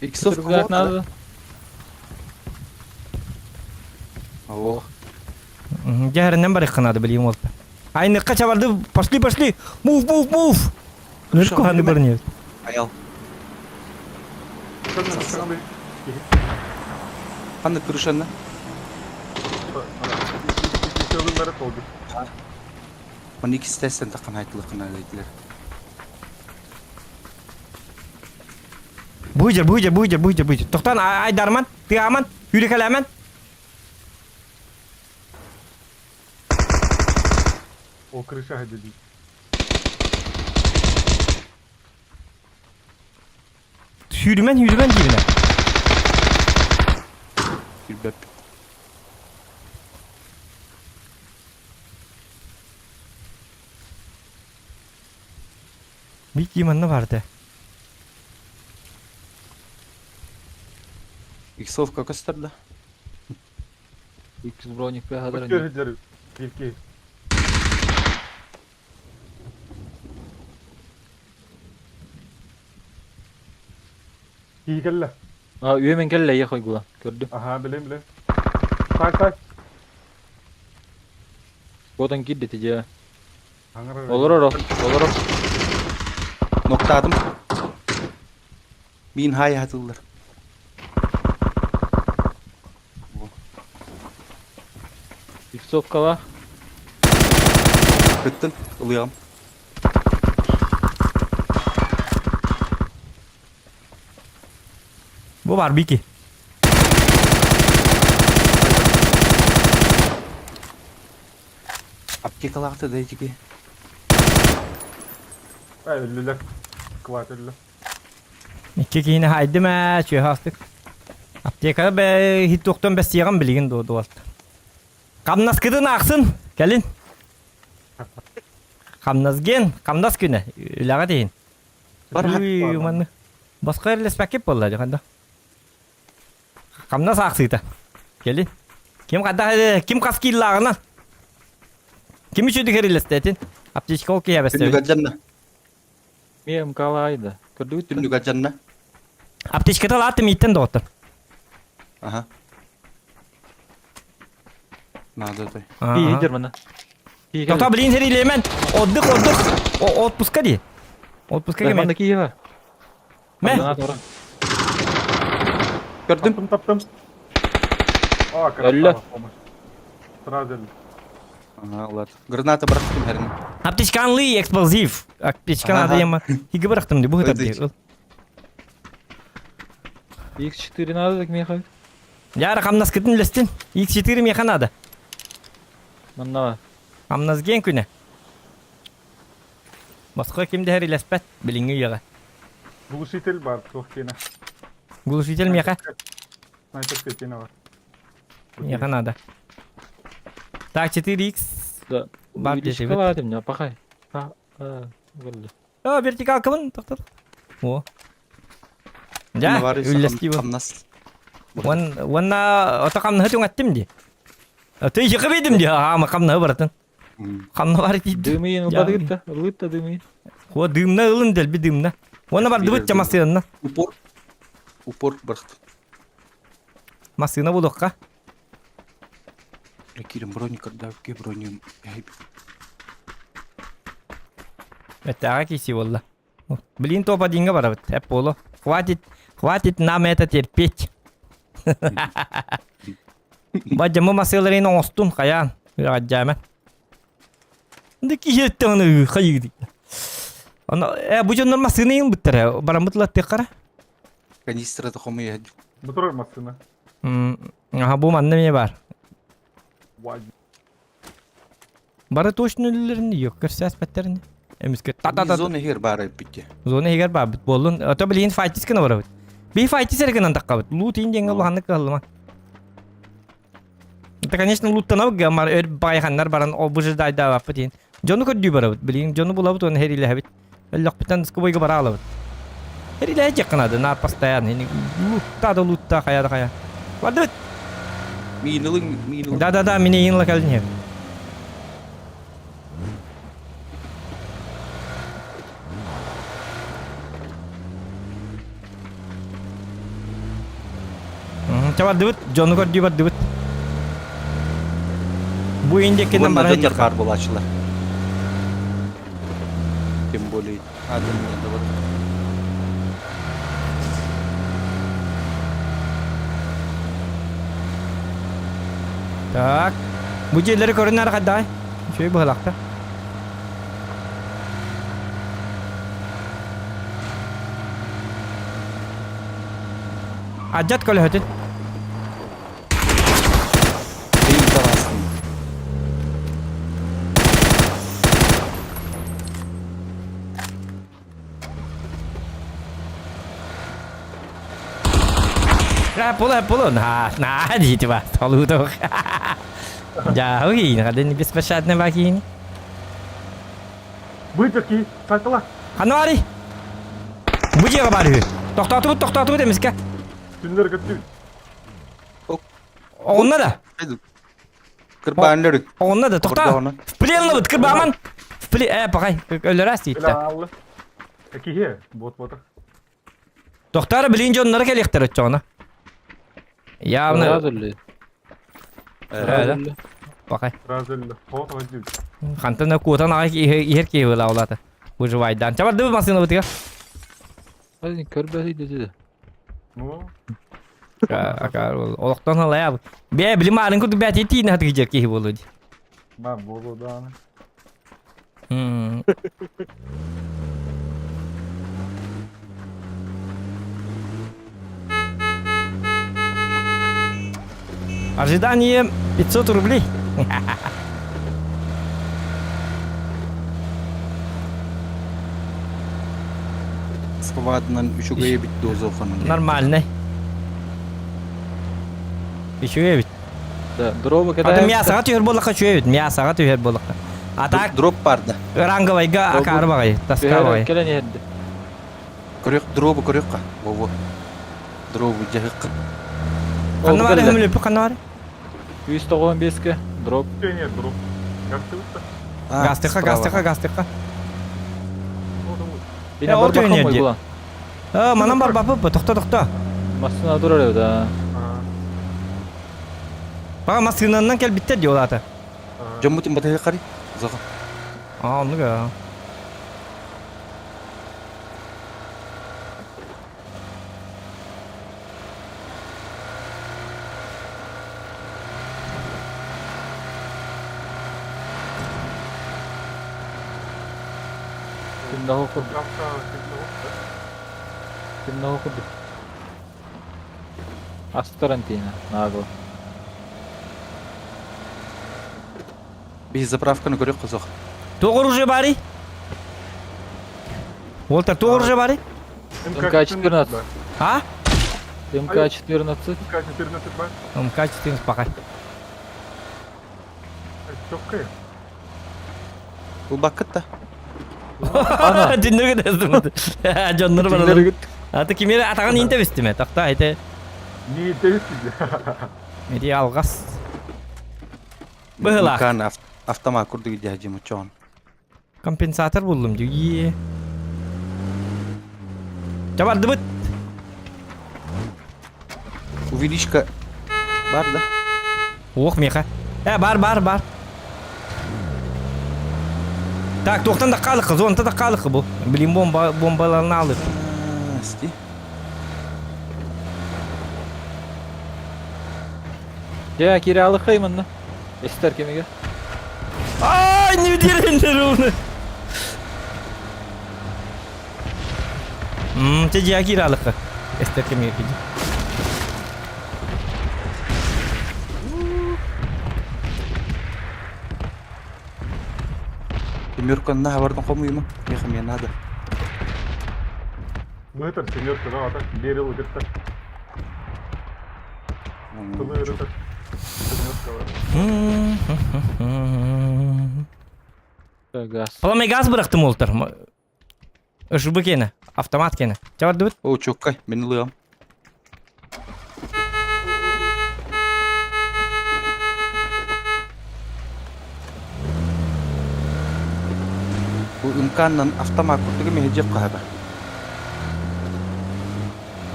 Иксовка Рюкзак вот, да? надо. О, Жәріннен бар қанады білейін олды. Айныққа чабарды, пошли, пошли, мув, мув, мув. Нүр коханы бар не. аял. Қандай крышаны? Мына икки стестен таққан айтылықына дейтілер. Бұйжыр, бұйжыр, бұйжыр, бұйжыр, бұйжыр. Тоқтан, айдарман, тыаман, хүрекеләмән. О, крыша где Хүрүмэн, хүрүмэн деймін. Күлбәп. Бик манна барды. Иксовка көстер да? Икс броник пягадыр. Өттер Бирки. Кийгелле. А, үйемен келле ехой гула. Көрдүм. Ага, билем, билем. Так, так. Бодон кирди тиже. Аңыр. Олор олор. Олор. Ноктадым. Мин хай хатылар. Иксовка бар. Күттін, ылыям. Бу бар бики. Аптекалақты да етіге. Ай, өллүлөр. Кват өллү. Икки киһини хайдым ээ, чүө астык. Аптекада бэ хит тоқтон бәс билигин ду дуалт. Камнаскыдын ақсын, кэлин. Камназген, камнас күнэ, үлэҕэ дейин. Бар Уй, манны. Басқа эрлеспәкеп болла дегенде. Камнас ақсыйта. Кэлин. Ким қада, ким қас киллағына? Ким үчүдүк эрилэстэтин? Аптечка ол киһи Түннүк эбэстэбит. алдьанна. Миэм калайда. Көрдүгүт Түннүк алдьанна. Аптечката лааты мииттен доҕоттор. Аха. Надо той. Кии дер мана. Тота блин серилемен. Отдых, отдых. Отпуска ди. Отпуска кеме. Манна кии бар. Мэ. Көрдүм. Таптым, таптым. А, Өллө. красава, помощь. Сразу өллө. Ага, улар. Граната бырахтым хәрин. Аптечканлы эксплозив. Аптечка надо Ага. яма. Хиги бырахтым ди, бу хытар ди. Өйдөй. X4 надо так меха. Яра хамнас кытын лестин. X4 меха надо. Манна. Хамнас ген күнэ. Басқа ким дәһәр иләспәт билиңи яга. Глушитель бар, туох киэнэ. Глушитель меха. Снайперская киэнэ бар. Меха надо. Так, 4x. Да. Бар Увеличка дешевит. лаатым, не, пахай. А, а, өллө. О, вертикалка вон, тоқтат. О. Жа, үлләски бу. Хамнас. Вон, вонна ото камны хытың аттым ди. Ты жықып едім ди, ама камны баратын. Камны бар дейді. Дымыйын ылбадыгыт да, ылыт да дымыйын. О, дымна ылын дел, би дымна. Онна бар дыбыт жамасыйынна. Упор. Упор бырахтым. Масына булыққа. Кирим броник, когда ке броню. Меттаға киси болла. Блин, топа деньги барабыт. Эп болу. Хватит, хватит нам это терпеть. Баджамы масыларын оңостун қаян. Аджама. Ды киһеттен хайы. Ана бу жоннор масыны ин буттара. Барамытла текара. Канистра тохомы Бутырар машина. Аха бу манна ме бар. Вай. Бары точно үлелерин yok көрсәс бәттерин. Эмиске та та та. Зона хер бары битте. Зона егер бар бит болун. Ото билин файтис кына барабыт. Би файтис эрген андакка бит. Лут ин денге улаханны кылма. Это, конечно, луттанап гамар өр байханнар баран о выжидайда баппы дейін. Жону көрдүй барабыт. Билин жону булабыт оны хериле бит. Өллөкпүтен дискобойга бара алабыт. Хериле жакынады, на постоянно. Лутта да лутта кая да кая. Барды бит. Минылың, минылың. Да-да-да, мине йынла калдин. Чабардыбыт, жону көрдүй бардыбыт. Бу индеккенен бара Дьоннор баар буолааччылар. Тем более адам да вот. Так. Бу жерлери көрүнөр кайдай. Шөй быһылакта. Аджат көлөһөтүн. Поло, поло, на, на, дите вас, толудох. Я угин, хадын беспощадный бакин. Бытерки, сайтала. Хануари. Бу жега бар үһү. Тохтоотубут, тохтоотубут эмиске. Түннер көттү. Оҕунна да. Кырбааннар. Оҕунна да, тохтоо. В плен ылбыт, кырбааман. В плен, пахай, өлөрөөс дийтте. Аллы. Киһи, бот бота. Тохтоора билин дьоннора келиэхтэр оччоҕуна. Явно. Сразу Э, Пахай. Сразу өллө. Хот өдү. Хантан куотан аҕай иһэр киһи улаата. Выживайдан. Чабардыбыт массыына бытыга. Хазин көрбөһүй деди. Ну, Олохтон халая. Бе, билим арын курдук бәти тиин хатыгы жер киһи болу ди. ба болу да. Ожидание 500 рублей. Сквадынан үчүгэй бит дозофанын. Нормальный. Үчүгэй бит. Да, дроба Аты мясаға түйер болаққа үчүгэй бит. Мясаға түйер болаққа. А так Дроп барды. ранговайга акары багай, таска багай. Келен ерді. Көрөк дробу көрөккө. Во-во. Дробу жахык. Қанны бар, өмүлөпү қанны бар? 195-ке дроп. Нет, дроп. Как ты вот? Гастыха, гастыха, гастыха. Бина Э, ол барбакка төннөр дии. буолан. А, манан барбаппыт, тохто, тохто. Массыына турар эбит аа. Баҕа массыынанан кэлбиттэр дии ол аата. Дьоммутун батыһы хари. Зоха. А, оннук аа. Кимнаҕа курдук. Кимнаҕа курдук. Астар антина, нагло. Биһи заправканы көрүөх козох. Туох оружие барый? Уолтар, туох оружие барый? МК-14. А? МК-14. МК-14 бар. МК-14 пока. Чоккай. Улбаккыт да. Ана. Диннерге дәздім. Дьоннор баралар. Аты кимери атаҕын иин тэбистиме. Тохто, ити. Не тэбистиме. Ити алгас. Быһылаах. МК-ны автомат курдук дьаһдьым чоон. Компенсатор буллум дии. Чабардыбыт. Увеличка бар да? Ох, меха. Э, бар, бар, бар. Так, туохтан да хаалыкка, зонта да хаалыкка бу. Блин, бомба, бомбаларын алып. Сти. Дьэ, киирэ манна. Эстер кемиге. Ай, не удержали ровно. Мм, те дьэ киирэ алыкка. Эстер кемиге киди. Семерка на бардын хомуйма. Меха мне надо. Ну это семерка, да, а так берил где-то. Газ. Паламай газ бырахтым олтар. Ышбы кені, автомат кені. Чабарды О, чоккай, мен ылыам. Бу ымканнан автомат курдугу меһдьеп хаба.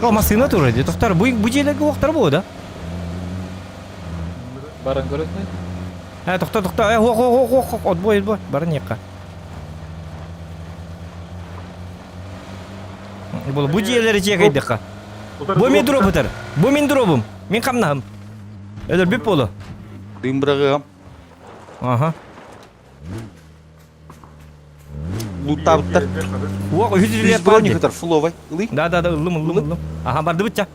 О, массыына турар дии. Тохтар, бу бу дьиэлэргэ уохтара буолуо да? Баран көрөсүн. Э, тохто, тохто, э, хуох, хуох, хуох, хуох, отбой, отбой, барын якка. Бу бу дьиэлэри чиэкэйдэххэ. Бу мин дробутар. Бу мин дробум. Мин хамнаһым. Өлөрбүт буолу. Дым бырагыам. Аха. Луттаабыттар. Уох, үһүс Үс үлэ броник ытар, фуловай. Ылый. Да, да, да, ыллым, ыллым, ыллым. Аха, бардыбыт ча.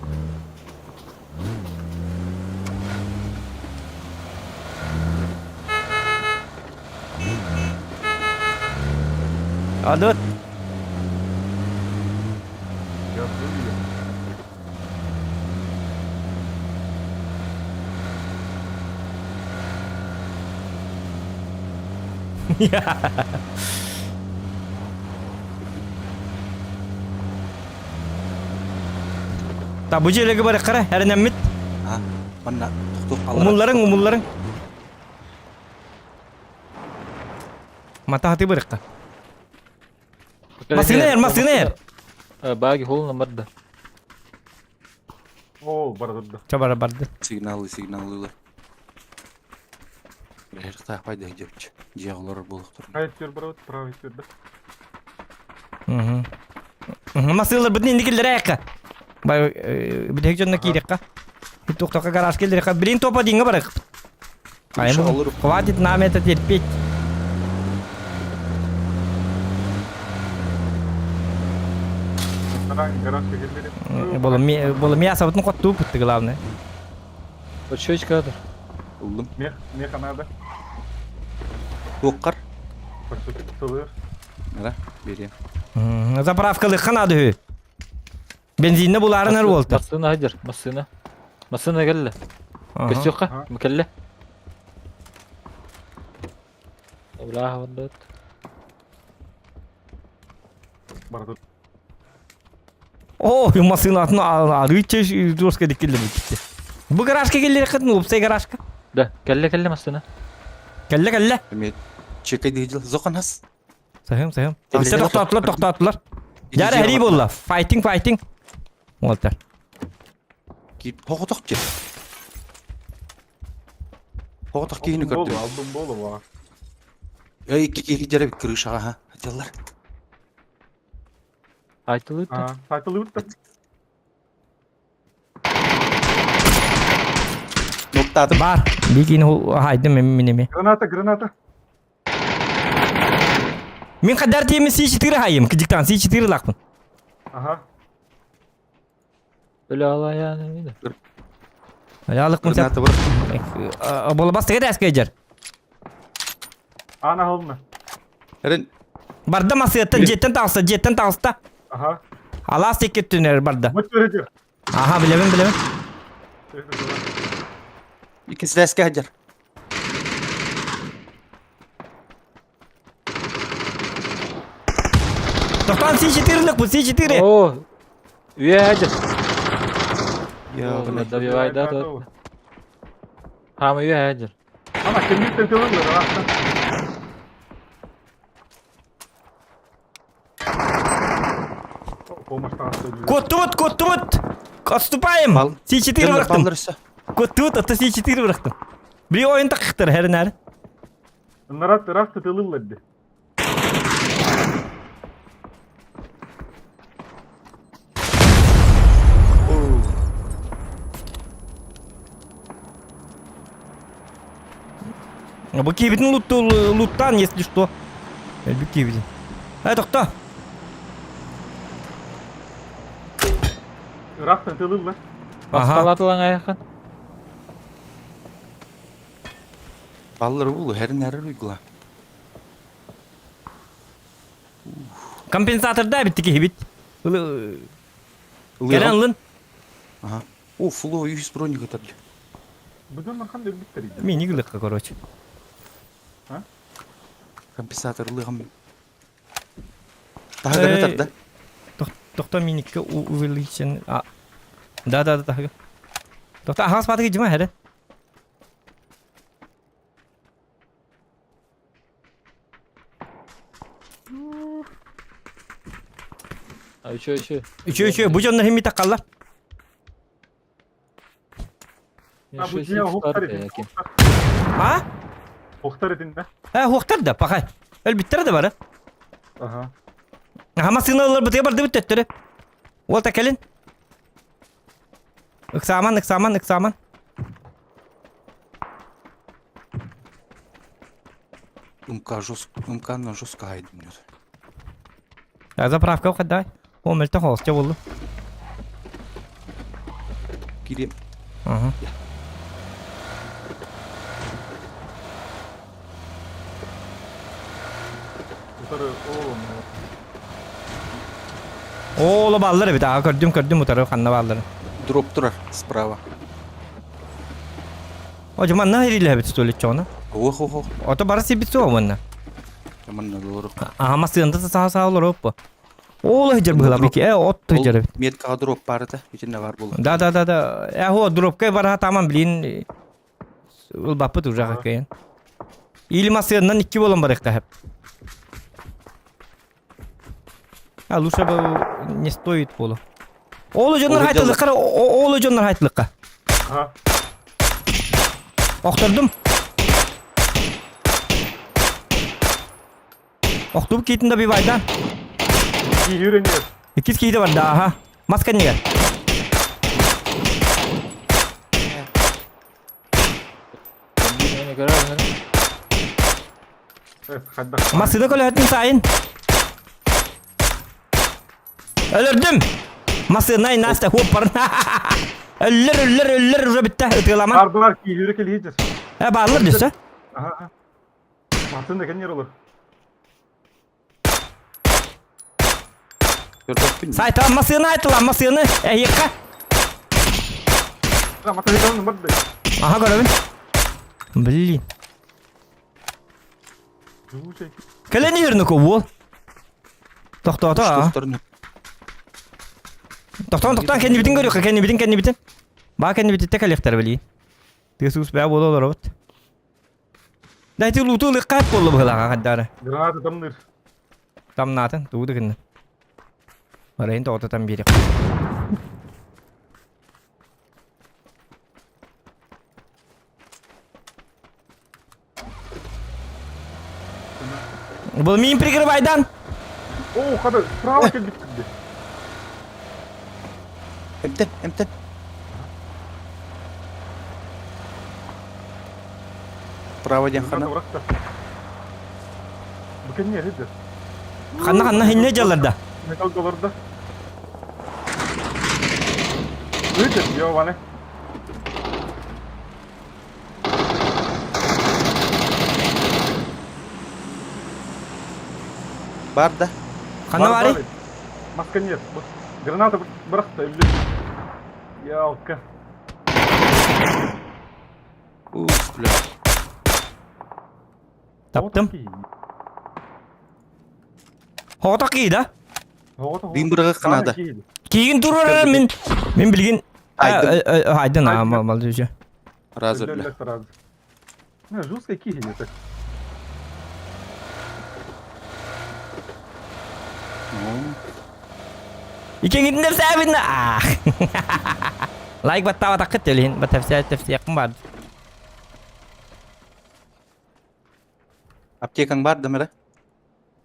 Бардыбыт. Та бу дьиэлэргэ барыаххара, эрэнэммит. А, манна тохтуох Умулларыҥ, умулларыҥ. Мата хаты барыахха. Массыына эр, массыына эр. Баги холуна барда. Ол бардырды. Ча бара барды. Сигналы, сигналылар. Рехтаах пайда дьепчи. Дьиэ олорор буолуохтар. Правый тер барабыт, правый тер да. Мгм. Массыылар бытын инникиллere айакка. Бай бүтэһик дьонно киириэххэ. Туохтаха гараж киллериэххэ. Блин топа диҥҥэ барыах. Хватит нам это терпеть. Было мясо, вот ну хоть тупо ты главное. Подщечка это. Ыллым. Мех, меха надо. Туоххар. Сылыр. Ара, берем. Заправкалыхха надо үһү. Бензинне буларын эр буолта. Массыына хадыр, массыына. Массыына кэллэ. Көстүөххэ, кэллэ. Бля, вот Барды. О, массыынатын арыычча жестко диккиллер битти. Бу гаражка келлер кытын, упсай гаражка. Да, кэллэ кэллэ массыына. Кэллэ кэллэ. Эмиэ. Чекай дыйдыл. Зохан хас. Сахым, сахым. Тахса тохтоотулар, тохтоотулар. Дьара хэрии буолла. Fighting, fighting. Уолтар. Хоҕотох дьэ. Хоҕотох киһини көрдүм. Алдым болу Эй, икки киһи дьэрэ крышаҕа ха. Дьаллар. Айтылыытта. Айтылыытта. Ноктаатым. Бар. Бикин хайдым мен эми. Граната, граната. Мин хадар тиэмин С4 хайым. Кидиктан С4 лакпын. Ага. Өлө алаяны миде. Алык мын Граната бар. Болбас тегер әскәҗер. Ана холна. Эрен Барда масыттан жеттен тағыста, жеттен тағыста. Ага. Алас текке түнер барда. Вот көрөдү. Аха, билебин, билебин. иккис лэске хаджар. Тоқтан С4-лік бұл, С4. О! Үйе хәдір. Я, блядь. Добивай да тот. Хам үйе хәдір. Ана кемниктен тылылыр, Коттут, коттут. Отступаем. С4 бырақтым. Коттут, ата С4 бырақтым. Бри ойын тақықтыр, хәрін әрі. Нарат рафты тылылыр. Бу кибитин луттан, если что. Бу кибитин. Это кто? Рафтан тылылар. Басқалатылан аяқын. Баллар улу, хәрін әрі уйгула. Компенсаторда битти кибит. Келен лын. Ага. О, фуло 100 броник өтәрлі. Бүгін мархан өлбіттер иді. Мини гылыкка, короче. Компенсатор лыгым. Тагы өтәр да? Тохта миникке увеличен. Да, да, да, да. Тохта ахас батыгы жима хәрі. Үшө, үшө. Үшө, үшө. Бу жоннор химми таккаллар. А? Охтар этин да? Э, хуктар да, пахай. Өлбиттер да бары. Ага. Ага, сыналар бытыга барды бүттөттөрү. Ол та келин. Ыксаман, ыксаман, ыксаман. МК жестко, МК на жестко айдым. Я заправка уходай. О, мөлтө холстя болду. Кирем. Ага. О, баллар бит. Ага, көрдүм, көрдүм утары ханна баллар. Дроп турар справа. О, жаман на хериле бит столик чона. Ох, ох, ох. Ото бара сибит суо манна. Жаман лору. Ага, масында са са лору оппа. Ол хежер была бики. Э, от хежер бит. Метка дроп бар да, итинне бар болу. Да, да, да, да. Э, хо дропка бар тамам блин. Ул бапыт уже какайын. Или масындан икки болон бар хеп. А лучше бы не стоит болу. Олу жоннор хайтылыкка, олу жоннор хайтылыкка. Ага. Охтордум. Охтуп кейтин да бибайдан. Үйренер. Иккис кейде бар да, аха. Маска неге? Масыны көлөһөтүн сайын. Өлөрдүм. Масына Настя хоппарын. Өллөр, өллөр, өллөр уже битте. Ытыламан. Бар бар ки жүрек эле Э, баалар дүсө. Ага. Матын да кенер olur. Сайта масыны айтыла, масыны. Э, екка. Ага, көрөбүн. Блин. Кэлен ирнү кобул. Тохтоото. Тохтон, тохтон, кенни битин көрүк, кенни битин, кенни битин. Ба кенни битин тек электер били. Тысус бә боло робот. Да ити луту ылыахха буолла быһылааҕа хайдаары. Граната тамныыр. Тамнаатын тугу да гынна. Барайын тоҕототон биэриэх. Был мин прикрывайдан. О, хада, справа кэлбит кирди. Эмтэн, эмтэн. Право диэн хана. Бу кэннэ эриде. Ханна ханна хинне дьалларда. Металл долларда. Ыйды, ёбаны. Бар да. Ханна барый? Маска нет. Граната бырахта, өллү. Ялка. Ух, бля. Таптым. Хоҕото кии да? Дым бырагы канада. Киигин турар мин мин билигин Айдын. Айдын а молодец. Разы бля. Жесткая киги это. Икеңитин тепсээбин ах. Лайк баттаабатаххыт төлүһүн ба тепсээ тепсиэххин баар. Аптекаң бар да мэрэ?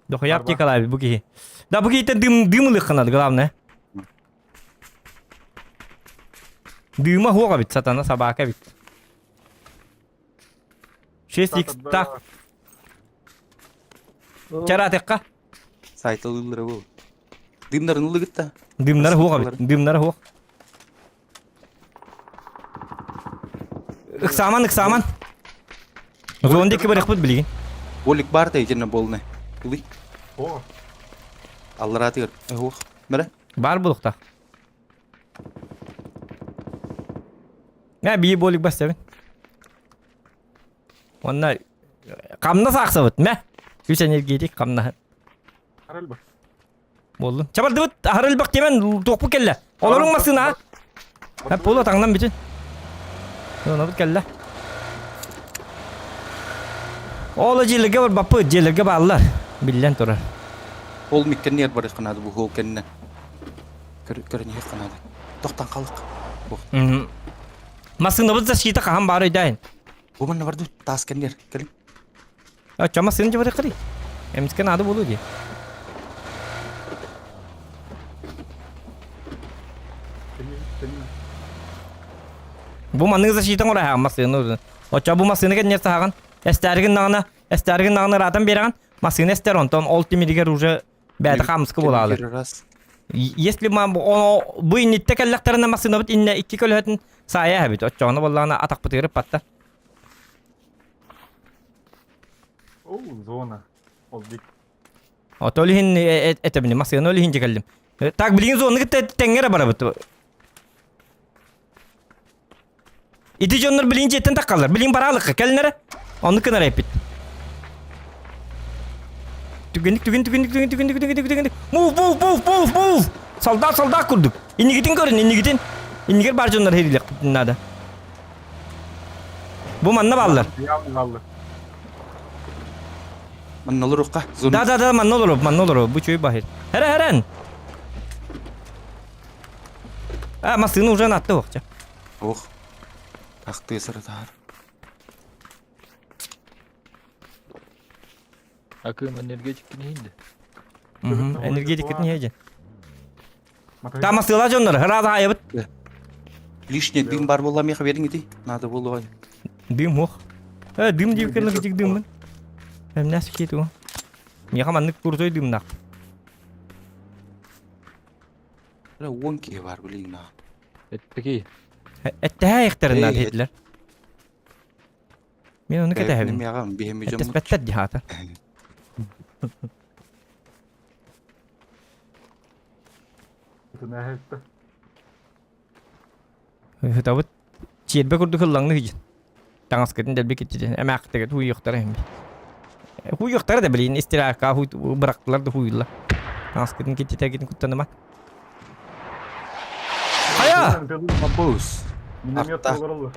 Дохуя аптекалаабит бу киһи. Да бу киһиттэн дым дым ылыаххын главное. Дыма хуоҕа бит сатана собака бит. 6 так. Чаратыкка. Сайтылыыллара бу. Дымнарын ылыгытта. Дымнары хуоҕа бит. Дымнары хуох. Ыксааман, ыксааман. Зон диэки барыахпыт билигин. Болик бар да итиннэ болнай. Ылый. О. Аллараатыгар. Ох. Мэрэ. Бар булуктах. Мэ бии болик бас тебин. Онна камна саахсабыт мэ. Үс энергетик камнаһын. Аральба. Буоллун. Чабардыбыт аһары элбэх тиэмэн туохпут кэллэ. Олоруҥ массыына. Һэ буолуо таҥнан бүтүн. Онобут кэллэ. Ол дьиэлэргэ барбаппыт, дьиэлэргэ бааллар. Биллэн турар. Ол миккэнниэр барыах наада бу хоол кэннэ. Көрүнүөх наада. Тохтан халык. Массыынабыт защита хаһан баар өйдөөн. Бу манна барды таас кэнниэр. Кэлин. Оччо массыына дьабарыаххарый? Эмискэ наада буолуо дии. Бу маннык защита оҥоро массыына Оччо бу массыына кэнниэр саһаҕын эстээригин наҕына эстээригин наҕына ыраатан биэрэҕин массыына эстэр онтон ол тимиригэр уже бэйэтэ хаамыска буолаалар. Если бу инниттэ кэллэхтэринэ массыынабыт иннэ икки көлөһөтүн саайа эһэбит. Оччоҕуна буоллаҕына атахпытыгар ыппаттар. Оу, зона. Ол дик. Ото ол иһин этэбин, массыына ол иһин кэллим. Так, билигин зонаны кытта тэҥҥэ эрэ барабыт. Ити дьоннор билигин дьиэттэн таххаллар. Билигин бараалыкка кэлин эрэ. Оннук гынар эппит. Түгэнник, түгэн, түгэн, түгэн, түгэн, түгэн, түгэн, түгэн. Move, move, move, move, move. Солдат, солдат курдук. Иннигитин көрүн, иннигитин. Иннигер бар дьоннор хирилиэхпитин надо. Бу манна бааллар. Бааллар. Манна олоруохха. Да, да, да, манна олору, манна олору. Бу чуй бахир. Хәрэ, хэрэн. А, массыына уже натты охча. Ох. Тахты сырытаар. Акым энергетик киниһинде. Энергетик киниһинде. Та массыыла дьоннор, ыраада айабыт. Лишний дым бар буолла миэхэ бериҥ ити. Надо буолуо. Дым ох. Э, дым диир кэллэ кичик дыммын. Эмнэс киэту. Миэхэ маннык крутой дымнаах. Бля, уон киһи бар, блин, на. Эттики. Эттэһэ ихтерин надо хитлер. Мен оны кэтэһэбин. Миэхэ биһэми дьоммут. Эттэспэттэр дии хаата. Ыһытабыт чиэрбэ курдук ыллаҥны ыйын. Таҥаскытын дэлби киччитин эмээхтэгит хуйуохтара эми. Хуйуохтара да билин истираака хуй бырахтылар да хуйулла. Таҥаскытын киччитэгитин куттаныма. Хайа! Бабус. Миномет Арта. толорулу.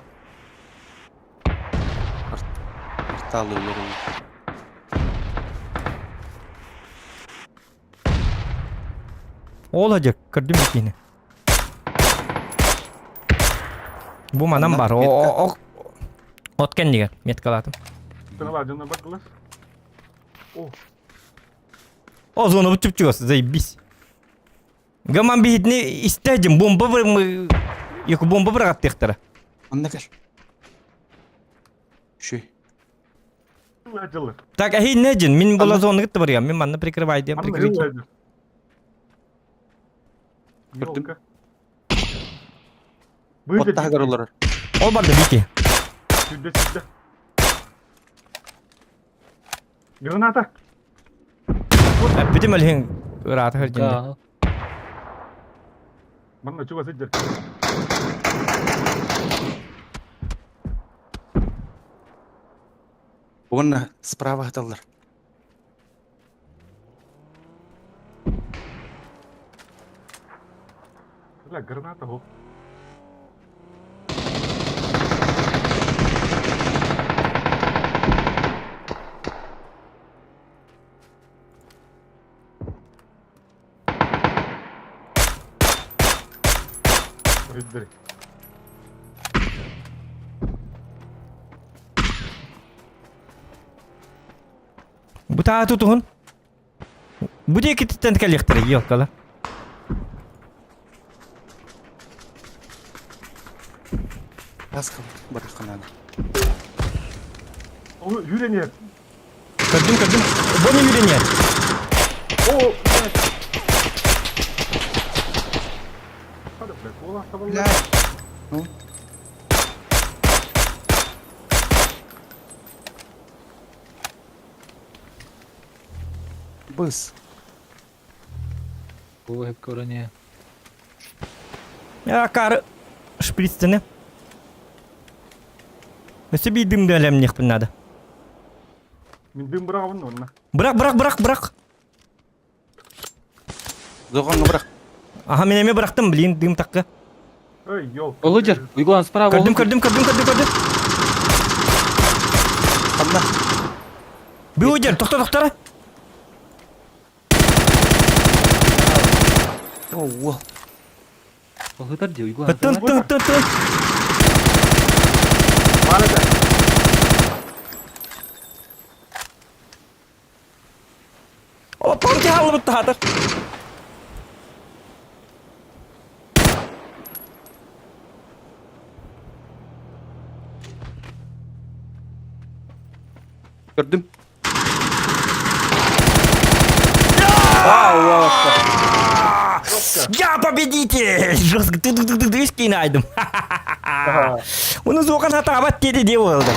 Атаалыыллар ол. Ол адьык, көрдүм иккини. Бу манан Онно бар. метка. О, от кэннигэр меткалаатым. Тыҥалаа дьонно бардылар. О, О, зона чупчугас, заебись. Гаман биһитини истээдим, бомба Яку бомба быраҕаттыахтара. Онно кэл. Шүй. дьылы. Так, эһи нэдин, мин була зоны кытта барыам, мин манна прикрывай диэн прикрытие. Көрдүм. Быйды. Оттаһыгар олорор. Ол барда бити. Сүрдэ сүрдэ. Граната. Бүтүм өлүһүн ыраата сылдьын. Да. Манна чугас сылдьар. Уонна справа хаталлар. Бля, граната хоп. Рыддыры. Бу таа тутуһун. Бу диэкиттэн кэлиэхтэрэ елкала. Таска барыахха наада. О, Юрий Көрдүм, көрдүм. Бу не юрение. О, блядь. Хада, блядь, кола Бля. Ну. Быс. Бу көрөне. Я кары шприцтені. Өсө бии дым дэлэмниэхпин надо. Мин дым быраҕабын онно. Бырах, бырах, бырах, бырах. Зоҕоҥҥо бырах. Аха, мин эмиэ бырахтым, блин, дым такка. Эй, ёл. Олудер, Уйгулан справа. Көрдүм, көрдүм, көрдүм, көрдүм, көрдүм. Ханна. Бу тохто, тохтора. Оо. Олудер ди Уйгулан. Тын, тын, тын, тын. Баар этэ. О, помте халлыбыт таһатар. Көрдүм. Я победитель! Жестко ты ты ты ты ты найдем. Оны зоқан хатабат деді де болды.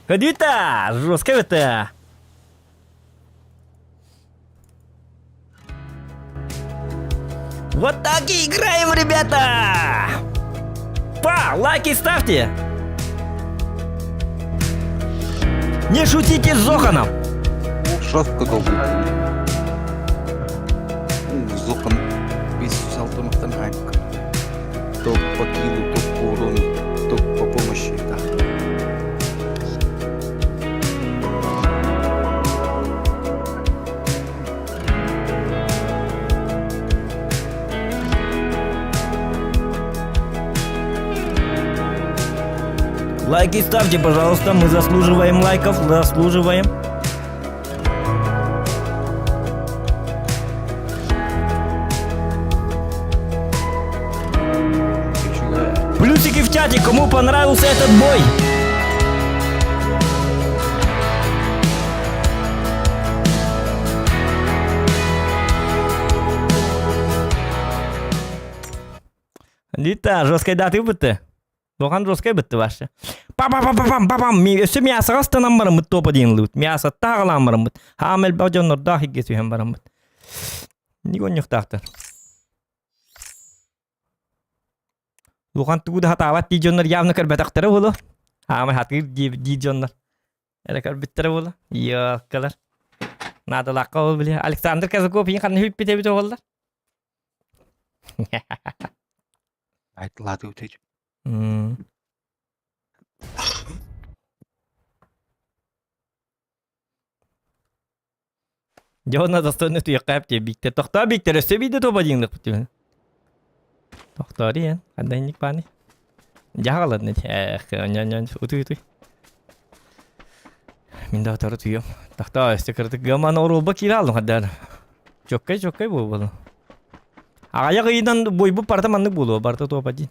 Ходита, жестко это. Вот так и играем, ребята! Па, лайки ставьте! Не шутите с Зоханом! Жестко долбит. Зохан 506 хайк. Топ по киллу, топ по урону, топ по помощи. Да. Лайки ставьте, пожалуйста, мы заслуживаем лайков, заслуживаем. Плюсики в чате, кому понравился этот бой. Лита, жесткой даты бітті. Доған жесткой бітті вообще. Па-па-па-па-пам, па-пам. Өссө мясоҕа ыстанан бараммыт топа диэн лыт. Мясо тааҕалаан бараммыт. Хаам элбэх дьоннордоох игэ түһэн бараммыт. Нигонньуктаахтар. Лухан тугу да хатаабат дии дьоннор явно көрбөтөхтөрө буолуо. Хаамай хатыыр дии дьоннор. Эрэ көрбүттэрэ буолуо. Йооккалар. Наадалаахха ол били Александр Казаков иһин ханна хүппүт эбит оҕоллор. Айтылааты үтэж. Дьэ онно достойно туйахха диye Биктер. Тохтоо Биктер өссө биирдэ тоба диҥлэхпит түһэн. Тохтоо диэн ханна инник бааны. Дьаһалан эх ньон утуй утуй. Мин да отору туйом. Тохтоо өссө кырдык гаман оруолба киирэ алдым хаддар. Чоккай чоккай буолбалым. Аҕайах ыйынан бойбут барыта маннык буолуо, барыта туопа диин.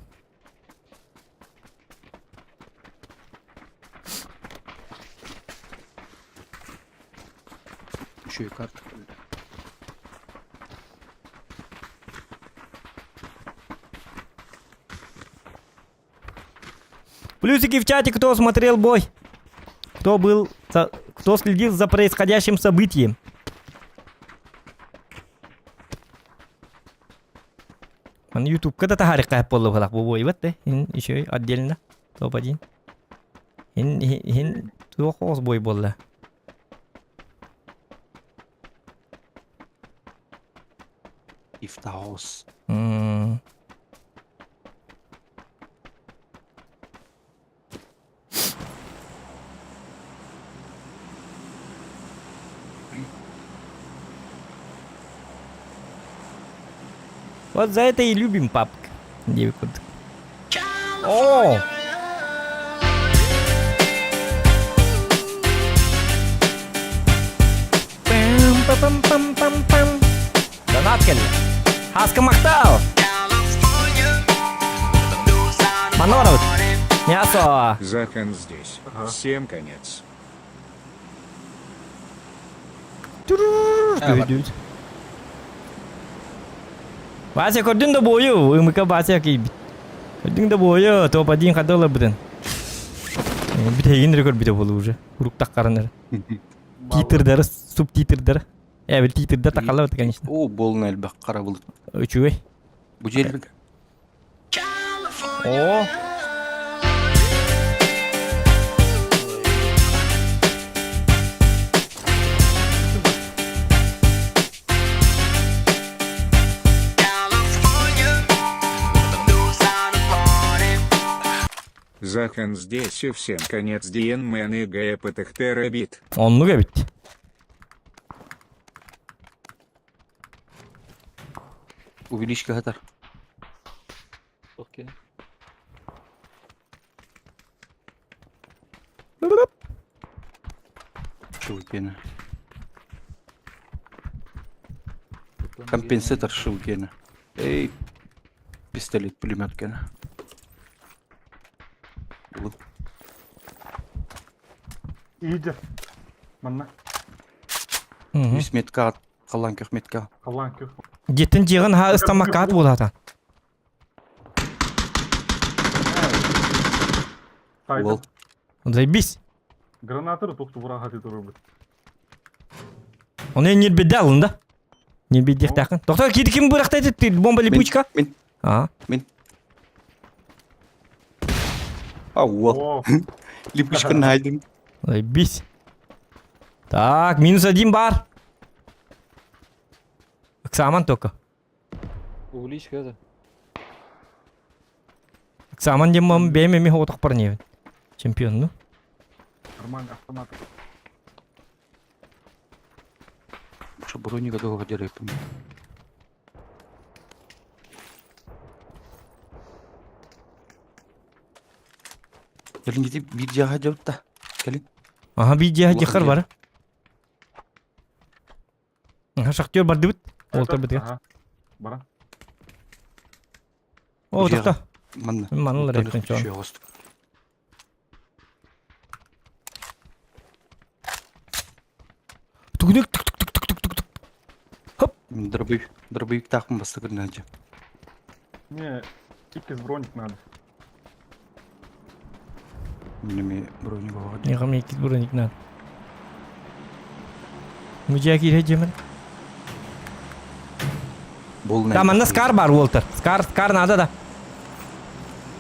Үчүгэй карта. Плюсики в чате, кто смотрел бой. Кто был, кто следил за происходящим событием. Аны ютубка да таһаарыахха сөп буолла быһалаах бу буойбат да иһин еще отдельно топ один иһин иһин туох оҕус бой буолла If the house. М. Вот за это и любим папк. Диэбит курдук. О! Пам-пам-пам-пам-пам. Донат кэллэ. Хаска махтал! Маноров! Мясо! Захан здесь. Всем конец. Вася көрдүн да буойу, ымыка Вася кийбит. Көрдүн да буойу, топ один хадала бытын. Бүтэйгин эрэ көрбүтэ буолу уже. Уруктаккарын эрэ. Титрдары, субтитрдары. Э, бил титрдер такалла конечно. О, болна элбэх хара булут. Үчүгэй. Бу жерлик. О! Захан здесь и всем конец Диен Мэн и Г. Терабит. Оннук эбит. Увеличка хатар. Окей. Шылгена. Компенсатор шылгена. Эй, пистолет пулемет кена. Иди. Манна. Үс метка халан көх метка. Халан көх. Дьиэтин дьиэҕин аһа ыстаммаккаат буолаата. Уол. Заебись. Гранатары тоқту бұраға турбут. Оны нирбидде алын да. Нирбиддиэхтээххин. Тохтоо киити ким бырахта этит бомба липучка? Мин. А. Мин. А, уол. Липучка найден. Заебись. Так, минус один бар. Оксаман только. Увеличка это. Оксаман диэн бэйэм эмиэ оҕотохпор диэбин. Чемпион, ну. Нормально, автомат. Что броника долго дерепим. Кэлин ити биир дьиэҕэ дьабытта. Кэлин. Аха биир дьиэҕэ дьиэхэр бара. Аха шахтер бардыбыт. Уолтар бытыга. Бара. О, тохто. Манна. Манна ректен чон. Тугунук тук тук тук тук тук тук. Хоп. Дробовик, дробовик тахпын бастакыр нажа. Не, иккис броник надо. Неме броник оҕо. Не мне иккис броник надо. Мужик киирэ дьиэмэн. Бол Да, манна скар бар, Уолтер. Скар, скар надо да.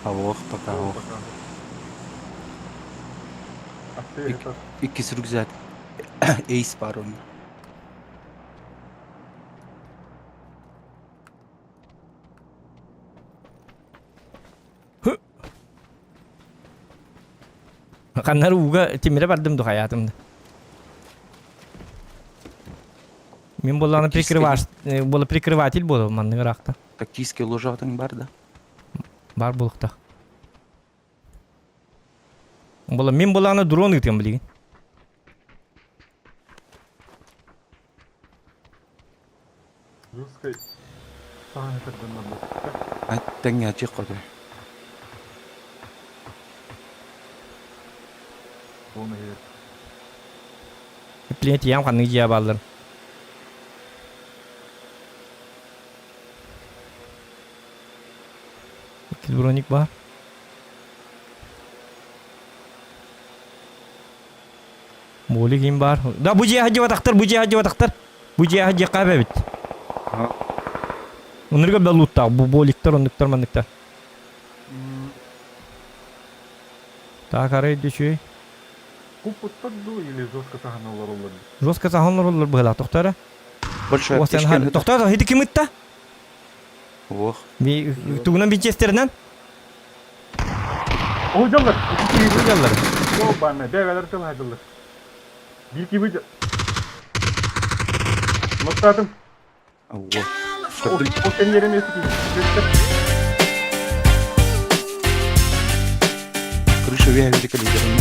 Алох, пока ох. Иккис рюкзак. Эйс бар он. Ханнар ууга тимире бардым ду хаятым да. Мин буоллаҕына прикрываш, буола прикрыватель буолуом маннык ыраахта. Тактический ложатың бар да? Бар буолуохтаах. Була мин буоллаҕына дрон ыытыам билигин. Русской саҥа этэрдэн барбыт. Ай, тэҥҥэ ачык хоту. Оны иһэр. Плен тиийэн ханнык дьиэ бааллар. Иккис броник баар. Буоли ким баар? Да бу дьиэ хадьыбатахтар, бу дьиэ хадьыбатахтар. Бу дьиэ хадьыахха эбэбит. Оннуга белуттаах, бу боликтар, оннуктар, манныктар. Так, арай дөчүй. Куппуттар дуу или жестко саһан олороллор? Жестко саһан олороллор быһыылаах, тохтоо эрэ. Большой аптечка. Тохтоо, ити ким ытта? Ох. Тугунан винчестеринэн? О, дьаллар! Дьаллар. О, банна, бэгэлэр тыл хадыллар. Биир киһи Маттаатым. О, О, сен yerine естіп Крыша вяжет лидерами.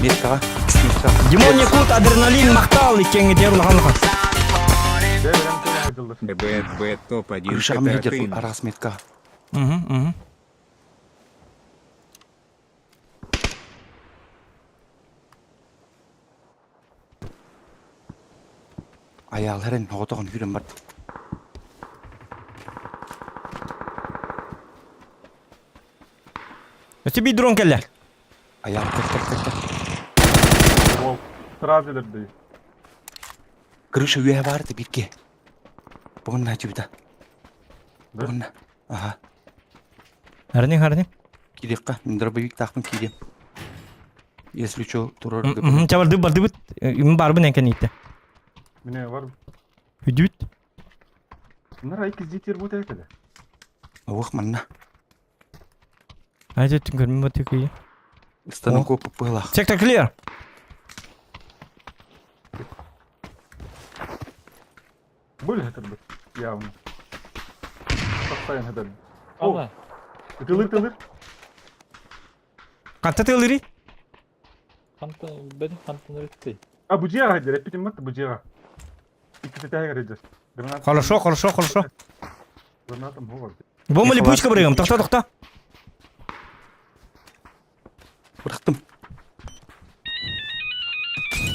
Метка, метка. Димон Якут, адреналин, махтал, иккеңге дер улахан улахан. ББ топ-1 Крыша лидер, арас метка. Угу, угу. Ayağların hoğotoğun hürüm бар. Өсі би дрон келлер. Аял так так так так. Ол, сразу дерди. Крыша үйе барды бирге. Бүгін начыбыда. Бүгін. Аха. Харни, харни. Кирекка, мен дробовик тақпын кирем. Если что, турар. Чабарды барды бит. Им барбын энкен итте. Мине бар. Үдүт. Нара икки зитер бут экеде. Ох, манна. Айда түн көрмө бат экей. Станок пылах. Сектор clear. Бұл хэтэр бит. Явно. Тастайын хэтэр. Ама. Тылыр тылыр. Канта тылыри? Хантан бен хантан өтті. А бу жига хадер, эпитим бат бу жига. Икки тәгәр хадер. Граната. Хорошо, хорошо, хорошо. Гранатам ховар. Бомба липучка бырыгым. Тохта, тохта. Бырақтым.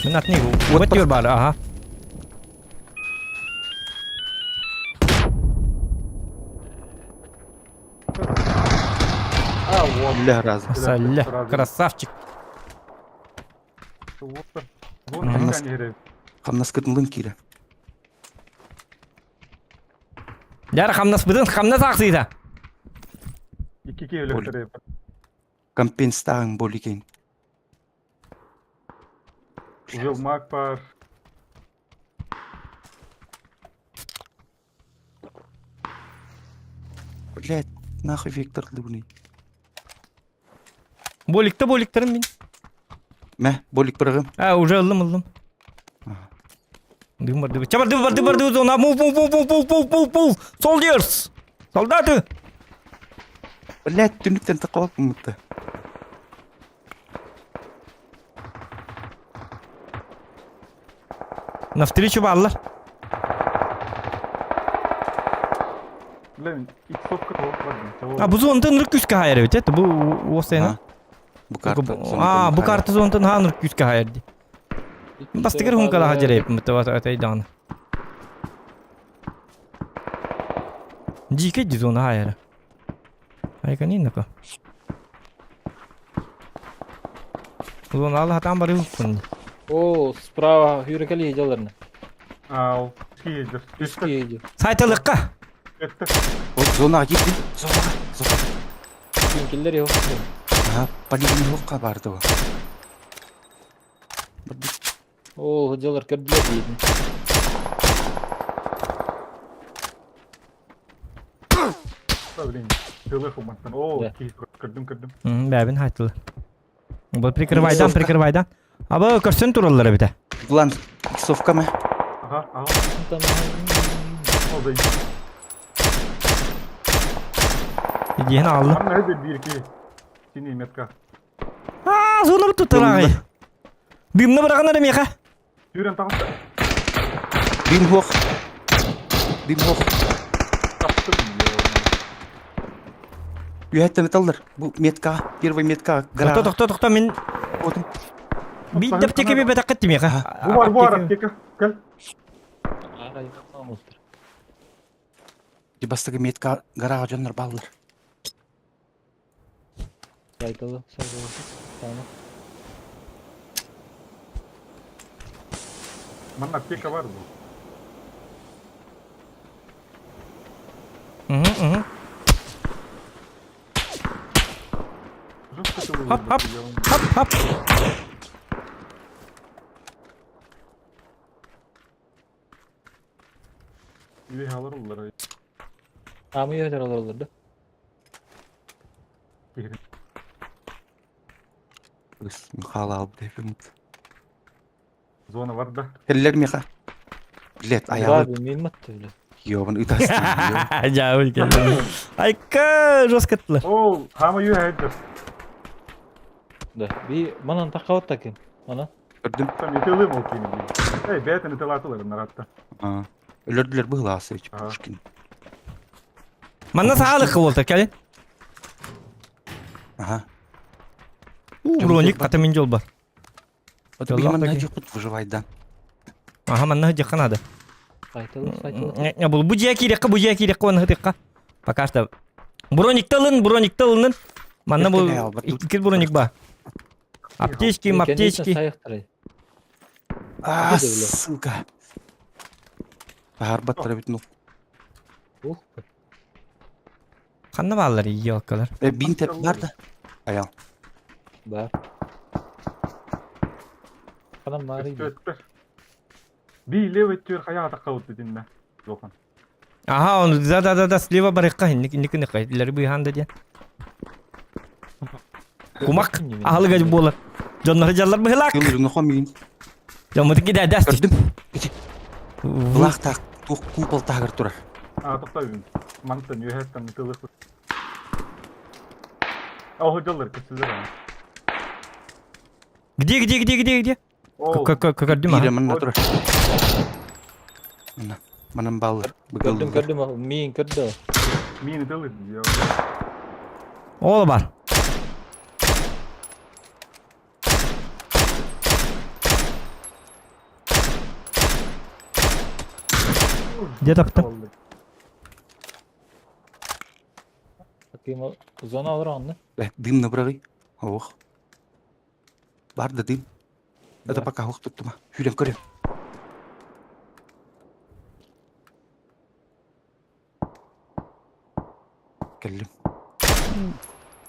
Мен атны. Вот төр бар, ага. А, вот. Бля, раз. Салля, красавчик. Хамнас кытылын кире. Яра хамнас быдын, хамнас ақсыйда. Икки киевлектер. Компенстағын боликен. Ужел маг бар. Блять, нахуй Виктор Луный. Боликті боликтерім мен. Мә, болик бырығым. А, уже ылдым, ылдым. Дым бар, дым. Чабар, дым бар, дым бар, дым зона. Move, move, move, move, move, move, move, move. Soldiers. Солдаты. Блять, түніктен тақып алып ұмытты. Навстречу баллар. Блин, иксовка толық бар. А, бу зонтан ныр күскә хайыр бит, это бу осена. Бу карта. А, бу карта зонтан ха ныр күскә хайыр ди. Бастыгыр хункала хаҗыр мытава атайдан. Дикэ ди зона хайыр. Айка ниннака. Зона алла хатан бары күн. О, справа хүрекели еделерне. Ал, киедер. Үске еде. Сайталыкка. Вот зонаға кетті. Зонаға, зонаға. Кинкелер yok. А, полигон жоққа барды ол. О, делар көрділер дейді. Блин, тылых уматтан. О, Да. киит Көрдүм, көрдүм. Бэбин хайтылы. Бу прикрывайдан, прикрывайдан. Аба көрсөн тураллар эбитэ. Глан, иксовка ма? Ага, ага. Ол да Идиһин аалла. Манна өйдө биир киһи. Синий метка. Аа, зона туттараагай. Дымна быраҕан эрэ миэхэ. Сүүрэн таҕыста. Дым хуох. Дым хуох. Таптым. Үөһэттэн ыталлар. Бу меткаҕа, первый меткаҕа. Тохто, тохто, тохто, мин Отум. биир да аптека биэрбэтэххит миэхэ. Бу бар, бу бар аптека. Кэл. Бастакы метка гараҕа дьоннор бааллар. Сайтылы, сайтылы. Tamam. Манна аптека бар бу. Угу, угу. Хоп, хоп, хоп, хоп. Үөһэ олороллор. Ами үөһэ олороллор да. Михаил алып деп Зона бар да. Кэллэр миха. Билет аялы. Мен матты билет. Ёбан ытастым. Жабыл келди. Айка, жестко аттылар. Ол, хама үөһэ өйдөр. Да. Би манан таққабат таким. Мана. Көрдүм. Там ытылым ол кини. Эй, бээтин ытылаатылар наратта. Өлөрдүлэр быһылаасы Пушкин. Манна саалык болта кэлин. Ага. Броник хата мин жол бар. Вот манна жокут выживайдан. Аха манна жакка надо. Сайтылы, сайтылы. Не бул бу жия кирекка, бу жия кирекка оны хытыкка. Пока что броникты алын, броникты алынын. Манна бу икки броник ба. Аптечки, аптечки. А, сука. Баар бит ну. Ух. Ханна баалар елкалар. Э, бинтер бар да. Аял. Бар. Ханам мары. Би левый түр хаяга таккабыт дедин Жохан. Ага, он да да да да слева барыкка инник инник инник лери быйханда диэн. Кумак аһылыга буолар. Дьоннор жаллар быһылаак. Кылырын хомин. Дьоммут киде даст. Көрдүм. Булах так тух купол тагыр турар. А, тохтой Мантан үөһэттэн ытылых. Ол жаллар көсүлөр. Где где где где где? Көрдүм Бире манна турар. Мына, манан баллар. Көрдүм, көрдүм, миин көрдү. Миин ытылыр. Ол бар. Где таптым? Аким зона алыр анны. Э, дым набрагы. Ох. Бар да дым. Это пока ох туттума. Хүрен көрем. Келлим.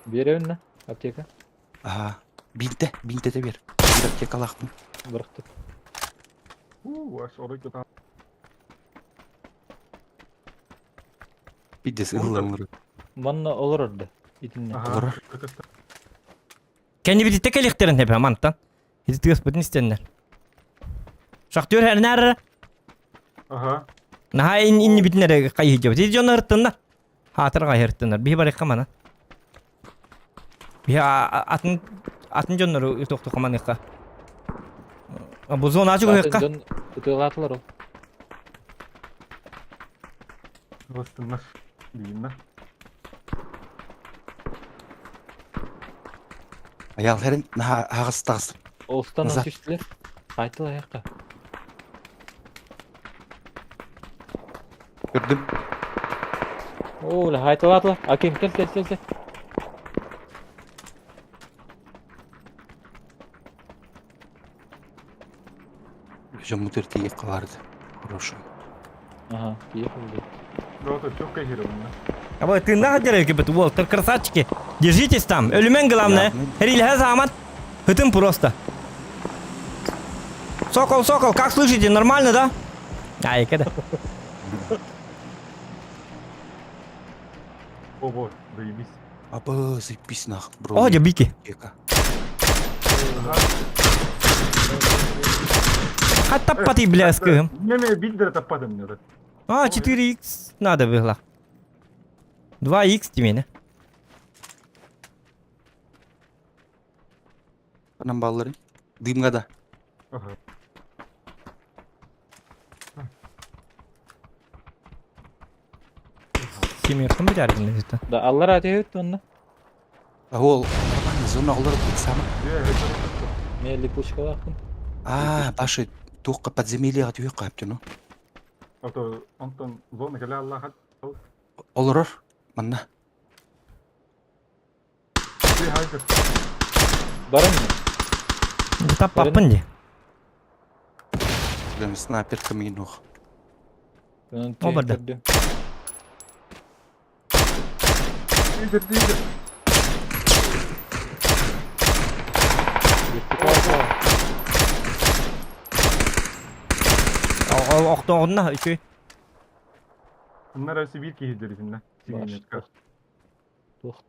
Беребин аптека. Ага. Бинте, бинте де бер. Бир аптека алақпын. Бырактык. У, аш орой көтө. Бидес ылылыр. Манна олор орды. Итинне. Олорор. Кенни битте келихтерин хепе мантан. Ити тыгыс бутин истеннер. Шахтер хернер. Ага. Наха ин инни битинер кайы жабыт. Ити жонор хырттыннар. Хатыр кайы хырттыннар. Бихи барыкка мана. Бихи атын атын жоннору токту каманыкка. Бу зона ачык ыһыкка. Дьон ытыалаатылар ол. Бастыннар. Деймин. Аял херин ағыс тағыс. Олстан Назад. түштүлөр. Кайтыл аякка. Көрдүм. О, хайтылаатылар. Аким кел кел кел кел. Жому төртиге каларды. Хорошо. Ага, приехал. Рота чөккө кире мында. Аба ты на хадер кебет уолтер красавчики. Держитесь там. Өлүмэн главное. Рильха замат. Хытым просто. Сокол, сокол, как слышите? Нормально, да? Ай, когда? Ого, заебись. Абы, заебись нах, О, дьэ бики. Хаттаппатый, бля, скыһым. Не, билдер таппатым мне. А, 4х надо было. 2х тимени. Анам баллары. Дымга да. Ага. Семеркам биләрдин это. Да, аллар атыйыт онна. А ол, зона олар сама. Мен липучкалаахпын. А, башы туққа подземельеға түйе қапты, ну. А то онтон зона кэлэ Аллаха. Олорор, манна. Баран mı? Таппаппын ди. Прям снайперка минух. О, барда. Охтоҕунна үчү. Bunlar arası bir kişi derisinden.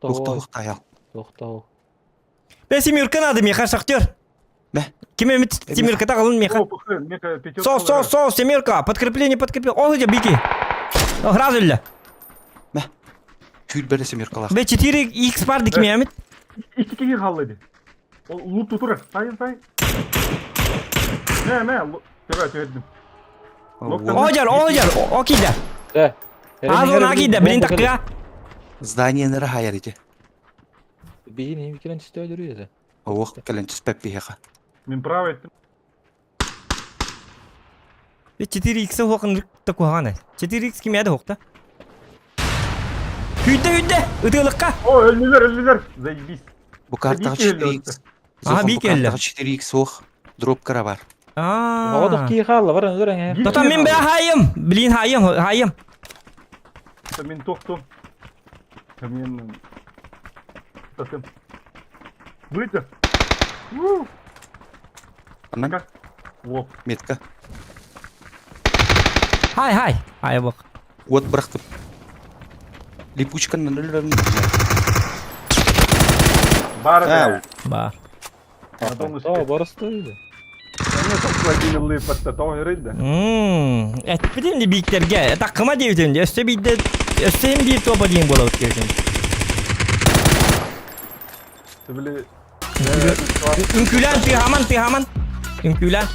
Тухта аял. Тохтоо. Бе Семерка надо меха шахтер. Бе. Ким эмит Семерка тағылын меха. Со, со, со, Семерка, подкрепление, подкрепление. О, где бики? Сразу ли? Түйіл бәрі семеркалақ. Бе 4x бар дик мемит. İki kişi kaldı. O loot tutur. Sayın sayın. Ne ne? Tövbe tövbe. Ожар, ожар, окида. Да. Аз он акида, блин такка. Здание нера хайар иде. Биһин эми кэлэн түстэ өлөрүү этэ. Оох, кэлэн түспэп биһиэхэ. Мен право ettim. Бе 4x хоқын такугана. 4x ким яды хоқта? Хүдде, хүдде, ытылыққа. О, öldüler öldüler. Заебись. Бу картаға 4x. Ага, Зохон, бик бу элле. картаға 4x ох. Дроп кара бар. Оҕодох кии хаалла баран өлөр эҥэ. Тота мен бе хайым. Блин хайым, хайым. Мен тоқтым. Мен Тотым. Выйди. Анан? Во. Метка. Хай, хай. Хай бок. От бырақтым. Липучканы өлөрүн. Бар. Ау. Бар. О, барысты. Эппитим де бииктерге, таккыма диэбитим де, өссө биирдэ, өссө им биир туопа диэн буолабыт диэбитим. Үҥкүүлээн тыаһаман, тыаһаман. Үҥкүүлээн.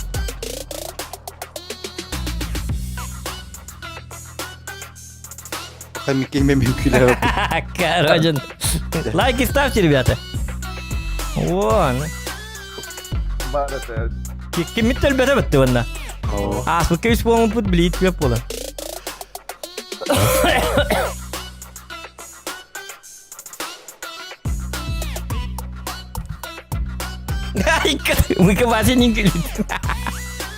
Хомяки мен үҥкүүлээ. Короче, лайки ставьте, ребята. Вон. Киммит өлбөтө бытты онна. Ааспыкка үс буолмуппут билиит көп буолан. Мыка Вася не күлүт.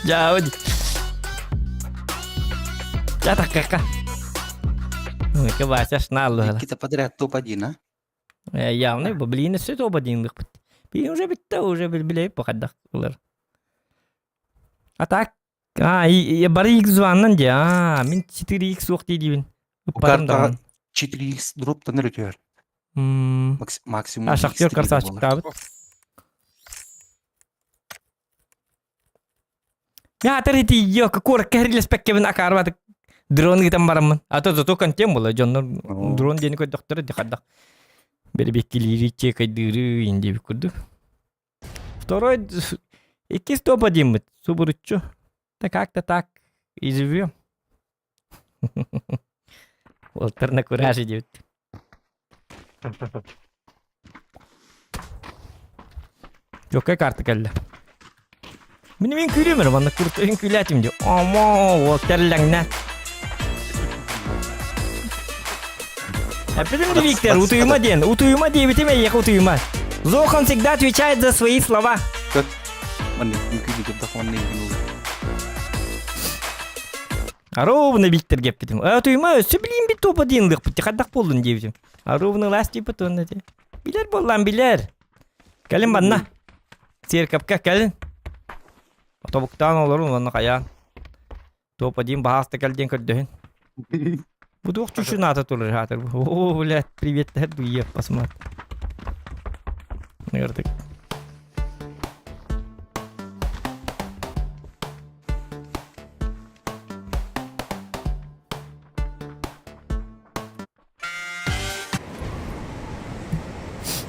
Жаабы. Жа таккакка. Мыка Вася шналлы. Какие-то подряд топ-1, а? Явно, блин, все топ-1 Блин, уже битте, уже билейп бакадак улар. А так, а, и, бары X званнан де, а, мин 4X суох дии Картаға 4x дроптан өтөр. Максимум. А, шахтер красавчик табыт. Я атар ити йо, кор кәрилес пәккебин акарбат дрон гитан барамын. А то зато контент була, дьоннор дрон диэни көрдөхтөрө дихадах. Бербеккилири чекайдыры инде курду. Второй, икки стоп один субуруччу. Да как-то так и живем. Уолтер на кураже диэбит. Жокка карта кэллэ. Мин мин күлүмөр, манна курт үҥкүүлээтим дии. Омо, Уолтер лэҥнэ. Эппитим дии Виктор, утуйума диэн, утуйума диэбитим эйиэхэ утуйума. Зохан всегда отвечает за свои слова. Манна үҥкүүлүү манна үҥкүүлүү. Ровно Виктор кэппитим. Утуйума өссө билиим бит топа диэн ылыахпыт, хайдах буоллун диэбитим. А ровно лас типа туонна дии. Билэр буоллаан билэр. Кэлин манна. Церковка кэлин. Тобуктаан олорун уонна хайаан. Топ один баһааста кэл диэн көрдөһүн. Бу туох чушуната турар хаатыр. О, блядь, привет, дуе, посмотри. Нырдык.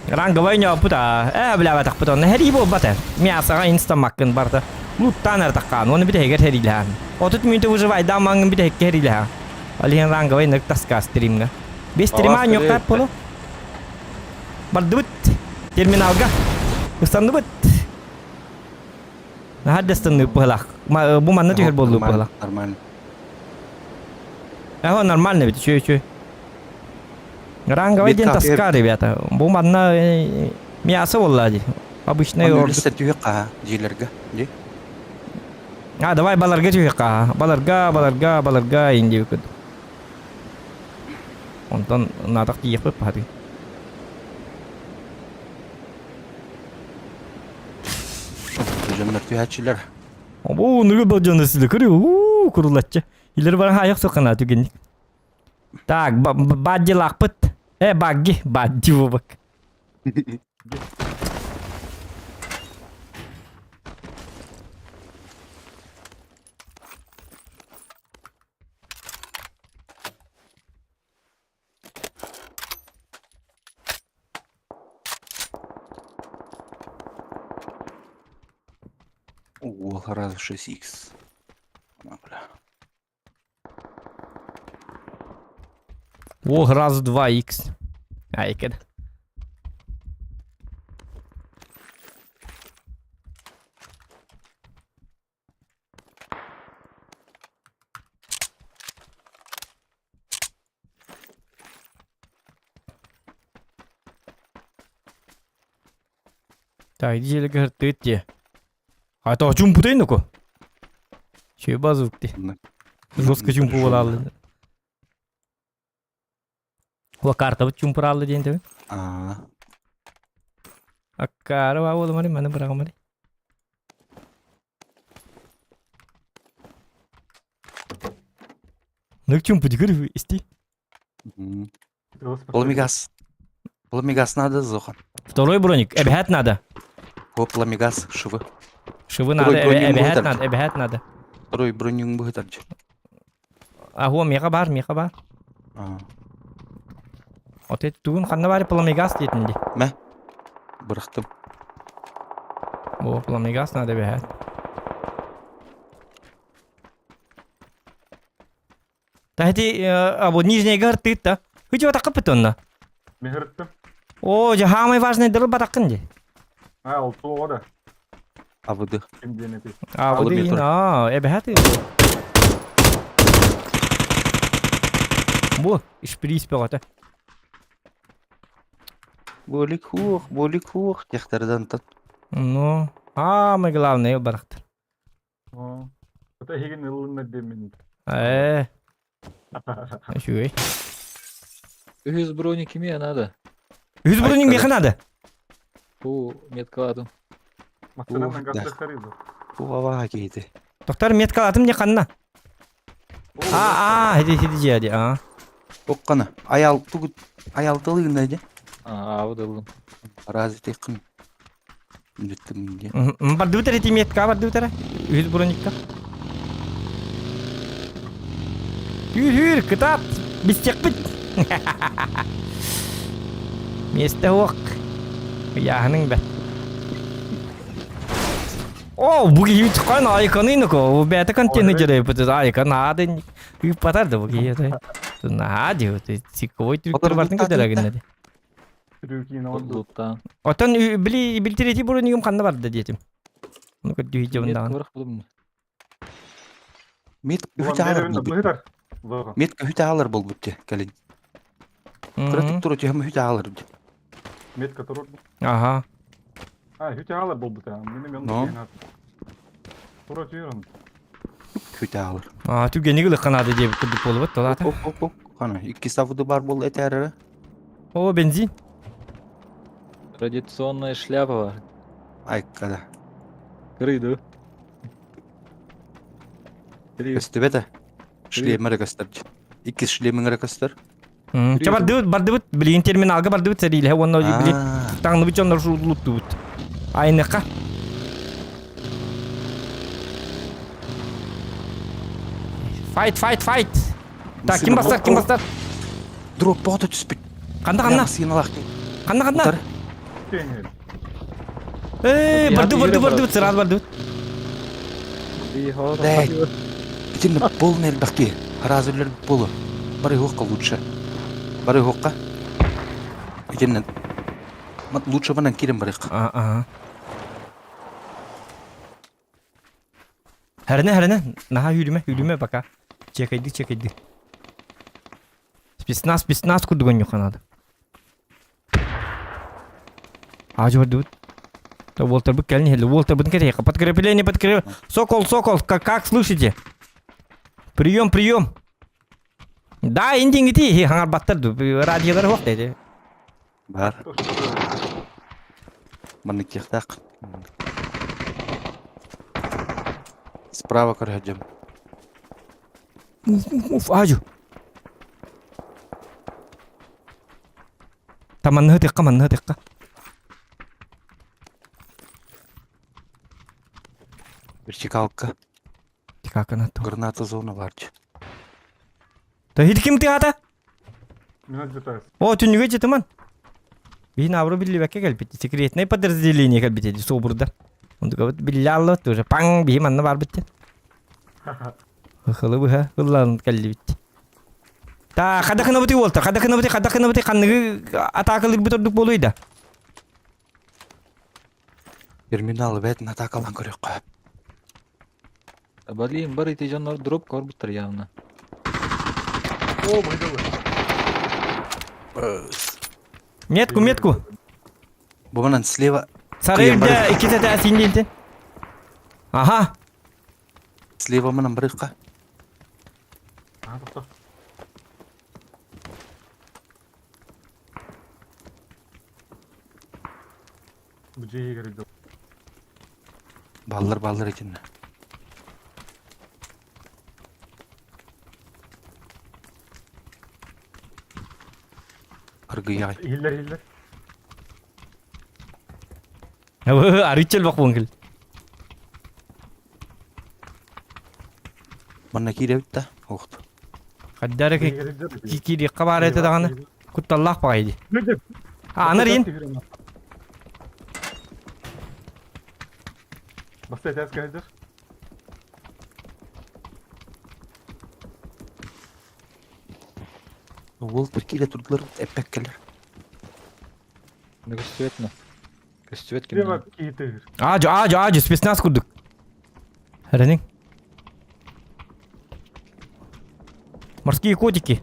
Ранговай ньооппут аа. Ээ билээбэтэхпит онно һэрии буолбат ээ. Мясоҕа инстаммаккын барыта. Луттаан эрэ таххаан уонна бүтэһигэр һэриилэһэн. 30 мүнүүтэ выживайдаан маҥҥын бүтэһиккэ һэриилэһэн. Ол иһин ранговай нырк таска стримҥа. Бес стрима ньуохтаат буолу. Бардыбыт. Терминалга. Ыстанныбыт. Наһаа да ыстанныбыт быһылаах. Бу манна түһэр буоллубут быһылаах. Нормально. Эһо нормально ведь, үчү үчү. Ранговый день тоска, ребята. Бу манна мясо буолла дии. Обычный ордук. түһүк дьиэлэргэ, дии. А, давай баларга түһүк Баларга, баларга, баларга инди күд. Онтон наадах тиийиэхпит баһатыы. Дьоннор түһээччилэр. Бу нүгү болдьону силе көрү, уу курулаччы. Илер баран хайах сокана түгенник. Так, бадди лакпыт. Э, багги, бадди бубак. Уол раз 6х. А, бля. О, раз 2х. Айкер. Так, иди говорит, ты А то чум путей ну-ка. Че базук ты? Жестко чум пувалалы. Ла карта вот чум пуралы день тебе. А. Аккара ва оламари маны бырагамари. Ну чум путигыр исти. Пламегаз. Пламегаз надо, Зохан. Второй броник. Эбэхат надо. О, пламегаз, шивы. Шивы надо, эбэхат надо, эбэхат надо. Второй броник будет там. Аго, меха бар, меха бар. Вот это тугун ханна бар пламегаз дейтинди. Мә. Бырахтым. О, пламегаз надо эбэхат. Та або нижний гартыт та. Хычы батаққы онна. Мехерттим. О, же самый важный дырыл батаққын же. А, ол туора. АВД. Ким диэн эти. А, вот а, эбэхат. Бу, шприц пеғата. Болик хух, болик хух, техтардан тат. Ну, самое главное, барахтар. Это хигин ылына демин. Үчүгэй. Үһүс броник кимиэ надо? Үһүс броник миэхэ надо. Бу меткаладым. Бу кейти. Доктор меткаладым не ханна. А, а, хиди хиди жиади, а. Оккана. Аял тугут аял тылыгын ди. А, абыдылдым. Разве текин. Бүттүм ди. Барды бутер эти метка барды бутер. Үһүс броникка. Хүр хүр, кытат. Бистекпит. Месте ок. Яһының бә. О, бу киһи чыккан айканы ко. Бу бәтә контейнер җөрәй бу айкан ады. Патар да бу киһи. Наһаа ди, сиковой трюктер бартын көтөрәгин Луттан. Отон били билтирети броникум ханна барды диэтим. Ну көддү хиджабын Мет үһүтэ алар булбут. Мет үһүтэ алар булбут те кэлин. Кыратык тура түһэм үһүтэ алар бит. Метка турur. Ага. А, үһүтэ алар булбут. Мени мен Тура түһөрөн. Үһүтэ алар. А, түгени гылы канады деп курдук болбут толата. Оп оп оп. Кана икки савды бар бол этәрі. О, бензин. Традиционная шляпа бар. Айккада. Крыду. Көстүбете. Шлемері көстөрчү. Иккис шлемиң эрэ көстөр. Чэ бардыбыт, бардыбыт, билигин терминалга бардыбыт сэриилэһэ уонна били таҥныбыт дьоннор луттубут. Айныхха. Файт, файт, файт! Так, ким бастар, ким бастар? Дроп боҕото түспүт. Ханна, ханна? Сыыналаах. Ханна, ханна? Эй, барды, барды, барды, сразу барды. Дай. Итиннэ полный элбэхти. Разулер болу. Бары хуққа лучше. Бары хуққа. Итиннэ лучше манан кирен барык. Ага. Хәренә, хәренә. Наһаа үүрүмэ, үүрүмэ пока. Чекайды, чекайды. Спецназ, спецназ курдук онньуха надо. Аажы бардыбыт. Да Уолтарбыт кэлин иһэллэ. Уолтарбытын кэтэһиэххэ. Подкрепление, подкрепление. Сокол, сокол, как, как слышите? Прием, прием. Да, индингити хаҥарбаттар радиолар суох дии. Бар. Маннык киэхтээх. Справа көрөһөдьүм. Муф, муф, муф, аажу. Таманныһы тыкка, манныһы тыкка. Вертикалка. Тикакана ту. Граната зона бар. Та хит ким тыата? Минут жетес. О, түннүгэ жетиман. Биһин авру биллибэккэ кэлбит. Секретное подразделение кэлбит эди собурда. Онтуга билле аллыбыт уже. Паң биһи манна барбыт ден. Хылы быһа ыллан кэллибит. Та хадахынабыты уолта, хадахынабыты, хадахынабыты ханныгы атаакалырбыт ордук буолуй да. Терминал бэт атакалан көрүөххэ. Блин, бар ити дьоннор дроп көрбүттэр явно. О, выдалы. Метку, метку. Бу манан слева Сарайырда иккитэ тәсин диэнтен. Аха. Слева манан барыхха. Ага, тоқта. Бу жеге керек Баллар баллар итиннэ. Аргыйай. Хиллер хиллер. Арычыл бак бунгил. Манна киирэбит да? Охт. Хаддары киириэххэ баар этэ даҕаны. Кутталлаах баҕайы дии. Аанар иин. Баста этээс кэһэдэр. Уол бір киирэ турдулар эппэккэлэр. Көстүбэт Көстүбэт Слева киитигир. Аажу, аажу, аажу, спецназ курдук. Эрэниң. Морские котики.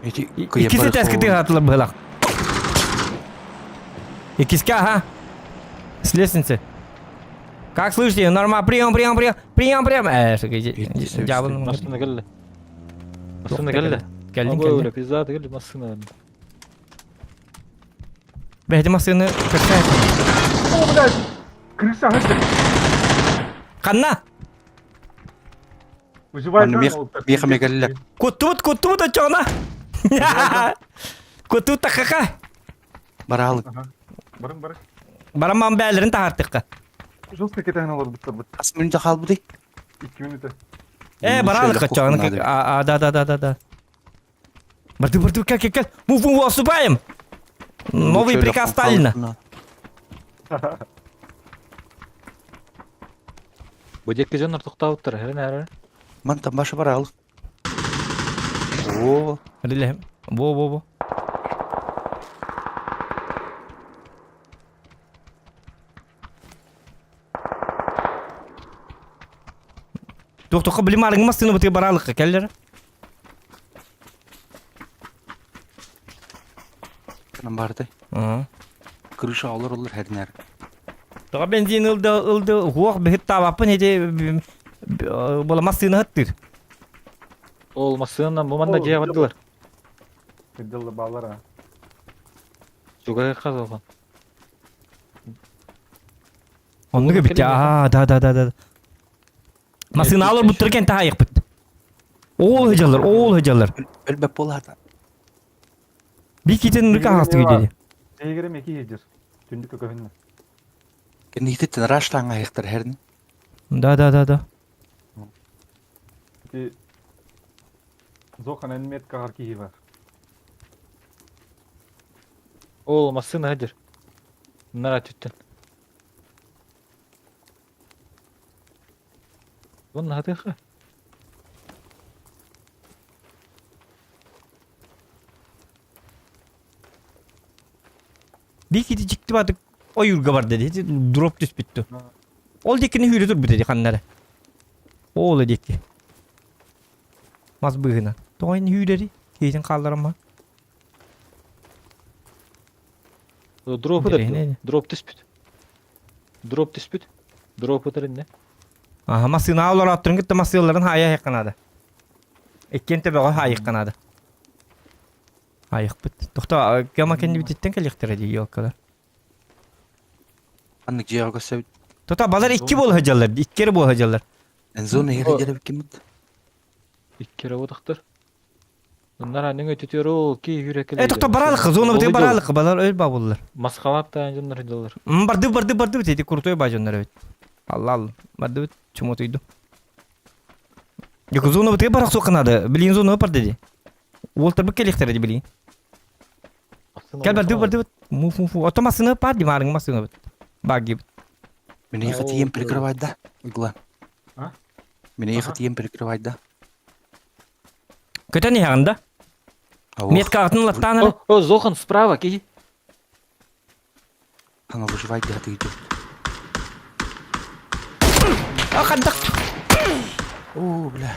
Эти Иккис этээскэ тыаһаатылар быһылах. Иккискэ, ага. С лестницы. Как слышите? Норма, прием, прием, прием, прием, прием. Э, дьявол. Массыына кэллэ. Массыына кэллэ. Кэллин, кэллин. Пизда кэлли массыына. Бэйди массыына көрсө. О, блядь! Крыса хыттык. Ханна? Выживай Меха мегалле. Куттубут, куттубут очоҕуна. Куттубут такака. Бараалы. Барың, барың. Бараман бээлерин таһартыкка. Жестко кетен олар буттар бут. Ас минута хаалбыты. 2 минута. Э, бараалык очоҕуна. А, да, да, да, да, да. Барды, барды, кел, кел, кел. Муф, муф, отступаем. Новый приказ Сталина. Бу диэки дьоннор тохтообуттар, эрэн эрэ. Мантан баша бараалы. О, Рилэһим. Во, во, во. Туох-туохха билим арыҥы массыына бытыга бараалыкка кэллэр. Барды. Крыша олор олор хэрнэр. Тоҕо бензин ылды ылды уох биһит таабаппын ити була массыына хаттыр. Ол массыынанан бу манна дьиэ бардылар. Кырдылла баалар а. Чугай хазалхан. Оннук эбит аа да да да да. Массыына алар буттар кен таайыкпыт. Ол сылдьаллар, ол сылдьаллар. Өлбөт буолаата. Бикитин нырка хаастыгы диэри. Эйгерем эки хеджер. Түндүк көкөһүннэ. Кэнниһиттен раштаан айыктар херин. Да, да, да, да. Ити Зохан энмет кагар киһи бар. Ол массыына хадыр. Нара түттен. Вон хатыха. Бикити дьикти баатык ойуурга барда дии. Дроп түспүттү. Ол диэкини хүүрэ турбут эди ханнары. Ол диэки. Мас быыһынан. Тоҕо ин хүүрэри? Киһитин хаалларама. Дроп ытар. Дроп түспүт. Дроп түспүт. Дроп ытар инне. Аха массыына олороттурун кытта массыыларын хаайа айыкканаада. Иккиэн төбөҕө хаайыкканаада. Айыкпыт. Тохто кема кэннибититтэн кэлиэхтэрэ дии елкалар. Аннык дьиэҕэ көрсөбүт. Тута балар икки буола сылдьаллар, икки эрэ буола сылдьаллар. Энзон эһиги дьэрэ киммит? Икки эрэ буотахтар. Ыннар аның өтүтүөр ол ки хүрэ Э, тохто баралык, зона бытыгы баралык, балар өл бабыллар. Масхалап та дьоннор дьаллар. Барды, барды, барды бит, эти крутой ба дьоннор эбит. Алла алла, барды бит, чумотуйду. Yok зона бытыгы барак суқынады, билин зона бар деди. Уолтар бу келихтер ди билин. Кел барды, барды бит, му фу фу. Ото масына бар ди марың масына бит. Баги бит. Меня А, хотим ол, прикрывать, да? Игла. А? Меня Ага. хотим прикрывать, да? Көтен яғында. Ох, Метка атын латтан О, о, Зохан справа, ки. Она выживать где-то идет. Ахандак. О, бля.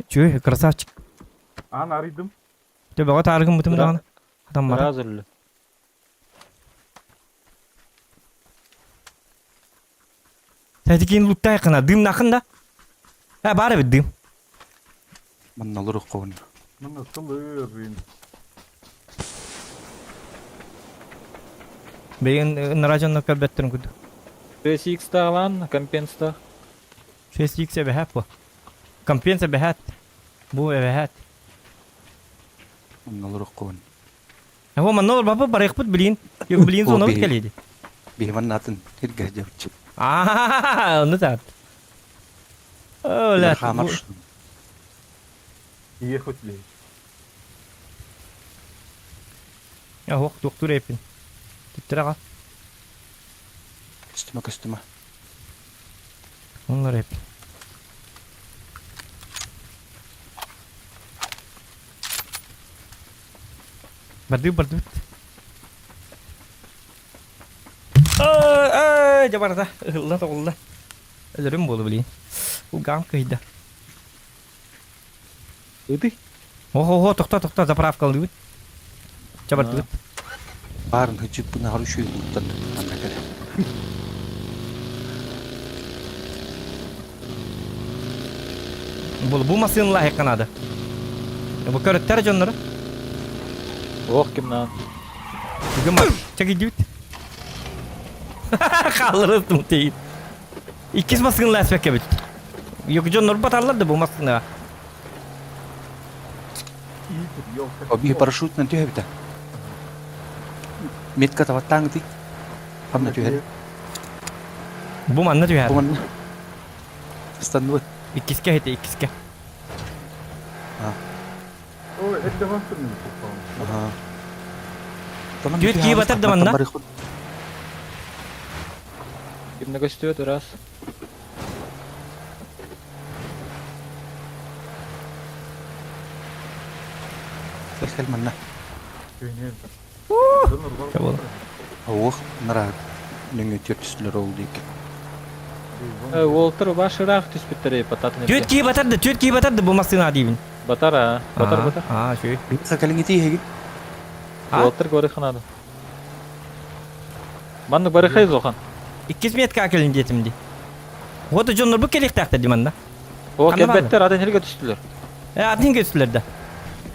Чү, красавчик. Ан арыйдым. Төбөҕө таарыгын бутум даҕаны. Атаммара. Раз өллө. Тәтикин луттай кына дым нахын да. Ә бар бит дым. Манналар ковун. Мына сылыр. Бейін наражанна көрбеттерин күдү. 6X тағылан, компенста. 6x эбэһэт бу. Компенса эбэһэт. Бу эбэһэт. Манналар ковун. Ә манна бапа барыхпыт билин. Yok билин зона бит келеди. Бихман натын хирге жабчы. Аа, оны тат. Ола. Хамар. Ие хоть ли. Я хок доктор эпин. Титтер ага. Көстүмө көстүмө. Onlar эпин. Барды барды. Ай, жабарда. Ылла тоғылла. Өлөрүм болу билин. Угам кыйда. Ыды. Охо, тохта, тохта, заправка алды. Жабарды. Барын хычып буна харышы буттан. Анна кере. Бул бу масын лайык канады. Бу көрөттөр жоннору. Ох, кимнан. Бүгүн бар. Чак идют. Қалырыстым дейін. Иккис масын лайык бит. Yok жоннор батарлар да бу масына. Оби парашют на түһэ бит. Метка таваттаң ти. Ханна түһэ. Бу манна түһэр. Бу Станует. Иккиске хете, иккиске. Ой, это вам Ага. Түөт кии батар да манна. Кимне көстүөт раз. Кел манна. Кабыл. Ох, нара. Нөңө төртүслөр ол дейк. Уолтер башыраах түспүттер пататын. Түөт кии батар да, түөт кии батар да бу масына дейбин. Батар, а. Батар, батар. Аа, шүй. Сакалиң ити хеги. А? Уолтер көрі ханады. Манны барыхай Зохан. Иккис метка акелин детим ди. Вот жоннор бу келик тахта ди манна. О, Ханна барды? келбеттер атын херге түстүлөр. Э, атын көстүлөр да.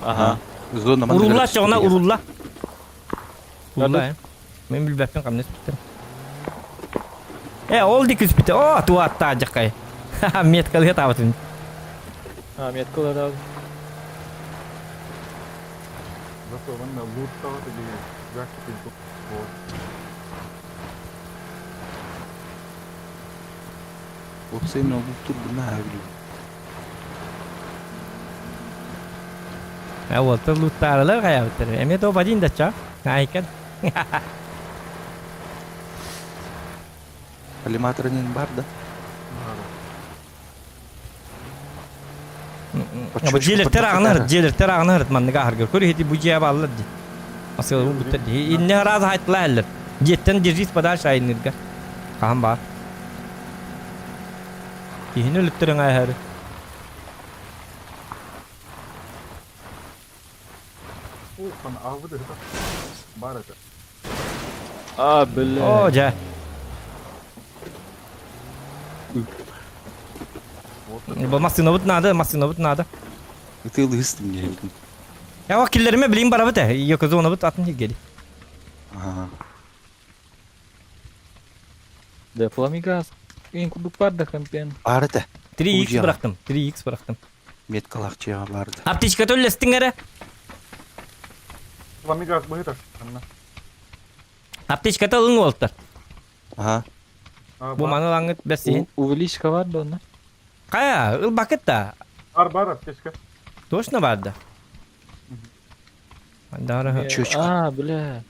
Аха. Зона манна. Урулла чоғына урулла. Урулла, Барды. э. Мен билбеппин камнес биттер. Э, ол ди күспүтэ. О, туатта жаккай. Меткалыга табытын. А, меткалар Зато ванна лут или графики Вот. Уопсайынан луттур бына билим. А вот луттаарылар хайабыттар. Эмиэ то бадин да ча. Айкан. Коллиматорынан бар да. Бу дьиэлэртэр аҕынар, дьиэлэртэр аҕынар маннык аһаргар. Көр иһити бу дьиэ бааллар ди. Асылы буттар ди. Инне араас хайтла эллер. Дьиэттэн держись подальше айнырга. Хаһан бар. Киһини өлүттөрөҥ аһары. Ухан албыды бар это. А, бля. О, дьэ. Бу массыынабыт наада, массыынабыт наада. Ытыалыыстым диэбитим. Я киллериме билин барабыт э. Йокозонабыт атын сиргери. Ага. Да, пламигаз. Ин курдук бар да компен. Бар этэ. 3x Удьяҕа. бырахтым, 3x бырахтым. Меткалаах дьиэҕэ барды. Аптечка төллестиҥ эрэ. Пламигаз быһыта. Анна. Аптечката ылын уолтар. Ага. Бу маны ылаҥҥыт бэрсиһин. Увеличка бар да онно. Хайа, ылбакыт да. Бар бар аптечка. Точно бар да. Дара. А, бля.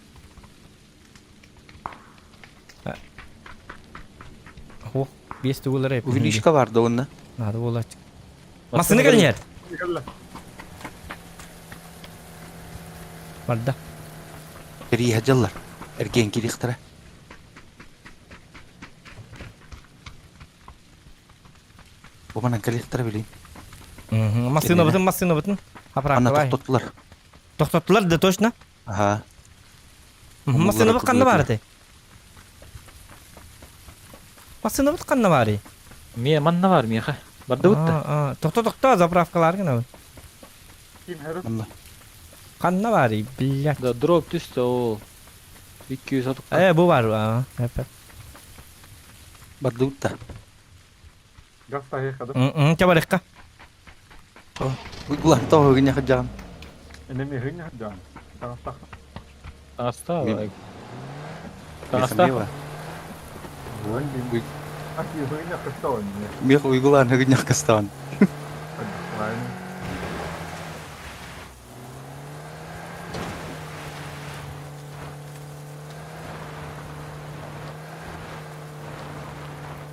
Ох, бес тугулар Увеличка бар да онно. Надо буолааччы. Массыына кэлин Барда. Кирииһэ дьаллар. Эргиэн кириэхтэрэ. Бу манан кэлиэхтэрэ билин. Массыынабытын, массыынабытын. Ана Аппараатталай. тохтоттулар. Тохтоттулар да точно? Аха. Массыынабыт ханна баар этэй? Массыынабыт ханна баарый? Миэ манна бар миэхэ. Бардыбыт да. Тохто тохто заправкалар гынабын. Манна. Ханна баарый, блядь. Да дроп түстэ ол. 200 Э, бу бар. Аа, эп. Бардыбыт да. Газ таһыахада. Чабарыкка. Уйгулан тоҕо гыня хадьаҕын. Энеми хыня хадьаан. Таҥастах. Таҥаста. Мен- Таҥаста. Аки хыня кыстаон. Мех уйгулан хыгыньах кыстаан.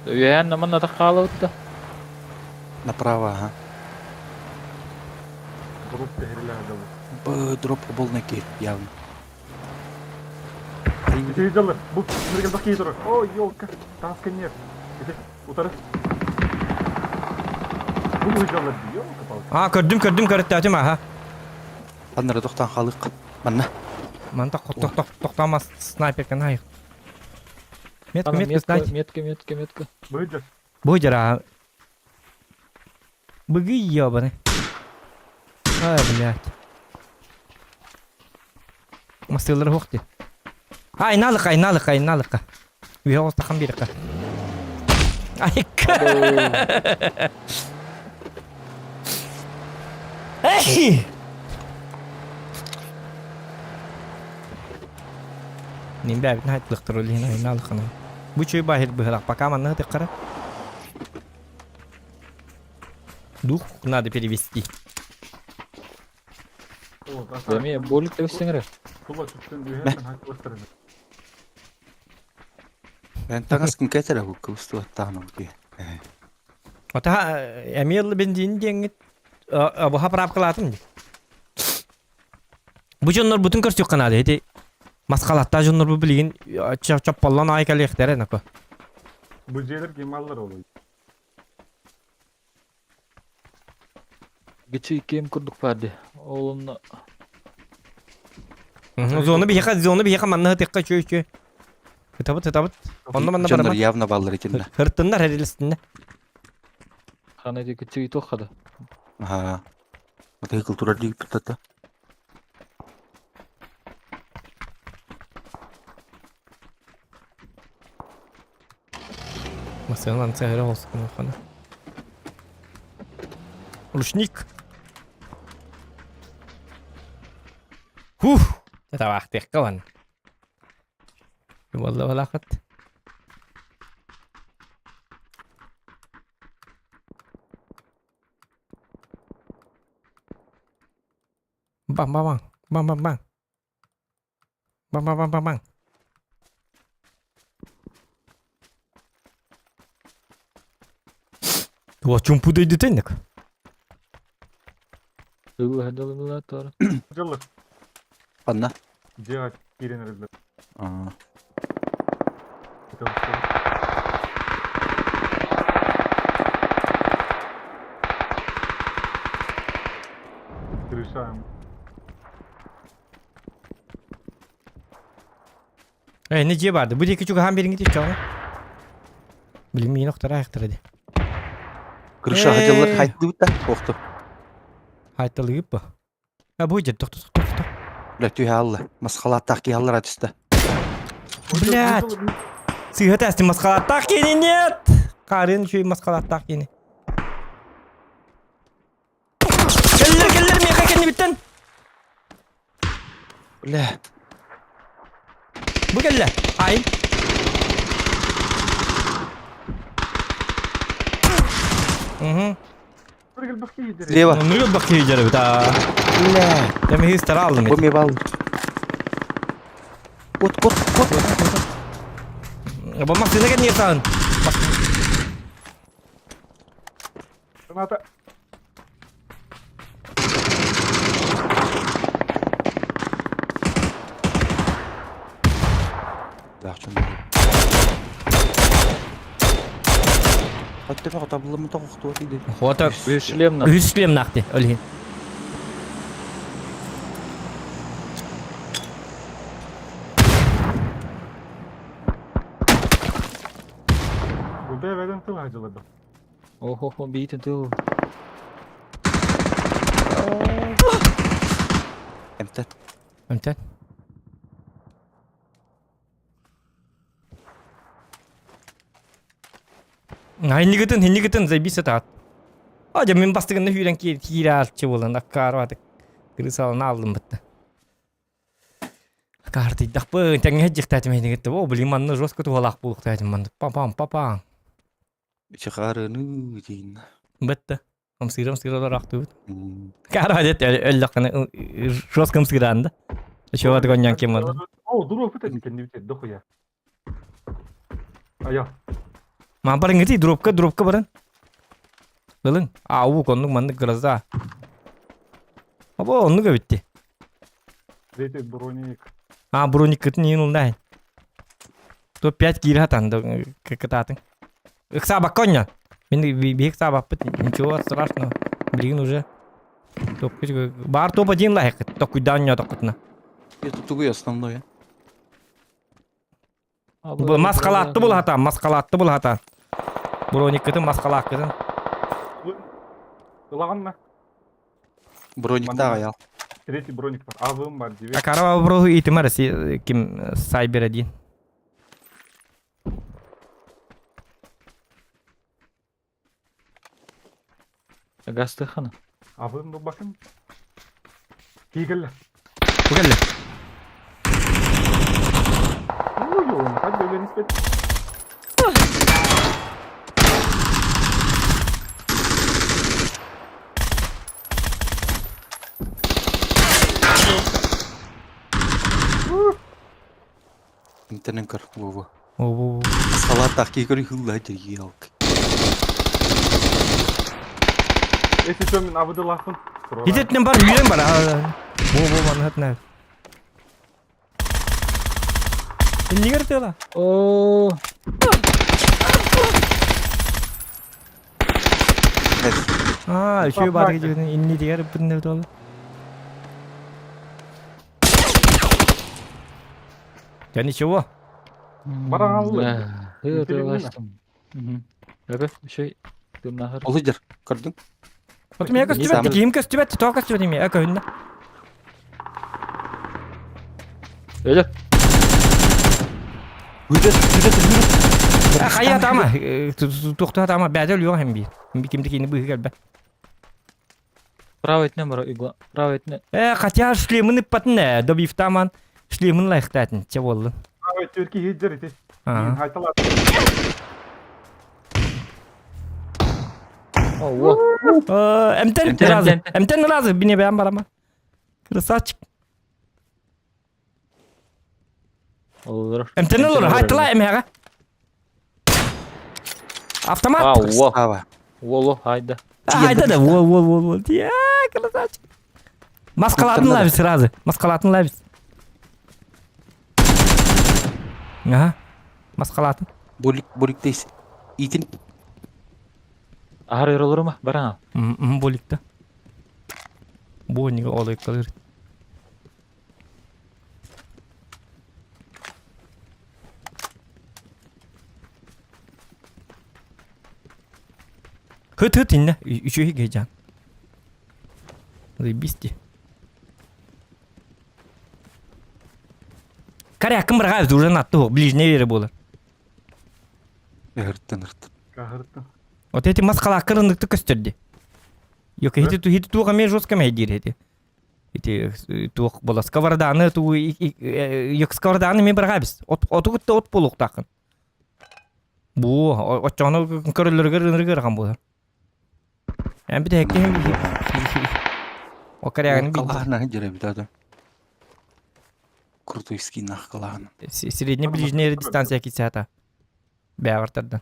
Үөһээн манна таххаалабыт да. Направо, ага. Дроп тэһирилэһэ дылы. Б дроп был киир явно. Ити дылы. Бу миргел бакы турар. О, ёлка. Таска нет. Ити утары. Бу дылы, ёлка палка. Аа, көрдүм, көрдүм, көрөттөөтүм, аха. Аннары тохтан халык. Манна. Ман тох тох тох тохтоомас снайперканы айык. Метка, Ана метка, метка, снайпер. метка, метка, метка. Быдыр. Бу жара. Быгы ёбаны. Ай, блядь. Мастылар хохти. Ай, налык, ай, налык, ай, налык. Үйе остахан бирка. Ай, Эй! Ним бәбит хайтлыктыр ул һин налыкны. Бу чөй баһир быһырак, пока манны тыккара. Дух надо перевести. Да ме болик тебиссеңер. Тула түстен үһән хакылыстырын. Мен таңас ким кетер бу кыбысты аттаан ки. Ота эмил бензин диэҥҥит бу хаправкалаатым ди. Бу дьоннор бутун көрсүк канады ити маскалатта дьоннор бу билигин чопполлон аай кэлиэхтэрэ нако. Бу жерлер кемаллар олой. Гичи кем курдук барды. Ол Зону биһиэхэ зону биһиэхэ манна тыкка чөй чөй. Ытабыт ытабыт. Онно манна Дьоннор барама. явно баллар итиннэ. Хыртыннар эрилистиннэ. хана ди гичи тохада. Аха. Мотоцикл турар дип тата. Масыгын анца хөрө олсукун хана. Ручник. Хух! Табаахтыахха ван. Буолла балаахат. Бам бам бам. Бам бам бам. Бам бам бам бам бам. Туох чумпу дөйдүтэнник. Ылла Дьыллы. Анна. Дьиэҕэ киирэн эрэллэр. Аа. Решаем. Э, не дьиэ барды. Бу диэки чугаһаан бириҥҥит иччэҕэ. Билим миин охтара айахтара ди. Крыша хадьаллар хайдыбыт да охто. Хайталыгып ба. А бу дьэ тохто тохто тохто. Бля түһэ алла. Масхалааттаах киһи аллара түстэ. Блядь! Сыыһа тәстим масхалааттаах киһини нет! Харын үчүгэй масхалааттаах киһини. Кэллэр, кэллэр, миэхэ кэннибиттэн! Бля. Бу кэллэ. Ай. Угу. Слева. Ну, бакы дьэрэ да. Бля. Я миһи стара алдым. Бу ми бал. Кут, кут, кут. Бу машина кэнниге саҕын. Граната. Хото. Үс шлем на. Үс шлем нахты. Өлһин. Бу бэйбэдэн тыл хадьылады. Охо-хо, биитин тыл. Эмтэн. Эмтэн. Иннигитин, иннигитин заебись атаат. А, дьэ мин бастыгынна сүүрэн киирэ буолан аккаарбатык. Кырысаланы алдым бытта. Каартыйдахпын, тэҥҥэ дьихтаатым иннигитте. О, блин, манна жестко туһалаах буолуохтаатым манна. Пам-пам, папам. Чыхарыны дейін. Бытта. Ымсыырам сыыралар ахтыбыт. Кара дет өллөххүнэ жестко ымсыыраан да. Чего ты гоньян кем oldu? О, дуру опыт кенди бит дохуя. Ая. Ман барың ити дропка дропка баран. Ылың. Ау коннук маннык гроза. Або оннук эбитти. Третий броник. А броник кытын иин улнай. То 5 киир хатан кытаатын. Ыкса баконня. Мен биһик саабаппыт ничего страшного. Билигин уже Бар топ один лайк. Токуйдаан ньотоккутуна. Это тугуй основное. Бу маскалаатты булхата, маскалаатты булхата. Брониккытын маскалааккытын. Ылаҕанна. Броник аял. Третий броник бар. АВМ бар. А карава вопрос итимар ким Сайбер один. Гастыхана. АВМ бу бакын. Кигелле. Кигелле. Ой, хад бөлен испет. Интернет көр, Вова. О, Салат кигер хылла дергиялк. Если что, мен АВД лахын. Хитетнен бар, үйрен бар. Бу бу маны хатна. Нигер тела. О, А, үшөө бар деген инни дигер бинне бол. Я ничего. Баран Угу. Эбе, еще тымнахыр. Олыдыр, көрдің? Вот меня костюмет, ким костюмет, то костюмет име, а көннө. Өлө. Хүрет, хүрет, хүрет. Хайа тама, тухта тама, бәдел yok hem bir. Bir kimdi kini bıhı gelbe. Правый өттүнэн бара игла. Правый өттүнэн. Э, хотя шлемын ыппатын ээ, добивтаман шлемын лайықтатын, че боллун. Правый түрки хиджер ити. Ага. Хайталар. О, Эмтен Эмтен, разы. эмтен. Эмтен разы, бине бэйэм барама. Красавчик. Олорор. Эмтен олор, хайтала эмэҕэ. Автомат. А, во. Красава. Воло, хайда. Айда да, во, во, во, во. Я, красавчик. Маскалатын лавис сразу. Маскалатын лавис. Ага. Маскалатын. Булик, булик дейс. Итин. Ахар олорор ма? Баран. Буликта. Бу нига олай калыр. Хыт хыт инне. Үчүгэй гейжан. Заебись ти. Коряк кым уже на то, ближнее вере было. Ырттын, ырттын. Кахырттын. Вот эти маскала кырындыкты көстөрдү. Yok хити ту хити туга мен жестко мейдир эти. Эти туох була сковороданы ту yok сковороданы мен баргабыз. От отугутта от болуктакын. Бу отчону көрөлөргөр ыныргыр кан була. Эм бит хекке О корягын бит. Калаана жеребит ада. Крутой скин ах калаана. Средне ближняя дистанция кисята. Бәгыртардан.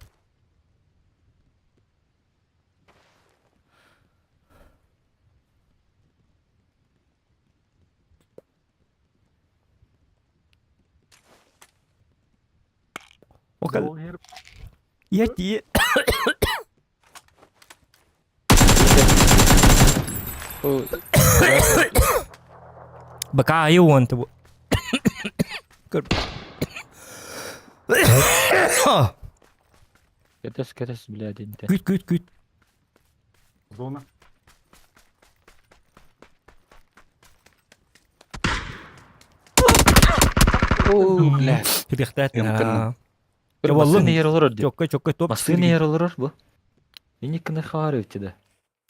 Окал. Ол хер Яти. Бака айы он ту. Кетес, кетес, блядь, инте. Күт күт күт. зона. О, бля. Рехтат. Эмкін. Я боллун. Масыны ер олорор ди. Чокка чокка топ. Масыны ер олорор бу. Ини кыны хаар өтті да.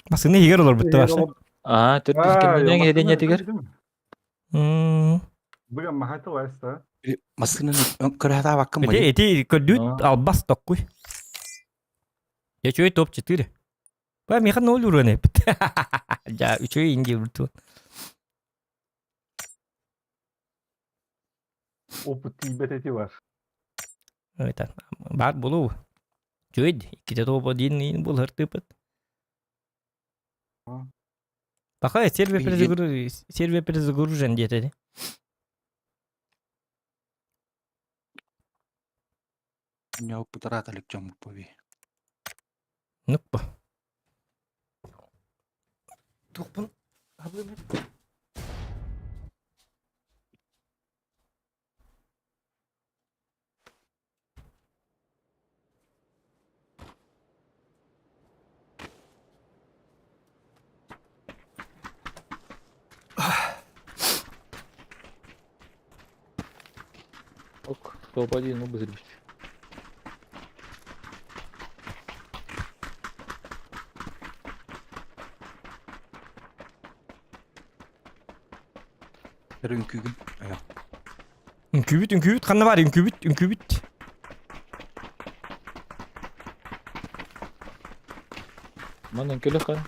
Масыны егер олар бітті башы. А, төрт кемнен хеден тигер. Быга махайталайс да. Масынын көрәдә бакым Эти эти көрдүт албас токкуй. Я чуй топ 4. Ба миха ноль урон эпит. Я үчүй инги урту. Опыт тибет эти бар. Это бар болу. Чуйд, икките топ один ин бул хыртыпыт. Пока сервер перезагружен, сервер перезагружен где-то. Не опытарат алек жом пови. Ну по. Тухпун. Ок, топ-1, ну быстрее. Үnkүгүн. Ая. Үnkүбүт, үnkүбүт, ханна бар, үnkүбүт, үnkүбүт. Манан көлө хан.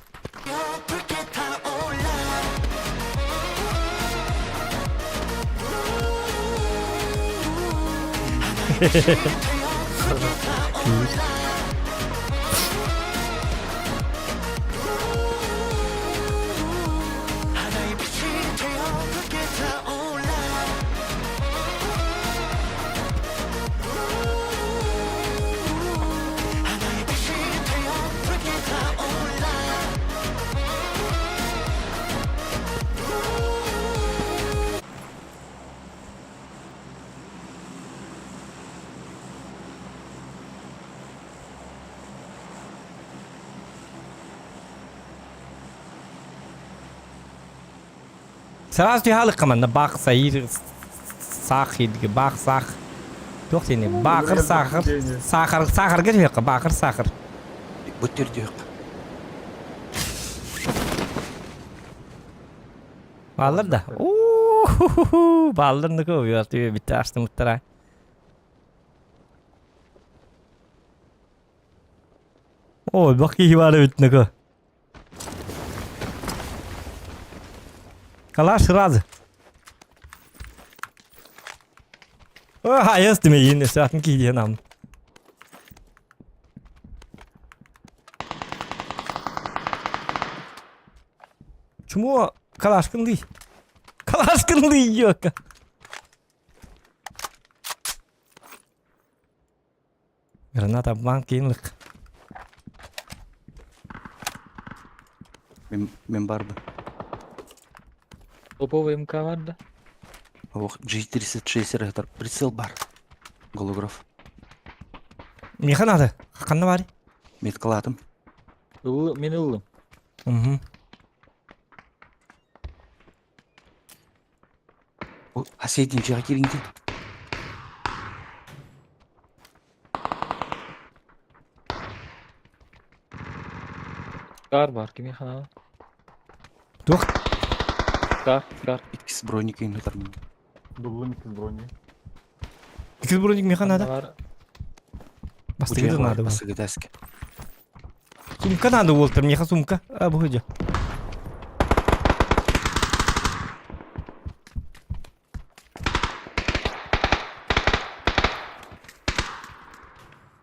Сразу түһалык команда бак сайыр сах едиге бак сах. Туох сени бакыр сахар сахар сахарга түһэккэ бакыр сахар. Бу түрдүк. Бааллар да. Уу, бааллар ныкы уйуартыы битте астымыттара. Ой, бак киһи баар эбит ныкы. Калаш сразу. Ой, хайас димейин, өсөатын киһи диэн ам. Чмо калашкын лый. Калашкын лый, ёка. Граната обман киинлик. Мен, мен барбын. Топовый МК бар да. Ох, G36 ретар. Прицел бар. Голограф. Миха надо. Ханна бар. Меткалатым. Ыллы, мен ыллым. Угу. Асейдин жиға келіңде. Кар бар, кими хана? Тух. Кар, кар. Иккис броник үйін отырмын. Дуллум иккис брони. Иккис броник миха надо. Бар. Бастыгы надо. Бастыгы дәске. Сумка надо Уолтер, миха сумка. А, бу хыджа.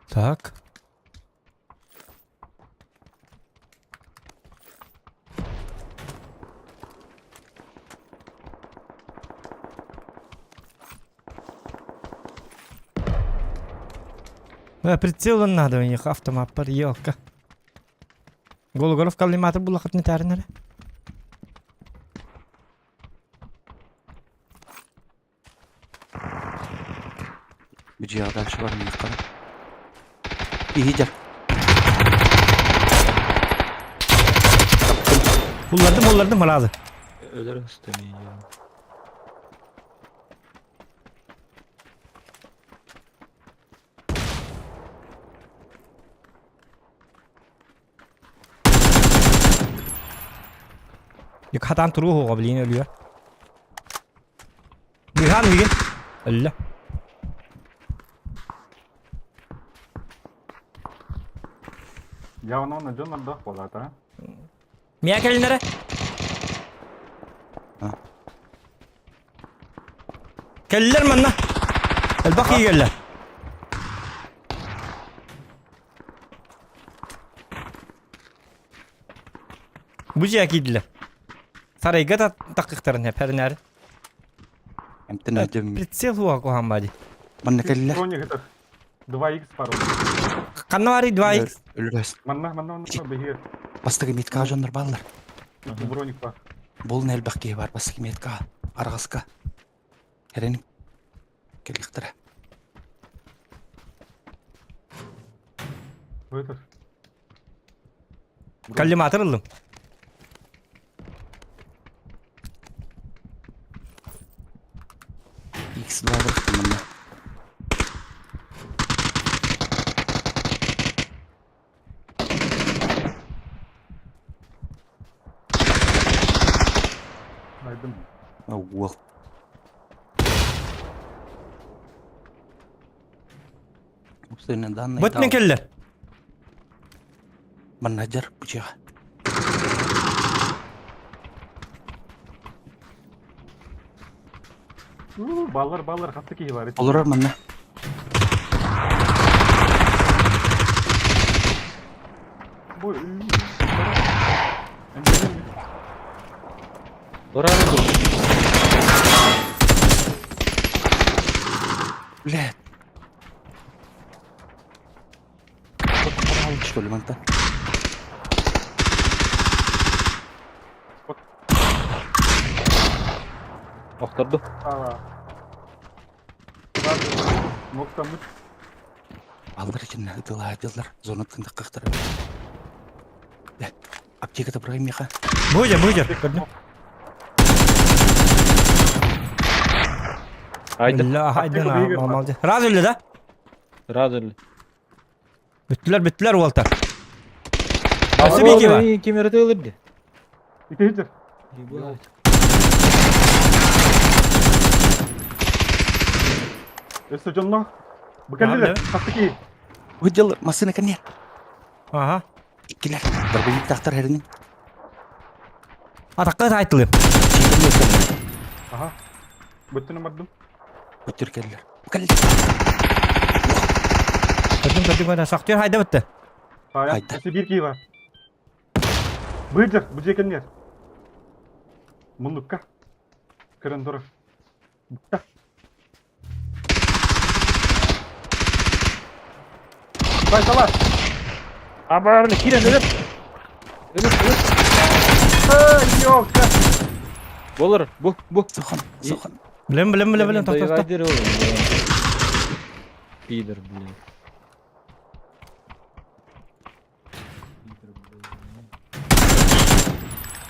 Так. Прицел надо у них автомат бар, елка. Гологоров коллиматор булахат не тарнары. Бижиға дальше бар мен қара. Иһидер. Уллардым, уллардым, разы. Өлөр үстеме я. Хатан туру хоға блин өлүө. Быһаан мигин. Өллө. Я оны дьон ордох буолаата. Мия кэлиннэрэ. Кэллэр манна. Элбэх киһи кэллэ. Бу дьиэ киирдилэр. Сарайга да такыктарын эпэринээр. Эмтен өдüm. Прицел хуа кухан бади. Манна кэллэр. Броник это 2х пару. Ханна барый 2х? Өлөрөс. Манна, манна, манна, бэһиэр. Бастыгы метка дьоннор бааллар. Броник бар. Болун элбэх киһи бар бастыгы метка. Арҕаска. Эрен кэлиэхтэрэ. Бу Коллиматор ыллым. X2 бырахтым манна. Айдым. Уол. Устайна данные. Быт мен келлер. Манна жар бучаға. Баллар, баллар, хатты киһи бар. Олорор манна. Бу Орары Блядь. Что ли, мантан? Охторду. Ноктамыт. Алдар için ытылаадылар, зонаттан таққақтар. Аптекада бұрай меха. Бу же, бу же. Айда. Ла хайдын малды. Раз өллө да? Раз өллө. Бүттүлэр, бүттүлэр уолтар. Өссө бики бар. Кемерде өлөрдү. Итейдер. Ебать. Өссө дьонно. Бу кэллилэр. Хатты киһи. Выдел массыына кэнниэр. Ага. Иккилэр. Дорбуйуктаахтар хэринин. Атакка таайтылым. Аха. Бүттүнү бардым. Бүттүр кэллэр. Бу кэллилэр. Көрдүм көрдүм көрдүм. Сахтыр хайда бытты. Хайда. Өссө биир киһи бар. Быдьар, бу дьиэ кэнниэр. Муннукка. Көрөн турар. Бутта. Байталар. Абарны кирен өлөп. Өлөп, өлөп. Эй, ёлка. Болор, бу, бу. Сухан, сухан. Билем, билем, билем, билем, тоқ, тоқ, тоқ. Пидор, блин.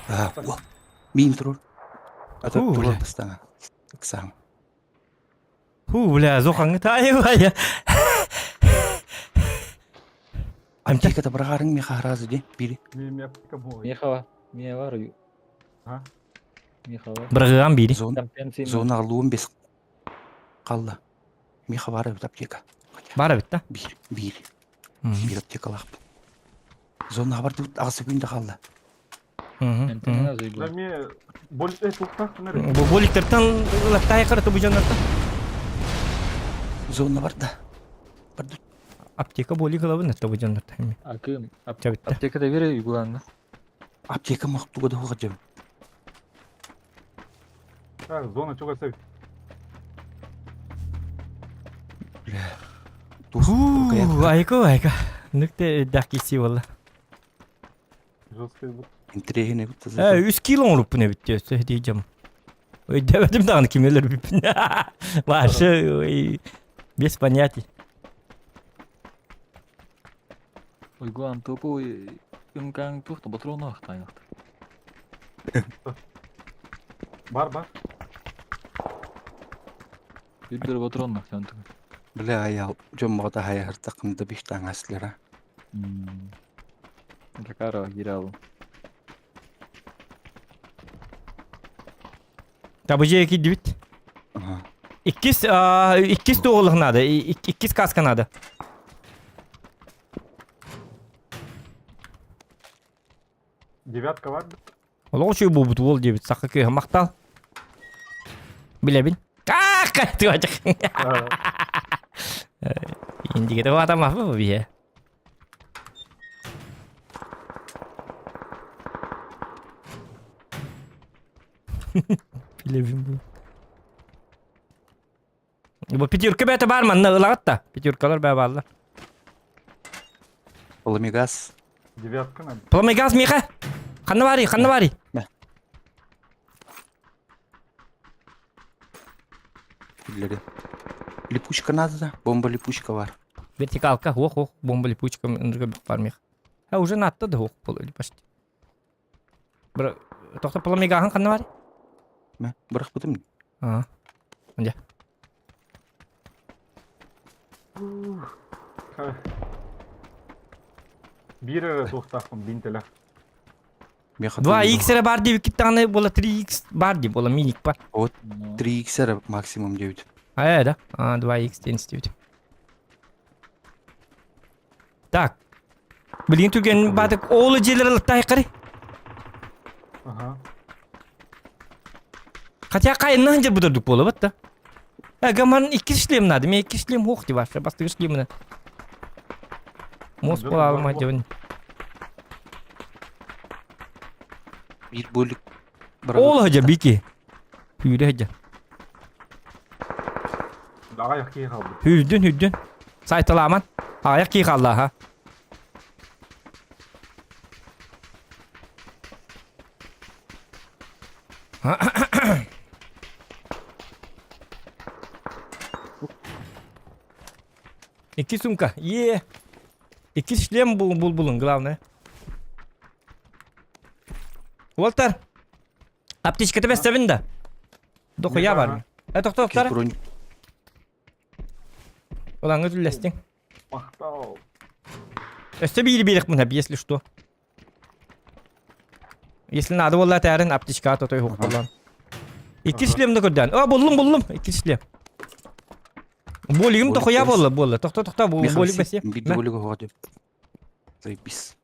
А, о. Мин турур. Ата Фу, турур бля. бастана. Ыксаам. Фу, бля, зохаңы таайы Амта. Аптеката бырағарың меха харазы де, бири. Мен аптека бой. Мехава, меха бар. А? Мехава. Бырғыған бири. Зон, зона алуын бес қалла. Меха бар эбит аптека. Бар бит та. Бир, бир. Бир аптека лақпын. Зона бар деп ағасы күнде қалды. Мен бол э туқтақ нere? Бу боликтертен латтай караты бу жаннарта. Зона бар да. Аптека болик алабын это бу жаннарта. Акым. Чабитта. Аптекада бере югуланна. Аптека мақтуға да хоға жем. Так, зона чуга сәй. Фу, айко, айко. Нүкте дакиси болла. Жесткий был. Интригіне бітті. Э, 3 кило оңруппун эбит диэссе дейжам. Ой, дебетим дагы кимелер биппин. Вообще, ой, без понятий. Уйгулан тупу үмкәң тухта патрон ахтайнахта. Бар, бар. Бир патрон ахтан. Бля, аял, жом мода хая хыртақымды биш таңаслара. Закара гиралу. Табыжы эки дибит. Иккис, иккис тоғылық надо, иккис каска надо. Девятка бар. Олоҕу чүй буубут уол диэбит саха кыыһа махтал. Билэбин. Аах, кайтыачах. Индигете ватамафы бие. Билэбин бу. Бу пятерка бээтэ бар манна ылаҕыт да. Пятеркалар бээ бааллар. Пламегаз. Девятка надо. Пламегаз миха. Ханна барый, ханна барый. Билери. Липучка надо да? Бомба липучка бар. Вертикалка, ох, ох, бомба липучка ындырга бар мих. А уже натта да ох болу почти. Бір тоқта пламегахан ханна барый. Мә, бірақ бұтым. А. Мінде. Бир эрэ туохтаахпын бинтеле. 2x эрэ бар диэбит киттаҕына буола 3x бар дии буола миник бар. Вот 3x эрэ максимум диэбит. А, да? А, 2x 79. Так. Билигин түргэн баатык оолу дьиэлэр ылыттаайкары. Ага. Хотя кайыннаһын дьэр будурдук буолабат да. Э, гаман икки шлем надо, мен икки шлем хуох дии баша, бастыгы шлеміне. Мос була алма дебин. Бир бөлік. Ол хажа бики. Хүрэ хажа. Аяқ кие қалды. Хүрдүн хүрдүн. Сайталаман. Аяқ кии қалла ха. Икки сумка. Е. Икки шлем бул бул булун главное. Уолтер. Аптечката бэстэбин да. Дохуя бар. Э, тоқтоо, тоқтар. Улаңы түллэстиң. Мақтау. Өстө биир биэрэх мын если что. Если надо болла тәрін аптечка тотой хук болан. Икки шлемді көрден. О, буллум, буллум. Икки шлем. Болигим Болик тохуя бэс. буолла буолла. Тохто тохто Миха болик бэсиэ. Биир болик оһоҕо деп. Заебись.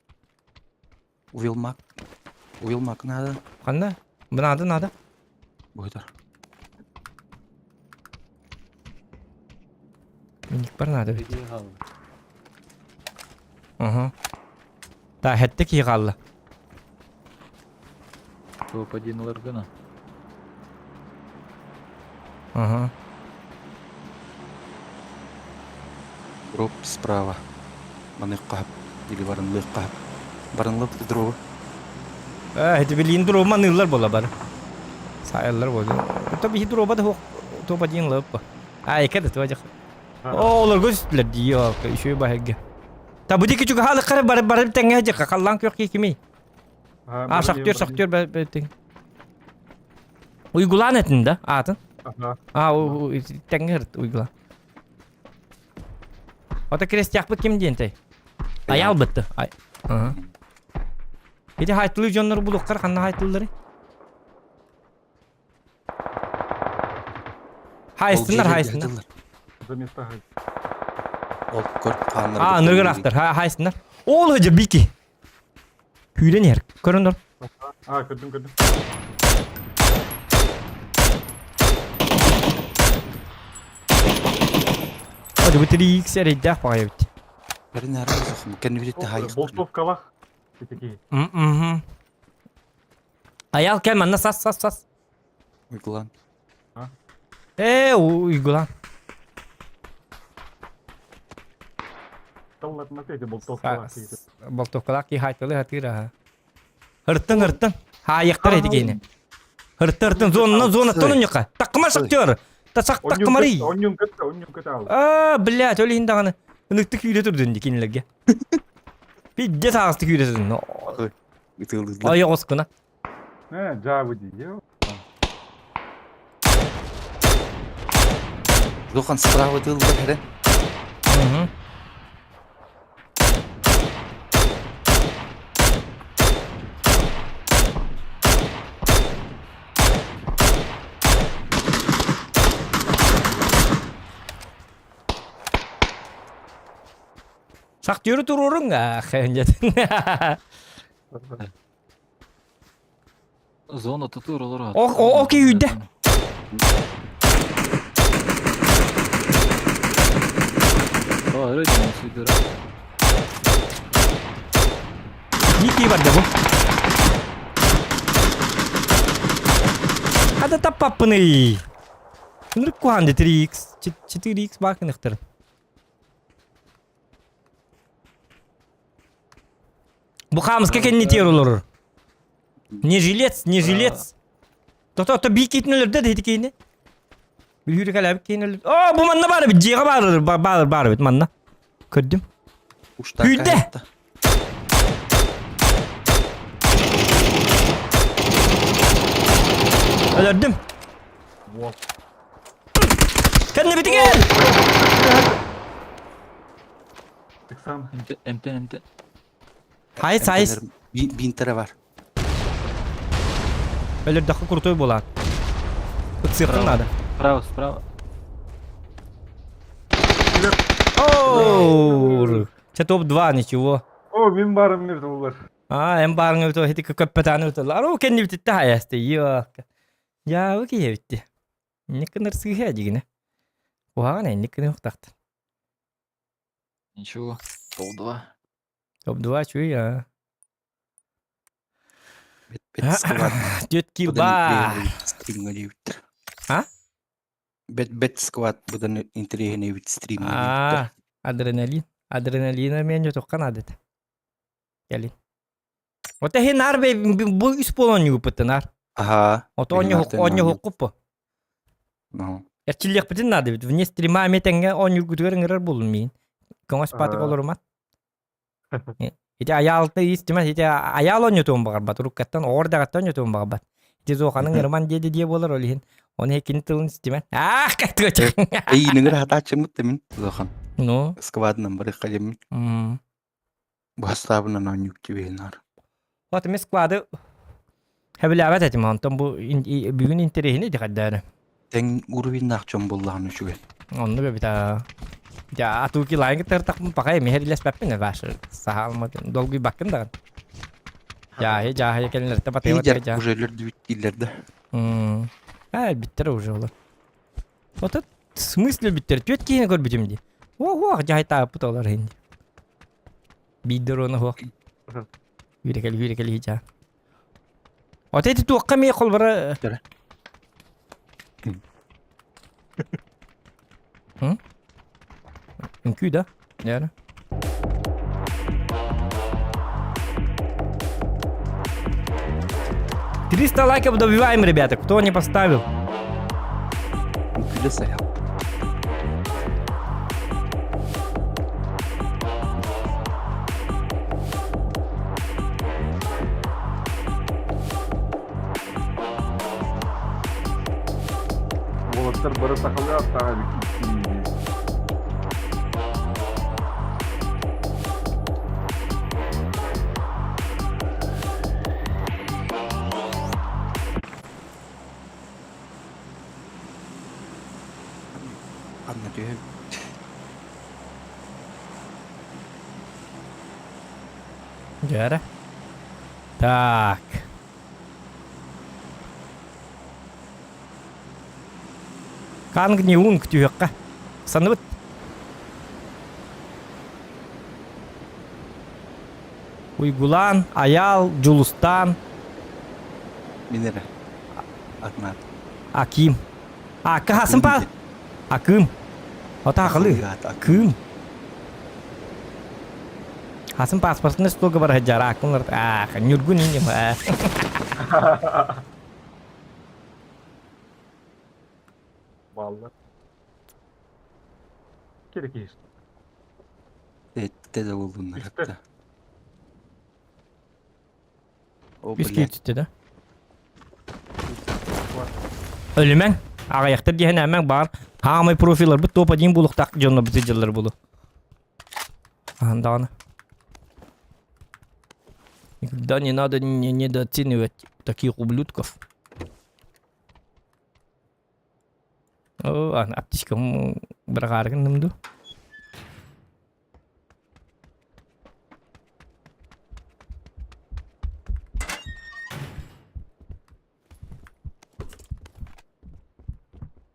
Увилмак. Увилмак надо. Ханна? Надо, надо. Буйтар. Миник бар надо бит. Ага. Та хэтте кии хаалла. Топ-1 ыларгына. Ага. Дроп справа. Манык кахап. Или барынлык кахап. Барынлык дробы. Э, эти билин дроба манылар бола бар. Саяллар болду. То биһи дроба да топ-1 лып. А, эке да туажак. О, олар көстүлөр дии, еще баһыгга. Та бу дики чуга халы кары бар бар теңге жакка халлан кök кими. А, шахтер, шахтер бе тең. Уйгулан этин да, атын. Ага. А, теңге хырт уйгулан. Ота крестяхпы ким диентэй? Аял бытты. Ай. Ага. Ити хайтылы дьоннор булуктар ханна хайтыллары? Хайстыннар, хайстыннар. За места. Ол көр хааннар. А, ныргыр ха хайстыннар. Ол хыжы бики. Күйрен ер. Көрүндөр. А, көрдүм, көрдүм. Hadi bu 3x эрейдээх баҕайы эбит. Бәрін әрі Кәнвилетте хайық. Болтовкалах. Такие. Мгм. Аял кел манна сас сас сас. Уйгулан. Э, уйгулан. Таллар на эти болтовкалах. Болтовкалаах ки хайтылы хатыр аха. Хыртын хыртын. Хаайыктар эти кейни. Хыртын хыртын зонна зона тонун юка. Таккыма шактер. Тасак таккымари. Оннюн көттө, оннюн көттө ал. А, блядь, ол иһин даҕаны ыныкты күүрэ турдун кинилерге. Пидде сааҕысты күүрэ турдун. Ытылдылар. Ойоҕос кына. Э, жабы ди. Зохан справа дылдар хәрен. Мгм. Шахтеры туруруң, ах, Зона тутур олар. Ох, о, окей, үйде. О, öyle diyorum, sürdürüm. Ники бар да бу. Хада таппаппыны. Нырк куанды 3x, 4x бакыныктыр. Бу хамыска кенни тер олорор. Не жилец, не жилец. То-то то би китин өлөрдө дейди кейини. Бүлүрүк алабы кейин өлөрдө. О, бу манна бар бит, жега бар, бар, бар бит манна. Көрдүм. Уштан Үйде! Өлөрдүм. Вот. Кенни битигер. Так сам. МТ, МТ, МТ. Хайс, хайс. Бинтере бар. Өлөрдөккө крутой болар. Ыцыртын надо. Справа, справа. Ооо. Че топ-2 ничего. О, мин барым мир булар. А, эм барыңы бит хити көппетаны бит. Ару кенни бит та хаясты. Йок. Я уки битти. Никнер сыга дигине. Куһаҕан энниккин ухтахт. Ничего. Топ-2. Топ-2 чуй, а. Бет бет сквад. Түт килл ба. Стримга диэбиттэр. А? Бет бет сквад будан интриһине бит стримга А, адреналин. Адреналина мен жотоккан адет. Келин. Ота хин нар бе бу үс болон югуппыттын нар. Аха. Ото онньо хоккуппу. Ну. Эрчиллиэхпитин наада бит. Вне стрима метеңге онньургутугар ыҥырар буоллум миин. Көҥөс паатык олорумат. Ити аяалты истимэс, ити аяал онньутуон баҕарбат, уруккаттан оҕор даҕаттан онньутуон баҕарбат. Ити зооханын ырыман диэди диэ буолар ол иһин. Оны кини тылын истимэн. Аах, каттыга Эй, ныгыр хатаачыммыт да мин зохан. Ну. Сквадынан бары халемин. Бастабынан онньук тибиһинар. Вот ми склады хэбилээбэт этим, онтон бу бүгүн интэриэһинэй ди хаддаары. Тэҥ уровеннаах дьон буоллаҕына үчүгэй. Оннук эбит аа. Дьэ, атууки лайын кытта пахай эмиэ илэспэппин ваша саһаалматын долгуйбаккын даҕаны. Дьааһы дьааһы кэлинэртэ батыйа Лидер батыйа. уже өлөрдүбүт дииллэр да. М. Аа, биттер уже олор. Вот в смысле биттер? Түөт киһини көрбүтүм дии. О, дьаһайтааппыт олор инди. Биир дрона хуох. Үүрекел үүрекел иһдьаа. Вот эти туохха эмиэ холбора... Үҥкүү да? Яра. Триста лайков добиваем, ребята. Кто не поставил? Үҥкүүлэ сайал. Уолаттар бары сахалыы ааттаах эбиккит дии. Ханна түһэбит? Дьээрэ. Так. Кангниунг түһүөххэ. Саныбыт. Уйгулаан, Айаал, Дьулустаан. Мин эрэ. Атнаат. Аким. Аакка хасын паа. Акым. Отаахалы. Кыым. Хасын паспортын столга бар сылдьар ааккын аах Ньургун инним Баллар. Керек есть. Этте да болдуннар Үстэ. hatta. О, Үс блядь. киһи да. Өлүмэҥ. Аҕыйахтар диэн эмэҥ баар. Хаамай профиларбыт топ один булуктаах дьонно бит дьыллар булу. Ахан даҕаны. Никогда не надо не недооценивать таких ублюдков. О, аны аптечкам бырағааргын ду.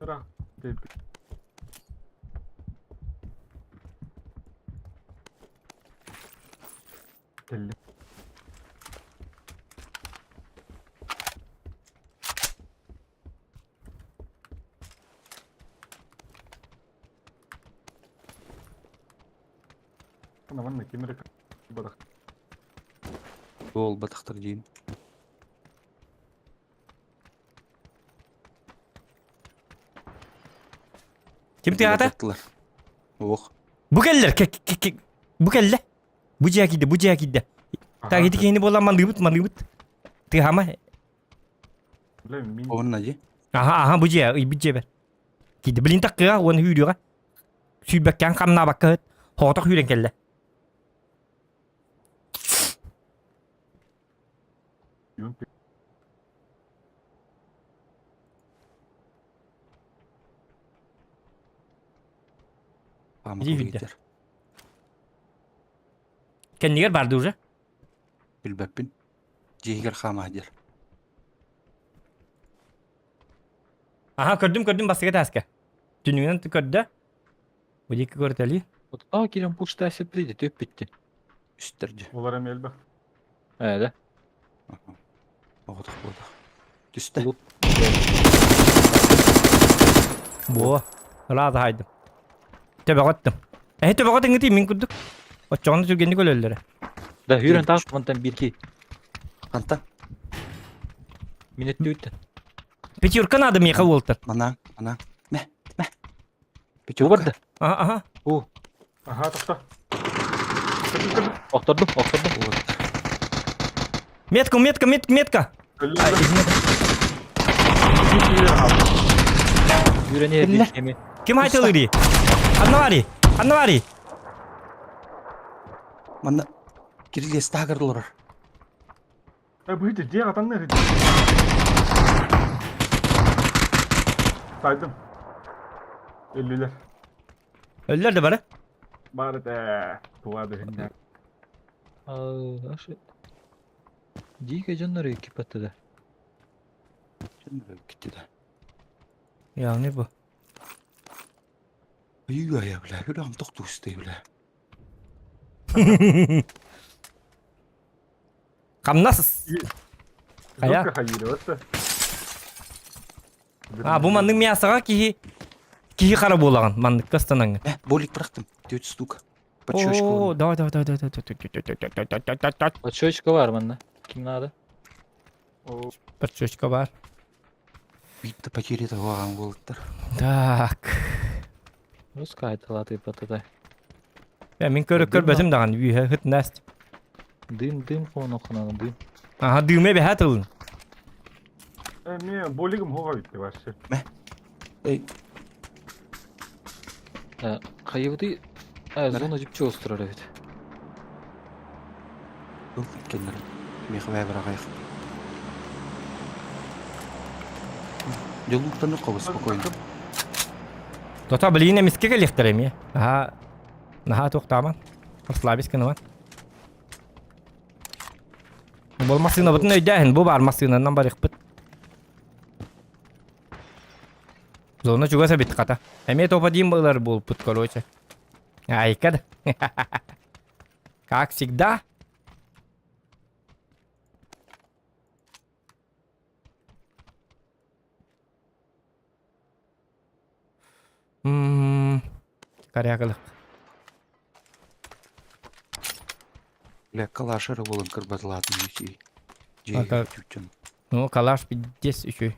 Ыра. Кэллим. Манна ким эрэ бадах. Буолбатахтар диин. Ким тыаата? Ох. Бу кэллэр. Бу кэллэ. Бу дьиэ киирдэ, бу дьиэ киирдэ. Так, ити киһини буолан маныыбыт, маныыбыт. Тыаһама. Онна дии. Аха, аха, бу дьиэ, ыйбыт дьиэбэр. Киирдэ. Блин, таккыа, уон сүүрүөҕэ. Сүүрбэккээн хамнаабакка ыт. Хоҕотох сүүрэн кэллэ. Иди Кэннигэр барды уже? Билбэппин. Дьиэһигэр хаамаа диэр. Аха, көрдүм, көрдүм бастакы тааска. Түннүгүнэн көрдө. Бу диэки көрүтэлии. Отаа киирэн пустая сеприди төп битти. Үстэрдьи. Олар эми элбэх. Ээ да. Оҕотох буотах. Түстэ. Буо. Ыраата хайдым. Төбөҕө Эһи төбөҕө тыҥытыы мин курдук. Оччоҕуна түргэнник өлөллөрө. Да хүрэн таах мантан бирки. Хантан? Мин өттүбүттэн. Пятерка надо миэхэ уолтар. Манаа, манаа. Мэ, мэ. Пятерка. Барда. Аха, аха. У. Аха, тохто. Охтордум, охтордум. Метка, метка, метка, метка. Үүрэн эми. Ким айтылыри? Аннавари, Аннавари. Манна кирилиэс таһыгар олорор. Э, быһыты, дьиэ атаннар. Сайдым. Өллүлэр. Өллөр да бары. Бар этэ. Туа дыһыннар. Дике дьоннор экипаттыда. Китти да. Яғни бу. Үйгая, бля, үрәм тоқту үсте, бля. Хамнас. Хайа. А, бу маннык мясоға киһи киһи хара буолаҕын манныкка ыстанаҥҥын. Э, болик бырахтым. Төрт штука. О, давай, давай, давай, давай, давай, давай, давай. Подшечка бар манна. Ким надо? Подшечка бар. Битті потеря оған болыттар. Так. Русская талаты пататай. Я мин көрө көрбөтүм даҕаны үһэ хыт насть. Дым, дым хоно хонаны дым. Аха дыыма бэһэ тылын. Э, мне болигым хоға битти вообще. Эй. Хайыбыты зона жипче остурар эбит. Бұл кеннер. Мехвай бір ағайық. Делуктаны қобы спокойно. Тота билигин эмискэ кэлиэхтэрэ эмиэ. Аха наһаа туохтааман. Расслабись гынабан. Бол массыынабытын өйдөөһүн бу баар массыынанан барыахпыт. Зона чугас эбит хата. Эмиэ топ-1 ылар буолпут короче. Айка да. Как всегда. М-м-м. Корякалык. Бля, калашыры болын кырбатылатын үсей. Ага. Ну, калаш пиздец еще.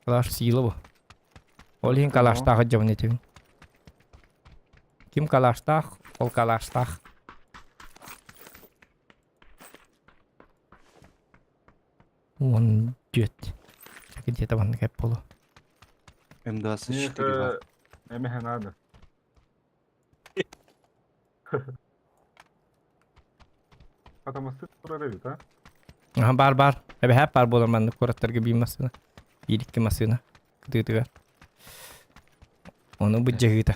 Калаш сила бу. Ол иһин калаштаах дьабын этибин. Ким калаштаах, ол калаштаах. 14. Где-то вон кэп болу. М24 бар. Эмеһэ надо. Атамасы турар эбит, а? Аха, бар бар. Эбэһээп бар буолар маннык куораттарга биир массыына. Биир икки массыына. Кытыытыгар. Ону быдьаһыыта.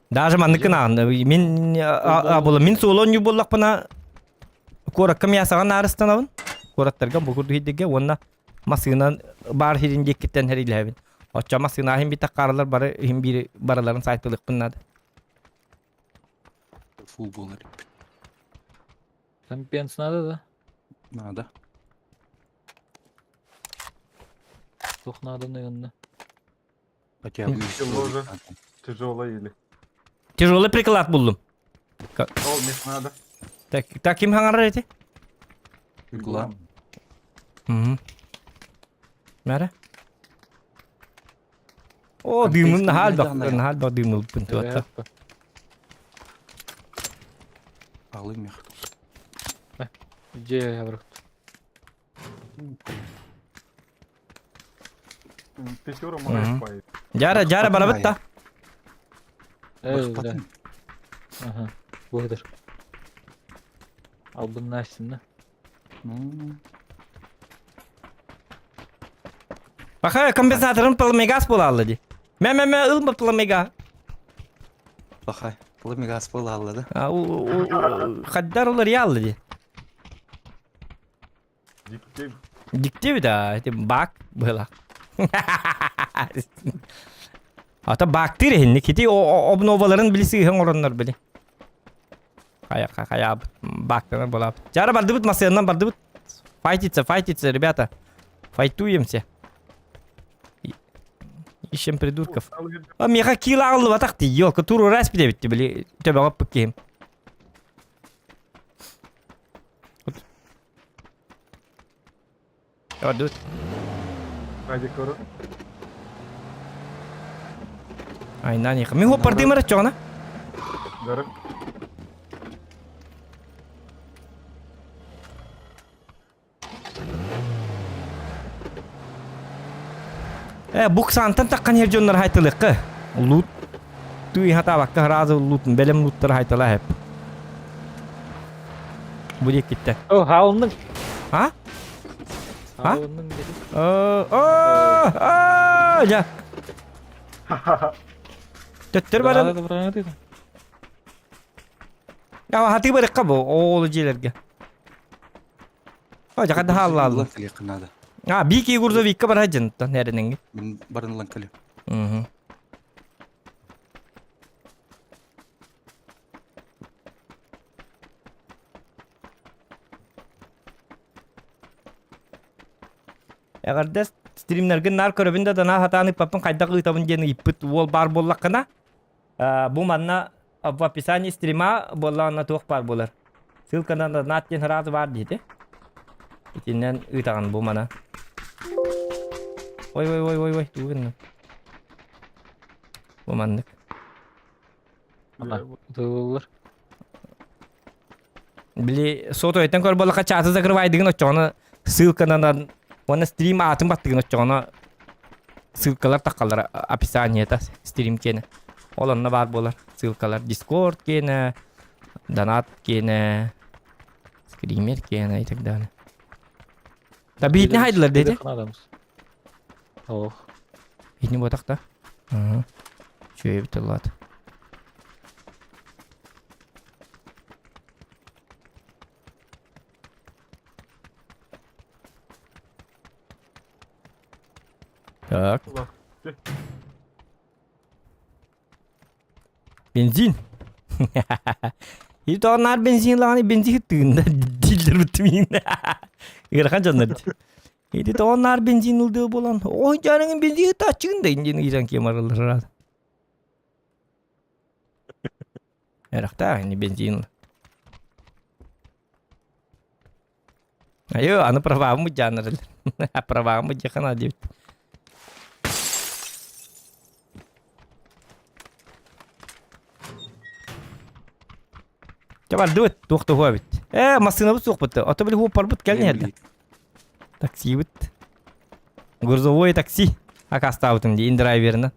Даже манныкын аан мин була мин суолу оонньуу буоллахпына куоракка мясаҕа наарыстанабын. Куораттарга бу курдук иһдигэ уонна массыына баар сирин диэкиттэн сэриилэһэбин. Оччо массыына иһин битэх хаарлар бары иһин биир барыларын сайтылыахпын наада. Фул буолар. Компенс надо, да? Надо. Туох надо, наверное. Хотя бы Тяжело Тяжело или. Тяжелый приклад буллум. Ол мех надо. Так, так ким хаҥарар эти? Игла. Мгм. Мәрэ? О, дыымын наһаа элбэх, наһаа элбэх дыым ылбын туотта. Алы мех. Где я враг? Пятеро можно спаять. Жара, жара барабыт да. Эй, бля. Ага, благодар. Албын Настин, да? Баха компенсаторын пламегас буолаалла ди. Мэ мэ мэ ылма пламега. Баха, пламегас буолаалла да. Хаддар олар ялла ди. Дикти да, это бак была. Ата бактыр иһинник ити обноваларын билисиһин ороннор били. Хая хая бактанар болап. Жара бардыбыт массыаннан бардыбыт. Файтиться, файтиться, ребята. Файтуемся. Ищем придурков. А меха кила аллыбатах ти, ёлка, туру раз бит били. Төбөҕө пыккиһим. Бардыбыт. Ради кору. Айнан яха. Мин хоппардыым эрэ чоҕуна. Дары. Э, буксантан таххан иһэр дьоннор хайтылыахха. Лут тыы хатаабакка сразу лут бэлэм луттары хайтала хэп. Бу диэккиттэн. О, хаалынныҥ. А? А? Хаалынныҥ дедим. О, о, о, дьэ. Төттөр баран. Я хатыы барыкка бу оол дьиэлэргэ. О, жакада хааллаалла. Кэлиэххэ наада. А, бики грузовикка барар дьынтан эрэнэҥҥи. Мин барын ылан кэлиэм. Мгм. Эҕэрдэ стримнэргин наар көрөбүн да данаа сатаан ыыппаппын хайдах ыытабын диэн ыйыппыт уол баар буоллаххына, бу манна в описании стрима буоллаҕына туох баар буолар. Ссылканан донат диэн сразу баар диэти. Итиннэн ыытаҕын бу мана. Ой ой ой ой ой тугу гынным. Бу маннык. Тыллар. Били сотовайтан көр буоллахха часы закрывайдыгын оччоҕуна ссылканан уонна стрим аатын баттыгын оччоҕуна ссылкалар таххаллар описаниета стрим киэнэ. Ол онно баар буолар ссылкалар Discord киэнэ, донат киэнэ, скример киэнэ и так далее. Да биитини хайдылар дети? Ох. Итини буотах да? Үчүгэй эбит тыллаат. Так. Бензин. И тоҕо бензин лаҕаны бензин тыында дииллэр бутумин. Ыарахан дьоннор. Ити тоҕо наар бензин ылдыа буолан, ой дьарыҥын бензин ытааччыгын да диэн ыйытан киэм арыллар. Эрэхтээх ини бензин. Айы, аны правамы дьаанар. Правамы дьахана диэбит. Чэ бардыбыт, туох туһуа эбит. Ээ, массыынабыт суохпут. Ото били хууппарбыт кэлин иһэрдэ. Таксибыт. Грузовой такси. Акастаабытым дии индрайверынан.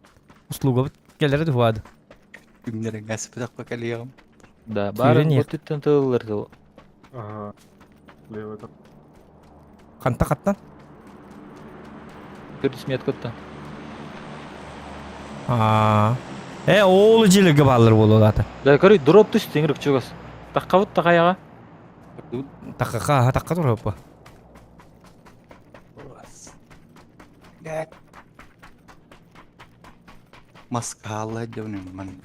Услугабыт кэлэрэ туһуады. Күннэрин гаспытахпа кэлиэҕим. Да, баар бутуттан тыллар тыл. Ага. Левый там. Ханта хаттан? Төрдүс меткаттан. Аа. Э, оолу дьиэлэргэ бааллар буолуолаата. Да, көрүй, дроп түс тиҥирик чугас. Таххабыт тахаяҕа. Тахха, тахха тураппа. Маскаалла дьонун ман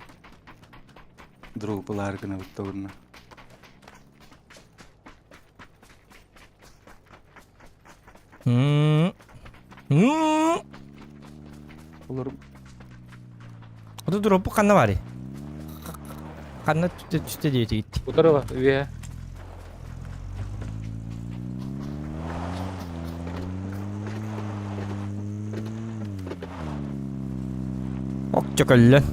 друг гына буттабынна. Олор Ото дроппу ханна барый? Ханна түстэ диэтигит? Утарыла, үөһэ. Ок чөкөллөн.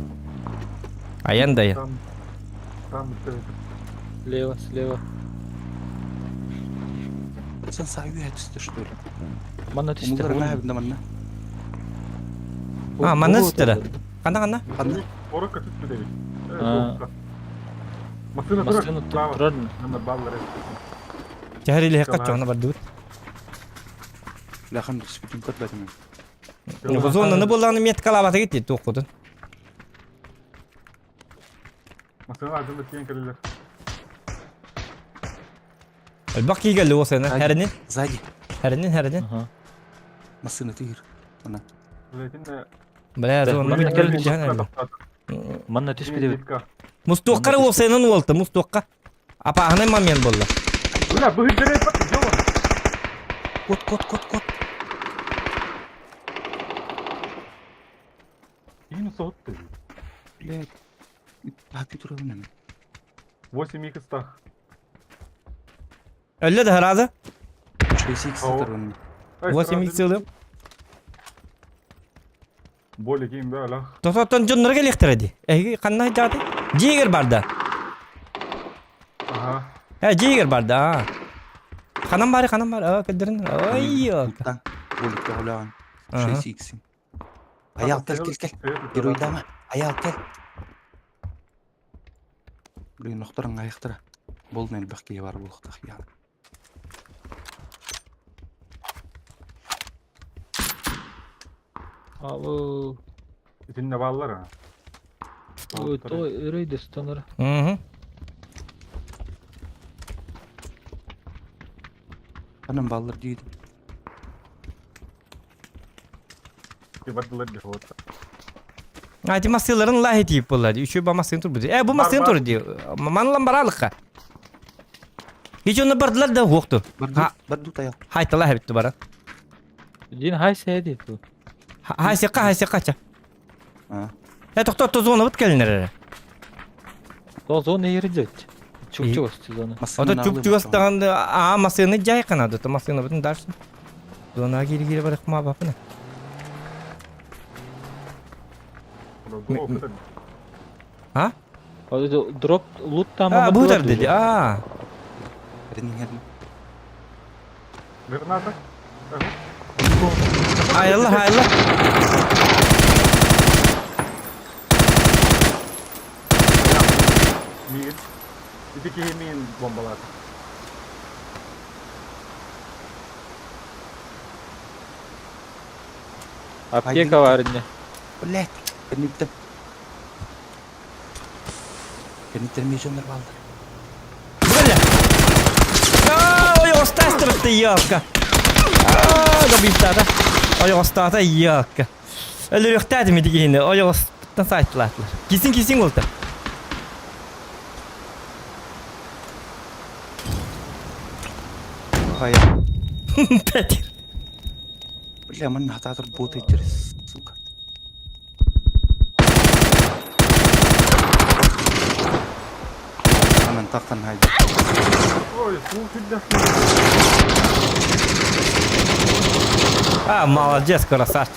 Айан дайын. Там, там Слева, слева. Sen саа үөһэ түстэ что ли? Манна түстэ. Умуллар наһабында манна. А, манна түстэ Ханна ханна? Ханна? Орокко түстэ дебит. А. Массыына турар. Массыына турар. Манна баллар. Чахар илиһэ каччоҕуна бардыбыт. Лахан түспүтүн көрбөтүм. Зонаны буоллаҕына меткалаабата гитти туоххутун. Массыына ардында тиен кэлэлэр. Элбэх киһи кэлли уосайна. Хэринин. Сзади. Хэринин, хэринин. Массыына тыыр. Ана. Бля, зонна Манна түспүт эбит. Мустуохха уосайнан уолта, мустуохха. Апааһынай момент буолла. Бля, быһыт бер дело. Кот, кот, кот, кот. Ким сотты? Блядь. Хапи турабын. 8 х стах. Өллө да харазы. 6 х турабын. 8 х ылым. Более ким да, лах. Тототтон дьоннор келиэхтэрэ дии. Эһиги ханна сылдьаҕытый? Дьиэгэр барда. Ага. Э, дьиэгэр барда. Ханан баары, ханан баары. Аа, кэлдэрин. Ой, Болик көҕүлэҕин. 6 х. Аял кел, кел, кел. Геройдама. Аял кел. Блин, охторон аяқтыра. Болын элбэх киһи бар буолуохтаах яна. Алло. Итинне баллар а. Ой, то өрөй станар. Угу. Анам баллар дейді. Бардылар дии вот. А ти массыыларын лаһи тиип буолла дии. Үчүгэй ба массыын турбут. Э, бу массыын тур дии. Манлан баралыкка. Ич онно бардылар да уохту. Барду таял. Хайтала хэбитти баран. Дин хай сэди ту. Хайсыкка, хайсыкка ча. Э, тохто зона бут келинер эрэ. То зона ердет. Чуп-чугас зона. Ото чуп-чугас даҕан аа массыыны дьай канады, то массыына бутун дальше. Зона кири-кири барык ма бапына. А? Дроп лут там. А, бу деди. А. Граната. Айылла, айылла. Мин. Ити киһи мин бомбалаата. Аптека бар инне. Блять, кенниттен. Кенниттен миллионер балдар. Бля! Аа, ой, остастырыпты, ёлка. Аа, добиттата. Ой, остата, ёлка. Өлөрүөхтаатым ити киһини, ой, остан сайтылаатылар. Кисин кисин болта. Хая. Петер. Бля, ман хататыр бот через, сука. Анан тақтан хайда. Ой, слушай, да. А, молодец, красавчик.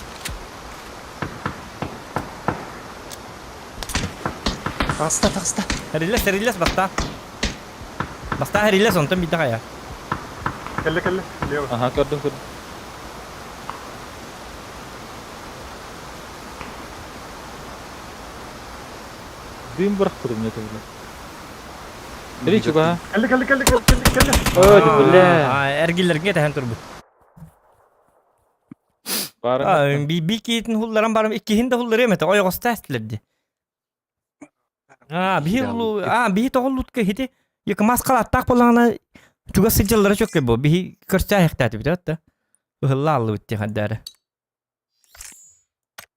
Таста, таста. Релес, релес, баста. Баста, релес, онтон биде хая. Кэллэ, кэллэ. Лево. Ага, көрдүм, көрдүм. Дым бырахпытым не тогда. Бери чуга. Кэллэ, кэллэ, кэллэ, кэллэ, кэллэ. Ой, бля. А, эргиллерге тэхэн турбут. А, би би киитин хулларан барым иккиһин да хуллар эмете ойоҕоста эстилерди. А, биһи улу, а, биһи тоҕоллутка хити екі маскалаттаах болаана чугас сылдьаллара чөккө бу биһи көрсөөһөхтааты бүтэ да. Ыһылла аллыбыт диэхэрдээре.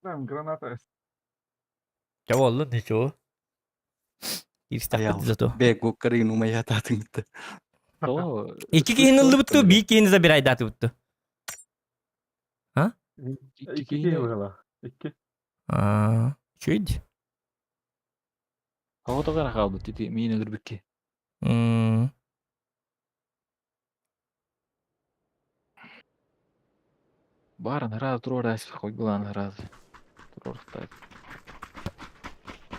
Там граната. Ча боллун ничего. Киристахпыт зато. Бе гоккарын умая татыңты. Икки киһини ыллыбытту, биир киһини забирайдаатыбытту. А? Икки киһи была. Икки. А, чуйд. Тоҕо хаалбыт ити миин өлөрбүккэ. М. Барын раз туруорас койгулан раз. Туруорухтаат.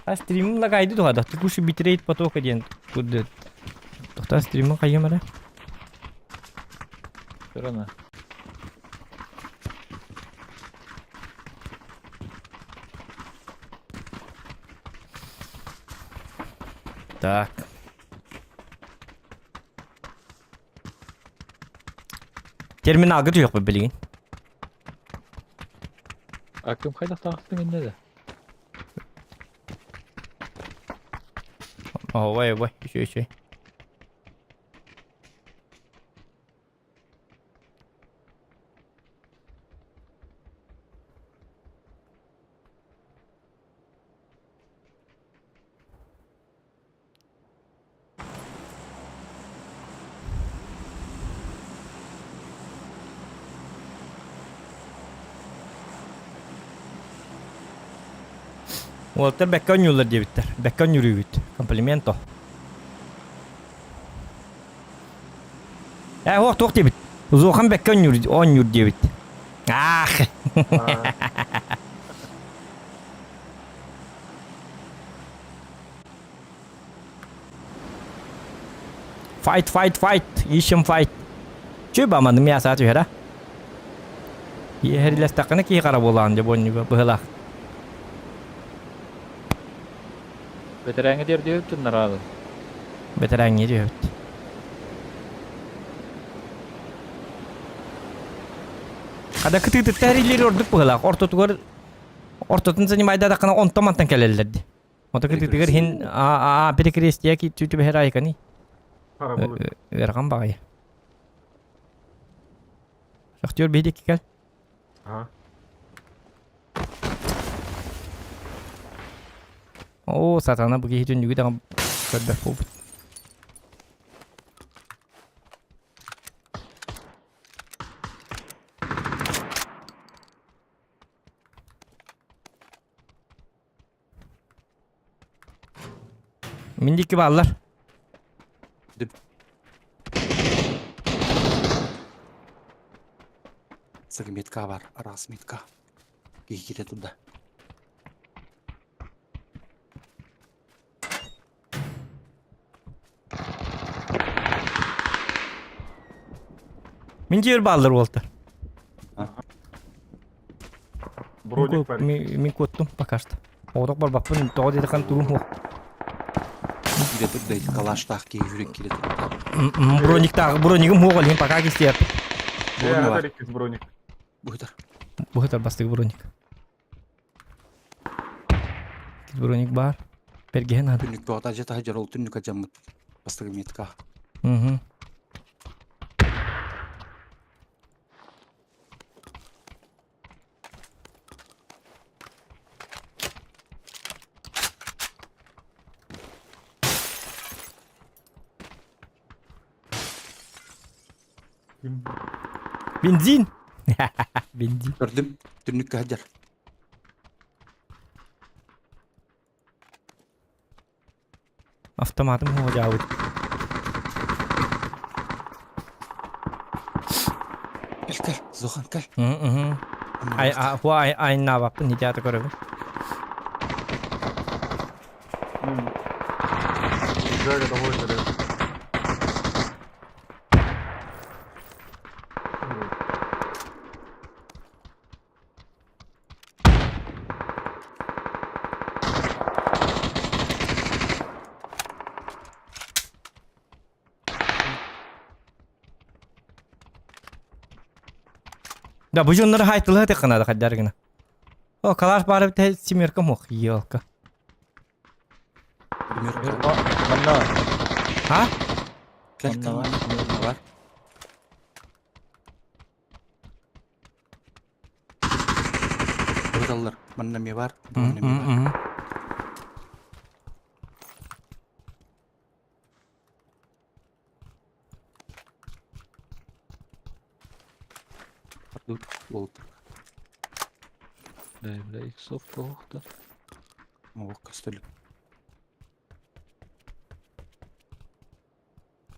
А стримим лагайды туһада. Текущий битрейт потока диэн курдук. Тохта стримин хайым эрэ. Көрөнө. Так. Терминалга түһүөхпүт билигин. А ким хайдах таҕыстыҥ иннэ да? Ой, ой, еще, еще. Уолаттар бэккэ оонньууллар диэбиттэр. Бэккэ оонньуур Комплименто. Э, уох туох диэбит. Узуохан бэккэ оонньуур оонньуур диэбит. Аах! Fight, fight, fight! Ищем fight! Чүй баманы мяса түһэрэ. Иһэрилэстэххинэ киһи хара буолаан дьэ буонньуга быһылаах. Бэтэрээҥҥэ диэрдиэбит нараады. Бэтэрээҥҥэ түһэбит. Хада кытыытыттар илиир ордук быһылаах. Ортотугар ортотун занимайдадаххына онтон мантан кэлэллэр дии. Ото кытытыгар хин а а перекрестие ки түбэһэр айкани. Ыарахан баҕайы. Шахтер биһидикки кэл. Ага. Оо, сатана бу киһи түннүгү даҕан көрбөт буолбут. Мин диэки бааллар. Сагметка бар, араас метка. Киһи киирэ турда. Мин дьиэр бааллар уолтар. Броник бар. Мин куоттум пока что. Оҕотох барбаппын тоҕо диэтэххин тугум суох. Киирэ турда ити калаштаах киһи жүрек киирэ турда. Брониктаах бронигым суох ол иһин пока кистиэппит. Броник. Быһытар. Быһытар бастыгы броник. Броник баар. Бэргэһэ наада. Түннүк бөҕөтө дьэ таһырдьа ол түннүккэ дьаммыт бастакы метка. Угу. Бензин! Бензин. Көрдүм. Түннүккэ сылдьар. Автоматым хуодьаабыт. Кэл кэл, Зохан кэл. Ай а хуа ай айнаабаппын хитята көрөбүн. Жага довольно, да. Да, бу дьоннор хайтылыһа тыкканада хайдар гына. О, калаш баар эбит семерка мох, елка. Манна. А? Кэл кэл. Бар. Быһыталлар. Манна эмиэ бар. Манна эмиэ бар. Болтур. Бля, бля, иксов тоохта. О, костыль.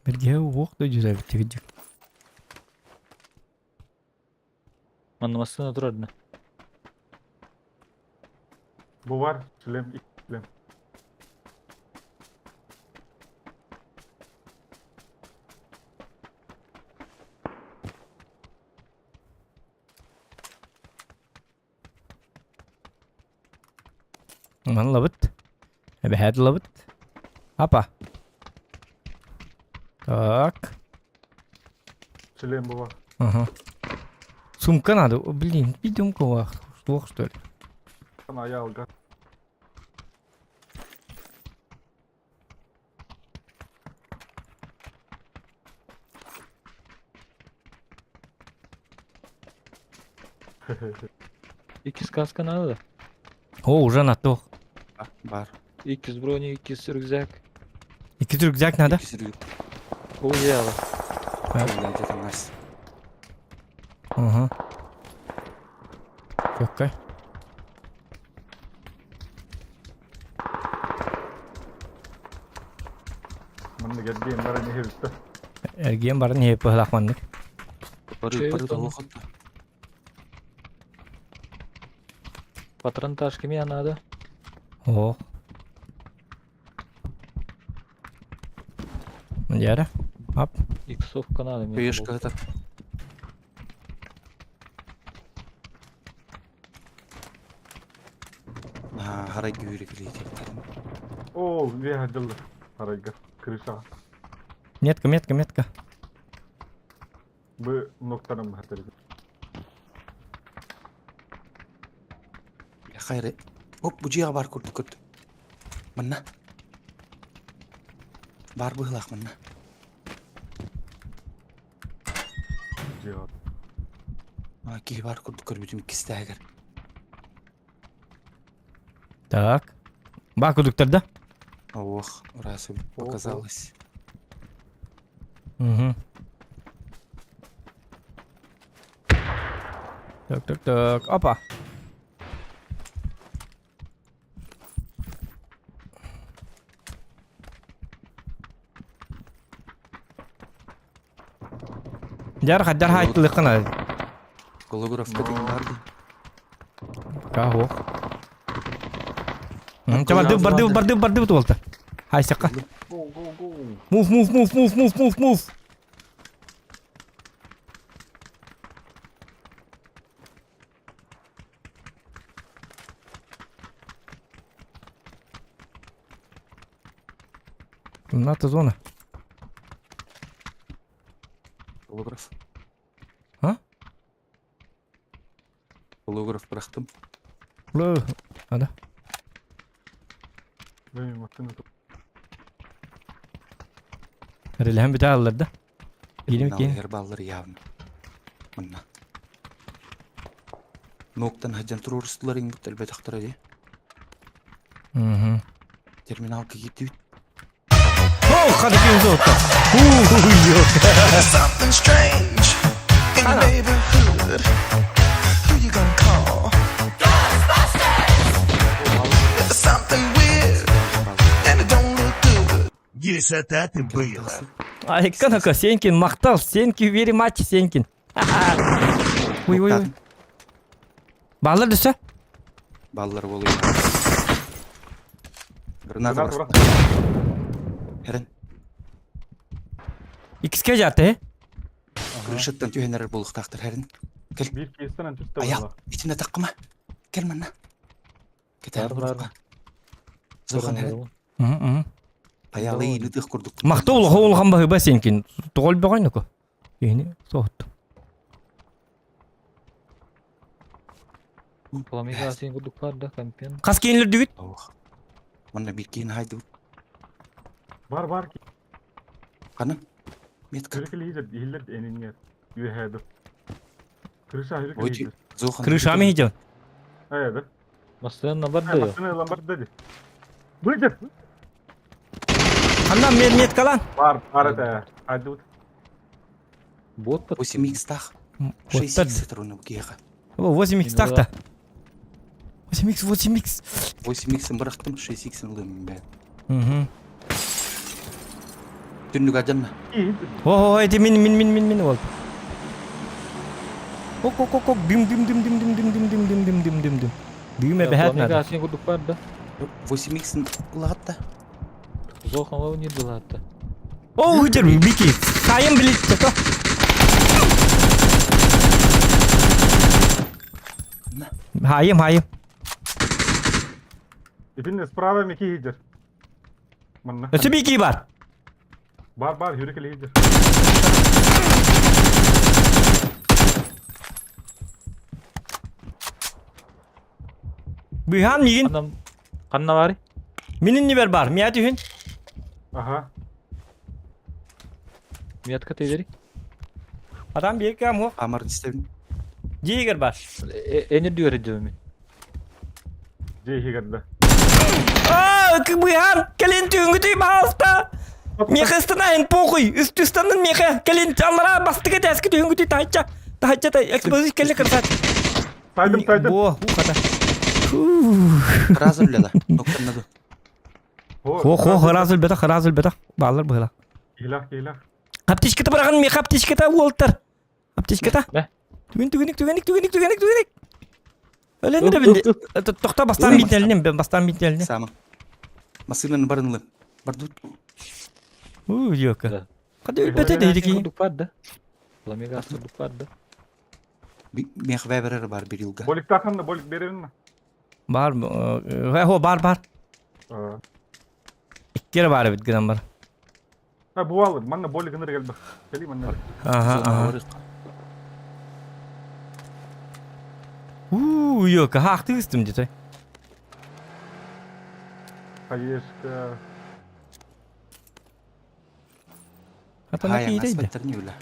Бэргэһэ уох да дьүрэбит тигидик. Манна массыына турар да. Бу бар, шлем, шлем. Маны ылабыт. Эбэһээт ылабыт. Апа. Так. Шлем была. Ага. Сумка надо. О, блин, видеомка Плохо, что ли? Она ялга. Иккис каска надо да? О, уже на то. Бар. Иккис брони, иккис рюкзак. Иккис рюкзак надо? Иккис рюкзак. Уела. Где-то нас. Ага. Окей. Маннык эргиэн баран иһэбит да. Эргиэн баран иһэбит быһылаах маннык. Бары бары толохон. Патронтаж кимиэ надо? О. Дьэрэ. Ап. Иксовка надо мне. Пешка это. Харай күүрэ килиитиэхтэрин. Оо, үөһэ дылы. Харайга, крышаҕа. Метка, метка, метка. Бу ноктарым баһатар. Хайры. Оп, бу дьиэҕэ баар курдук көрдүм. Манна. Баар быһыылаах манна. Идиот. А, киһи баар курдук көрбүтүм иккистээһигэр. Так. Баа кудуктар да? Ох, раз показалось. Угу. Так, так, так. Опа. Дьар хаддар хаайтылыххына. Голографка деген бар дии. Пока суох. Ча барды барды барды барды туолта. Хайсакка. Go, go, go. Move move move move move move move. Темната зона. Голограф. А? Голограф бырахтым. Лы. Ада. Блин, машина тут. Релэһэн бүтэ ааллар да. Киирим киин. Эр баллар явно. Манна. Ноктан хаджан туруорустулар иҥбит элбэтахтара дии. Мгм. Терминалга киирдибит. О, хата киин суотта. Something strange in your neighborhood. Who you gonna call? If it's something weird and it don't look good. Айка нака, Сенькин, махтал, Сеньки, very much, Сенькин. Ой, ой, ой. Баллар дүсө? Баллар болуй. Граната Граната бар. Херен. Икске жаты, э? Крышаттан түһэнэрэр буолуохтаахтар херен. Кэл. Биир кейстен түстэ Аял. буолла. Итиннэ таххыма. Кэл манна. Кэтээн Бар, бар. буруха. Зохан херен. Мгм. Аялы илитых курдук. Махта улахан улахан баһыба Сенькин. Тоҕол бөҕөй Киһини соһуттум. Пламига син курдук бар да компен. Хас киинлер дүгүт? Ох. Манна биир киин хайдыбыт. Бар бар. Ханан? Метка. Крышка лидер, иһиллэр энингер. Үөһээдэ. Крыша хүрүк Ой, лидер. Зохан. Крышами идет. Аяда. Массыына бар да. Машина ылан бар дади. Выйдет. Ханна мет меткалан. Бар, бар это. Айдут. Бот под. 8 х тах. 6 х труну киэха. 8 х тахта. 8 х 8 х. 8 х бырахтым, 6 х ылым бэ. Мгм. Түннүк ажанна. О, эти мин мин мин мин мин ол. Ок ок ок ок дым дым дым дым дым дым дым дым дым дым дым дым дым. Дым эбэһэт Пламига надо. син курдук бар да. 8 х ылаҕатта. Зохан лау не было-то. О, хыдер бики. Сайын билит то. Хайым хайым. Итинне справа меки лидер. Манна. Өсө бики бар. Бар бар хүрүк лидер. Быхан мигин. Анам ханна бары? Минин нибер бар. Мия түһүн. Ага. Метка тедери. Адам бир кам хо. Амарын истебин. Жигер бар. Эне дүөр дөмү. Же хигерде. А, быхан, кэлин түүнгү түй баалта. Мехастана похуй, үстүстанын меха, кэлин аллара бастыга тәскі түүнгү түй тайча. Тайча та экспозит келе кырсат. Сайдым сайдым. Бо, ухата. Разы биле да. Ноктан наду. Хо хо харазыл бета, харазыл бета. Баллар была. Илах илах. Аптечката бараган меха аптечката уолтар. Аптечката. Бә. Түгін түгіник түгіник түгіник түгіник түгіник. Өлені де бинди. Тоқта бастан бинтелінем, бен бастан бинтелінем. Сама. Масынаны барын ылым. Бардут. У, ёка. Да. Қады өлбете дейді ки. Курдук бар да. Пламига курдук бар да. Мех вәберер бар бир елга. Болик таханна болик беребин. Бар, э, хо бар бар. Иккere бар бит гынан бар. Ha bu alır. Manna болик ыныр келбе. Кели манна. Аха, аха. У, ёка, хақты үстім дейді. Хаешка. Атана Хай, киирейді. асфальттар не үлэ.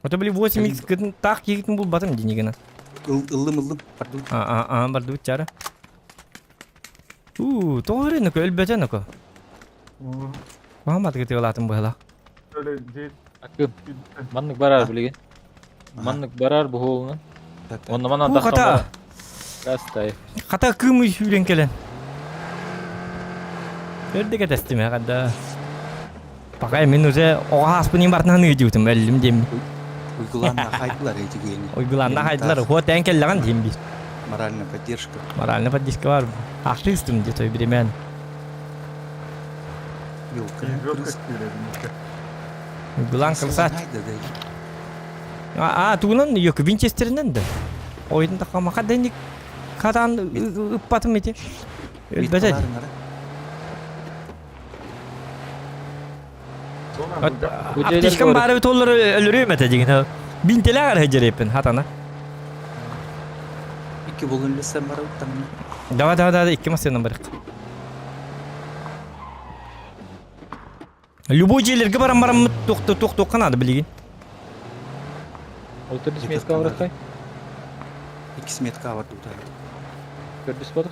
Ото били 8x кытын таах кииритин булбатым динигина. Ыллым ыллым, пардон. А а а бардыбыт чара. Уу, тоҕо эрэ нөкө өлбөтө нөкө. Мамат кытыалаатын быһыла. Акым. Маннык барар билигин. Маннык барар буһуолунан. Онно манан Уу, хата. Кастай. Хата кыым сүүрэн кэлэн. Өрдө кэтэстим хада. Пока мин уже оҕо ааспын барытынан ыйдыбытым өллүм диэммин. Уйгулаанна хайдылар эти гени. Уйгулаанна хайдылар. Хуот эн келлэҕин диим биир. Моральная поддержка. Моральная поддержка бар. Ахтыыстым где-то биремэн. Уйгулаан красавчик. А, тугунан yok Винчестеринен да. Ойдун да хамаха денник катан ыппатым ити. Өлбөтө. Аптечкам баары толлор өлөрүөм этэ дигин. Бинтеле ар хеджереппин хатана. Икки болун лесен бар там. Давай, давай, давай, икки машина барык. Любой жерлерге барам барам тохто тохто канады билигин. Ол төрдүс метка барыктай. Икки метка бар тута. Төрдүс барык.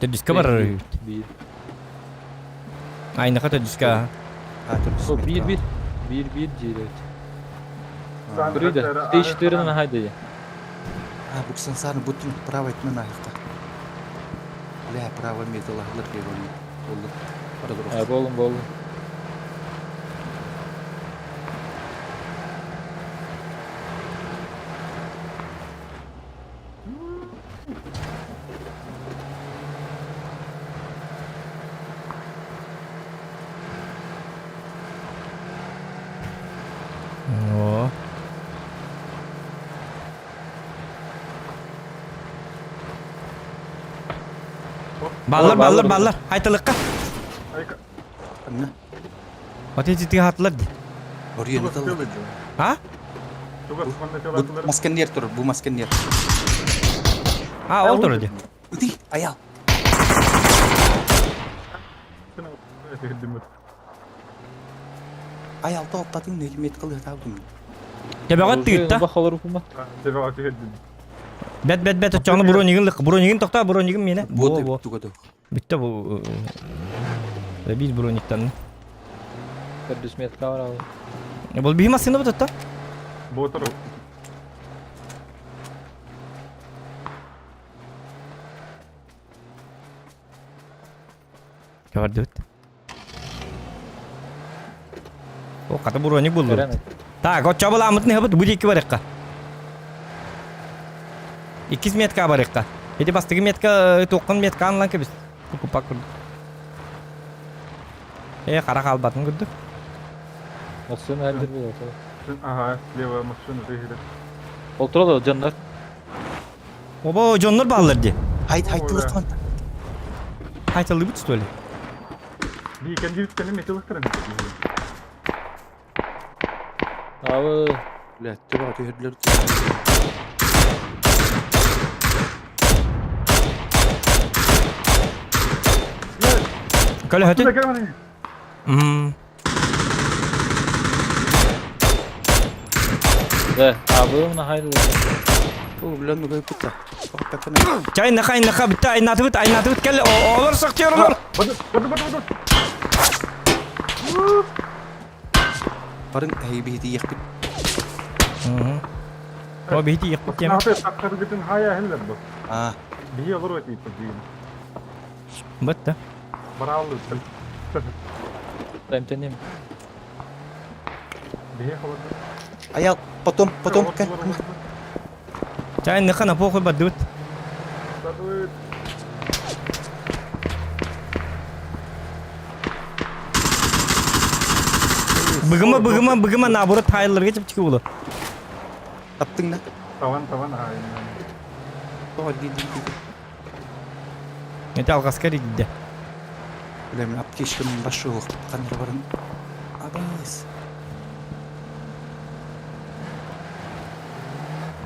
Төрдүскө барар. Бир. Айнака төрдүскө. О, бир бир. Бир бир диир. Көрүйдө. Т4-нан хайды. А, буксан сары бутун правый тмын аяқта. Бля, правый металлахлар левый. Болду. А, болун болун. О. Баллар, баллар, баллар. Айтылыққа. Вот эти ты хатлар ди. А? Масканер тур, бу масканер. А, ол тур ди. Ити, аял. Аял топтатын не мет кылы табым. Тебеҕэ тыытта. Бэт бэт бэт оччоҕуна бронигын лык. Бронигын тохтоо, бронигын миэнэ. Бо бо. Бүтте бу. Биир брониктан. Төрдүс метка бар ал. Бұл биһи массыына бутатта. Ботор. Көрдүбүт. О, хата броник булду. Так, оччо буламмытын ыһабыт бу диэки барыахха. Иккис метка барыахха. Ити бастакы метка туоххан метка анлан кэбис. Куппак курдук. Э, хара хаалбатын курдук. Массыына әлдер буолар. Ага, слева машина выиграет. Ол туралы дьоннор. Обо, дьоннор бааллар дии. Хайт хайтылык Хайтылыбыт что ли? Би кендивиткени металлыктарын. Абы. Бля, төбө төһөрлөр. Көлө хөтүн. Мм. Да, абы мына хайлы. О, бля, ну гай пута. Чай наха наха битте айнатыбыт айнатыбыт кел олор сактıyor олор. Барын эй бихити яхпит. О бихити яхпит тем. Нахты тактыргытын хая хеллер бу. А. Бии олор өтейт дейм. Бытта. Баралды. Таймтенем. Бии холод. Аял, потом, потом, Чай наха на похуй бардыбыт. Быгыма быгыма быгыма наоборот тайларга чепчики болу. Таптың да? Таван таван ай. Тоҕо дии дии. Это алгаска дидде. Бля, мен аптечкам башы каныр барын. Абас.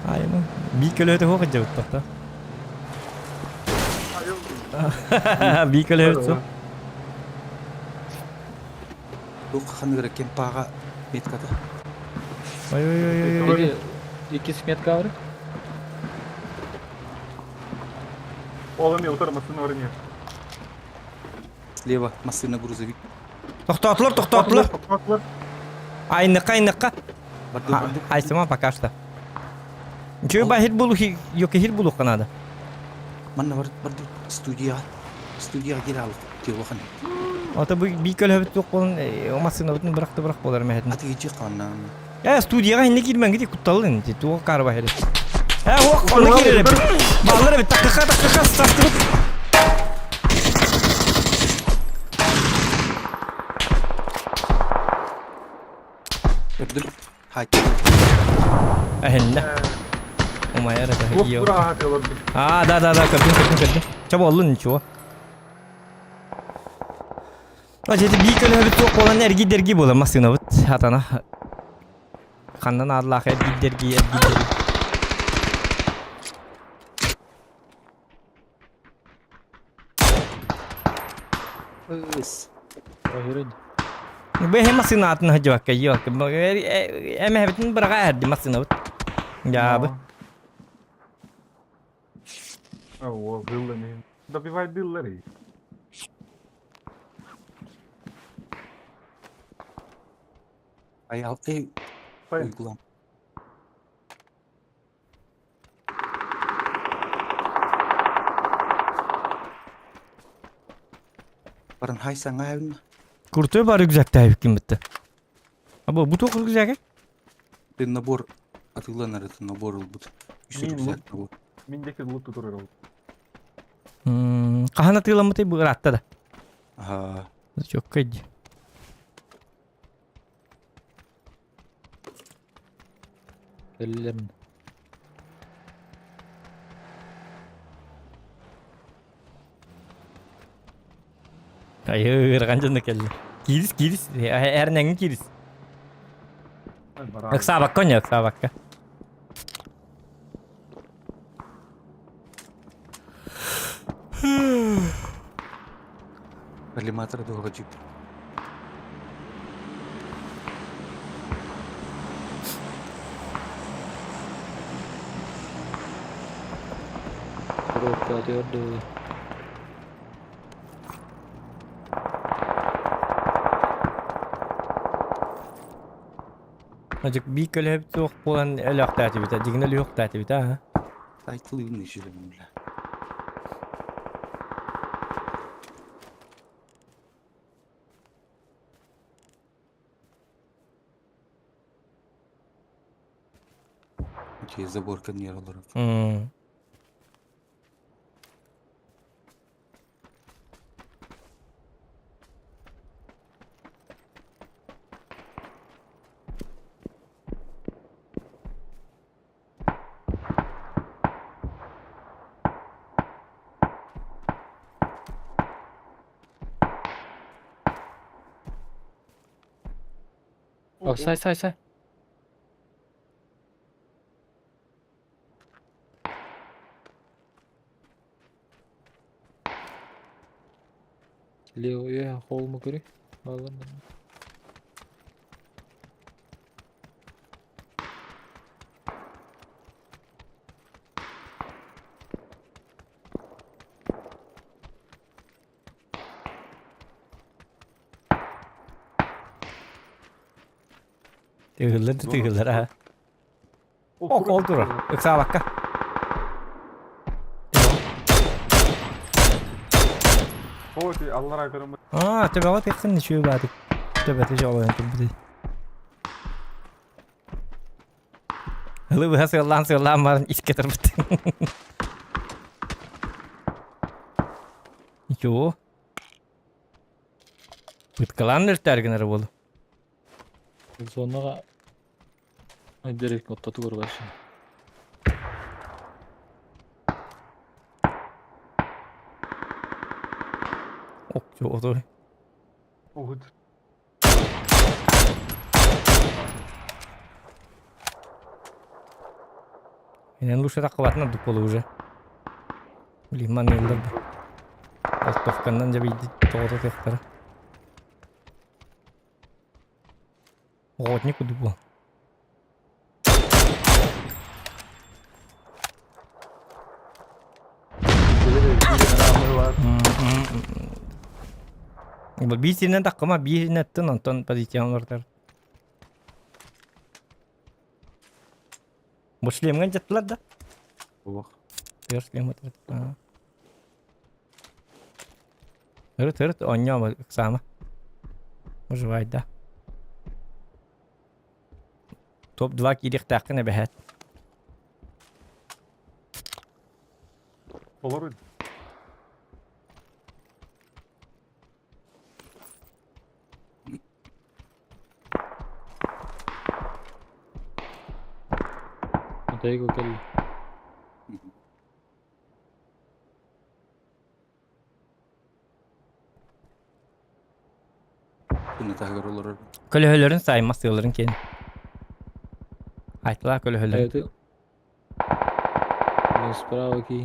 Айма. Би көлөтө хоқ жабыт тоқта. Биикөлөһүт су. Туох ханыгыра кемпаҕа метката. Ой ой ой ой ой. Иккис метка бар. Ол эмиэ утары массыына бар эмиэ. Слева массыына грузовик. Тохтоотулар, тохтоотулар. Тохтоотулар. Айныкка, айныкка. Барды, барды. Айсыма пока что. Ничего бахир булу, йокихир булуққа надо. Манна бар, барды студияға. Студияға кире алып, телохан. Ата бу би көлөбүт туох болон, о массыынабытын бырах да бырах болар мэһэтин. Аты кичи қанна. Э, студияға инне киирмэн кити кутталын, туох каар бахир. Э, уох, онно киирер эбит. Баллар эбит, таккаха, таккаха, састыбыт. Көрдүм. Хай. Эһиннэ. Умайар это Туох ё. бураха кылырды. А, да, да, да, көрдүм, көрдүм, көрдүм. Ча боллун ничего. А жети бии көлөһөбүт туох буолан эргий-дэргий буолар массыынабыт атана. Ханнан ааллаах эргий-дэргий, эргий-дэргий. Ыс. Охирын. Бэһи массыына атын сылдьыбакка, йиэбакка. Эмэһэбитин быраҕа эрди массыынабыт. Дьаабы. О, дылланы. Добивай дыллары. Ай, эй, уйгулам. Баран хай саңа әвін. Куртой бар рюкзакта ким битти. Або бу туох рюкзага? Ты набор атыланар это набор ылбыт. Үс Мин рюкзак набор. Мин деки лут турар ол. Хаһан атыыламмытай бу ыраатта да. Ага. Чокка иди. Кэллим. Айы ырахан дьонно кэллэ. Киирис, киирис. Эрнэҥҥин киирис. Ыксаабакка оонньоо, ыксаабакка. Коллиматор долго джип. Коробка твердую. Ажык бии көлөһөбүт суох буолан өлөөхтөөтүбүтэ, дьиҥинэ өлүөхтөөтүбүтэ аа. Тайтылыын ишилем бля. Окей, заборка не олорор. О, сай, сай, сай. Левый холму көрүй. Балар. Тыгыллар да тыгыллар аа. Ок, ол турар. Ыксаабакка. Ой, аллара көрөм. Аа, төбөҕө тахсан ничего баатык. Төбөтө жолойон турбут. Ылы быһа сыаллаан сыаллаан баран искэ турбут. Ничего. Пыткалаан өртөөр гынар буолу. Зонаға директ оттоту көрбөшү. Ок, жоо. Охут. Менен лучше таққыбатын ордук болу уже. Блин, манныыллар бу. Ростовканнан дьэбийдит тоҕото тыахтара. Охотник курдук буол. Биир сиринэн таххыма, биир сиринэн аттын, онтон позициям олордор. Бу шлемҥа дьаттылар да? Ох. Тыар шлем Ырыт, ырыт, оонньоoma, ыксаама. Выживай, да. Топ-2 киириэхтээххин эбэһээт. Олорун. Мотоцикл кэллэ. Күнү таһыгар олорор. Көлөһөлөрүн саймас сыаларын киэн. Айтылаа көлөһөлөрүн. Это... Ну, справа киин.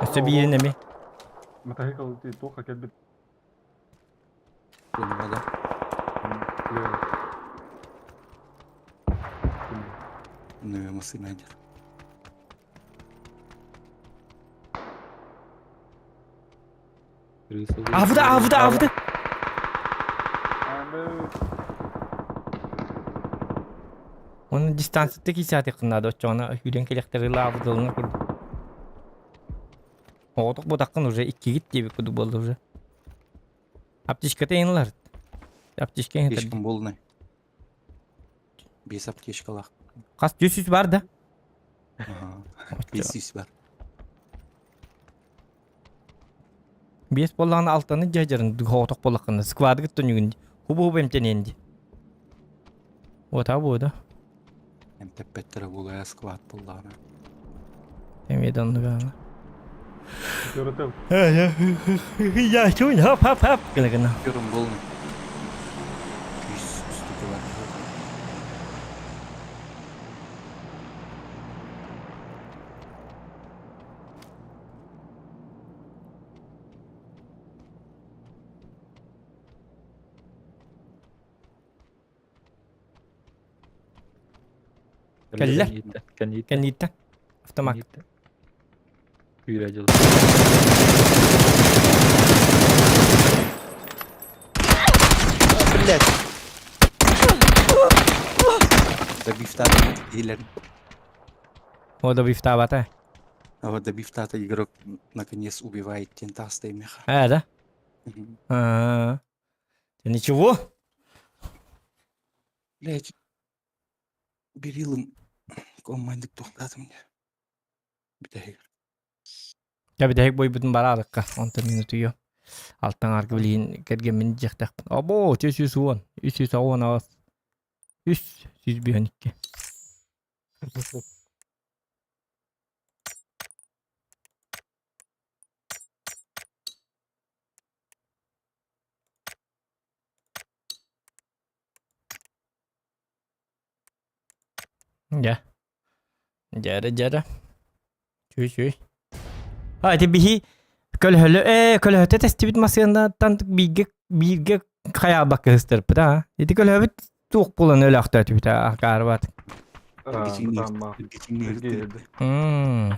Өссө биирин эми. Мотоцикл туохха кэлбит. Надо. Ну, машина идет. Авда, авда, авда! Оны дистанцията кисаатыххын наада оччоҕуна сүүрэн кэлиэхтэрэ авдылына курдук. Оҕотох ботаххын уже иккигит диэбит курдук буолла уже. Аптечката иһин Аптечка иһин Аптечкам полный. Без аптечкалаах. Хас 200 бар да? Ага. 500 бар. Биэс буоллаҕына алтаны дьадьарын хоҕотох буоллаххына складыгыт төнүгүн хубу-хубу эмтэниэн дии. Уотаа буода. Эмтэппэттэрэ буолуо склад буоллаҕына. Эмиэ да оннук аана. Я чуй хоп хоп хоп гына гына. Көрүм буолна. Күүс үстүкэ бар. Кэллэ. Кэннииттэн. Автомат. Күүрэ дьыл. Блять. Добивтаата илер. О, добивтаабата. А вот добивтаата игрок наконец убивает тентастый меха. А, да? А, Ничего. Блять. Берилым командик тоқтады мне. Бүтэһик. Дьэ бүтэһик буойбутун бараадыкка онтон мин утуйуом. Алтан аргы билигин кэргэммин дьиэхтэхпин. Обоо, 310, 318, 352. Дьэ. Дьэрэ дьэрэ. Чүй чүй. А ити биһи көлөһөлө ээ көлөһөтө тэстибит массыынаттан бииргэ бииргэ хайаабакка сыстарбыт аа. Ити көлөһөбүт туох буолан өлөөхтөөтүбүт аа акаарыбат. Мм.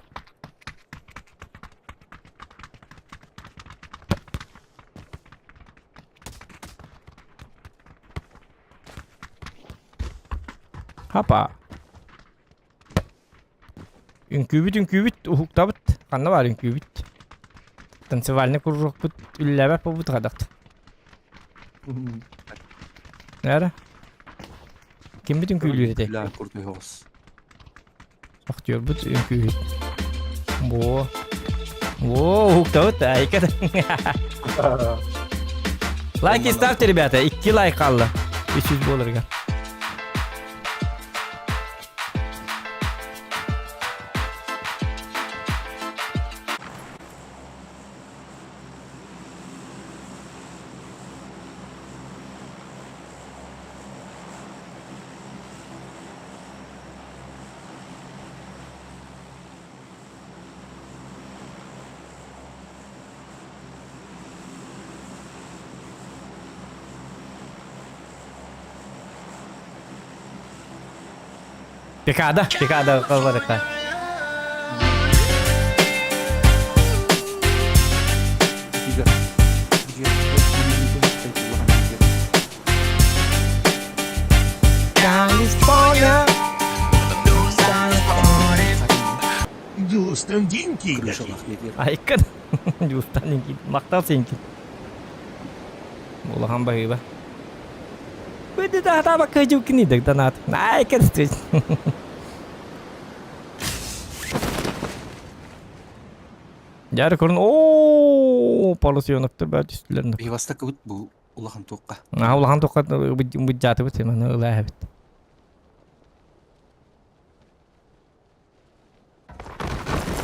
Хапа. Үҥкүүбүт үҥкүүбүт уһуктабыт. Ханна баар үҥкүүбүт? Танцевальный кружокпут үлэлээбэт буолбут хадахт. Нара? Кимбит үҥкүүлүүр этэй? Бля, курдук оҕус. Актёрбут үҥкүүһүт. Во. Во, уһуктабыт айка. Лайки ставьте, ребята. Икки лайк хаалла. 300 буоларыгар. Пекада, пекада kalbarıkta. California. Айкын. Дьуустан иҥкин. Махтал сенкин. Улахан баһыыба. Быды да атаабакка дьуккини дагданаат. Айкын. Дьары көрүн оо полусионоктор баа түстүлэр. Бивастакыбыт бу улахан туохха. Аа улахан туохха быдьаатыбыт маны ылаа эбит.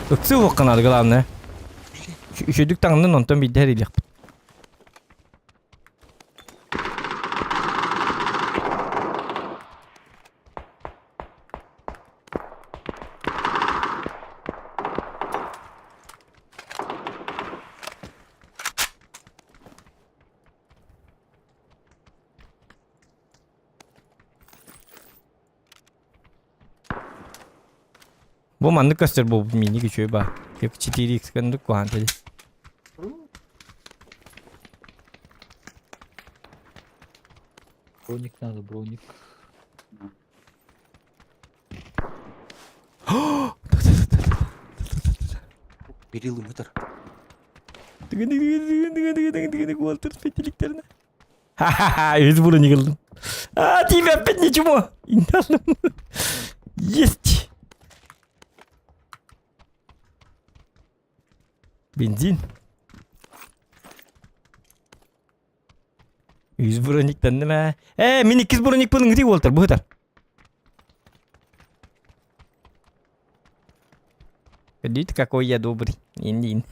Ыксыы уохханаады главное. Үчүдүк таҥнын онтон биирдэ эрилиэхпит. Бу маннык көстөр бу мини күчүө ба. 4x кындык куһаан тэди. Броник надо, броник. Берил ымытыр. Уолтер петеликтерine. Ха-ха-ха, үс броник ылдым. А, тебе опять ничего. Есть. Бензин. Үс брониктанным ээ. Ээ, мин иккис броникпын ыҥырыы уолтар, быһытар. Видите, какой я добрый. Ин-ин.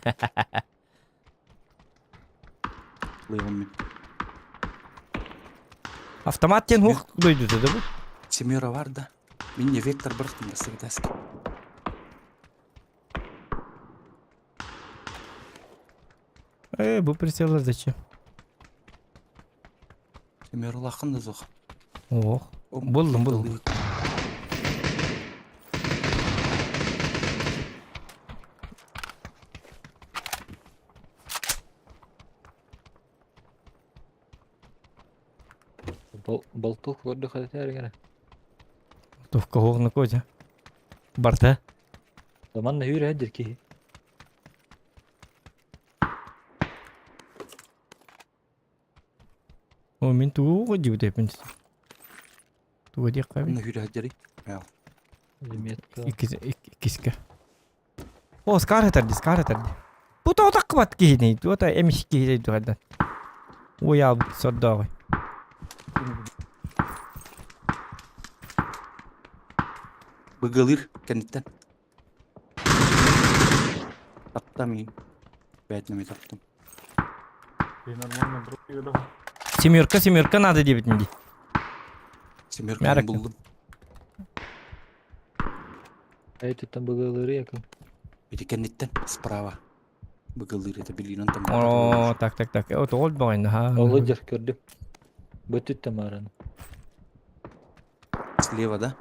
Автомат диэн хуох дойдута да бу? Семера бар да. Мин не вектор бырахтым да сыгытаска. Э, бу прицеллар зачем? Семера улахан да зох. Ох, булдум, булдум. Болтух көрдө хатар гена. Болтовка хоҕно козя. Барта. Манна хүрэ хадир киһи. О, мин тугу дьибитеппин. Тугу диэххэ Манна хүрэ хадири. Метка. Иккискэ. О, скар этэрди, скар этэрди. Бу тоҕо киһини, туота эмис киһи дуһайдан. Уйаал сордооҕой. Быгылыр кэнниттэн. Таптам иин. Бээтинэми таптым. Ты нормально друг да. Семерка, семерка надо диэбитин дии. Семерканы Мярыкка. булдум. Айтыттан быгылыры якын. Ити кэнниттэн справа. Быгылыр это билинэн там. О, так, так, так. О, тоҕол баҕайны, ха. Олы жер көрдүм. Бөтүттен бараны. Слева, да?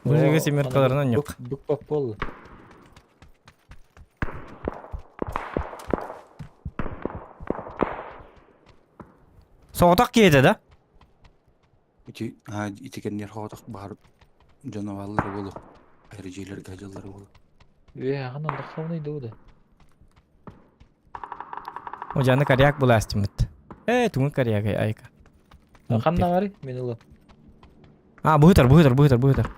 Бу жерге семеркаларынан yok. Бүк бак болду. Соҕотох киһитэ да? Ити а ити кэннер хоотох баар дьоноваллар болу. Айрыжийлерге дьыллар болу. Үе, ағын андақсауны да. О, жаны коряк буластымыт. Э, тугун коряк айка. Ханна бары мен ыла. А, быһытар, быһытар, быһытар, быһытар.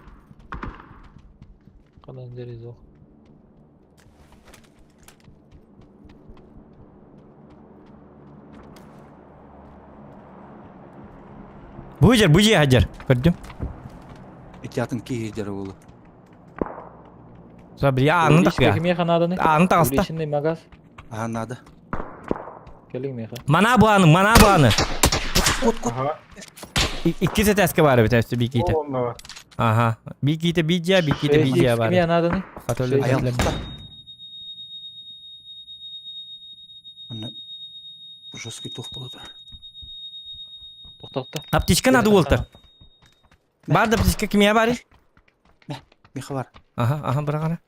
Канан дери зох. Бу жер, бу жер хадьар. Көрдүм. Ити атын киһи болу. Сабри, аанын такыя. Меха надо Аанын таҕыста. Увеличенный магаз. А, надо. Келиң меха. Мана бу ааны, мана бу ааны. Кот, кот. Ага. Икки сэтээскэ баар эбит өссө бикиите. Ол онно бар. Аха. Бикиите бидья, бикиите бидья бар. Кимия надо Хатолы Аял тутта. Аны жесткий тух болот. Токтотто. Аптечка надо уолтар. Бар да птичка кимиэ бары? Миха бар. Аха, аха бырагана.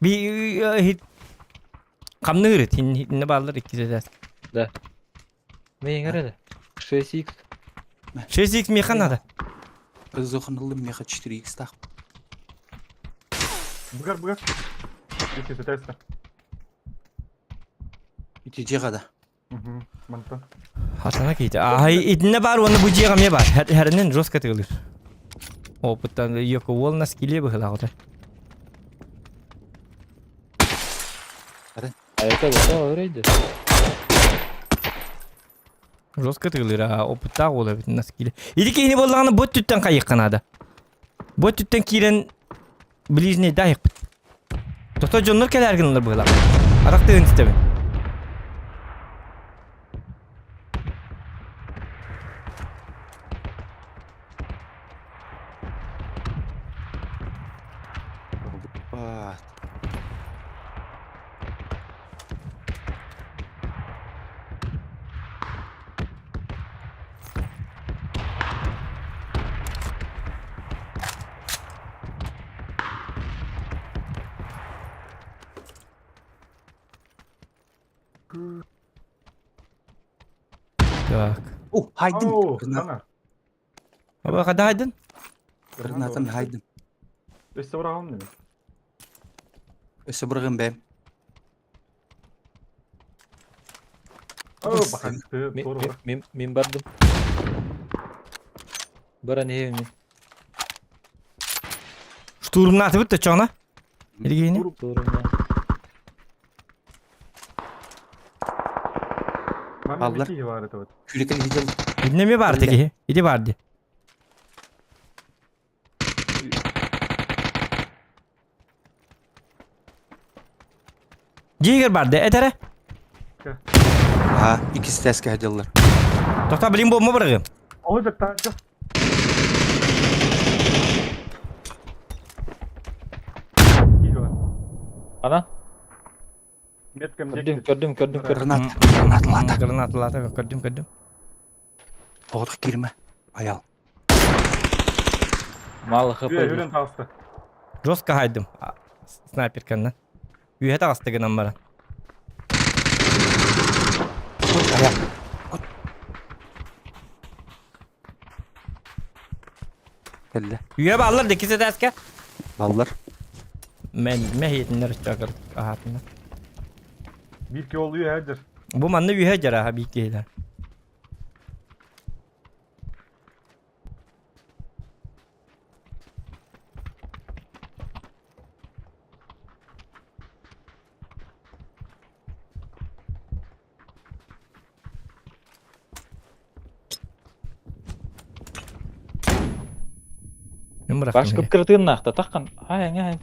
Би хамныыр хинне бааллар иккизе Да. Мен эрэ. 6x. 6x миха надо. Зоханалым меха 4x тах. Бугар, бугар. Ити сетесте. Ити жега да. Мантан. Хатана кейте. Ай, итинне бар, оны бу жига ме бар. Хәринен жестко тыгылыр. Опыттан йоко уол нас киле быһыла ота. Айта бата өрейді. Жестко тыгылыр, а опыттаах уол эбит нас киле. Ити киһини боллаҕына бот түттэн хайыхха наада. Бот түттэн киирэн ближний дайыхпыт. Тото дьоннор кэлээр гыналар быһыылаах. Арах тыгын истэбин. Бат. Так. О, хайдын. Оу, Гранат, ана. Аба қада хайдын? гранатын хайдын. Өссө бырағам неме. Өсө быргын бэм. Оу, бахасты, Мен, тура. мен, мен бардым. Бара не мен. Штурмнаты бітті чоңна. Илгейни. Турумна. Мана Аллар. бики бар это вот. Күрекел хидел. Неме бар теги? Иди барды. Жигер барды, этере. Ha, ikisi tezgah ediyorlar. Тоқта билин болма баргым. Ой, да та, жок. Киһи бар. Ана? Меткам Көрдүм, көрдүм, көрдүм, көрдүм. Гранат, гранат лата. Граната лата көрдүм, көрдүм. Тоғдық кирме. Аял. Мало хп. Үрен тағысты. Жестко хайдым. Снайперканнан. Үйе тағысты гынан бара. Аял. Кэллэ. Үйе баллар декисе тәске. Баллар. Мен мехетиннер чакыр ахатына. Бир ки ол үйе әдір. Бу манны үйе жара ха бикейлер. Мен Баш бырақтым. кып кырытын нахта таққан. Ай, ай, ай.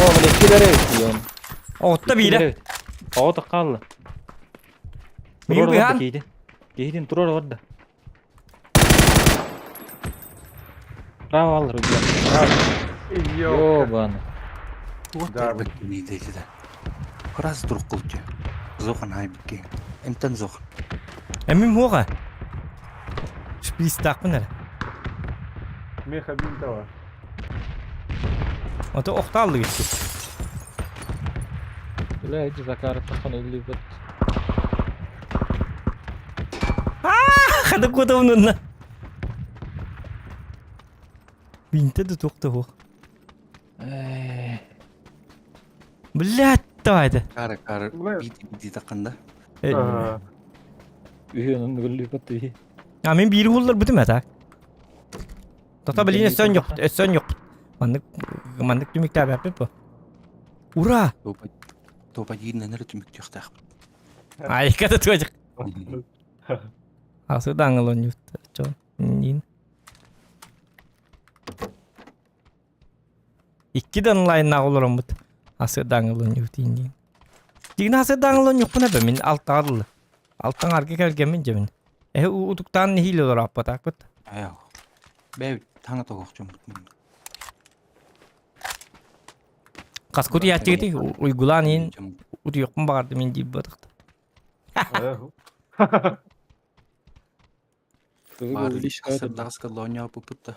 О, бля, килер эбит. Отта бире. О, таққаллы. Мин быһан. Кейдин. Кейдин турар барда. Право алыр, бля. Ёбаны. Да, Не да. Раз друг кылчы. Зохан хайбикке. Эмтен зохан. Эмим хуга. Шприц тақпын әрі. Меха бинтова. Ото оқталды кетті. Бля, иди закар таққан өлі бит. Хады кодовнунна. Бинте де тоқты хух. Эй. Блядь, давайте. Кары кары Бля. бити бити таққанда. Үйөнүн өлі бит. А мен бири хуллар бүтүм ата. Тота билин Мен өсөн yok, өсөн yok. Мандык мандык түмүк табы бу. Ура! Топа топа дейін нәрі түмік түйіқтақ. Ай, ката туажык. Асы даңыл он ют. Чо. Нин. Икки онлайн нагылар бут. Асы даңыл он ют инди. Дигин асы даңыл он юкпуна бе мен алтагыл. Алтан арга келген мен жемин. Э утуктан хиле олар аппатак бут. Аял. Бәй таңа тоғық жом. Каскут ячыгы уйгулан ин утуйокпун багарды мен дип батыкты. Баар хасырдаҕас колония пупутта.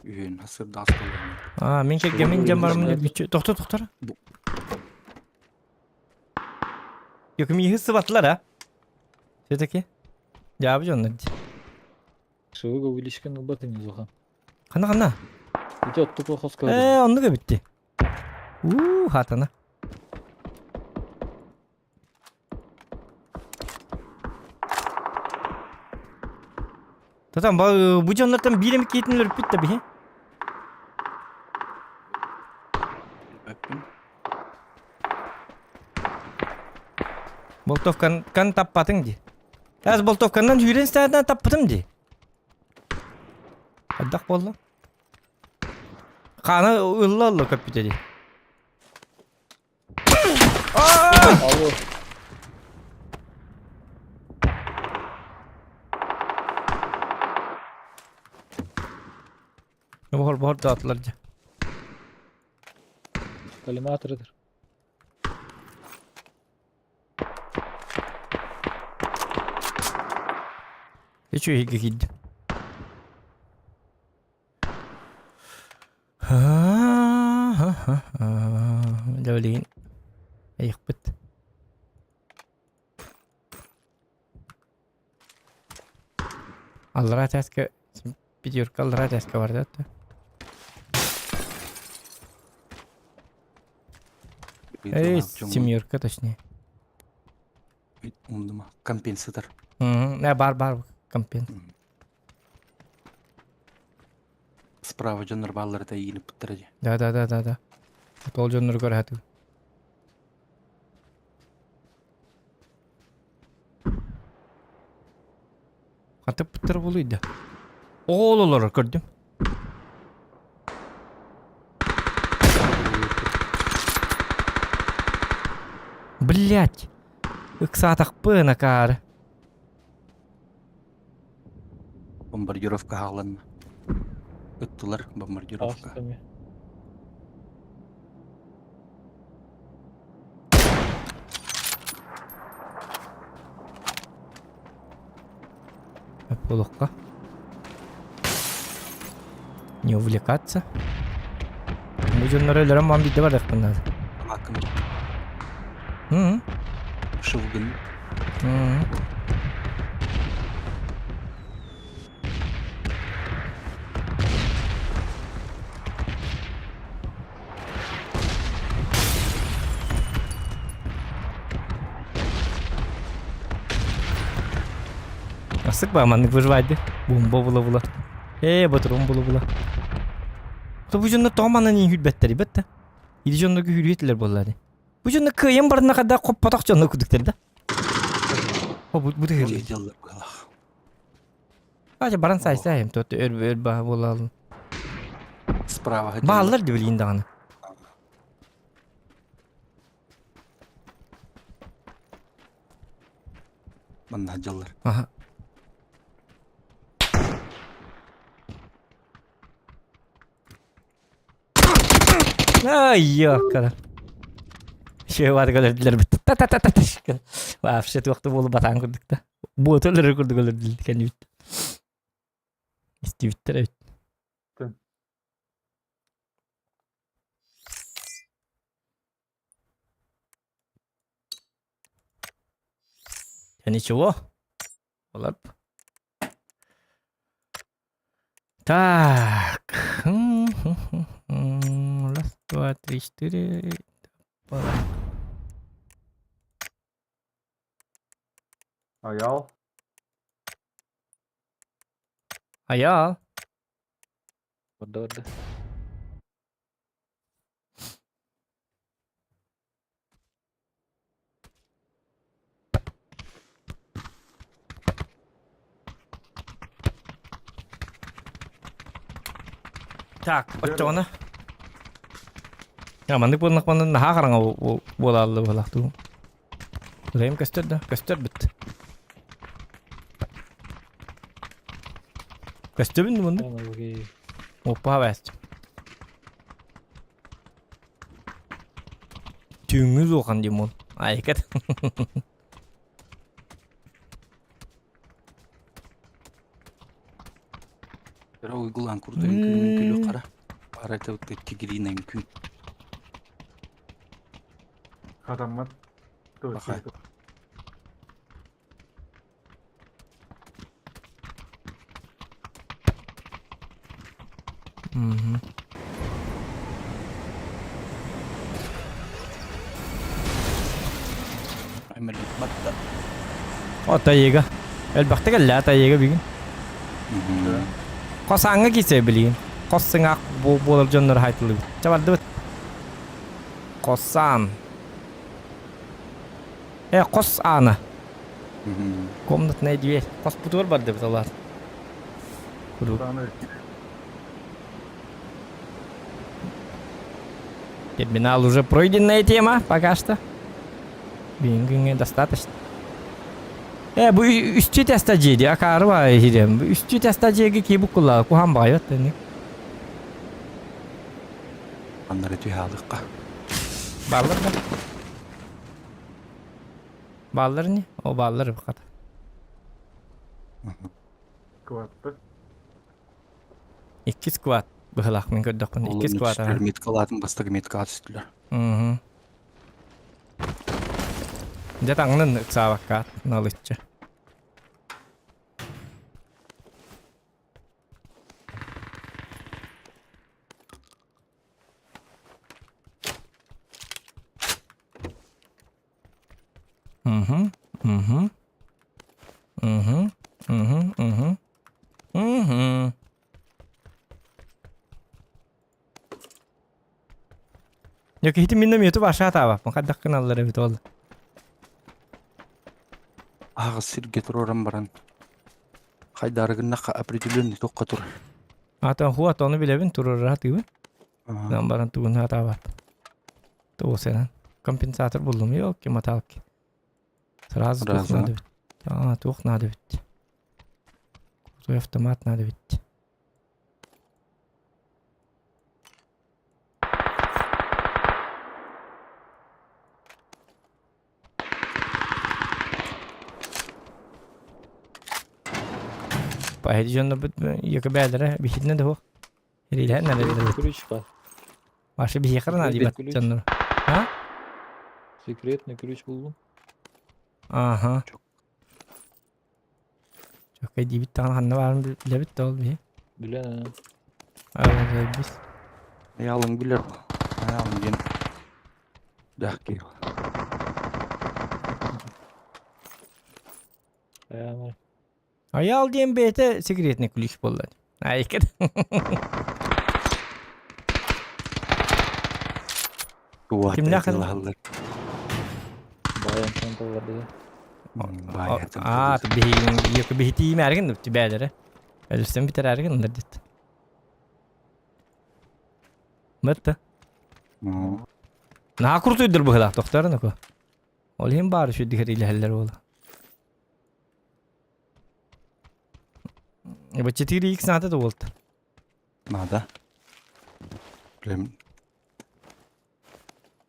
Үһүн хасырдаҕас колония. А, мин кэргэммин дьон бараммын өлбүччү. Тохтор, тохтор. Йокумиһы сыбатылар, а? Все-таки. Дьаабы дьоннор дии. Шылыга увеличкан ылбат ини улахан. Ханна ханна? Ити оттуку хоско. Ээ, оннук эбитти. Уу, хатана. Татан бу дьоннортон биир эмит киһитин өлөрпүт да биһи. Билбэппин. Болтовкан кан таппатыҥ дии. Таас болтовканнан сүүрэн стаатынан таппытым дии. Хайдах буолла? Хаана ылла ылла көппүтэ дии. Алло. Бохор бохор даатылар дьэ. Коллиматорыдыр. Үчүгэйгэ киирдим. Дьэ билигин эйихпит. Аллараа этээскэ пятерка аллараа этээскэ барда да. Эй, семерка точнее. Умдума. Компенсатор. Мм, бар бар компенс. Справа дьоннор бааллар да ииниппиттэрэ дии. Да да да да да. Ол дьоннору көрө Хатыппыттар булуйда. Оол олорор көрдүм. Блять! Ыксаатахпын акаары. Бомбардировка хааланна. Ыттылар бомбардировка. Буолуохха. Не увлекаться. Бу дьоннору өлөрөн баан биирдэ барыахпын наада. Акым. М. Шылгын. М. Асык ба маннык выживать Бомба була-була. Ээ, ботурум була-була. То бу дьонно тоҕо манан иин хүрбэттэр бэтте. Или дьонно күһүрүөтүлэр буоллар. Бу дьонно кыайан барына хада хоппотох дьонно кудуктар да. О, бу бу тыгыр. Дьаллар быһалах. Ача баран сайсайым тот өр өр баһа буолалын. Справа Бааллар да билигин даҕаны. Манна дьаллар. Аха. Ай, ёккара. Еще бар өлөрдүлэр бит. Та та та та та. Вообще туохта буолу батаан курдук да. Буота өлөрөр курдук өлөрдүлэр кэннибит. Истибиттэр эбит. Ничего. Олар. Так. Раз, два, три, четыре. Аял. Аял. Барда барда. Так, оччоҕуна. Я маннык буоллахпына наһаа хараҥа буолааллы буолаахтуу. Үлэйим көстөр да, көстөр бит. Көстөбүн мунду. Оппа бэст. Түүҥҥү улахан Димон. Айкат. Кыра уйгулаан курдук үҥкүүнүн күлү хара. Баара тылты тигрина үҥкүү. Хатаммат. Баха. Аймалык батта. О, тайыга. Элбэхтик эллээ тайыга бүгүн. Хос ааҥҥа киирсэ билигин. Хос сыҥаах буолар дьоннор хайтылыбыт. Чэ бардыбыт. Хосаан. Э, хос аана. Комнатная дверь. Хоспутугар бардыбыт олар. Терминал уже пройденная тема пока что. Бүгүҥҥэ достаточно. Э, бу үстүү теста дьиэди, акаары баайы хирем. Бу үстүү теста дьиэги кии буккулла, куһан баайот тэнник. Аннары түһаалыкка. Бааллар да? Бааллар не? О, бааллар баката. Скватта. Икки скват быһылаах мин көрдөхпүн. Икки скват. Меткалаатын бастакы меткаҕа түстүлэр. Угу. Дьэ таҥнын ыксаабакка налыччы. Угу, угу. Угу, угу, угу. Угу. Yok киһитин миномету баша атаабаппын хайдах гыналлар эбит ол. Аҕыс сиргэ туруоран баран хайдаары гыннахха определенный туохха турар. Ата хуат ону билэбин туруора сатыыбын. Гынан баран тугун атаабат. Тугу сенен. Компенсатор буллум елки моталки. Сразу туох Сразу. надо бит. А, туох надо бит. Крутой автомат надо бит. Пахи дьонно бит якобээлэрэ биһитинэ да суох. Ириилэһэн эрэ Ключ бар. Ваша биһиэхэ Секретный наадыйбат ключ. дьоннор. А? Секретный ключ булдум. Ага. Чөккэй диибит даҕаны ханна баарын билэбит да ол биһи. Билэн Бис. Айаалың билэр. Айаалың диэн дьаах киһи. Айаамай. Айаал диэн бэйэтэ секретный ключ буолла. Айкет. Туох Кимнээх тыллаһаллар. Баян тыллар диye. Баайа Аа, биһи биһитиимээргин бээлэрэ. Өлүстэн бүтэрээргин ындар дит. Мытта. Наһаа куртуйдур быһылаах тохторун око. Ол иһин баар үчүддүк илэһэллэр буола. Бу 4x надо да буолта. Надо. Прям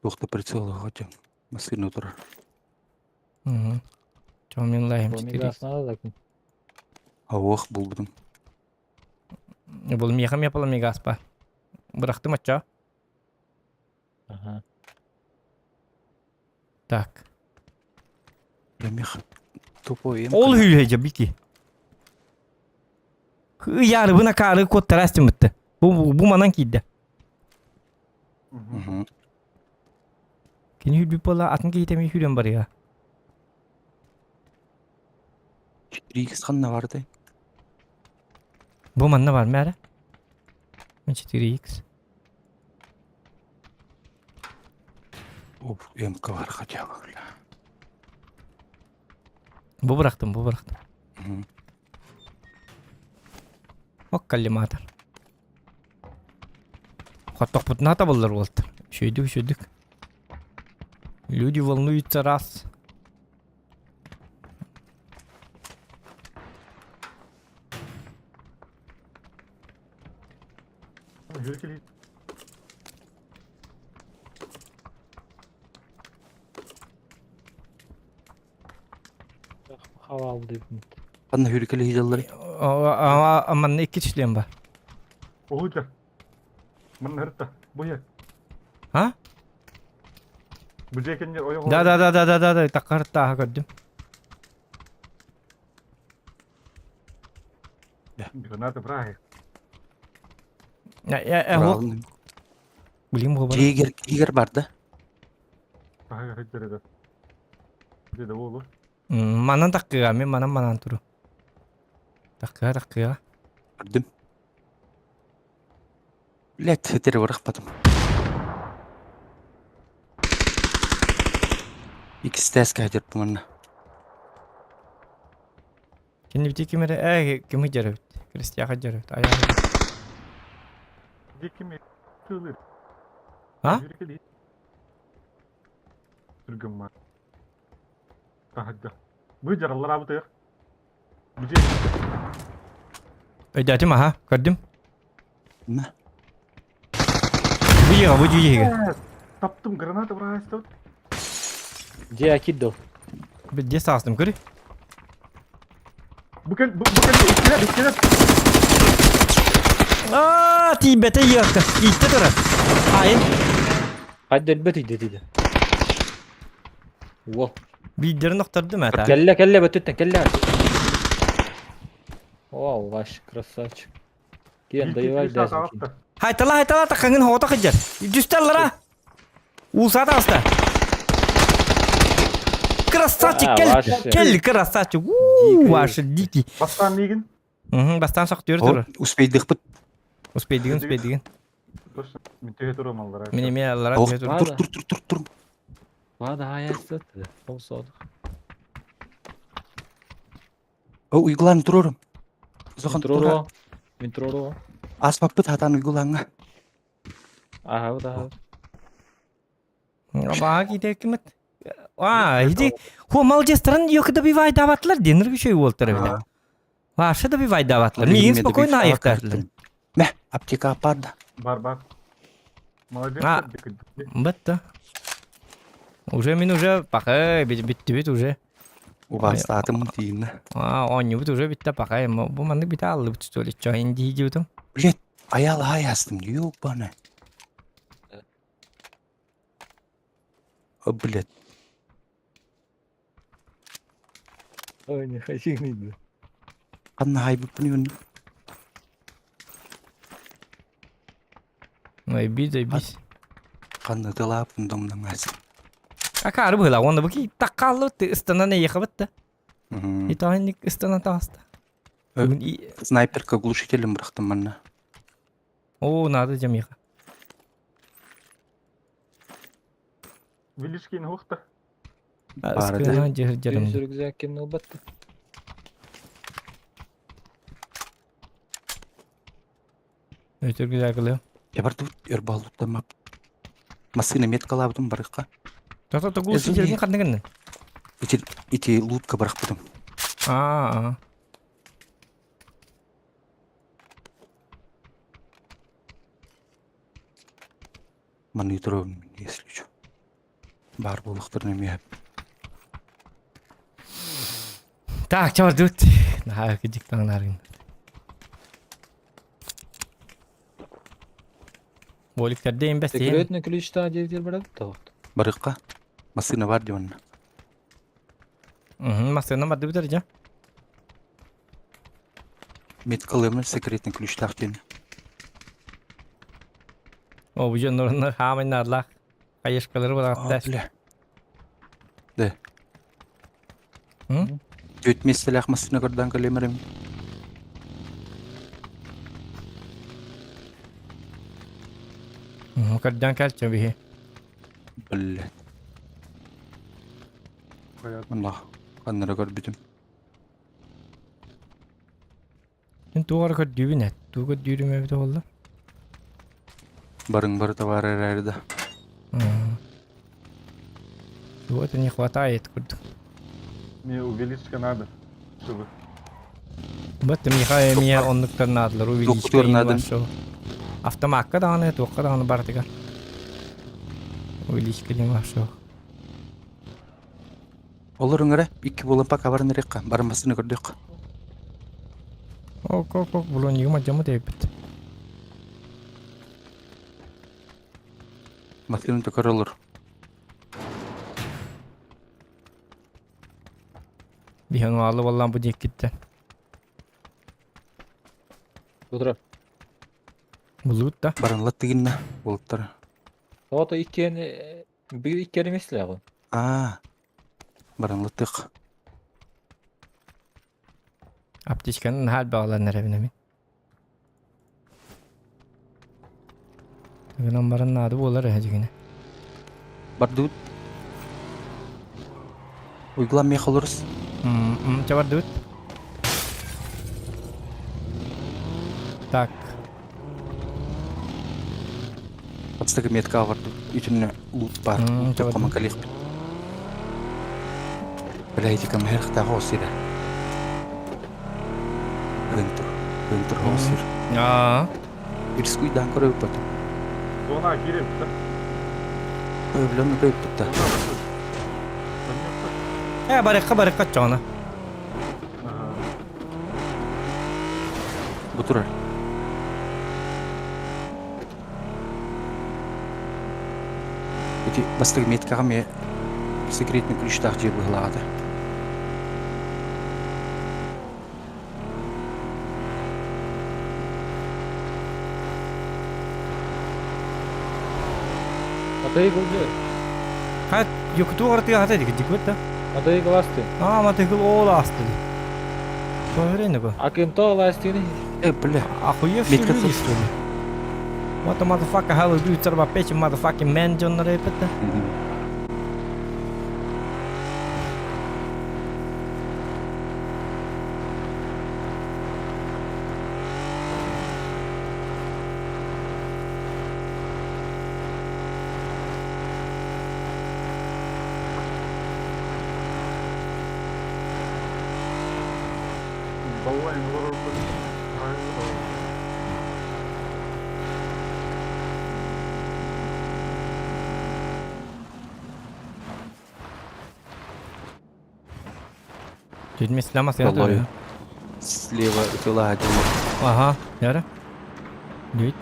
туох да прицел хотя массыына турар. Угу. Чомен лайм 4x. Мегас надо так. Ауах булбутум. Бул миэхэ мепала мегаспа. Бырахтым ачча. Ага. Так. Мех тупой эм. Ол hüyhece бики. Ыйаарыбын акаары куоттара астымытты. Бу, бу манан киирдэ. Кини хүрбүт буола атын киһитэ хүрэн барыа. 4x ханна барды? Бу манна бар мээрэ? 4x. Оп, МК бар хотя бы. бля. Бу бырахтым, бу бырахтым. Мгм. Ок коллиматор. Хоттохпутуна табыллар буолтар. Үчүйдүк, үчүйдүк. Люди волнуются раз. Жүркелей. Хавал деп. Ханна хүрүкэлэ хиджаллары. Манна икки член бар. Оһуйдар. Манна ырытта. Бу иһэ. А? Бу дьиэ кэннигэр ойох Да да да да да да да таккар тааһа көрдүм. Граната брай. Э э Блин, буолбата. Дьиэгэр киигэр барда. Таһыгар сылдьар этэ. Дьэ да буолуо. Манан таккыга, мен манан манан туру. Таккыга, таккыга. Көрдүм. Блять, этери бырахпатым. Иккистэс катерпын манна. Кини ким эрэ ээ кими дьарыбыт? Крестьяха дьарыбыт. Айаҕа. Дьэ ким тылыр. А? Түргэн Таһырдьа. Бу дьараллараабытыгар. Бу дьиэ. Өйдөөтүм аха, көрдүм. На. Бу дьиэҕэ, бу дьиэҕэ. Таптым граната быраастыбыт. Дьиэ киддил. Дьиэ саастым көрү. Бу кэл бу кэл иккилэр иккилэр. Аа, тиийбэтэ иэхтэ. Ииттэ турар. Айын. Хайда өлбөт үйдэ тиийдэ. Уол. Биирдэрин охтордум это. Кэллэ кэллэ бөттүттэн кэллэ. О, ваш красавчик. Киэн доевай дайсын. Хайтала хайтала тахаңын хоото кыдьар. Жүстэллара. Уусаа таҕыста. Красавчик кел кел красавчик. Уу ваше дикий. Бастаан миигин. Угу, бастаан сохтуөр турар. Успейдыхпыт. Успейдигин, успейдигин. Мин төһө турам аллара. Мин эмиэ аллара төһө турам. Тур тур тур тур тур. Вада хаясты. Ол содық. О, уйгулан турорум. Зохан туруро. Мин туруро. Аспаппыт хатан уйгуланга. Аха, да. Абаа киитеккимит. А, иди, хо молодецтарын ёки добивай даватлар, денер күчөй уолтар эбит. Ваша добивай даватлар. Миин спокойно айыктарлар. Мэ, аптека апарда. Бар бар. Молодец. А, бытта. Уже мин уже пахай, бүттүбүт уже. Убаастаатым тииннэ. А, оонньуубут уже бүтте пахай. Бу маннык бүтэ аллыбыт что ли, чо инди дьиутум. Блять, аял аястым, ёбана. О, блядь. Ой, не хочу не Ханна хайбыппын юн. Ой, бит, бит. Ханна тылааппын домнаңаас. Акаары быһыла, уонна бу ки таккааллы ыстанан эйиэхэ да. Итаанник ыстана таҕыста. Снайперка глушителем бырахтым манна. О, надо дьамиха. Вилишкин хуохта. Ыскыынан дьэрим. Рюкзак ким ылбатты. Өтөргүзакылы. Я бар тут өрбалуттамап. Массына меткалаабытым барыкка. Тото тугу сидерген ханныгын. Ити ити лутка барахпытым. Аа. Маны туруом если чё. Бар буолуохтарын эмиэ. Так, чабардыбыт. Наһаа кыдьык таҥнааргын. Боликтарда имбэс Секретный ключ-та диэтир барат тоҕот. Барыкка. Массыына бар дии манна. Массыына бардыбыт эрдэ. Меткалыамын секретный ключтаах диэн. О, бу дьонноруннар хаамай наарлаах хаешкалары А, буолааттар. бля. Да. Түөрт миэстэлээх массыына көрдөөн кэлиэмэрим. Көрдөөн кэлчэ биһи. Блядь. Онно ханнара көрбүтүм. Мин туох эрэ көрдүүбүн эт. Тугу көрдүүрүм эбитэ буолла? Барыҥ бары табаар эрээри да. Чего-то не хватает курдук. Мне увеличка надо, чтобы... Вот миха эмиэ оннуктар наадалар увеличка надо. Автомакка даҕаны, туохха даҕаны барытыгар. Увеличка диэн вашего. Олорун эрэ, икки буолан пока баран эриэххэ, баран бассыны көрдүөххэ. Ок, ок, ок, булан юма дьамы дейбит. Машина көрөлөр. Биһэн аалы боллан бу диэккиттэн. Утра. Булут да. Баранла тыгынна булуттар. Ото иккиэн бир иккиэн эмес лээҕин. Аа. Баранла тык. Аптечканы наһаа элбэҕэлэн эрэбин эми. Гынан баран наада буолар эһэ дьигинэ. Бардыбыт. Уйгулан миэхэ олорус. Чэ бардыбыт. Так. Бастакы меткаҕа бардыбыт. Үтүннэ лут баар. Тоққома кэлиэхпит. Бля, кэмһэрхтаах осира. Гынтур. Гынтур осир. Аа. Ирскуйдаан көрөбүт. Зона кииребит да. Өвлөн көйүппүт да. Э, барыкка барыкка чоҕуна. Бу турар. Ити бастакы меткаҕа эмиэ секретный ключтаах дьиэ быһылаата. Мотоцикл дьэ. Хат, юктуу артыга хата дик дик да. Мотоцикл асты. Аа, мотоцикл ол асты. Көөрен бу. А ким то ластыны? Э, бля. Охуевшие люди, что ли? What the motherfucker, how do you turn my bitch motherfucking man дьоннор эппит Баллайн олорорбун. Людьми Слева тела один. Ага, яра. Дүйт.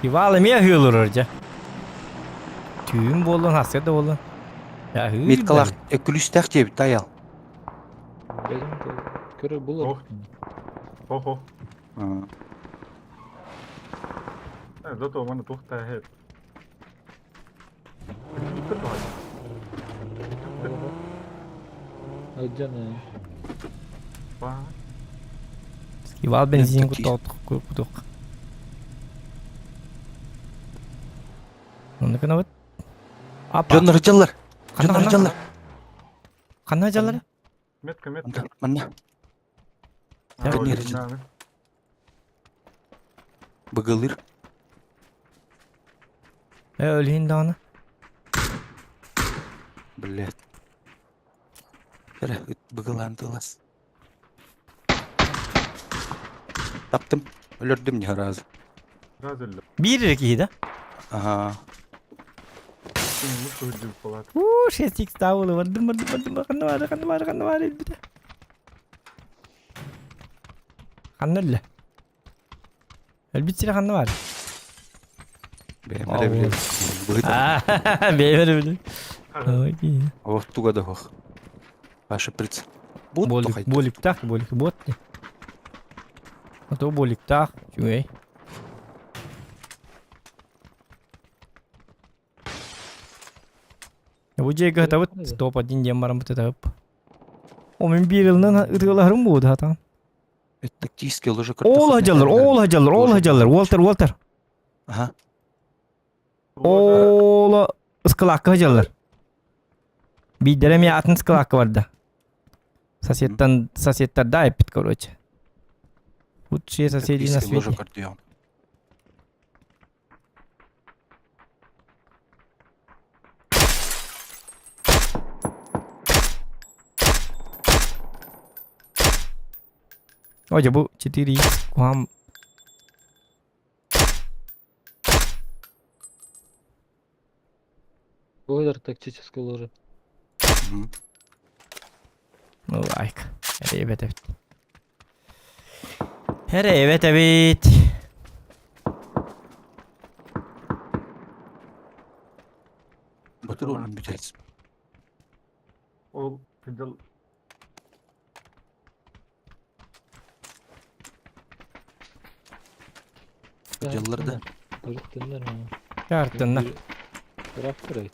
Ивал эмиэ ыһыылырыр дьэ. Түүн буоллун, хасыа да буоллун. Миткалаах күлүстээх диэбит таял. Көрө булар. Хо-хо. Зато маны тухта хэп. Айдьан. Ивал бензин кутук. Онны кынабыт. Апа. Дьоннор дьаллар. Дьоннор дьаллар. Ханна дьаллар? Метка, метка. Манна. Манна. Быгылыр. Э, өлүһүн даҕаны. Блядь. Эрэ, быгылаан тылас. Таптым. Өлөрдүм не разу. Биир эрэ киһи да? Ага. Уу, 6x таабылы бардым, бардым, бардым, ханна баары, ханна баары, ханна баары өлбүтэ. Ханна өллө? Өлбүт сирэ ханна баар? Бэйэм эрэ билэбин. Бэйэм эрэ билэбин. Ох, туга да ох. Ваша приц. Болик, боликтаах, болик, бот. А то боликтаах, үчүгэй. Бу дьиэгэ ытабыт, топ-1 диэн баран ытабыт. О, мин биир ылынан ытыалаһарым буолду хатаан. Тактический лыжа Ол сылдьаллар, ол сылдьаллар, ол сылдьаллар, Уолтер, Уолтер. Ага. Ол ыскылаакка сылдьаллар. Биирдэрэ эмиэ атын ыскылаакка барда. Соседтан, соседтарда эппит, короче. Лучшие соседи на Тактический лыжа свете. көрдүөм. Ой, бу 4x куһам Бойлер тактический ложе. Ну лайк. Эбэт эбит. Эре эбэт эбит. Патронун бүтэрс. Ол кыдыл Дьыллар да. Ырыттыннар. Картынна. Ыраактыр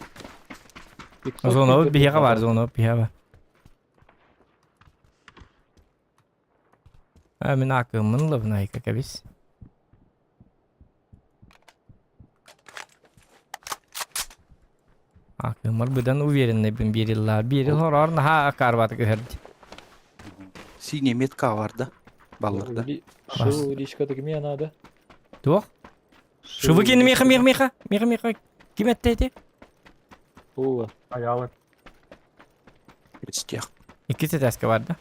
Зона биһиэхэ бар, зона биһиэхэ бар. А мин акыммын ылабын айка кэбис. Акыммар быдан уверенныйбын биэриллаа. Биэрил хороор наһаа акаарбаты көһөрдү. Синий метка бар да. Баллар да. Шивы личката кимиэ надо? Туох? Шивы кини миэхэ миэхэ миэхэ миэхэ миэхэ ким этте ити? Ууга. Аялы. Истиэх. Иккис этээскэ бар да.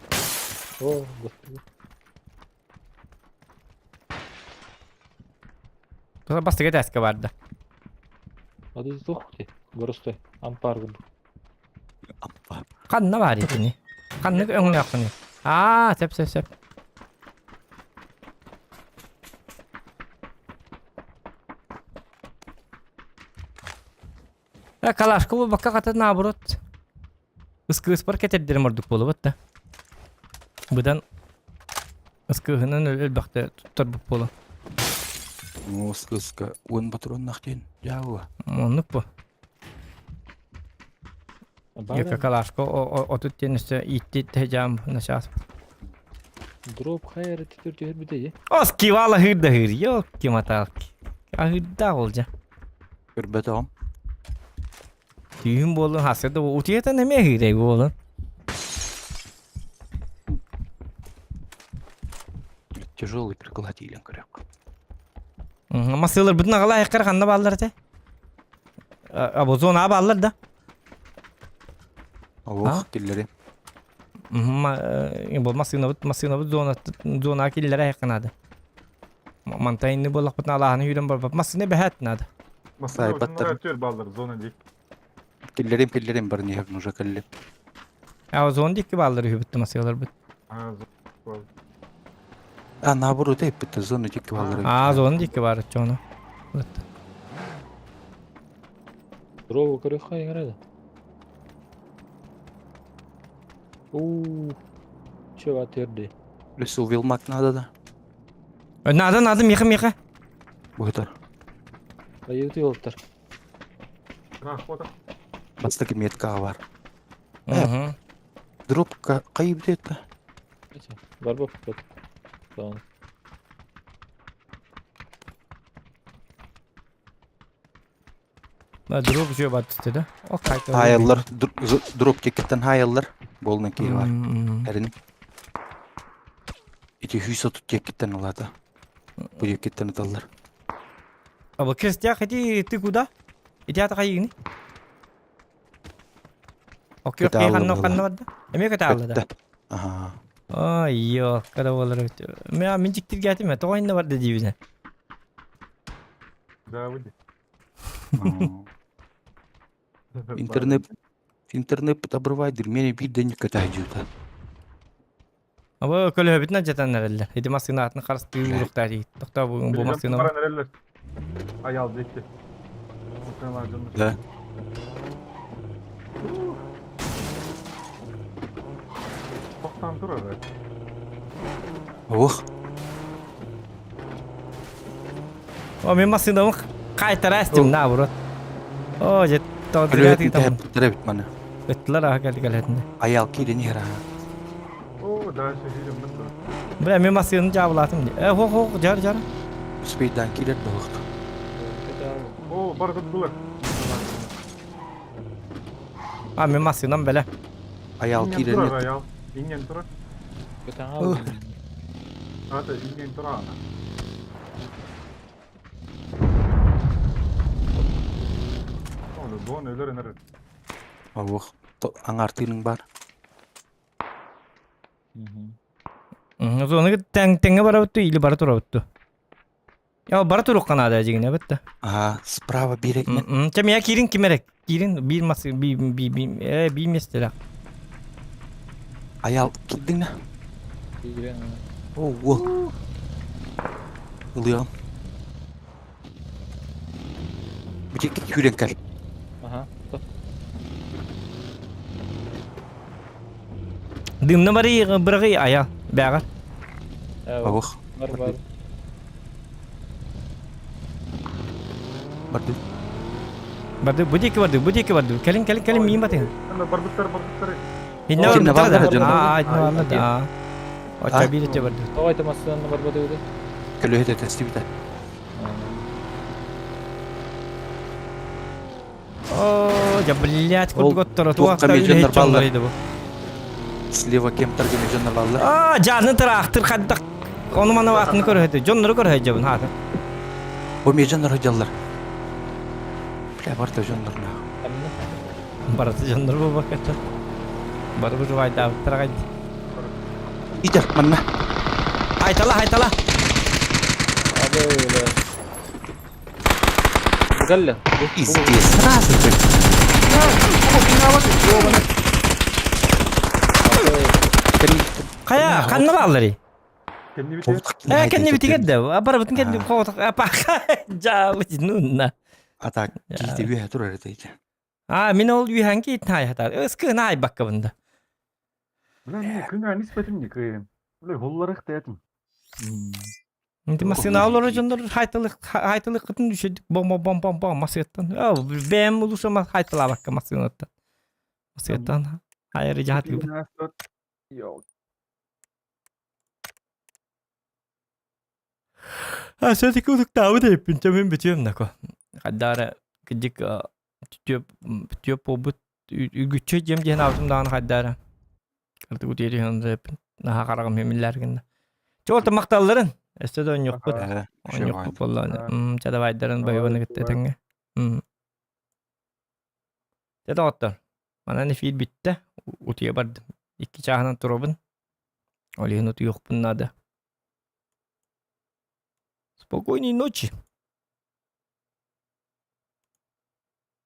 О, господи. Бастакы этээскэ бар да. Ады туох ти? Боростой. Ампар курдук. Ампар. Ханна бар итини? Ханнык өҥнөөххүнүй? Аа, сөп сөп сөп. Э, калашка буолбакка хата наоборот. Ыскыыспар кэтэрдэрим ордук буолубат да. Быдан ыскыыһынан элбэхтэ туттарбыт буолан. Ыскыыска уон патроннах диэн дьаабыла. Оннук бу. Яка калашка отут диэн өссө иитти тэһдьаам начаас. Дроп хайа түтүр түһэр бүтэ Ос кивала хыр да хыр, ёлки маталки. Ахырда олжа. Көрбөтөҕүм. Түүн буоллун хасса да утуйатан эмиэ хыырай буолун. Тяжелый приклад иилэн көрөк. Масылар бүтүн аҕала айыккар ханна бааллар этэ? Абозон аа бааллар да? Ох, киллери. Бу массыынабыт массыынабыт зона зона киллэрэ айыкка наада. Манта инни буоллахпытына алааһыны үүрэн барбат. Массыына бэһээт наада. Сайбаттар. Түөр бааллар зона диик. Киллерим киллерим бар не уже кэллим. А зона дикки бааллар үһүбүттэ массыыларбыт. А наоборот эппит зона дикки бааллар. А зона дикки бар чону. Дрову көрөххө иҥэрэ да. У, чего терди? Лесу вилмак надо да. Надо, надо, миха, миха. Быһытар. Айыты олтар. Бастакы метка бар. Дропка кайып это? Бар бу. Дроп жөө бар түсті да. О, қайта. Хайаллар, дроп текеттен хайаллар. Болна кей бар. Әрин. Ити хүйс отут текеттен алады. Бу текеттен аталлар. А вот крестьях иди ты куда? Иди ата кайыгын. Окей, окей, ханна ханна барда. Эме кете алды да. Ага. Ой, йо, када болар бит. Мен мен жиктир гәтим, тоғайында барды дейбине. Да, выйди. Интернет интернет обрывайдыр, мени бир ден кете Аба көлөбүтүн жатан эреллер. Иди массына атын карасты уруктар дейт. Токто бу бу массына. Баран эреллер. Аял дикки. Да. Токтан тур ары. Ох. О, мен массынамы кайтара истим наоборот. О, жет тоғыз там. Теребит маны. Ыттылар аха кел келетинде. Аял кирен хера. О, дальше жүрем Бля, мен массынаны жабылатым. Э, хо хо, жар жар. Спейдан кирер дохт. О, бар кыдылар. А, мен массынам беле. Аял кирен. Аял. Инген тура. Ата, инген тура ана. Ону зон өлөр энер. Ох, аңартының бар. Зоны тең теңге бара бутты или бара тура бутты. Я бара турук канада жигине битте. А, справа берег. Чем я кирин кимерек. Кирин бир масы би би би э би местеле. Аял кирдиң на? Кирен. О, о. Ылыям. Битек хүрен кел. Ага. Дымна барый бырагый ая бэҕэр. Ох. Бар бар. Барды. Барды бу диэки барды, бу диэки барды. Кэлин кэлин кэлин миин батыһын. Барбыттар барбыттар. Инне Кинне барбыттар бааллар да. дьон. Аа, инне бааллар да. Оччо биир өттө барды. Тоҕо это массыынаны барбаты ыды? Көлөһөт этестибитэ. Оо, я блядь, Ол курдук отторо туохха туохта миэдьэннэр үлэһит бааллар. дьоннор бу. Слева кем торга миэдьэннэр бааллар. Аа, жаанын тыраахтыр хаддах. Ону мана ваатыны көрөһөтө. Дьоннору көрөһө дьабын хаата. Бу миэдьэннэр сылдьаллар. Бля, барыта дьоннор нах. Барыта дьоннор буолбакка. Бары выживайдаабыттар аҕай. Итер, манна. Айтала, айтала. Абы, бля. Галля. Пиздец, сразу же. Хайа, ханна баалларый? Э, кэннибитигэр да, барыбытын кэнни паха жаабыт нунна. А так, киһи үөһэ турар этэ ити. А, мин ол үөһэн киит наайхатар. Ыскы наайбакка бында. Бля, не, күн анис бэтим не кыйын. Бля, холларых тэтим. Инти массыына олорор дьоннор хайтылык хайтылыккытын düşөдүк бом бом бом бом бом массыыттан. Бэм улуса ма хайтылаабакка массыынаттан. Массыыттан хайары жаатыгыбын. А все-таки утуктаабыт эбиппин чөмүн бүтүөм нако. Хайдаара кыдьык түөп буолбут үгүччү дьиэм диэн аабытым даҕаны хайдаара. Кырдык утуйа наһаа хараҕым химиллээр гынна. Чуолта махталларын өссө да онньукпут. Онньукпут буолла. Чэ давайдарын боеваны кытта этэҥҥэ. Чэ доҕоттор, манан эфир бүттэ. Утуйа бардым. Икки чааһынан турабын. Ол иһин утуйуохпун наада. Спокойной ночи.